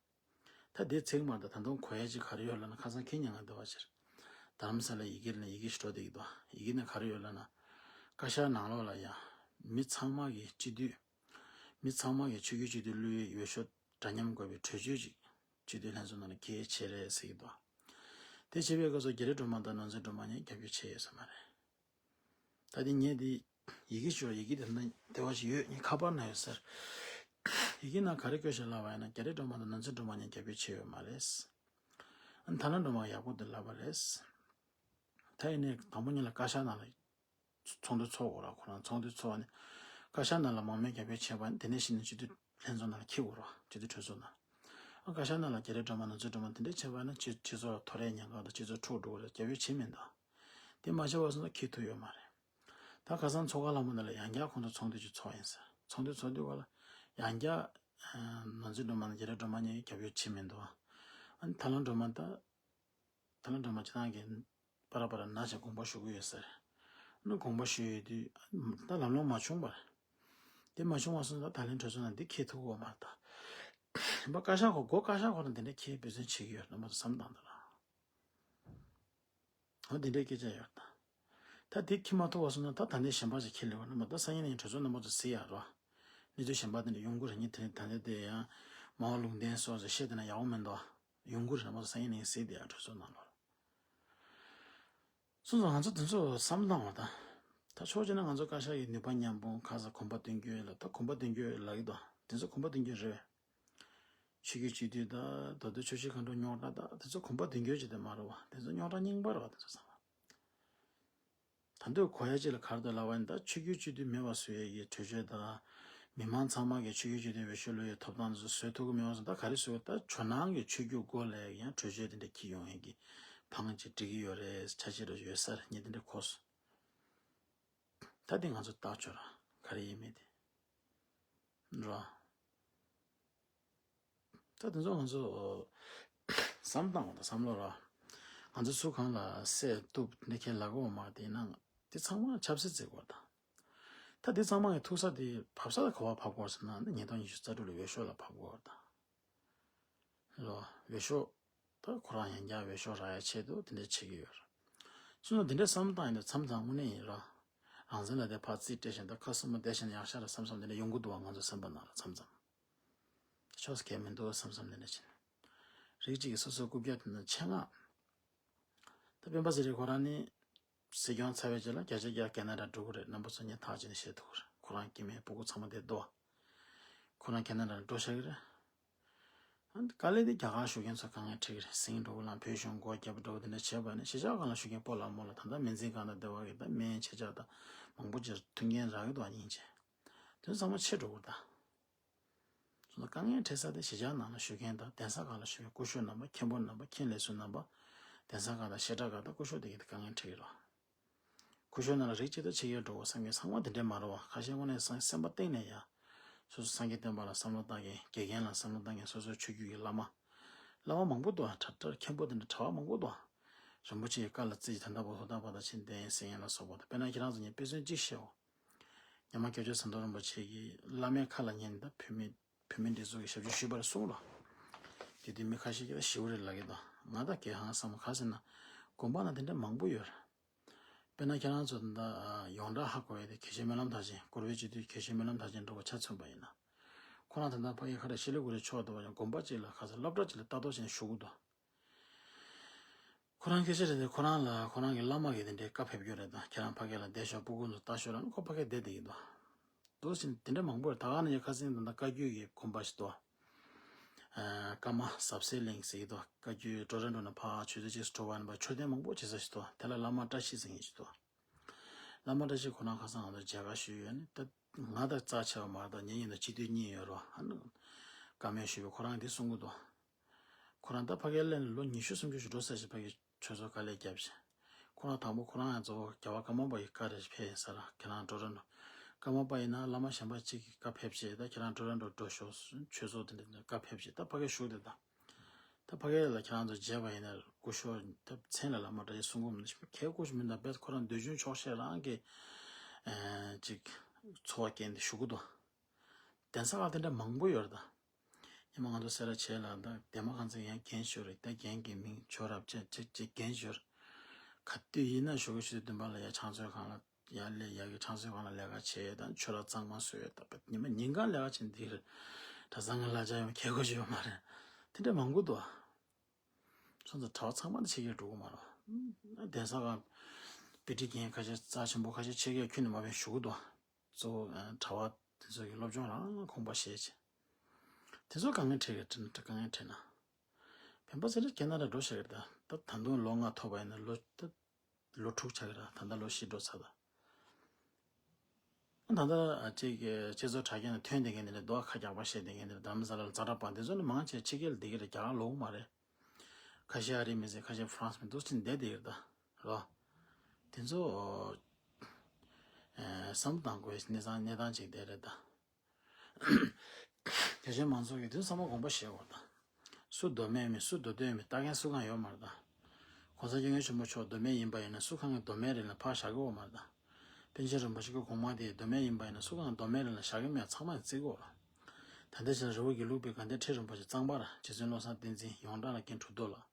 ད་དེ་ཚིག་མ་ད་ད་དུང་གོ་ཡ་ཅིག་ག་རེ་ཡོད་ལབ་ན་ཁ་སང་ཁྱེད་ཉན་ག་འདུག་བ་ཕྱིར་རྡ་རམ་ས་ལ་ཡི་གེ་ལ་ཡི་གེ་ཞིག་འགྲོ་བསྡད་ཀྱི་འདུག་ཡི་གེ་ནི་ག་རེ་ཡོད་ལབ་ན་བཀའ་ཤག་ནང་ལོགས་ལ་ཡ་མི་ཚང་མ་གི་སྤྱི་འཐུས། མི་ཚང་མ་གི་ཆོས་བརྒྱུད་སྤྱི་འཐུས་བླུག་ཡས་འོས་ཤོག་འདྲ་མཉམ་དགོས་པའི་གྲོས་ཆོད་ཅིག་སྤྱི་འཐུས་ལྷན་ཚོགས་ནང་ལ་འཁྱེར་བྱས་རེད་ཟེར་གྱི་འདུག་དེ་བྱས་པའི་སྐབས་སུ་རྒྱ་རི་སྒྲོལ་མ་དང་ནོར་འཛིན་སྒྲོལ་མ་གཉིས་རྒྱབ་སྐྱོར་བྱས་ཡོད་ས་མ་རེད། ད་དེ་ངས་དེ་ཡི་གེ་ཞུ་བ་ཡི་གེ་དེ་འདྲ་དེ་བ་ཞིག་ཡོད། ངའི་ཁ་པར་ན་ཡོད་ཟེར། ཡི་གེ་ནང་ག་རེ་བཀོད་བཞག་ལབ་པ་ཡིན་ན་རྒྱ་རི་སྒྲོལ་མ་དང་ནོར་འཛིན་སྒྲོལ་མ་གཉིས་རྒྱབ་སྐྱོར་བྱས་ཡོད་མ་རེད། ཨ་ནི་ཐར་ལམ་སྒྲོལ་མ་ཡག་པོ་འདུག་ལབ་པ་རེད། ད་ཡིན་ནའི་དང་པོ་ཉིད་ལ་བཀའ་ཤག་ནང་ལ་ཚོགས་འདུ་ཚོགས་དགོས་ར། ཁོ་རང་ཚོགས་འདུ་ཚོགས་ནས་བཀའ་ཤག་ནང་ལ་མང་མོས་རྒྱབ་སྐྱོར་བྱས་པ་ནི་དེ་ནས་གཞི་ནས་སྤྱི་འཐུས་ལྷན་ཚོགས་ནང་ལ་འཁྱེར་དགོས་ར། སྤྱི་འཐུས་གྲོས་ཚོགས་ནང་། ཨ་བཀའ་ཤག་ནང་ལ་རྒྱ་རི་སྒྲོལ་མ་ནོར་འཛིན་སྒྲོལ་མ་དེ་འདྲས་བྱས་པ་ན་སྤྱི་སྤྱི་ཚོགས་ལ་ཐོ་རེ་ཉེན་ཁ་དང་སྤྱི་ཚོགས་འཁྲུག་འགྲོ་གི་རེད། རྒྱབ་སྐྱོར་བྱེད་མི་འདུག་དེ་མ་བྱས་པ་སོང་ན་འཁྱེར་ཐུབ་ཡོད་མ་རེད། ད་ཁ་སང་ཚོགས་ཁང་ལྷ་མོ་ནང་ལ་ཡང་བསྐྱར་ཁོང་ཚོ་ཚོགས་འདུ་ཅིག་ཚོགས་ཡིན་ཟེར། ཚོགས་འདུ་ཚོགས་དུས་སྐབས་ལ་ཡང་བསྐྱར་ནོར་འཛིན་སྒྲོལ་མ་དང་རྒྱ་རི་སྒྲོལ་མ་གཉིས་རྒྱབ་སྐྱོར་བྱེད་མི་འདུག་ཨ་ནི་ཐར་ལམ་སྒྲོལ་མ་ད། ཐར་ལམ་སྒྲོལ་མ་ཁྱེད་རང་གིས་པ་ར་པ་ར་ན་ཆ་དགོངས་པ་ཞུ་གི་ཡོད་ཟེར། ཨ་ནི་དགོངས་པ་ཞུ་ཡོད་དུས་ད་ལམ་ལྷོང་མ་བྱུང་བར། དེ་མ་བྱུང་བ་སོང་ཙང་ད་ལན་གྲོས་ཚོགས་ནང་འདི་འཁྱེར་ཐུབ་ཀྱི་ཡོད་མ་རེད་ད། ཡིན་པ་བཀའ་ཤག་ཁོ་སྒོ་བཀའ་ཤག་ཁོ་རང་འདི་འདྲ་འཁྱེར་འབད་བརྩོན་བྱེད་ཀྱི་ཡོད་རེད་མ་གཏོགས་བསམ་བཏང་ད་ལ། འོ་འདི་འདྲའི་སྐད་ཆ་ཡོད་ད། ད་དེ་ཁྱི་མ་ཐུག་པ་སོང་ན་ད་ད་ལྟའི་གཞན་པ་ཞིག་ཁྱི་ལེ་བ་ན་མ་ད་སང་ཉིན་ནས་གྲོས་ཚོགས་རྣམ་པ་ཚོ་གཟིགས་ཡ་རོ། གནས་ཚུལ་གཞན་པ་དེ་འདྲ་ཡོང་གི་རེད། ཉིན་དེ་ད་ལྟ་དེ་ཡང་མ་འོངས་ལུང་བསྟན་སོགས་ཟེར་བཤད་དེ་ན་ཡག་པོ་མི་འདུག་ཡོང་གི་རེད་རྣམ་པ་ཚོ་སང་ཉིན་ནས་གཟིགས་དེ་ཡ་གྲོས་ཚོགས་ནང་ལོགས། སོང་ཙང་ང་ཚོ་དེ་ཚོ་བསམ་བློ་བཏང་བ་དང་། ད་ཕྱོགས་གཅིག་ན་ང་ཚོ་བཀའ་ཤག་གི་ནུས་པ་མཉམ་སྤུངས་ཁ་ས་གོམ་པ་མདུན་སྐྱོད་ལ་ད་གོམ་པ་མདུན་སྐྱོད་ལབ་ཀྱི་འདུག་དེ་ཚོ་གོམ་པ་མདུན་སྐྱོད་རེད། ཆོས་བརྒྱུད་སྤྱི་འཐུས་དང་མདོ་སྟོད་ཆབ་སྲིད་མཁའ་འགྲོ་རྙོག་དྲ་དང་དེ་ཚོ་གོམ་པ་མདུན་སྐྱོད་བྱེད་དེ་མ་རེད་བ། དེ་ཚོ་རྙོག་དྲ་རྙིང་པ་རེད་བ། དེ་ཚོ་ཚང་མ། ད་དུང་གོ་ཡ་གཅིག་ལ་ག་རེ་འདུག་ལབ་པ་ཡིན་ན་ད་ཆོས་བརྒྱུད་སྤྱི་འཐུས་མེད་པ་བཟོ་ཡ་གི་གྲོས་ཆོད་དང་། མི་མང་ཚང་མ་གི་ཆོས་བརྒྱུད་སྤྱི་འཐུས་འོས་ཤོག་བླུག་ཡའི་ཐོབ་ཐང་དེ་ཚོ་བཟོ་ཐུབ་ཀྱི་མེད་པ་བཟོ། ད་ག་རེ་བཟོ་ད་ཇོ་ནང་གི་ཆོས་བརྒྱུད་སྐོར་ལ་ཡང་གྲོས་ཆོད་དེ་འདྲ་འཁྱེར་ཡོང་ཡ་གི་བང་ཅིག་སྒྲིག་གི་ཡོད་རེད། ཆ་ཤས་རེ་ཡོད་ས་རེད། ངས་དེ་འདྲ་གོ་སོང་། ད་དེ་ང་ཚོ་ལྟ་ཆོག་ར་ག་རེ་ཡིན་མེད་དེ་ར། ད་དེ་ཚོ་ང་ཚོ་བསམ་བཏང་བ་དང་བསམ་བློ་ར། ང་ཚོ་སུ་གང་ལ་བསད་གཏུབ་འདི་ཁྱེད་ལ་གོ་མ་དེ་ན་དེ་ཚང་མ་ཆབ་སྲིད་བརྩི་དགོས་དང་། ད་དེ་ཚང་མ་གི་ཐུག་ས་དེ་བབས་ས་དེ་ག་བ་བབས་དགོས་ཟེར་ན་ནི་ཉིས་སྟོང་ཉི་ཤུ་རྩ་དྲུག་ལ་འོས་ཤོག་ལ་བབས་དགོས་དང་། ལོ་འོས་ཤོག་ད་ཁོ་རང་ཡང་བསྐྱར་འོས་ཤོག་རག་ཡ་ཆེད་དུ་དེ་འདྲ་བྱེད་ཀྱི་ཡོད་ར། སུ་ན་དེ་འདྲ་བསམ་བཏང་ཡིན་ན་མཚམས་མཚམས་དངོས་གནས་ཡིན་ར། རང་བཙན་ལ་དེ་ཕར་རྩིས་སྤྲད་བཞིན་ད་ཁ་སུ་མ་བསྡད་བཞིན་ཡག་ཤ་ར་བསམ་བསམ་དེ་འདྲ་ཡོང་གི་འདུག་བ། ང་ཚོ་སེམས་པ་ནང་ལ་མཚམས་མཚམས། ཕྱོགས་སུ་གལ་མི་འདུག་བསམ་བསམ་ནས་ནས་ཕྱིན། རིགས་གཅིག་གིས་སོ་སོའི་རྐུབ་བཀྱག་དེ་ནི་ཆེད་མངགས། ད་སྤེན་པ་ཚེ་རིང་ཁོ་རང་ནི། སྲིད་སྐྱོང་ཚར་བའི་རྗེས་ལ་བརྒྱ་ཆ་བརྒྱ་ཁེ་ན་ཌ་འགྲོ་གི་རེད། རྣམ་པ་ཚོ་ངས་ཐག་བཅད་ནས་བཤད་ཐུབ་ཀྱི་རེད། ཁོ་རང་སྐྱེ་དམན་སྤུ་གུ་ཚང་མ་དེ་ལྟོས། ཁོ་རང་ཁེ་ན་ཌ་ལ་འགྲོ་ཤག་གི་རེད། ཨ་ནི་དཀའ་ལས་དེ་རྒྱ་གར་བཞུགས་མཁན་ཚོ་དཀའ་ངལ་འཕྲད་ཀྱི་རེད། ཟིང་འགྲོ་གི་ལ་བོད་གཞུང་སྒོ་བརྒྱབ་འགྲོ་གི་དེ་འདྲ་བྱས་པ་ནི་གཞིས་ཆགས་སྒང་ལ་བཞུགས་མཁན་སྤོ་ལགས་རྨོ་ལགས་ད་ལྟ་མི་འཛིན་སྒང་ལ་བསྡད་པ་གི་ད་སྨན་ཆེ་ཆག་དང་མང་པོ་ཅིག་མཐུན་རྐྱེན་རག་གི་འདུག་སྙིང་རྗེ། དོན་ཚང་མ་ཆད་འགྲོ་གི་རེད་ད། སོང་ཙང་དཀའ་ངལ་འཕྲད་ས་དེ་གཞིས་ཆགས་ནང་ལ་བཞུགས་མཁན་དང་གདན་ས་ཁག་ལ་བཞུགས་མཁན་སྐུ་ཞབས་རྣམ་པ་མཁན་པོ་རྣམ་པ་མཁན་ལས་ཟུར་རྣམ་པ། གདན་ས་ཁག་དང་བཤད་གྲྭ་ཁག་དང་སྐུ་ཞབས་དེ་གའི་དེ་དཀའ་ངལ་འཕྲད་ཀྱི་རེད། སྐུ་ཞབས་རྣམས་ལ་རིགས་གཅིག་ཏུ་ཆེད་མཁས་འགྲོ་དགོས་བསམ་མཁན་ཚང་མ་དེ་འདྲས་མ་རེད་བ། ཁ་ཤས་དངོས་གནས་སེམས་པ་གཏིང་ནས་ཡ། སོ་སོ་སངས་རྒྱས་བསྟན་པ་ལ་བསམ་བློ་བཏང་མཁན་དགེ་རྒན་ལ་བསམ་བློ་བཏང་མཁན་སོ་སོའི་ཆོས་བརྒྱུད་ཀྱི་བླ་མ། བླ་མ་མང་པོ་འདུག་ཨ། གྲྭ་གྲྭ་མཁན་པོ་དེ་འདྲ་གྲྭ་བ་མང་པོ་འདུག་ཨ། རིན་པོ་ཆེའི་བཀའ་ལ་བརྩིས་ད་ལྟ་བར་ཧུར་ཐག་པ་དང་ཕྱིན་བསྟན་ཟེར་མཁན་ལ་སོགས་པ་དང་དཔེར་ན་ཁྱེད་རང་ཚོ་ངས་དཔེ་མཚོན་གཅིག་བཤད་འོ། ཉི་མ་སྐྱབས་ཆོས་ཟམ་གདོང་རིན་པོ་ཆེ་གིས་བླ་མའི་ཁ་ལ་ཉན་ནས་ད་བོད་མི་བོད་མི་འདི་ཚོ་གི་ཞབས་ཕྱི་ཞུས་པར་གསུངས་ལ། དེ་དུས་མི་ཁ་ཤས་ཀྱིས་ད་ཞེ་པོ་རེད་ལབ་ཀྱི་འདུག་ང་ད་ག་རེ་བསམ་ག་ཟེར་ན། དགོན་པ་ན་དེ་འདྲ་མང་པོ་ཡོད་རེད། དཔེར་ན་ཁྱེད་རང་ཚོ་ད་ཡོངས་གྲགས་ཧ་གོ་ཡ་དེ་དགེ་བཤེས་སྨོན་ལམ་མཐར་ཕྱིན། བཀུར་འོས་སྤྱི་འཐུས་དགེ་བཤེས་སྨོན་ལམ་མཐར་ཕྱིན་འགྲོ་བ་ཆ་མཚོན་པ་ཡིན་ན། ཁོ་རང་ད་ལྟ་ཕ་གི་ཁ་ར་ཤི་ལི་གུ་རི་ཕྱོགས་དུ་བ་ཡང་དགོན་པ་གཅིག་ལ་ཁ་ས་སློབ་གྲྭ་གཅིག་ལ་ལྟ་རྟོག་བྱས་ནས་བཞུགས་ཀྱི་འདུག་ཁོ་རང་སྐད་ཆ་རེད་དེ་ཁོ་རང་ལ་ཁོ་རང་གི་བླ་མ་གིས་དེ་འདྲའི་བཀའ་ཕེབས་རྒྱུ་རེད་ད། ཁྱེད་རང་ཕ་གི་ལ་བསྡད་ཤོག་སྤུ་གུ་ཚོ་ལྟ་ཤོག་ལབ་ན་ཁོ་ཕ་གིར་བསྡད་བསྡད་ཀྱི་འདུག་འདུག་ཟིན་དེ་འདྲ་མང་པོ་རེད། ད་ག་ནས་ཡ་ཁ་སང་ད་ལྟ་བཀའ་བརྒྱུད་ཀྱི་དགོན་པ་ཞིག་འདུག་ཨ། ཀརྨ་ཟབ་གསལ་གླིང་ཟེར་གྱི་འདུག་བཀའ་བརྒྱུད་འགྲོ་རན་འགྲོ་ན་ཕར་ཆོས་ཚོགས་ཅིག་སུ་འགྲོ་བ་ཡིན་པ་མཆོད་རྟེན་མང་པོ་བྱེད་ས་ཞིག་འདུག་དེ་ལ་བླ་མ་བཀྲ་ཤིས་ཟེར་མཁན་ཞིག་འདུག་བླ་མ་བཀྲ་ཤིས་ཁོ་རང་ཁ་སང་ང་ཚོ་མཇལ་ཁ་ཞུས་ཡོད་ནི་ད་ང་ད་རྩ་ཆེ་བ་མ་རེད། ད་ངེད་གཉིས་ད་སྤྱི་འཐུས་གཉིས་ཡོད་རོ། ཨ་ནི་བཀའ་མོལ་ཞུས་པས་ཁོ་རང་འདི་གསུང་གི་འདུག་ཁོ་རང་ད་ཕ་གིར་སླེབས་ནས་ལོ་ཉི་ཤུ་སུམ་ཅུ་ཞིག་འགྲོ་ས་ཞིག་ཕ་གིར་ཆོས་ཚོགས་དཀའ་ལས་བརྒྱབ་ཤག་ཁོ་རང་དང་པོ་ཁོ་རང་ཡང་གཙོ་བོ་རྒྱལ་བ་ཀརྨ་པ་ཡི་བཀའ་རེ་ཕེབས་ཡིན་ས་ར། ཁྱེད་རང་འགྲོ་རན་འགྲོ། ཀརྨ་པ་ཡིན་ན་བླ་མ་གཞན་པ་གཅིག་གིས་བཀའ་ཕེབས་བྱས་ད་ཁྱེད་རང་འགྲོ་རན་འགྲོ་འགྲོ་ཤོག་ཆོས་ཚོགས་དེ་འདྲ་བཀའ་ཕེབས་བྱས་ད་ཕ་གིར་བཞུགས་བསྡད་ད། ད་ཕ་གིར་ལ་ཁྱེད་རང་ཚོ་མཇལ་བ་ཡིན་ན་སྐུ་ཞབས་ད་མཚན་ལ་བླ་མ་བཀྲ་ཤིས་གསུང་གི་མི་འདུག་གལ་སྐུ་ཞབས་མིན་ད་བས་ཁོ་རང་འདོད་ཆུང་ཆོག་ཤེས་རང་གི་ཨ་ཅིག་འཚོ་བ་སྐྱེལ་ནས་བཞུགས་གི་འདུག་གདན་ས་ཁག་དེ་འདྲ་མང་པོ་ཡོད་རེད་ད། ཉི་མ་ང་ཚོ་སེ་ར་བྱེས་ལ་ད་འདན་མ་ཁང་ཚན་ཡང་རྒན་ཞོར་རེད་ད། རྒན་གྱི་མིང་ཇོ་རབ་ཅེས་ཅེས་ཅེས་རྒན་ཞོར། ག་དུས་ཡིན་ན་ཞོགས་ཀྱི་ཆུ་ཚོད་བདུན་པ་ལ་ཡ་ཕྱག་མཛོད་ཁང་ལ་ཡར་སླེབས། ཡ་གི་ཕྱག་མཛོད་ཁང་ལ་ལས་ཀ་བྱས་ད་ཆུ་རགས་གཙང་མ་བཟོས་ད། ཉི་མ་ཉིན་གང་ལས་ཀ་བྱེད་འདི་རེད། གྲྭ་ཚང་གི་གླ་ཆ་ཡང་ཁྱད་གོ་ཞིག་ཡོད་མ་རེད། དེ་འདྲ་མང་པོ་འདུག་ཨ། སོང་ཙང་གྲྭ་བ་ཚང་མ་ད་ཕྱི་རྒྱལ་འགྲོ་གི་མ་རེད། གདན་ས་ཁག་དཔེ་ཁྲིད་མཁན་ཁ་ཤས་རྩ་ཆེན་པོ་ཁ་ཤས་ཕྱི་རྒྱལ་ཁྱོན་ནས་མ་ཕེབས་བཞུགས་གི་འདུག་གཙོ་བོ་གྲྭ་བ་དེ་ཚོ་གི་སློབ་སྦྱོང་རང་ཁོང་པ་བྱས་བྱས། དེ་ཚོ་དཀའ་ངལ་འཕྲད་ཀྱི་དཀའ་ངལ་འཕྲད་ན། སྤེན་པ་ཚེ་རིང་ཁེ་ན་ཌ་འགྲོ་ཤག་གི་རེད་ད། ད་ད་དུང་ལོ་ལྔ་ཐོབ་པ་ཡིན་ན་ལོ་ད་ལོ་དྲུག་ཆགས་ཀྱི་རེད། ད་ལྟ་ལོ་བཞི་འགྲོ་ཚར་ད། ད་ལྟ་ཅིག་སྤྱི་ཚོགས་དྲ་རྒྱ་ནས་ཐོན་བསྡད་མཁན་དེ་འདྲ་རྡོ་ཁ་རྒྱག་པ་བཤད་བསྡད་མཁན་དེ་འདྲ་རྡ་རམ་ས་ལ་ལ་ཛ་དྲག་པ་འདི་ཚོ་ནི་མང་ཆེ་ཕྱི་རྒྱལ་ལ་བསྡད་ཀྱི་རེད། རྒྱ་གར་ལོག་གི་མ་རེད། ཁ་ཤས་ཨ་རི་མི་ཟེར་ཁ་ཤས་ཧྥ་རན་སི་མི་འདུག་ཅིག་བསྡད་བསྡད་ཀྱི་རེད་ད་རོ། དེ་ཚོ་ཨ་བསམ་བློ་བཏང་དགོས་གནས་སྟངས་གནས་སྟངས་ཅིག་དེ་རེད་ད། རྒྱ་ཆེའི་མང་ཚོགས་ཀྱིས་དུས་ཚང་མ་དགོངས་པ་བཞེས་དགོས་དང་། སུ་མདོ་སྨད་མི་སུ་མདོ་སྟོད་མི་ལྟ་མཁན་སུ་གང་ཡོད་མ་རེད་དང་། ༸གོང་ས་༸སྐྱབས་མགོན་ཆེན་པོ་མཆོག་མདོ་སྨད་ཡིན་པ་ཡིན་ན་སུ་གང་གིས་མདོ་སྨད་རིང་ལ་ཕར་བཞག་གི་ཡོད་མ་རེད་དང་། པཎ་ཆེན་རིན་པོ་ཆེ་གི་གོང་མ་དེ་མདོ་སྨད་ཡིན་པ་ཡིན་ན་སུ་གང་མདོ་སྨད་རིང་ལ་བཞག་གི་མེད། ཚང་མས་བརྩི་གི་ཡོད་རེད། ད་ལྟའི་ཆར་རི་བོ་དགེ་ལུགས་པའི་དགའ་ལྡན་ཁྲི་རིན་པོ་ཆེ་གཙང་པ་ར་རྗེ་བཙུན་བློ་བཟང་བསྟན་འཛིན་ཡོངས་གྲགས་ལ་མཁན་གྲུབ་རྡོར་ལགས།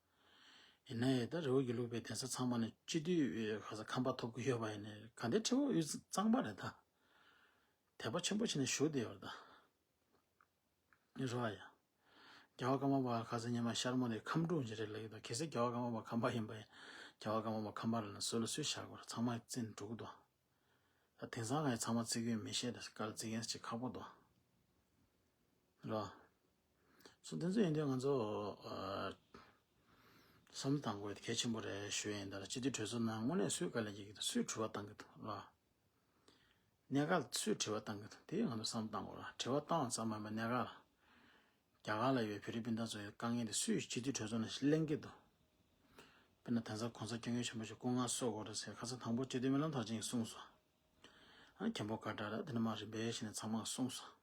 ཡིན་ནའི་ད་རི་བོ་དགེ་ལུགས་པའི་གདན་ས་ཚང་མ་ནས་སྤྱི་འཐུས་ཁ་ས་ཁམས་པ་ཐོབ་ཀྱི་ཡོད་པ་ཡིན་ནའི་ག་འདྲའི་ཁྲི་བོ་ཡུལ་གཙང་པ་རེད་ད། དད་པ་ཆེན་པོ་བྱས་ནས་བཞུགས་བསྡད་ཡོད་རེད་ད། རེད་བ་ཡ། རྒྱལ་བ་ཀརྨ་པ་ཁ་སང་ཉི་མ་ཤར་མོ་དེ་ཁམས་སྤྲུལ་ཅིག་རེད་ལབ་ཀྱི་འདུག་གལ་སྲིད་རྒྱལ་བ་ཀརྨ་པ་ཁམས་པ་ཡིན་པ་ཡིན། རྒྱལ་བ་ཀརྨ་པ་ཁམས་པ་རེད་ན་སུ་ལ་སུས་བཞག་དགོས་རེད། ཚང་མ་རྩིས་ནས་འགྲོ་གི་འདུག་ད་དེང་སང་ང་ཚང་མ་རྩིས་གི་མི་ཤེས་ད་སྐར་རྩིས་མཁན་ཅིག་ཁག་པོ་འདུག་རེད་བ། སོ་དེ་ཚོ་ཡིན་དུས་ང་ཚོ་ཨ་བསམ་བློ་བཏང་དགོས་གལ་ཆེན་པོ་རེད་ཞུ་ཡིན། ད་ལ་སྤྱི་འཐུས་གྲོས་ཚོགས་ནང་དངོས་གནས་སུས་དཀའ་ལས་རྒྱག་གི་འདུག་སུས་དྲི་བ་བཏང་གི་འདུག་རེད་བ། གནད་འགག་ལ་སུས་དྲི་བ་བཏང་གི་འདུག་དེ་ང་ཚོ་བསམ་བློ་བཏང་དགོས་ར། དྲི་བ་བཏང་བ་ཙམ་མ་ཡིན་པར་གནད་འགག་ལ། རྒྱ་གར་ལ་ཡོད་པའི་བོད་རིགས་སྤུན་ཟླ་ཚོ་ཡི་དཀའ་ངལ་དེ་སུས་སྤྱི་འཐུས་གྲོས་ཚོགས་ནང་གླེང་གི་འདུག་དཔེར་ན་དེང་སང་གོང་ས་སྐྱབས་མགོན་ཆེན་པོ་མཆོག་སྐུ་ངལ་གསོ་དགོས་རེད་ཟེར་ཁ་སང་དང་པོ་སྤྱི་འཐུས་སྨོན་ལམ་མཐར་ཕྱིན་གྱིས་གསུངས་སོང་། ཨ་མཁན་པོ་ཀ་ཏྲ་ར་དེ་ནས་མར་རིམ་པས་བྱས་ནས་ཚང་མ་གསུངས་སོང་།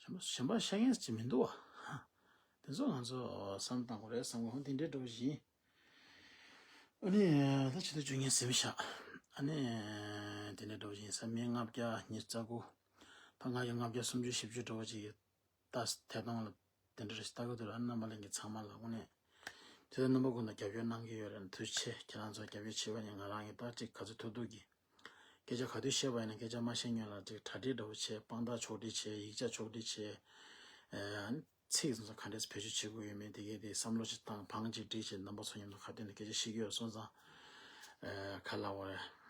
གཞན་པ་གཞན་པ་བཤད་མཁན་ཅིག་མི་འདུག་བ། དེ་ཚོ་ང་ཚོ་བསམ་བཏང་དགོས་རེད་བསམ་གི་འོང་། དེ་འདྲའི་འགྲོ་བཞིན། ཨ་ནི་ད་ཕྱི་དྲོ་བཅུ་གཉིས་ཟིན་བཞག་ཨ་ནི་དེ་འདྲའི་འགྲོ་བཞིན་ས་མི་ལྔ་བརྒྱ་ཉི་ཤུ་རྩ་དགུ། ད་ང་ཡི་ལྔ་བརྒྱ་སུམ་ཅུ་བཞི་བཅུ་འགྲོ་བ་ཅིག་ཡོད། ད་ཐད་གཏོང་ལ་དེ་འདྲ་རེ་ཞིག་ལྟ་གི་འདུག་ར། རྣམ་པ་ལྷན་རྒྱས་ཚང་མ་ལ་དངོས་གནས་དེ་ལྟར་རྣམ་པ་ཀུན་ལ་རྒྱབ་སྐྱོར་གནང་གི་ཡོད་རེད། ཐུགས་རྗེ་ཆེ། ཁྱེད་རང་ཚོ་རྒྱབ་སྐྱོར་བྱས་པ་ནི་ང་རང་གིས་ད་ཅིག་ག་ཚོད་ཐུབ་ཐུབ་ཀྱིས་སྐད་ཆ་ག་དུས་བཤད་པ་ཡིན་ན་སྐད་ཆ་མ་བཤད་སྔོན་ལ་ཅིག་གྲ་སྒྲིག་འདྲ་བོ་བྱས། དཔང་རྟགས་ཕྱོགས་སྒྲིག་བྱས། ཡིག་ཆ་ཕྱོགས་སྒྲིག་བྱས། ཨ་ནི་ཚིག་ཚང་ཚང་ག་འདྲས་བེད་སྤྱོད་བྱེད་དགོས་ཡོད་མེད་དེ་གས་དེ་བསམ་བློ་ཞིག་བཏང་བང་ཅིག་སྒྲིག་བྱས་རྣམ་པ་ཚོ་མཉམ་དུ་ཁ་གཏད་ནས་སྐད་ཆ་བཤད་ཀྱི་ཡོད་སོང་ཙང་། ཨ་ག་ལབ་དགོས་རེད།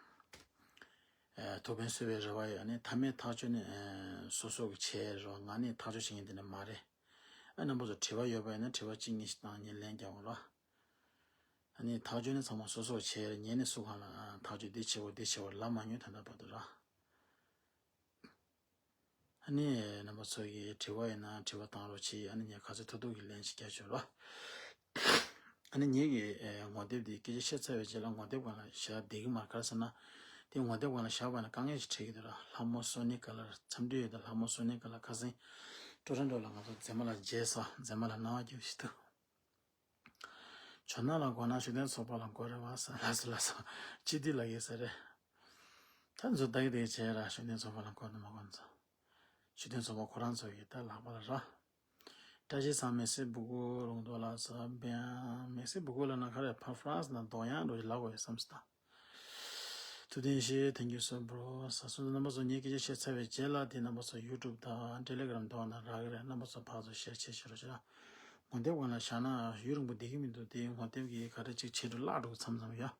ཨ་ཐུགས་ཕན་གསོས་པའི་རེ་བ་ཡོད། ཨ་ནི་མཐའ་མའི་ཐག་གཅོད་ནི་ཨ་སོ་སོ་གིས་བྱས་རེད་བ། ང་ནི་ཐག་གཅོད་བྱེད་མཁན་དེ་འདྲ་མ་རེད། ཨ་རྣམ་པ་ཚོ་དྲི་བ་ཡོད་པ་ཡིན་ན་དྲི་བ་གཅིག་གཉིས་ཤིག་བཏང་། ངས་ལན་རྒྱག་དགོས་རེད་བ། ཨ་ནི་ཐག་གཅོད་ནི་ཚང་མ་སོ་སོ་གིས་བྱས་རེད། ངས་ནི་སུ་གང་ལ་ཨ་ཐག་གཅོད་འདི་བྱེད་དགོས་འདི་བྱེད་དགོས་ལབ་མ་མྱོང་ད་ལྟ་བར་དུ་ར། ཨ་ནི་རྣམ་པ་ཚོ་གིས་དྲི་བ་ཡིན་ན་དྲི་བ་བཏང་རོགས་གྱིས། ཨ་ནི་ངས་ག་ཚོད་ཐུབ་ཐུབ་ཀྱིས་ལན་ཞིག་རྒྱག་ཆོག་རོགས། ཨ་ནི་ངེད་ཀྱི་ཨེ་ངོ་དེབ་འདི་སྐད་ཆ་བཤད་ཚར་བའི་རྗེས་ལ་ངོ་དེབ་སྒང་ལ་བཞག་བསྡད་ཀྱི་མ་རེད། ག་རེ་ཟེར་ན། དེ་ངོ་དེབ་སྒང་ལ་བཞག་པ་ན་དཀའ་ངལ་ཞིག་འཕྲད་ཀྱི་འདུག་ར། ལྷ་མོ་སོ་ནི་ཀ་ལར་འཚམས་འདྲི་ཡོད་དོ། ལྷ་མོ་སོ་ནི་ཀ་ལར་ཁ་སང་ཊོ་རོན་ཊོ་ལ་ང་ཚོ་མཛེས་མ་ལ་མཇལ་ས། མཛེས་མ་ལ་སྣང་བ་སྐྱིད་པོ་ཞིག་འདུག་ཇོ་ནང་ལ་དགོས་ན་ཤུགས་ལྡན་ཚོགས་པ་ལ་དགོས་རེད་བ་ཟེར། ལགས་སོ་ལགས་སོ། སྤྱི་འཐུས་ལ་ཡོད་ས་རེད། ད་ཚོ་ད་གི་དེ་བྱས་ར། ཤུགས་ལྡན་ཚོགས་པ་ལ་དགོས་ན་མ་དགོས་ན་ཚོ། ཤུགས་ལྡན་ཚོགས་པ་ཁོ་རང་ཚོ་ཡི་ད་ལག་པ་ལ་ར། བཀྲ་ཤིས་ཚང་མེ་སི་བུ་གུ་རོང་དོ་ལ་ས་བེ་ཡང་མེ་སི་བུ་གུ་ལ་ན་ཁ་རེ་ཕ་ཧྥ་རན་སི་ན་དོ་ཡང་འགྲོ་ལ་གོ་ཡོད་བསམ་སི་ད། ཐུབ་བསྟན་ཤེས། Thank you so bro། ས་སུ་རྣམ་པ་ཚོ་ངའི་སྐད་ཆ་བཤད་ཚར་བའི་རྗེས་ལ་དེ་རྣམ་པ་ཚོ་ཡུ་ཊུབ་དང་ཊེ་ལེ་གྷ་རམ་དེ་བ་ན་རག་གི་རེད། རྣམ་པ་ཚོ་ཕར་ཚུར་ཤེར་བྱེད་ཤེར་རོགས་བྱེད་ར། ངོ་དེབ་སྒང་ལ་བཞག་ན་ཡུན་རིང་པོ་བསྡད་ཀྱི་མི་འདུག་དེ་ངོ་དེབ་ཀྱི་ག་རེ་ཅིག་བྱེད་འགྲོ་བརླག་འགྲོ་མཚམས་མཚམས་ཡོད།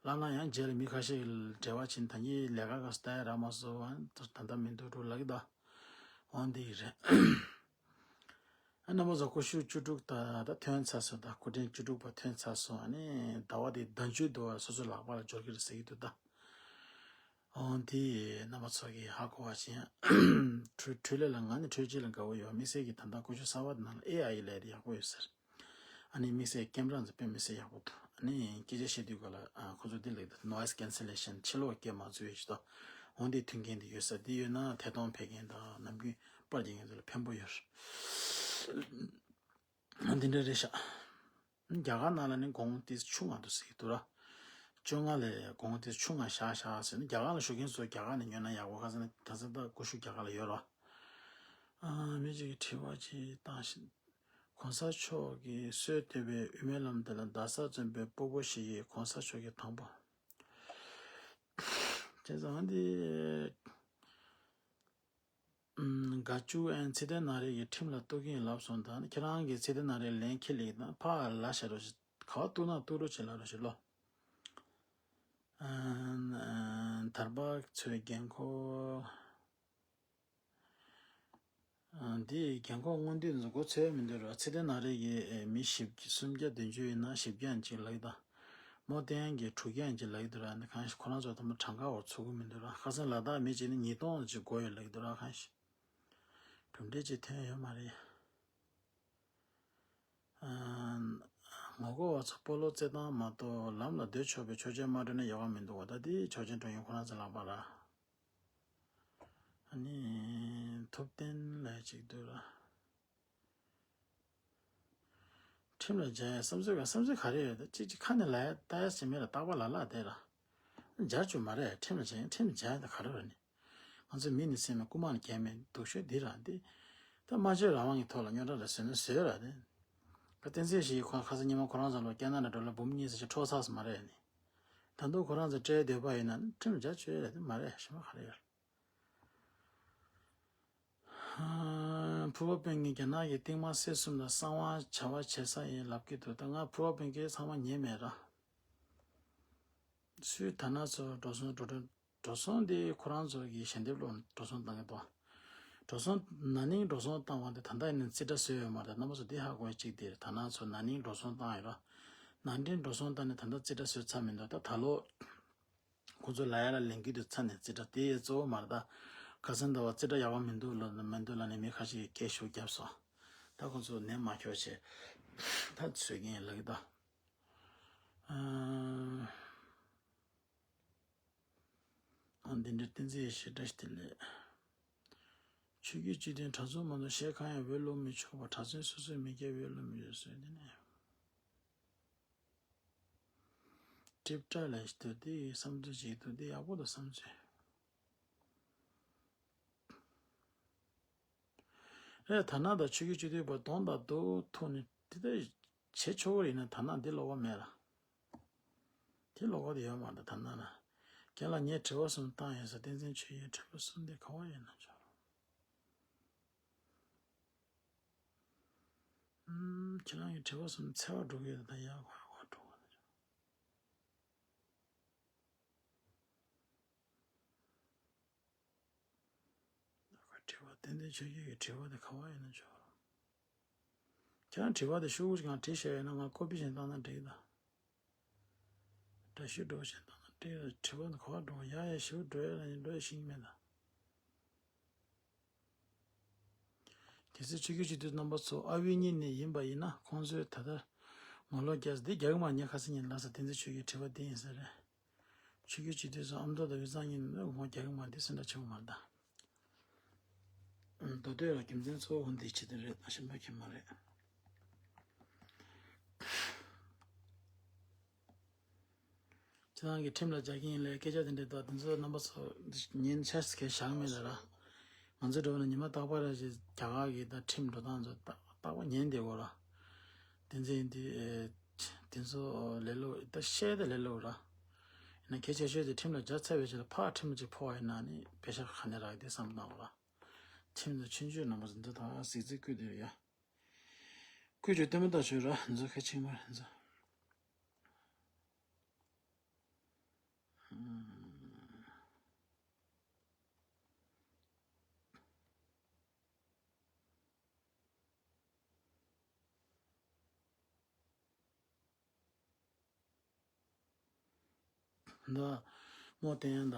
བརླག་ན་ཡང་རྗེས་ལ་མི་ཁ་ཤས་ཀྱིས་འབྲེལ་བ་བྱས་ནས་ད་ངའི་ལས་ཀ་ག་ས་ལྟ་ཡ་རག་མ་སོང་བ་ད་ལྟ་མི་འདུག་འགྲོ་ལབ་ཀྱི་ད། འོང་འདི་ཡི་རེད། ཨ་རྣམ་པ་ཚོ་ཀུ་ཤུ་བཅུ་དྲུག་ད་ད་ཐོན་ཚར་སོང་། ད་སྐུ་ཕྲེང་བཅུ་དྲུག་པ་ཐོན་ཚར་སོང་། ཨ་ནི་ཟླ་བ་འདི་ཟླ་མཇུག་འདུག་བ། སོ་སོ་ལག་པ་ལ་འབྱོར་གྱི་རེད་ཟེར་གྱི་འདུག་ད། འོང་འདི་རྣམ་པ་ཚོ་གིས་ཧ་གོ་བ་བྱས། འཕྲུལ་འཕྲུལ་ལས་ལ་ང་ནི་འཕྲུལ་ཆས་ལ་དགའ་བོ་ཡོད། དམིགས་བསལ་གྱིས་ད་ལྟ་ཀུ་ཤུ་གསར་པ་དེ་ནང་ལ་ཨེ་ཨའི་ལས་དེ་ཡག་པོ་ཡོད་ཟེར། ཨ་ནི་དམིགས་བསལ་ཀེམ་ར་ཚོ་དཔེ་མི་སྲིད་ཡག་པོ་འདུག་ཨ་ནི་སྐད་ཆ་བཤད་དུས་སྐབས་ལ་ཨ་ཁོ་ཚོ་འདི་ལབ་ཀྱི་འདུག Noise cancellation། ཕྱི་ལོགས་སྐད་མ་ཚུད་ཡོད་ཞིག་ད། འོང་འདི་མཐུན་རྐྱེན་འདི་ཡོད་ས་འདི་ཡོད་ན་ཐད་གཏོང་ཕེབས་མཁན་དང་ནམ་རྒྱུན་པར་རྒྱག་མཁན་ཚོ་ལ་ཕན་པོ་ཡོད་རེད། འདི་འདྲ་རེད་ཤག་རྒྱ་གར་ནང་ལ་ནི་གོང་ཏིས་ཆུང་ང་འདུག་ཟེར་གྱི་འདུག་ར། བཅོ་ལྔ་ལས་གོང་ཏིས་ཆུང་ང་བཞག་བཞག་ཟེར་ནས་རྒྱ་གར་ལ་བཞུགས་མཁན་ཚོ་རྒྱ་གར་ནས་ཉོས་ན་ཡག་པོ། ཁ་སང་ནས་ད་ས་ད་ཀུ་ཤུ་རྒྱ་གར་ལ་ཡོད་ར། ཨ་མི་གཅིག་གིས་དྲི་བ་ཅིག་བཏང་ཞིག་གོང་ས་མཆོག་གིས་སྲོལ་གཏོད་པའི་དབུ་མའི་ལམ་དེ་ལ་རྡ་ས་བཙུན་པའི་སྤོ་བོ་ཞིག་གིས་གོང་ས་མཆོག་གིས་དང་པོ། བྱས་ཙང་འདི། ཨམ། དགའ་བཅུ་ཨན་ཚེ་བརྟན་ན་རེ་གིས་ཁྲིམས་ལ་གཏུག་གིན་ལབ་སོང་། ད་ནི་ཁྱེད་རང་གིས་ཚེ་བརྟན་ན་རེ་ལན་ཁྱེར་ལེགས་དང་ཕ་ལ་བྱ་རོགས་ཞིག་ག་བ་གཏུག་ན་གཏུག་རོགས་བྱེད་ལ་རོགས་ཞིག་ལོ། ཨན། ཨན། དར་བག་ཚོའི་འགན་ཁོ། འདི་རྒན་གོག་སྔོན་དུས་ཚོ་མགོ་ཚོས་མི་འདུག་ར། ཚེ་བརྟན་ན་རེ་གིས་མི་བཞི་བརྒྱ་སུམ་བརྒྱ་བདུན་ཅུ་ཡིན་ན་བཞི་བརྒྱ་ཡན་ཅིག་ལབ་ཀྱི་འདུག་མོ་བསྟན་གྱིས་དྲུག་བརྒྱ་ཡན་ཅིག་ལབ་ཀྱི་འདུག་ར། འདི་གང་ཞིག་ཁོ་རང་ཚོ་དང་པོ་གྲངས་ཀ་འོར་ཚུགས་ཀྱི་མི་འདུག་ར། ཁ་སང་ལ་དྭགས་མི་གཅིག་ནི་ཉིས་སྟོང་ཅིག་དགོས་ཡོད་ལབ་ཀྱི་འདུག་ར། གང་ཞིག་གྲུབ་འབྲས་ཅིག་ཐོན་ཡོད་མ་རེད། ངོ་རྒོལ་བ་ཚོ་སྤོ་ལོ་རྩེད་སྟངས་མ་གཏོགས་ལམ་ལ་སྡོད་ཆོག་པའི་ཆོག་མཆན་མ་སྤྲོད་ན་ཡག་པ་མི་འདུག་བ། ད་འདི་ཆོག་མཆན་སྤྲོད་མཁན་ཁོ་རང་ཚོ་ལག་པ་ར། ཨ་ནི། ཐུབ་བསྟན་ལབ་ཅིག་འདུག་ར། ཁྲིམས་ལ་སྦྱར་ཡ་བསམ་ཚུལ་ག་བསམ་ཚུལ་ག་རེ་ཡོད་ད། ཅིག་ཅིག་ཁ་ནས་ལབ་ཡ་ལྟ་ཡ་ཟེར་མེད་ལ་རྟག་པར་ལབ་ལབ་བསྡད་ར། སྦྱར་རྒྱུ་མ་རེད། ཁྲིམས་ལ་སྦྱར་ཡ་ཁྲིམས་ལ་སྦྱར་ཡ་ད་ག་རེ་རེད་ནི། ང་ཚོ་མི་ནི་སེམས་ནི་རྐུ་མ་ནི་རྒྱལ་མེད་སྡུག་ཤོས་འདི་ར་འདི། ད་སྨྲ་བརྗོད་རང་དབང་གི་ཐོག་ལ་རྙོག་དྲ་རེ་བཟོས་ན་བཟོས་ར་དེ། བསྟན་འཛིན་ཞིག་ཁོ་ཁ་སང་ཉི་མ་ཁོ་རང་ཚོ་ལ་སྐྱེ་ན་ན་འགྲོ་ལ་འབུམ་གཉིས་ཟེར་ཅིག་འཕྲོག་ཚར་སོང་མ་རེད་ནི། ད་དུང་ཁོ་རང་ཚོ་སྤྲད་འདོད་པ་ཡིན་ན་ཁྲིམས་རྒྱ་ཆོད་རེད་དེ་མ་རེད་ཞེ་མ་ག་རེ་ཡོད། ཕུར་བ་དཔོན་གྱིས་རྒྱ་ནག་གི་རྟིང་མ་སེ་གསུམ་དང་གསང་བ་བྱ་བ་བྱེད་ས་ཡིན་ལབ་ཀྱི་འདུག་ད་ང་ཕུར་བ་དཔོན་གྱིས་ཚང་མ་ཉན་མེད་ར། སུས་ད་ན་ཚོ་འགྲོ་སོང་འགྲོ་གྲོན་འགྲོ་སོང་དེ་ཁོ་རང་ཚོ་གི་ཞལ་འདེབས་ལོ་འགྲོ་སོང་བཏང་གི་འདུག་འགྲོ་སོང་ན་ནིང་འགྲོ་སོང་བཏང་བ་དེ་ད་ལྟ་ཡིན་ན་རྩིས་ཁྲ་བཟོས་ཡོད་མ་རེད། རྣམ་པ་ཚོ་འདི་ཧ་གོ་ཡ་གཅིག་དེ་རེད། ད་ན་ཚོ་ན་ནིང་འགྲོ་སོང་བཏང་ཡོད་ར། ན་ནིང་འགྲོ་སོང་བཏང་ནས་ད་ལྟ་རྩིས་ཁྲ་བཟོས་ཚར་མི་འདུག་ད་ད་ལོ་ཁོ་ཚོ་ལ་ཡ་ལ་ལེན་གི་འདུག་ཚར་ནས་རྩིས་ཁྲ་དེ་གཙོ་བོ་མ་རེད། ད་ཁ་སང་ཟླ་བ་རྩིས་ཁྲ་ཡག་པ་མི་འདུག་ལ་མི་འདུག་ལ་ནས་མི་ཁ་ཤས་ཀྱིས་སྐད་ཤུགས་བརྒྱབ་སོང་། ད་ཁོ་ཚོ་ནད་མ་ཁྱོག་བྱས་ད་བཟོས་ཀྱི་ཡིན་ལབ་ཀྱི་འདུག་ཨ་འདི་འདྲའི་བསྟན་འཛིན་ཡེ་ཤེས་བཀྲ་ཤིས་བདེ་ལེགས། ཆོས་བརྒྱུད་སྤྱི་མཐུན་གྲྭ་ཚང་མ་གཏོགས་གཞན་གང་ཡང་འོས་བླུག་མི་ཆོག་པ། གྲྭ་བཙུན་སོ་སོའི་མི་སྒེར་འོས་བླུག་མི་ཆོག་ཟེར་འདི་ནས། ཀྲིབ་ཀྲ་ལས་ཞིག་འདུག་འདི་བསམ་ཚུལ་ཅིག་འདུག་འདི་ཡག་པོ་འདུག་བསམ་ཚུལ། རེད། ཐ་ན་ད་ཆོས་བརྒྱུད་སྤྱི་མཐུན་པ་གདོང་དང་རྡོ་ཐུག་ནས་དེ་ལྟར་བྱེད་ཆོག་གི་རེད་ན་ཐ་ན་འདི་ལོགས་ཀ་མེད་ལ། དེ་ལོགས་ཀ་དེ་ཡོད་མ་རེད། ཐ་ན་ན་རྒན་ལགས་ངས་དྲི་བ་གསུམ་བཏང་ཡོད་ས། བསྟན་འཛིན་ཆོས་ཀྱི་དྲི་བ་གསུམ་དེ་ག་བ་ཡིན་ན་ཆོག་ཨུམ། ཁྱེད་རང་གི་དྲི་བ་གསུམ་འཚེ་བ་འགྲོ་གི་ཡོད་ད་ཡག་ག་བ་འགྲོ་གི་ཡོད་ད། དྲི་བ་ཏན་ཏན་ཆོས་བརྒྱུད་ཀྱི་དྲི་བ་དེ་ག་བ་ཡིན་ན་ཆོག་ཁྱེད་རང་དྲི་བ་དེ་ཤོག་གུ་ཞིག་ནང་བྲིས་བཞག་ཡོད་ན་ང་ཀོ་པི་བྱས་བཏང་ན་འགྲིག་ད། འདྲ་བཤུས་འགྲོ་བྱས་བཏང་ན་འགྲིག་ད། དྲི་བ་འདི་ག་བ་འགྲོ་ཡ་ཡ་ཞིབ་འགྲོ་ཡ་ལ་ཡིན་འགྲོ་ཡ་ཤེས་ཀྱི་མེད་ད། གལ་སྲིད་ཆོས་བརྒྱུད་སྤྱི་འཐུས་རྣམ་པ་ཚོ་ཨ་བི་གཉིས་ནས་ཡིན་པ་ཡིན་ན་ཁོང་ཚོས་ད་ལྟ་ངོ་ལོག་རྒྱག་འདི་རྒྱག་གི་མ་ཉེ་ཁ་སང་ཉིན་ལ་ས་བསྟན་འཛིན་ཆོས་ཀྱི་དྲི་བ་འདི་ཡིན་ས་རེད། ཆོས་བརྒྱུད་སྤྱི་འཐུས་སུ་ཨ་མདོ་དང་དབུས་གཙང་གཉིས་ནས་ངོ་རྒྱག་གི་མ་འདི་སེམས་ཁྲལ་ཆེ་བ་མ་རེད་ད། མདོ་སྟོད་ལ་རྒྱུ་མཚན་གཙོ་བོ་འདི་ཆེད་དུ་རེད་ད་ཤེས་པ་ཁྱད་མ་རེད། ཁྱེད་རང་གི་ཁྲིམས་ལ་རྒྱག་གིན་ལས་སྐད་ཆ་དེ་འདྲ་འདུག་དེ་ཚོ་རྣམ་པ་ཚོ་ཉན་ཆ་སི་ཁའི་བཞག་མེད་ལ་ར། ང་ཚོ་འགྲོ་བ་ན་ཉི་མ་རྟག་པར་ར་ཞིག་རྒྱ་གར་གི་ད་ཁྲིམས་འགྲོ་སྟངས་ཚོ་རྟག་རྟག་པར་ཉན་བསྡད་དགོས་ར། དེ་འཛིན་འདི་དེ་ཚོ་ལས་སླ་པོ་ད་བཤད་ད་ལས་སླ་པོ་ར། ཡིན་ན་གལ་ཆེ་ཤོས་དེ་ཁྲིམས་ལ་རྒྱག་ཚར་བའི་ཆེད་དུ་ཕར་ཁྲིམས་ཅིག་ཕོག་པ་ཡིན་ན་ནི་པེ་ཤ་ག་ནས་རག་གི་དེ་བསམ་བཏང་ར། ཁྲིམས་དང་ཆོས་བརྒྱུད་རྣམ་པ་ཚོ་འདི་དག་གཟིགས་ཚུལ་བསྐུལ་དེ་རེད་ཡ། བཀོད་ཇོ་ལྟད་མོ་ལྟ་ཆོས་ར་འཛོ་ཁ་ཆིང་མ་ར་འཛོ། འདི་མོ་བསྟན་ཡང་ད་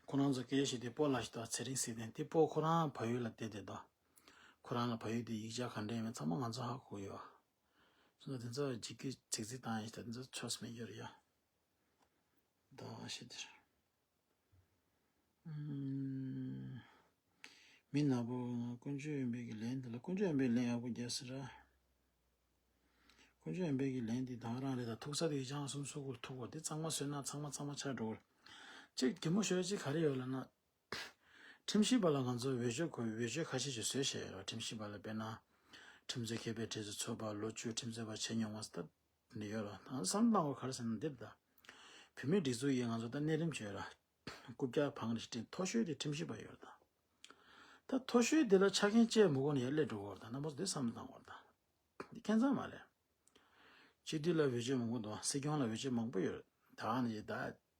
ཁོ་རང་ཚོ་སྐད་ཆ་བཤད་དུས་སྤོ་ལགས་ཤིག་དང་ཚེ་རིང་སྲིད་ལྡན་དེ་སྤོ་ཁོ་རང་བལ་ཡུལ་ལ་བསྡད་བསྡད་དོ། ཁོ་རང་ལ་བལ་ཡུལ་དེ་ཡིག་ཆ་ག་འདྲ་ཡིན་མིན་ཚང་མ་ང་ཚོ་ཧ་གོ་ཡོད། སོང་ཙང་དེ་ཚོ་འཇིགས་སྐུལ་ཚིག་ཚིག་བཏང་ཡིན་ཞིག་ད་དེ་ཚོ་ཆོས་སུ་མི་འགྱུར་ཡ། ད་ཤི་དེར། མི་ནག་པོ་དཀོན་མཆོག་ཡོན་པོ་གི་ལན་འདི་ལ་དཀོན་མཆོག་ཡོན་པོའི་ལན་ཡག་པོ་རྒྱག་ཟེར་ར། དཀོན་མཆོག་ཡོན་པོའི་གི་ལན་འདི་དང་རང་རེད་ད། ཐུག་ས་དེ་ཡི་ཆང་གསུམ་སོ་གུར་ཐུག་གོ་དེ་གཙང་མ་བཟོས་ན་ཚང་མ་གཙང་མ་ཆགས་འགྲོ་གོ། གཅིག་གད་མོ་ཤོར་གཅིག་ག་རེ་ཡོད་ལབ་ན། ཁྲིམས་ཞིབ་པ་ལ་ང་ཚོ་འོས་ཆོས་དགོས། འོས་ཆོས་ཁ་ཤས་ཤིག་བཟོས་བཞག་ཡོད་ར། ཁྲིམས་ཞིབ་པ་ལ་དཔེར་ན། ཁྲིམས་རྩོད་མཁས་པའི་གྲས་སུ་ཚུད་པ། ལོ་བཅུ་ཁྲིམས་རྩོད་པ་བྱས་མྱོང་བ་ད་འདི་ཡོད་ར། ད་བསམ་བློ་བཏང་བ་ག་རེ་ཟེར་ན་འདིར་ད། བོད་མིའི་སྒྲིག་འཛུགས་ཡིན་ང་ཚོ་ད་གནས་རིམ་བྱོས་ར། རྐུབ་བཀྱག་བང་རེ་སྤྲིན་མཐོ་ཤོས་དེ་ཁྲིམས་ཞིབ་པ་ཡོད་ར་ད། ད་མཐོ་ཤོས་དེ་ལ་ཆ་རྐྱེན་བཅས་མི་དགོས་ན་ཡར་སླེབས་འགྲོ་གི་ར་ད། རྣམ་པ་ཚོ་འདི་བསམ་བློ་བཏང་བ་ར་ད། འདི་ཁྱད་མཚར་མ་རེད། སྤྱི་འཐུས་ལ་འོས་ཆོས་མང་པོ་འདུག་སྲིད་སྐྱོང་ལ་འོས་ཆོས་མང་པོ་ཡོད། ད་ནི་ད་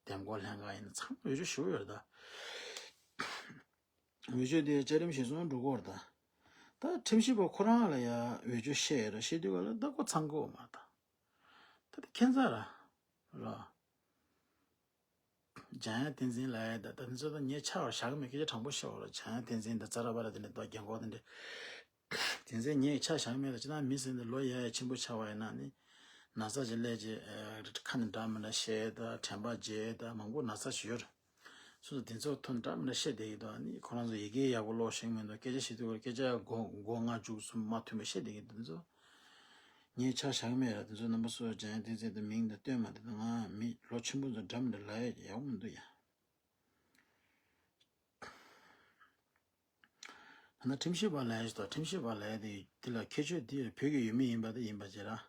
འདེམས་བསྐོ་ལྷན་ཁང་ཡིན་ན་ཚང་མ་འོས་ཆོས་ཞུ་ཡོད་ད། འོས་ཆོས་དེ་བཅའ་རིམ་གཞིར་བཟུང་འགྲོ་གི་ཡོད་ད། ད་ཁྲིམས་ཞིབ་པ་ཁོ་རང་ལ་ཡ་འོས་ཆོས་བཤད་ཡོད་ར། བཤད་དུས་ག་ལ་ད་ཁོ་ཚང་གི་ཡོད་མ་ད། ད་དེ་ཁྱད་མཚར་ར། ར། འཇམ་དབྱངས་བསྟན་འཛིན་ལབ་ཡ་ད་ད་འདི་ཚོ་ད་ངས་ཆ་བཞག་གི་མེད། སྐད་ཆ་དྲང་པོ་བཤད་པ་ར། འཇམ་དབྱངས་བསྟན་འཛིན་ད་ཙ་ར་བ་ར་དེ་འདྲ་ད་རྒན་གོག་དེ་འདྲ། དེ་ཚོ་ངས་ཆ་བཞག་གི་མེད་ད། ཅི་ད་མི་ཟེར་འདི་ལོ་ཡ་ཡ་ཆེན་པོ་ཆགས་པ་ཡིན་ན་ནི། ན་ཚ་ཅིག་སླེབས་རྗེས་ཁ་ནས་འདྲ་མི་འདྲ་བཤད་ད་དྲན་པ་བརྗེད་ད་མང་པོ་ན་ཚ་ཞིག་ཡོད་ར། སོ་སོ་དེ་ཚོ་ཐོན་འདྲ་མི་འདྲ་བཤད་བསྡད་ཀྱི་འདུག་ཨ་ནི་ཁོ་རང་ཚོ་ཡི་གེ་ཡག་པོ་ཀློག་ཤེས་མི་འདུག་སྐད་ཆ་བཤད་དུས་སྐད་ཆ་མགོ་མགོ་རྔ་མཇུག་གསུམ་མ་མཐུན་པ་བཤད་བསྡད་ཀྱི་འདུག་དེ་ཚོ་ངས་ཆ་བཞག་གི་མེད་ར། དེ་ཚོ་རྣམ་པ་ཚོ་འཇམ་དབྱངས་བསྟན་འཛིན་དེ་མིང་དེ་སྟོན་མ་དེ་དང་ང་མི་ལོ་ཆེན་པོ་ཚོ་འདྲ་མི་འདྲ་ལབ་ཡ་ཡག་པོ་མི་འདུག་ཡ། ད་ནི་ཁྲིམས་ཞིབ་པ་ལབ་ཡ་ཞིག་དང་། ཁྲིམས་ཞིབ་པ་ལབ་ཡ་དེ་འདི་ལ་ཁྱད་ཆོས་འདི་བོད་ཀྱི་ཡུལ་མི་ཡིན་པ་དེ་ཡིན་པ་བྱས་ར།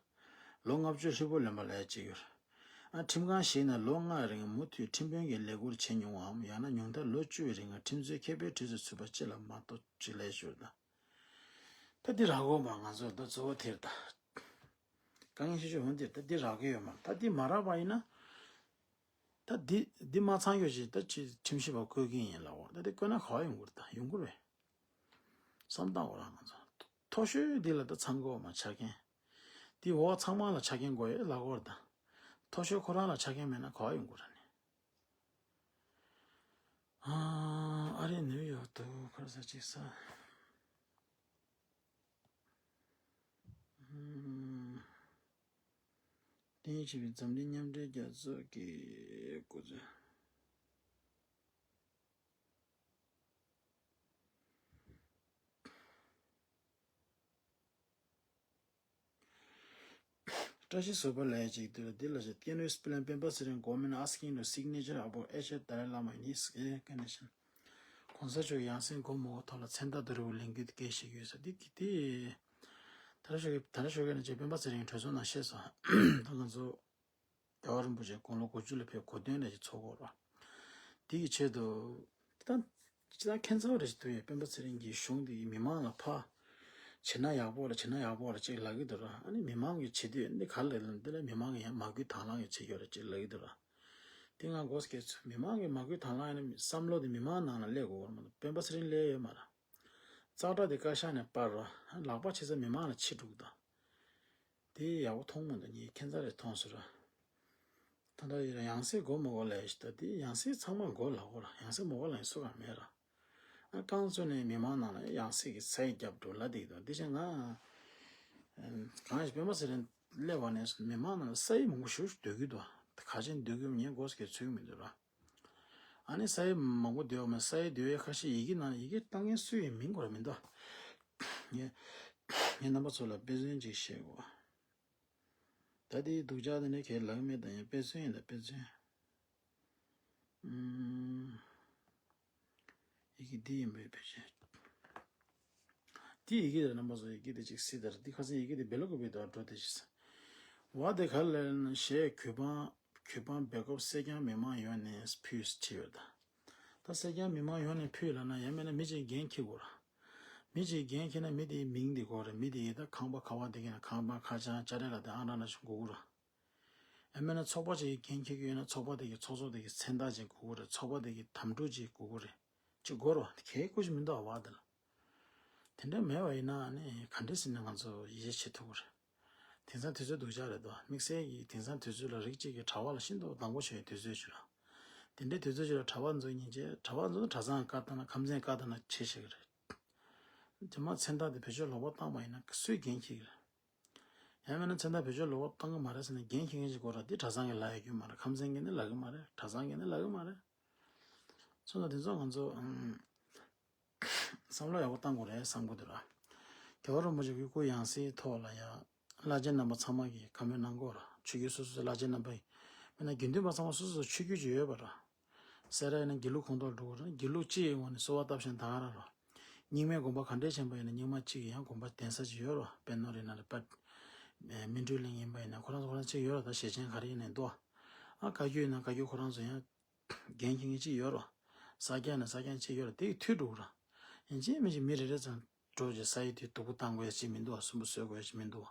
ལོ་ལྔ་བཅུ་ཧྲིལ་པོ་ལོན་པ་ལབ་ཡ་ཅིག་ཡོད་ར། ཨ་ཁྲིམས་ཁང་ཞིག་ན་ལོ་ལྔའི་རིང་མུ་མཐུད་ཁྲིམས་དཔོན་གྱི་ལས་ཁུར་བྱེད་མྱོང་བའམ། ཡང་ན་ཉུང་མཐར་ལོ་བཅུའི་རིང་ཁྲིམས་རྩོད་མཁས་པའི་གྲས་སུ་ཚུད་པ་ཅིག་ལ་མ་གཏོགས་ཅིག་ལབ་ཞུ་ར་ད། ད་འདི་རག་གོ་མ། ང་ཚོ་ད་གཙོ་བོ་དེ་རེད་ད། དཀའ་ངལ་ཆེ་ཤོས་འོ་འདིར་ད་འདི་རག་གི་ཡོད་མ་རེད། ད་འདི་མ་རག་པ་ཡིན་ན། ད་འདི་འདི་མ་ཚང་ཡོད་ཅིག་ད་ཅི་ཁྲིམས་ཞིབ་པ་བསྐོ་གི་ཡིན་ལབ་འོ། ད་འདི་བསྐོ་ན་ག་པར་ཡོང་གི་རེད། ད་ཡོང་གི་རེད། བསམ་བཏང་འོ་ར་ང་ཚོ། མཐོ་ཤོས་འདི་ལ་ད་ཚང་གི་ཡོད་མ་ཆ་རྐྱེན། འདི་འོག་ཚང་མ་ལ་ཆ་རྐྱེན་དགོས་ཡོད་ལབ་འོ་ར་ད། མཐོ་ཤོས་ཁོ་རང་ལ་ཆ་རྐྱེན་མེད་ན་ག་པར་ཡོང་གི་རེད་ནི། ཨ་ཨ་རི་ནིའུ་ཡོག་ཏུ་ཁར་ས་ཅིག་ས། ཨུམ། རྟེན་གཞི་བྱས་པའི་འཛམ་གླིང་མཉམ་འབྲེལ་རྒྱལ་ཚོགས་ཀྱི་སྐུ་ཚབ། བཀྲ་ཤིས་བཟོད་པ་ལབ་ཡ་ཅིག་འདུག་འདི་ལ་ཞེས། Can you explain Pemba Tsering government asking to signature about H F Dalai Lama in his resignation? གོང་ས་མཆོག་ཡང་སྲིད་སྒོ་མོ་ཐོག་ལ་མཚན་རྟགས་བསྡུ་རུབ་ལེན་རྒྱུ་དེ་སྐད་བཤད་ཀྱི་ཡོད་ས་འདི་གི་དེ། ད་ར་ཞོགས་ཀྱི་ད་ར་ཞོགས་ཀྱི་ནས་ཅིག་སྤེན་པ་ཚེ་རིང་གྲོས་ཚོགས་ནང་བཤད་སོང་། ད་ང་ཚོ་རྒྱལ་བ་རིན་པོ་ཆེ་དགུང་ལོ་དགུ་བཅུ་ལ་ཕེབས་གོ་སྟོན་ལས་ཀྱི་ཚོགས་འཁོར་བ། དེ་ཡི་ཆེད་དུ། ད་ཅི་ད་ཁྱད་མཚར་རེ་ཞིག་འདུག་ཡ། སྤེན་པ་ཚེ་རིང་གི་གཞུང་འདི་མི་མང་ལ་ཕར་བྱེད་ན་ཡག་པོ་ལ་བྱེད་ན་ཡག་པོ་ལ་ཅིག་ལབ་ཀྱི་འདུག་ར། ཨ་ནི་མི་མང་གི་བྱེད་དུས་འདི་ག་ལ་ལ་འདི་ལ་མི་མང་གི་ཡང་མ་བསྐུལ་དང་བླངས་ཀྱི་བྱེད་ཡོད་ར་ཅིག་ལབ་ཀྱི་འདུག་ར། དེ་ང་མགོ་སྐྱེ་ཚུལ་མི་མང་གི་མ་བསྐུལ་དང་བླངས་ཡིན་ན་བསམ་བློ་དེ་མི་མང་ནང་ལ་སླེབས་དགོས་པ་མ་གཏོགས་སྤེན་པ་ཚེ་རིང་སླེབས་ཡོད་མ་ར། ཙག་སྒྲ་དེ་བཀའ་ཤག་ནས་སྤར་ར། ལག་པ་ཕྱི་ས་མི་མང་ལ་ཕྱི་དྲུག་དང་། དེ་ཡག་པོ་མཐོང་མི་འདུག་ངས་ཁྱད་མཚར་རེ་མཐོང་སོང་ར། ད་ལྟ་ཡང་སྲིད་དགོས་མི་དགོས་ལབ་ཡ་ཞིག་ད་དེ་ཡང་སྲིད་ཚང་མ་དགོས་ལབ་དགོས་ར། ཡང་སྲིད་མི་དགོས་ལབ་ཡ་སུ་གང་མེད་ར། ཨ་རྐང་བཙུགས་ནས་མི་མང་ནང་ལ་ཡང་སྲིད་ཀྱི་ས་ཡིག་རྒྱབ་འགྲོ་ལབ་བསྡད་ཀྱི་འདུག་དེ་བཞིན་ང་གང་ཞིག་སྤེན་པ་ཚེ་རིང་སླེབས་པ་ནས་མི་མང་ནང་ལ་ས་ཡིག་མང་པོ་ཞེ་པོ་ཞིག་འདོད་ཀྱི་འདུག་ད་ག་ཅན་འདོད་ཀྱི་ངས་མགོ་སྐྱེ་ཚོད་ཀྱི་མི་འདུག་ར། ཨ་ནི་ས་ཡིག་མང་པོ་འདོད་པ་མ་ས་ཡིག་འདོད་ཡ་ཁ་ཤས་ཡི་གེ་ནང་ཡི་གེ་བཏང་མཁན་སུ་ཡིན་མིང་གོ་ར་མི་འདུག་ངས་ངས་རྣམ་པ་ཚོ་ལ་དཔེ་མཚོན་ཅིག་བཤད་དགོས། ད་དེའི་སྡུག་ཅག་དེ་ནི་ཁས་ལེན་མེད་ད་ཡང་དཔེ་མཚོན་ཡིན་ད་དཔེ་མཚོན། ཨུམ། ཡི་གེ་འདི་ཡིན་པའི་ཕལ་ཆེར། འདི་ཡི་གེ་དེ་རྣམ་པ་ཚོ་ཡི་གེ་དེ་ཅིག་གཟིགས་དང་། འདི་ཁ་སང་ཡི་གེ་དེ་བེ་ལོ་ཀོ་པི་དང་འགྲོ་དེ་ཅིག་ཟེར། བ་དེ་ག་ལེར་ན་ཞེས་གུས་འབངས་གུས་འབངས་སྦེལ་ཀོབ་སེར་སྐྱ་མི་མང་ཡོངས་ནས་ཕུལ་ཅི་ཡོད་ད། ད་སེར་སྐྱ་མི་མང་ཡོངས་ནས་ཕུལ་ལབ་ན་ཡང་མིན་ན་མི་གཅིག་འགན་འཁྱེར་དགོས་ར། མི་གཅིག་འགན་འཁྱེར་ན་མི་དེའི་མིང་དེ་དགོས་རེད། མི་དེ་ཡི་ད་ཁང་པ་ཁ་བ་དེ་ག་ན་ཁང་པ་ཁ་བྱང་ཅ་རེ་ལ་དེ་ཨང་རང་ན་ཞིག་དགོས་ར། ཡང་མིན་ན་ཚོགས་པ་ཅིག་གི་འགན་འཁྱེར་གྱི་ཡོད་ན་ཚོགས་པ་དེ་གི་ཚོགས་གཙོ་དེ་གི་མཚན་རྟགས་ཅིག་དགོས་ཀྱི་རེད། ཚོགས་པ་དེ་གི་དམ་ཕྲུག་ཅིག་དགོས་ཀྱི་རེད། ཅིག་དགོས་རོ། དེ་གའི་ཁུ་ཅིག་མི་འདུག་ཨ་བ་དེ་ལ། དེ་འདྲ་མེད་པ་ཡིན་ན་ནི་ག་འདྲས་ཟེར་ན་ང་ཚོ་ཡིད་ཆེས་བྱེད་ཐུབ་ཀྱི་རེད། དེང་སང་དུས་ཚོད་སྡུག་ཅག་རེད་དོ། དམིགས་བསལ་གྱི་དེང་སང་དུས་ཚོད་ལ་རིགས་གཅིག་གི་གྲྭ་པ་ལ་ཤིན་ཏུ་སྡང་པོ་བྱེད་དུས་ཚོད་ཅིག་ར། དེ་འདྲའི་དུས་ཚོད་ཅིག་ལ་གྲྭ་པ་ཚོ་ཉིན་བྱེད་གྲྭ་པ་ཚོ་གྲྭ་ཚང་བཀའ་བཏང་ན་ཁམས་ཚན་བཀའ་བཏང་ན་བྱེད་བྱེད་ཀྱི་རེད། དེ་མ་མཚན་རྟགས་དེ་བེད་སྤྱོད་ལོག་པ་བཏང་པ་ཡིན་ན་སུས་འགན་འཁྱེར་གྱི་རེད། ཡང་མིན་ན་མཚན་རྟགས་བེད་སྤྱོད་ལོག་པ་བཏང་གི་མ་རེད་ཟེར་ནས་འགན་འཁྱེར་མཁན་ཞིག་དགོས་ར། འདི་གྲྭ་ཚང་གིས་ལབ་ཡ་རྒྱུ་མ་རེད། ཁམས་ཚན་གྱིས་ནི་ལབ་གི་མ་རེད། གྲྭ་ཚང་གིས་ནི་ལབ་གི་མ་རེད། སོང་ཙང་དེ་ཚོ་ང་ཚོ་ཨམ། བསམ་བློ་ཡག་པོ་བཏང་དགོས་རེད་བསམ་གི་འདུག་ར། རྒྱལ་བ་རིན་པོ་ཆེ་གི་སྐུ་ཡང་སྲིད་ཐོག་ལ་ཡ་བླ་ཆེན་རྣམ་པ་ཚང་མ་གིས་བཀའ་མོལ་གནང་དགོས་ར། ཆོས་བརྒྱུད་སོ་སོའི་བླ་ཆེན་རྣམ་པ་ཡིས། མིན་ན་དགེ་འདུན་པ་ཚང་མ་སོ་སོ་སོ་ཆོས་བརྒྱུད་ཅིག་ཡོད་པ་ར། སེ་ར་ཡིན་ན་དགེ་ལུགས་ཁོངས་གཏོགས་འགྲོ་དགོས་ར། དགེ་ལུགས་སྤྱི་ཡི་ངོས་ནས་གསོལ་བ་བཏབ་བཞིན་ད་ག་ར་ར། རྙིང་མའི་དགོན་པ་ག་འདྲས་ཆེན་པོ་ཡིན་ན་རྙིང་མ་གཅིག་གི་ཡང་དགོན་པ་གདན་ས་ཅིག་ཡོད་ར། དཔལ་ནོར་ཡིན་ན་རེད་པ། སྨིན་གྲོལ་གླིང་ཡིན་པ་ཡིན་ན་ཁོ་རང་ཚོ་ཁོ་རང་གཅིག་ཡོད་ར། ད་ཞེ་ཆེན་ག་རེ་ཡིན་ནའི་འདུག་ཨ་བཀའ་བརྒྱུད་ཡིན་ན་བཀའ་བརྒྱུད་ཁོ་རང་ཚོ་ཡང་འགན་འཁྱེར་མཁན་གཅིག་ཡོད་ར། ས་སྐྱ་ཡིན་ན་ས་སྐྱ་གཅིག་ཡོད་ར། དེ་གི་མཐུད་འགྲོ་གི་ར། ཡིན་གཅིག་མིན་གཅིག་མི་རེ་རེ་ཚང་འགྲོ་རྗེས་ས་ཡི་དུས་སྡུག་པོ་བཏང་དགོས་ཡ་གཅིག་མི་འདུག་བ། སུན་པོ་བཟོ་དགོས་ཡ་གཅིག་མི་འདུག་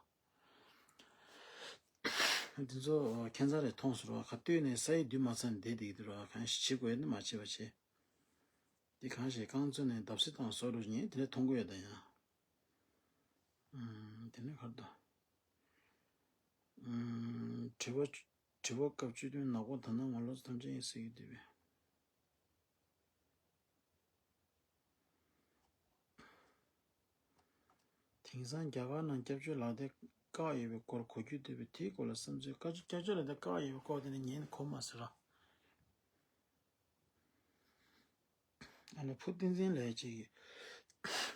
བ། དེ་ཚོ་ཁྱད་མཚར་རེ་མཐོང་སོང་ར། ག་དུས་ནས་ས་ཡི་དུས་མ་ཚར་ནས་བསྡད་བསྡད་ཀྱི་འདུག་ར། གང་ཞིག་བྱེད་དགོས་ཡ་ནི་མ་བྱེད་པ་བྱེད། དེ་གང་ཞིག་རྐང་བཙུགས་ནས་བརྡབ་གསིག་བཏང་བཟོ་འགྲོ་ངས་དེ་འདྲ་མཐོང་གི་ཡོད་ད་ཡང་། ཨུམ། དེ་ནས་ག་རེ་ད། ཨུམ། དྲི་བ། དྲི་བ་སྐབས་བཅུ་བདུན་ནག་པོ་ད་ནང་ངོ་ལོག་ཐམས་ཅད་ཡིན་ཟེར་གྱི་འདུག་པས། དེང་སང་རྒྱ་གར་ནང་སྐྱབས་བཅོལ་ལག་དེབ་བཀག་ཡོད་པའི་སྐོར་གོ་རྒྱུ་འདུག་པས། དེའི་སྐོར་ལ་བསམ་ཚུལ། སྐྱབས་བཅོལ་ལག་དེབ་བཀག་ཡོད་པའི་སྐོར་དེ་ནི་ངས་ནི་གོ་མ་སོང་ར། ཨ་ནི་ཕུ་བསྟན་འཛིན་ལགས་ཀྱིས་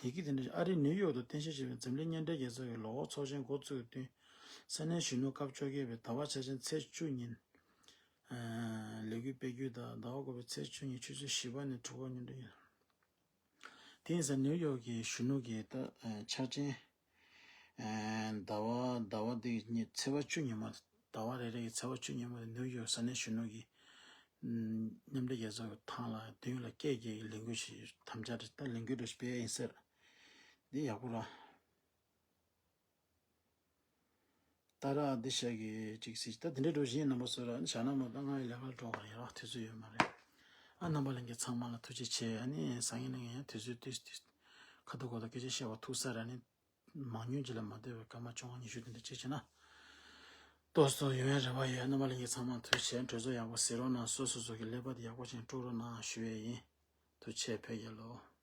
ཡི་གེ་དེ་འདྲ་ཨ་རིའི་ནིའུ་ཡོག་ཏུ་རྟེན་གཞི་བྱས་པའི་འཛམ་གླིང་མཉམ་འབྲེལ་རྒྱལ་ཚོགས་ཀྱི་ལོ་འཁོར་ཚོགས་ཆེན་འགོ་བཙུགས་དུས། ས་གནས་གཞོན་ནུ་སྐབས་བཅོ་བརྒྱད་པའི་ཟླ་བ་འཆར་ཅན་ཚེས་བཅུ་ཉིན་ལས་འགུལ་སྤེལ་རྒྱུ་དང་། ཟླ་བ་དགུ་པའི་ཚེས་བཅུ་ཉིན་ཆུ་ཚོད་བཞི་པ་ནས་དྲུག་པ་ཉིན་དུ་ཡིན། དེ་ཡིན་ཙང་ནིའུ་ཡོག་གི་གཞོན་ནུ་གི་ད་ཨ་འཆར་ཅན། ཟླ་བ་ཟླ་བ་འདི་ཉིད་ཚེས་པ་བཅུ་ཉིན་མོ། ཟླ་བ་རེ་རེ་གི་ཚེས་པ་བཅུ་ཉིན་མོ་ནིའུ་ཡོག་ས་གནས་གཞོན་ནུ་གི་མཉམ་འབྲེལ་རྒྱལ་ཚོགས་ཀྱི་ཐང་ལ་མདུན་ལ་སྐད་རྒྱག་གི་ལས་འགུལ་ཞིག་དམ་བཅའ་རེད། ད་ལས་འགུལ་འདྲ་ཞིག་སྤེལ་ཡ་ཡིན་ཟེར། འདི་ཡག་པོ་ར། ད་ར་འདི་ཤ་གི་ཅིག་སྲིད་ད་དེ་འདྲའི་འགྲོ་བཞིན་རྣམ་པ་ཚོ་ར་ནི་བྱ་ན་མ་ད་ང་ཡི་ལས་ཀར་འགྲོ་བར་ཡ་ར་དུས་ཚོད་ཡོད་མ་རེད། ཨ་རྣམ་པ་ལྷན་རྒྱས་ཚང་མ་ལ་ཐུགས་རྗེ་ཆེ། ཨ་ནི་སང་ཉིན་ནས་ཡང་དུས་ཚོད་ཏིས་ཏིས་ཁ་ཐུག་གོ་ད་སྐད་ཆ་བཤད་པ་ཐུག་ས་ར་ནི་མང་ཉུང་ཅི་ལ་མ་ལྟོས་པའི་སྐར་མ་བཅོ་ལྔ་ཉི་ཤུ་དེ་འདྲ་ཅིག་བྱས་ན་ཏོག་ཙམ་ཡོང་ཡ་རེ་བ་ཡོད། རྣམ་པ་ལྷན་རྒྱས་ཚང་མ་ཐུགས་རྗེ་ཆེ། གྲོས་ཚོགས་ཡག་པོ་ཟིན་རོགས་གནང་། སོ་སོ་སོ་གི་ཀླད་པ་དེ་ཡག་པོ་ཅིག་དཀྲུག་རོགས་གནང་ཞུ་ཡས་ཡིན། ཐུགས་རྗེ་ཆེ་བོད་རྒྱལ་ལོ།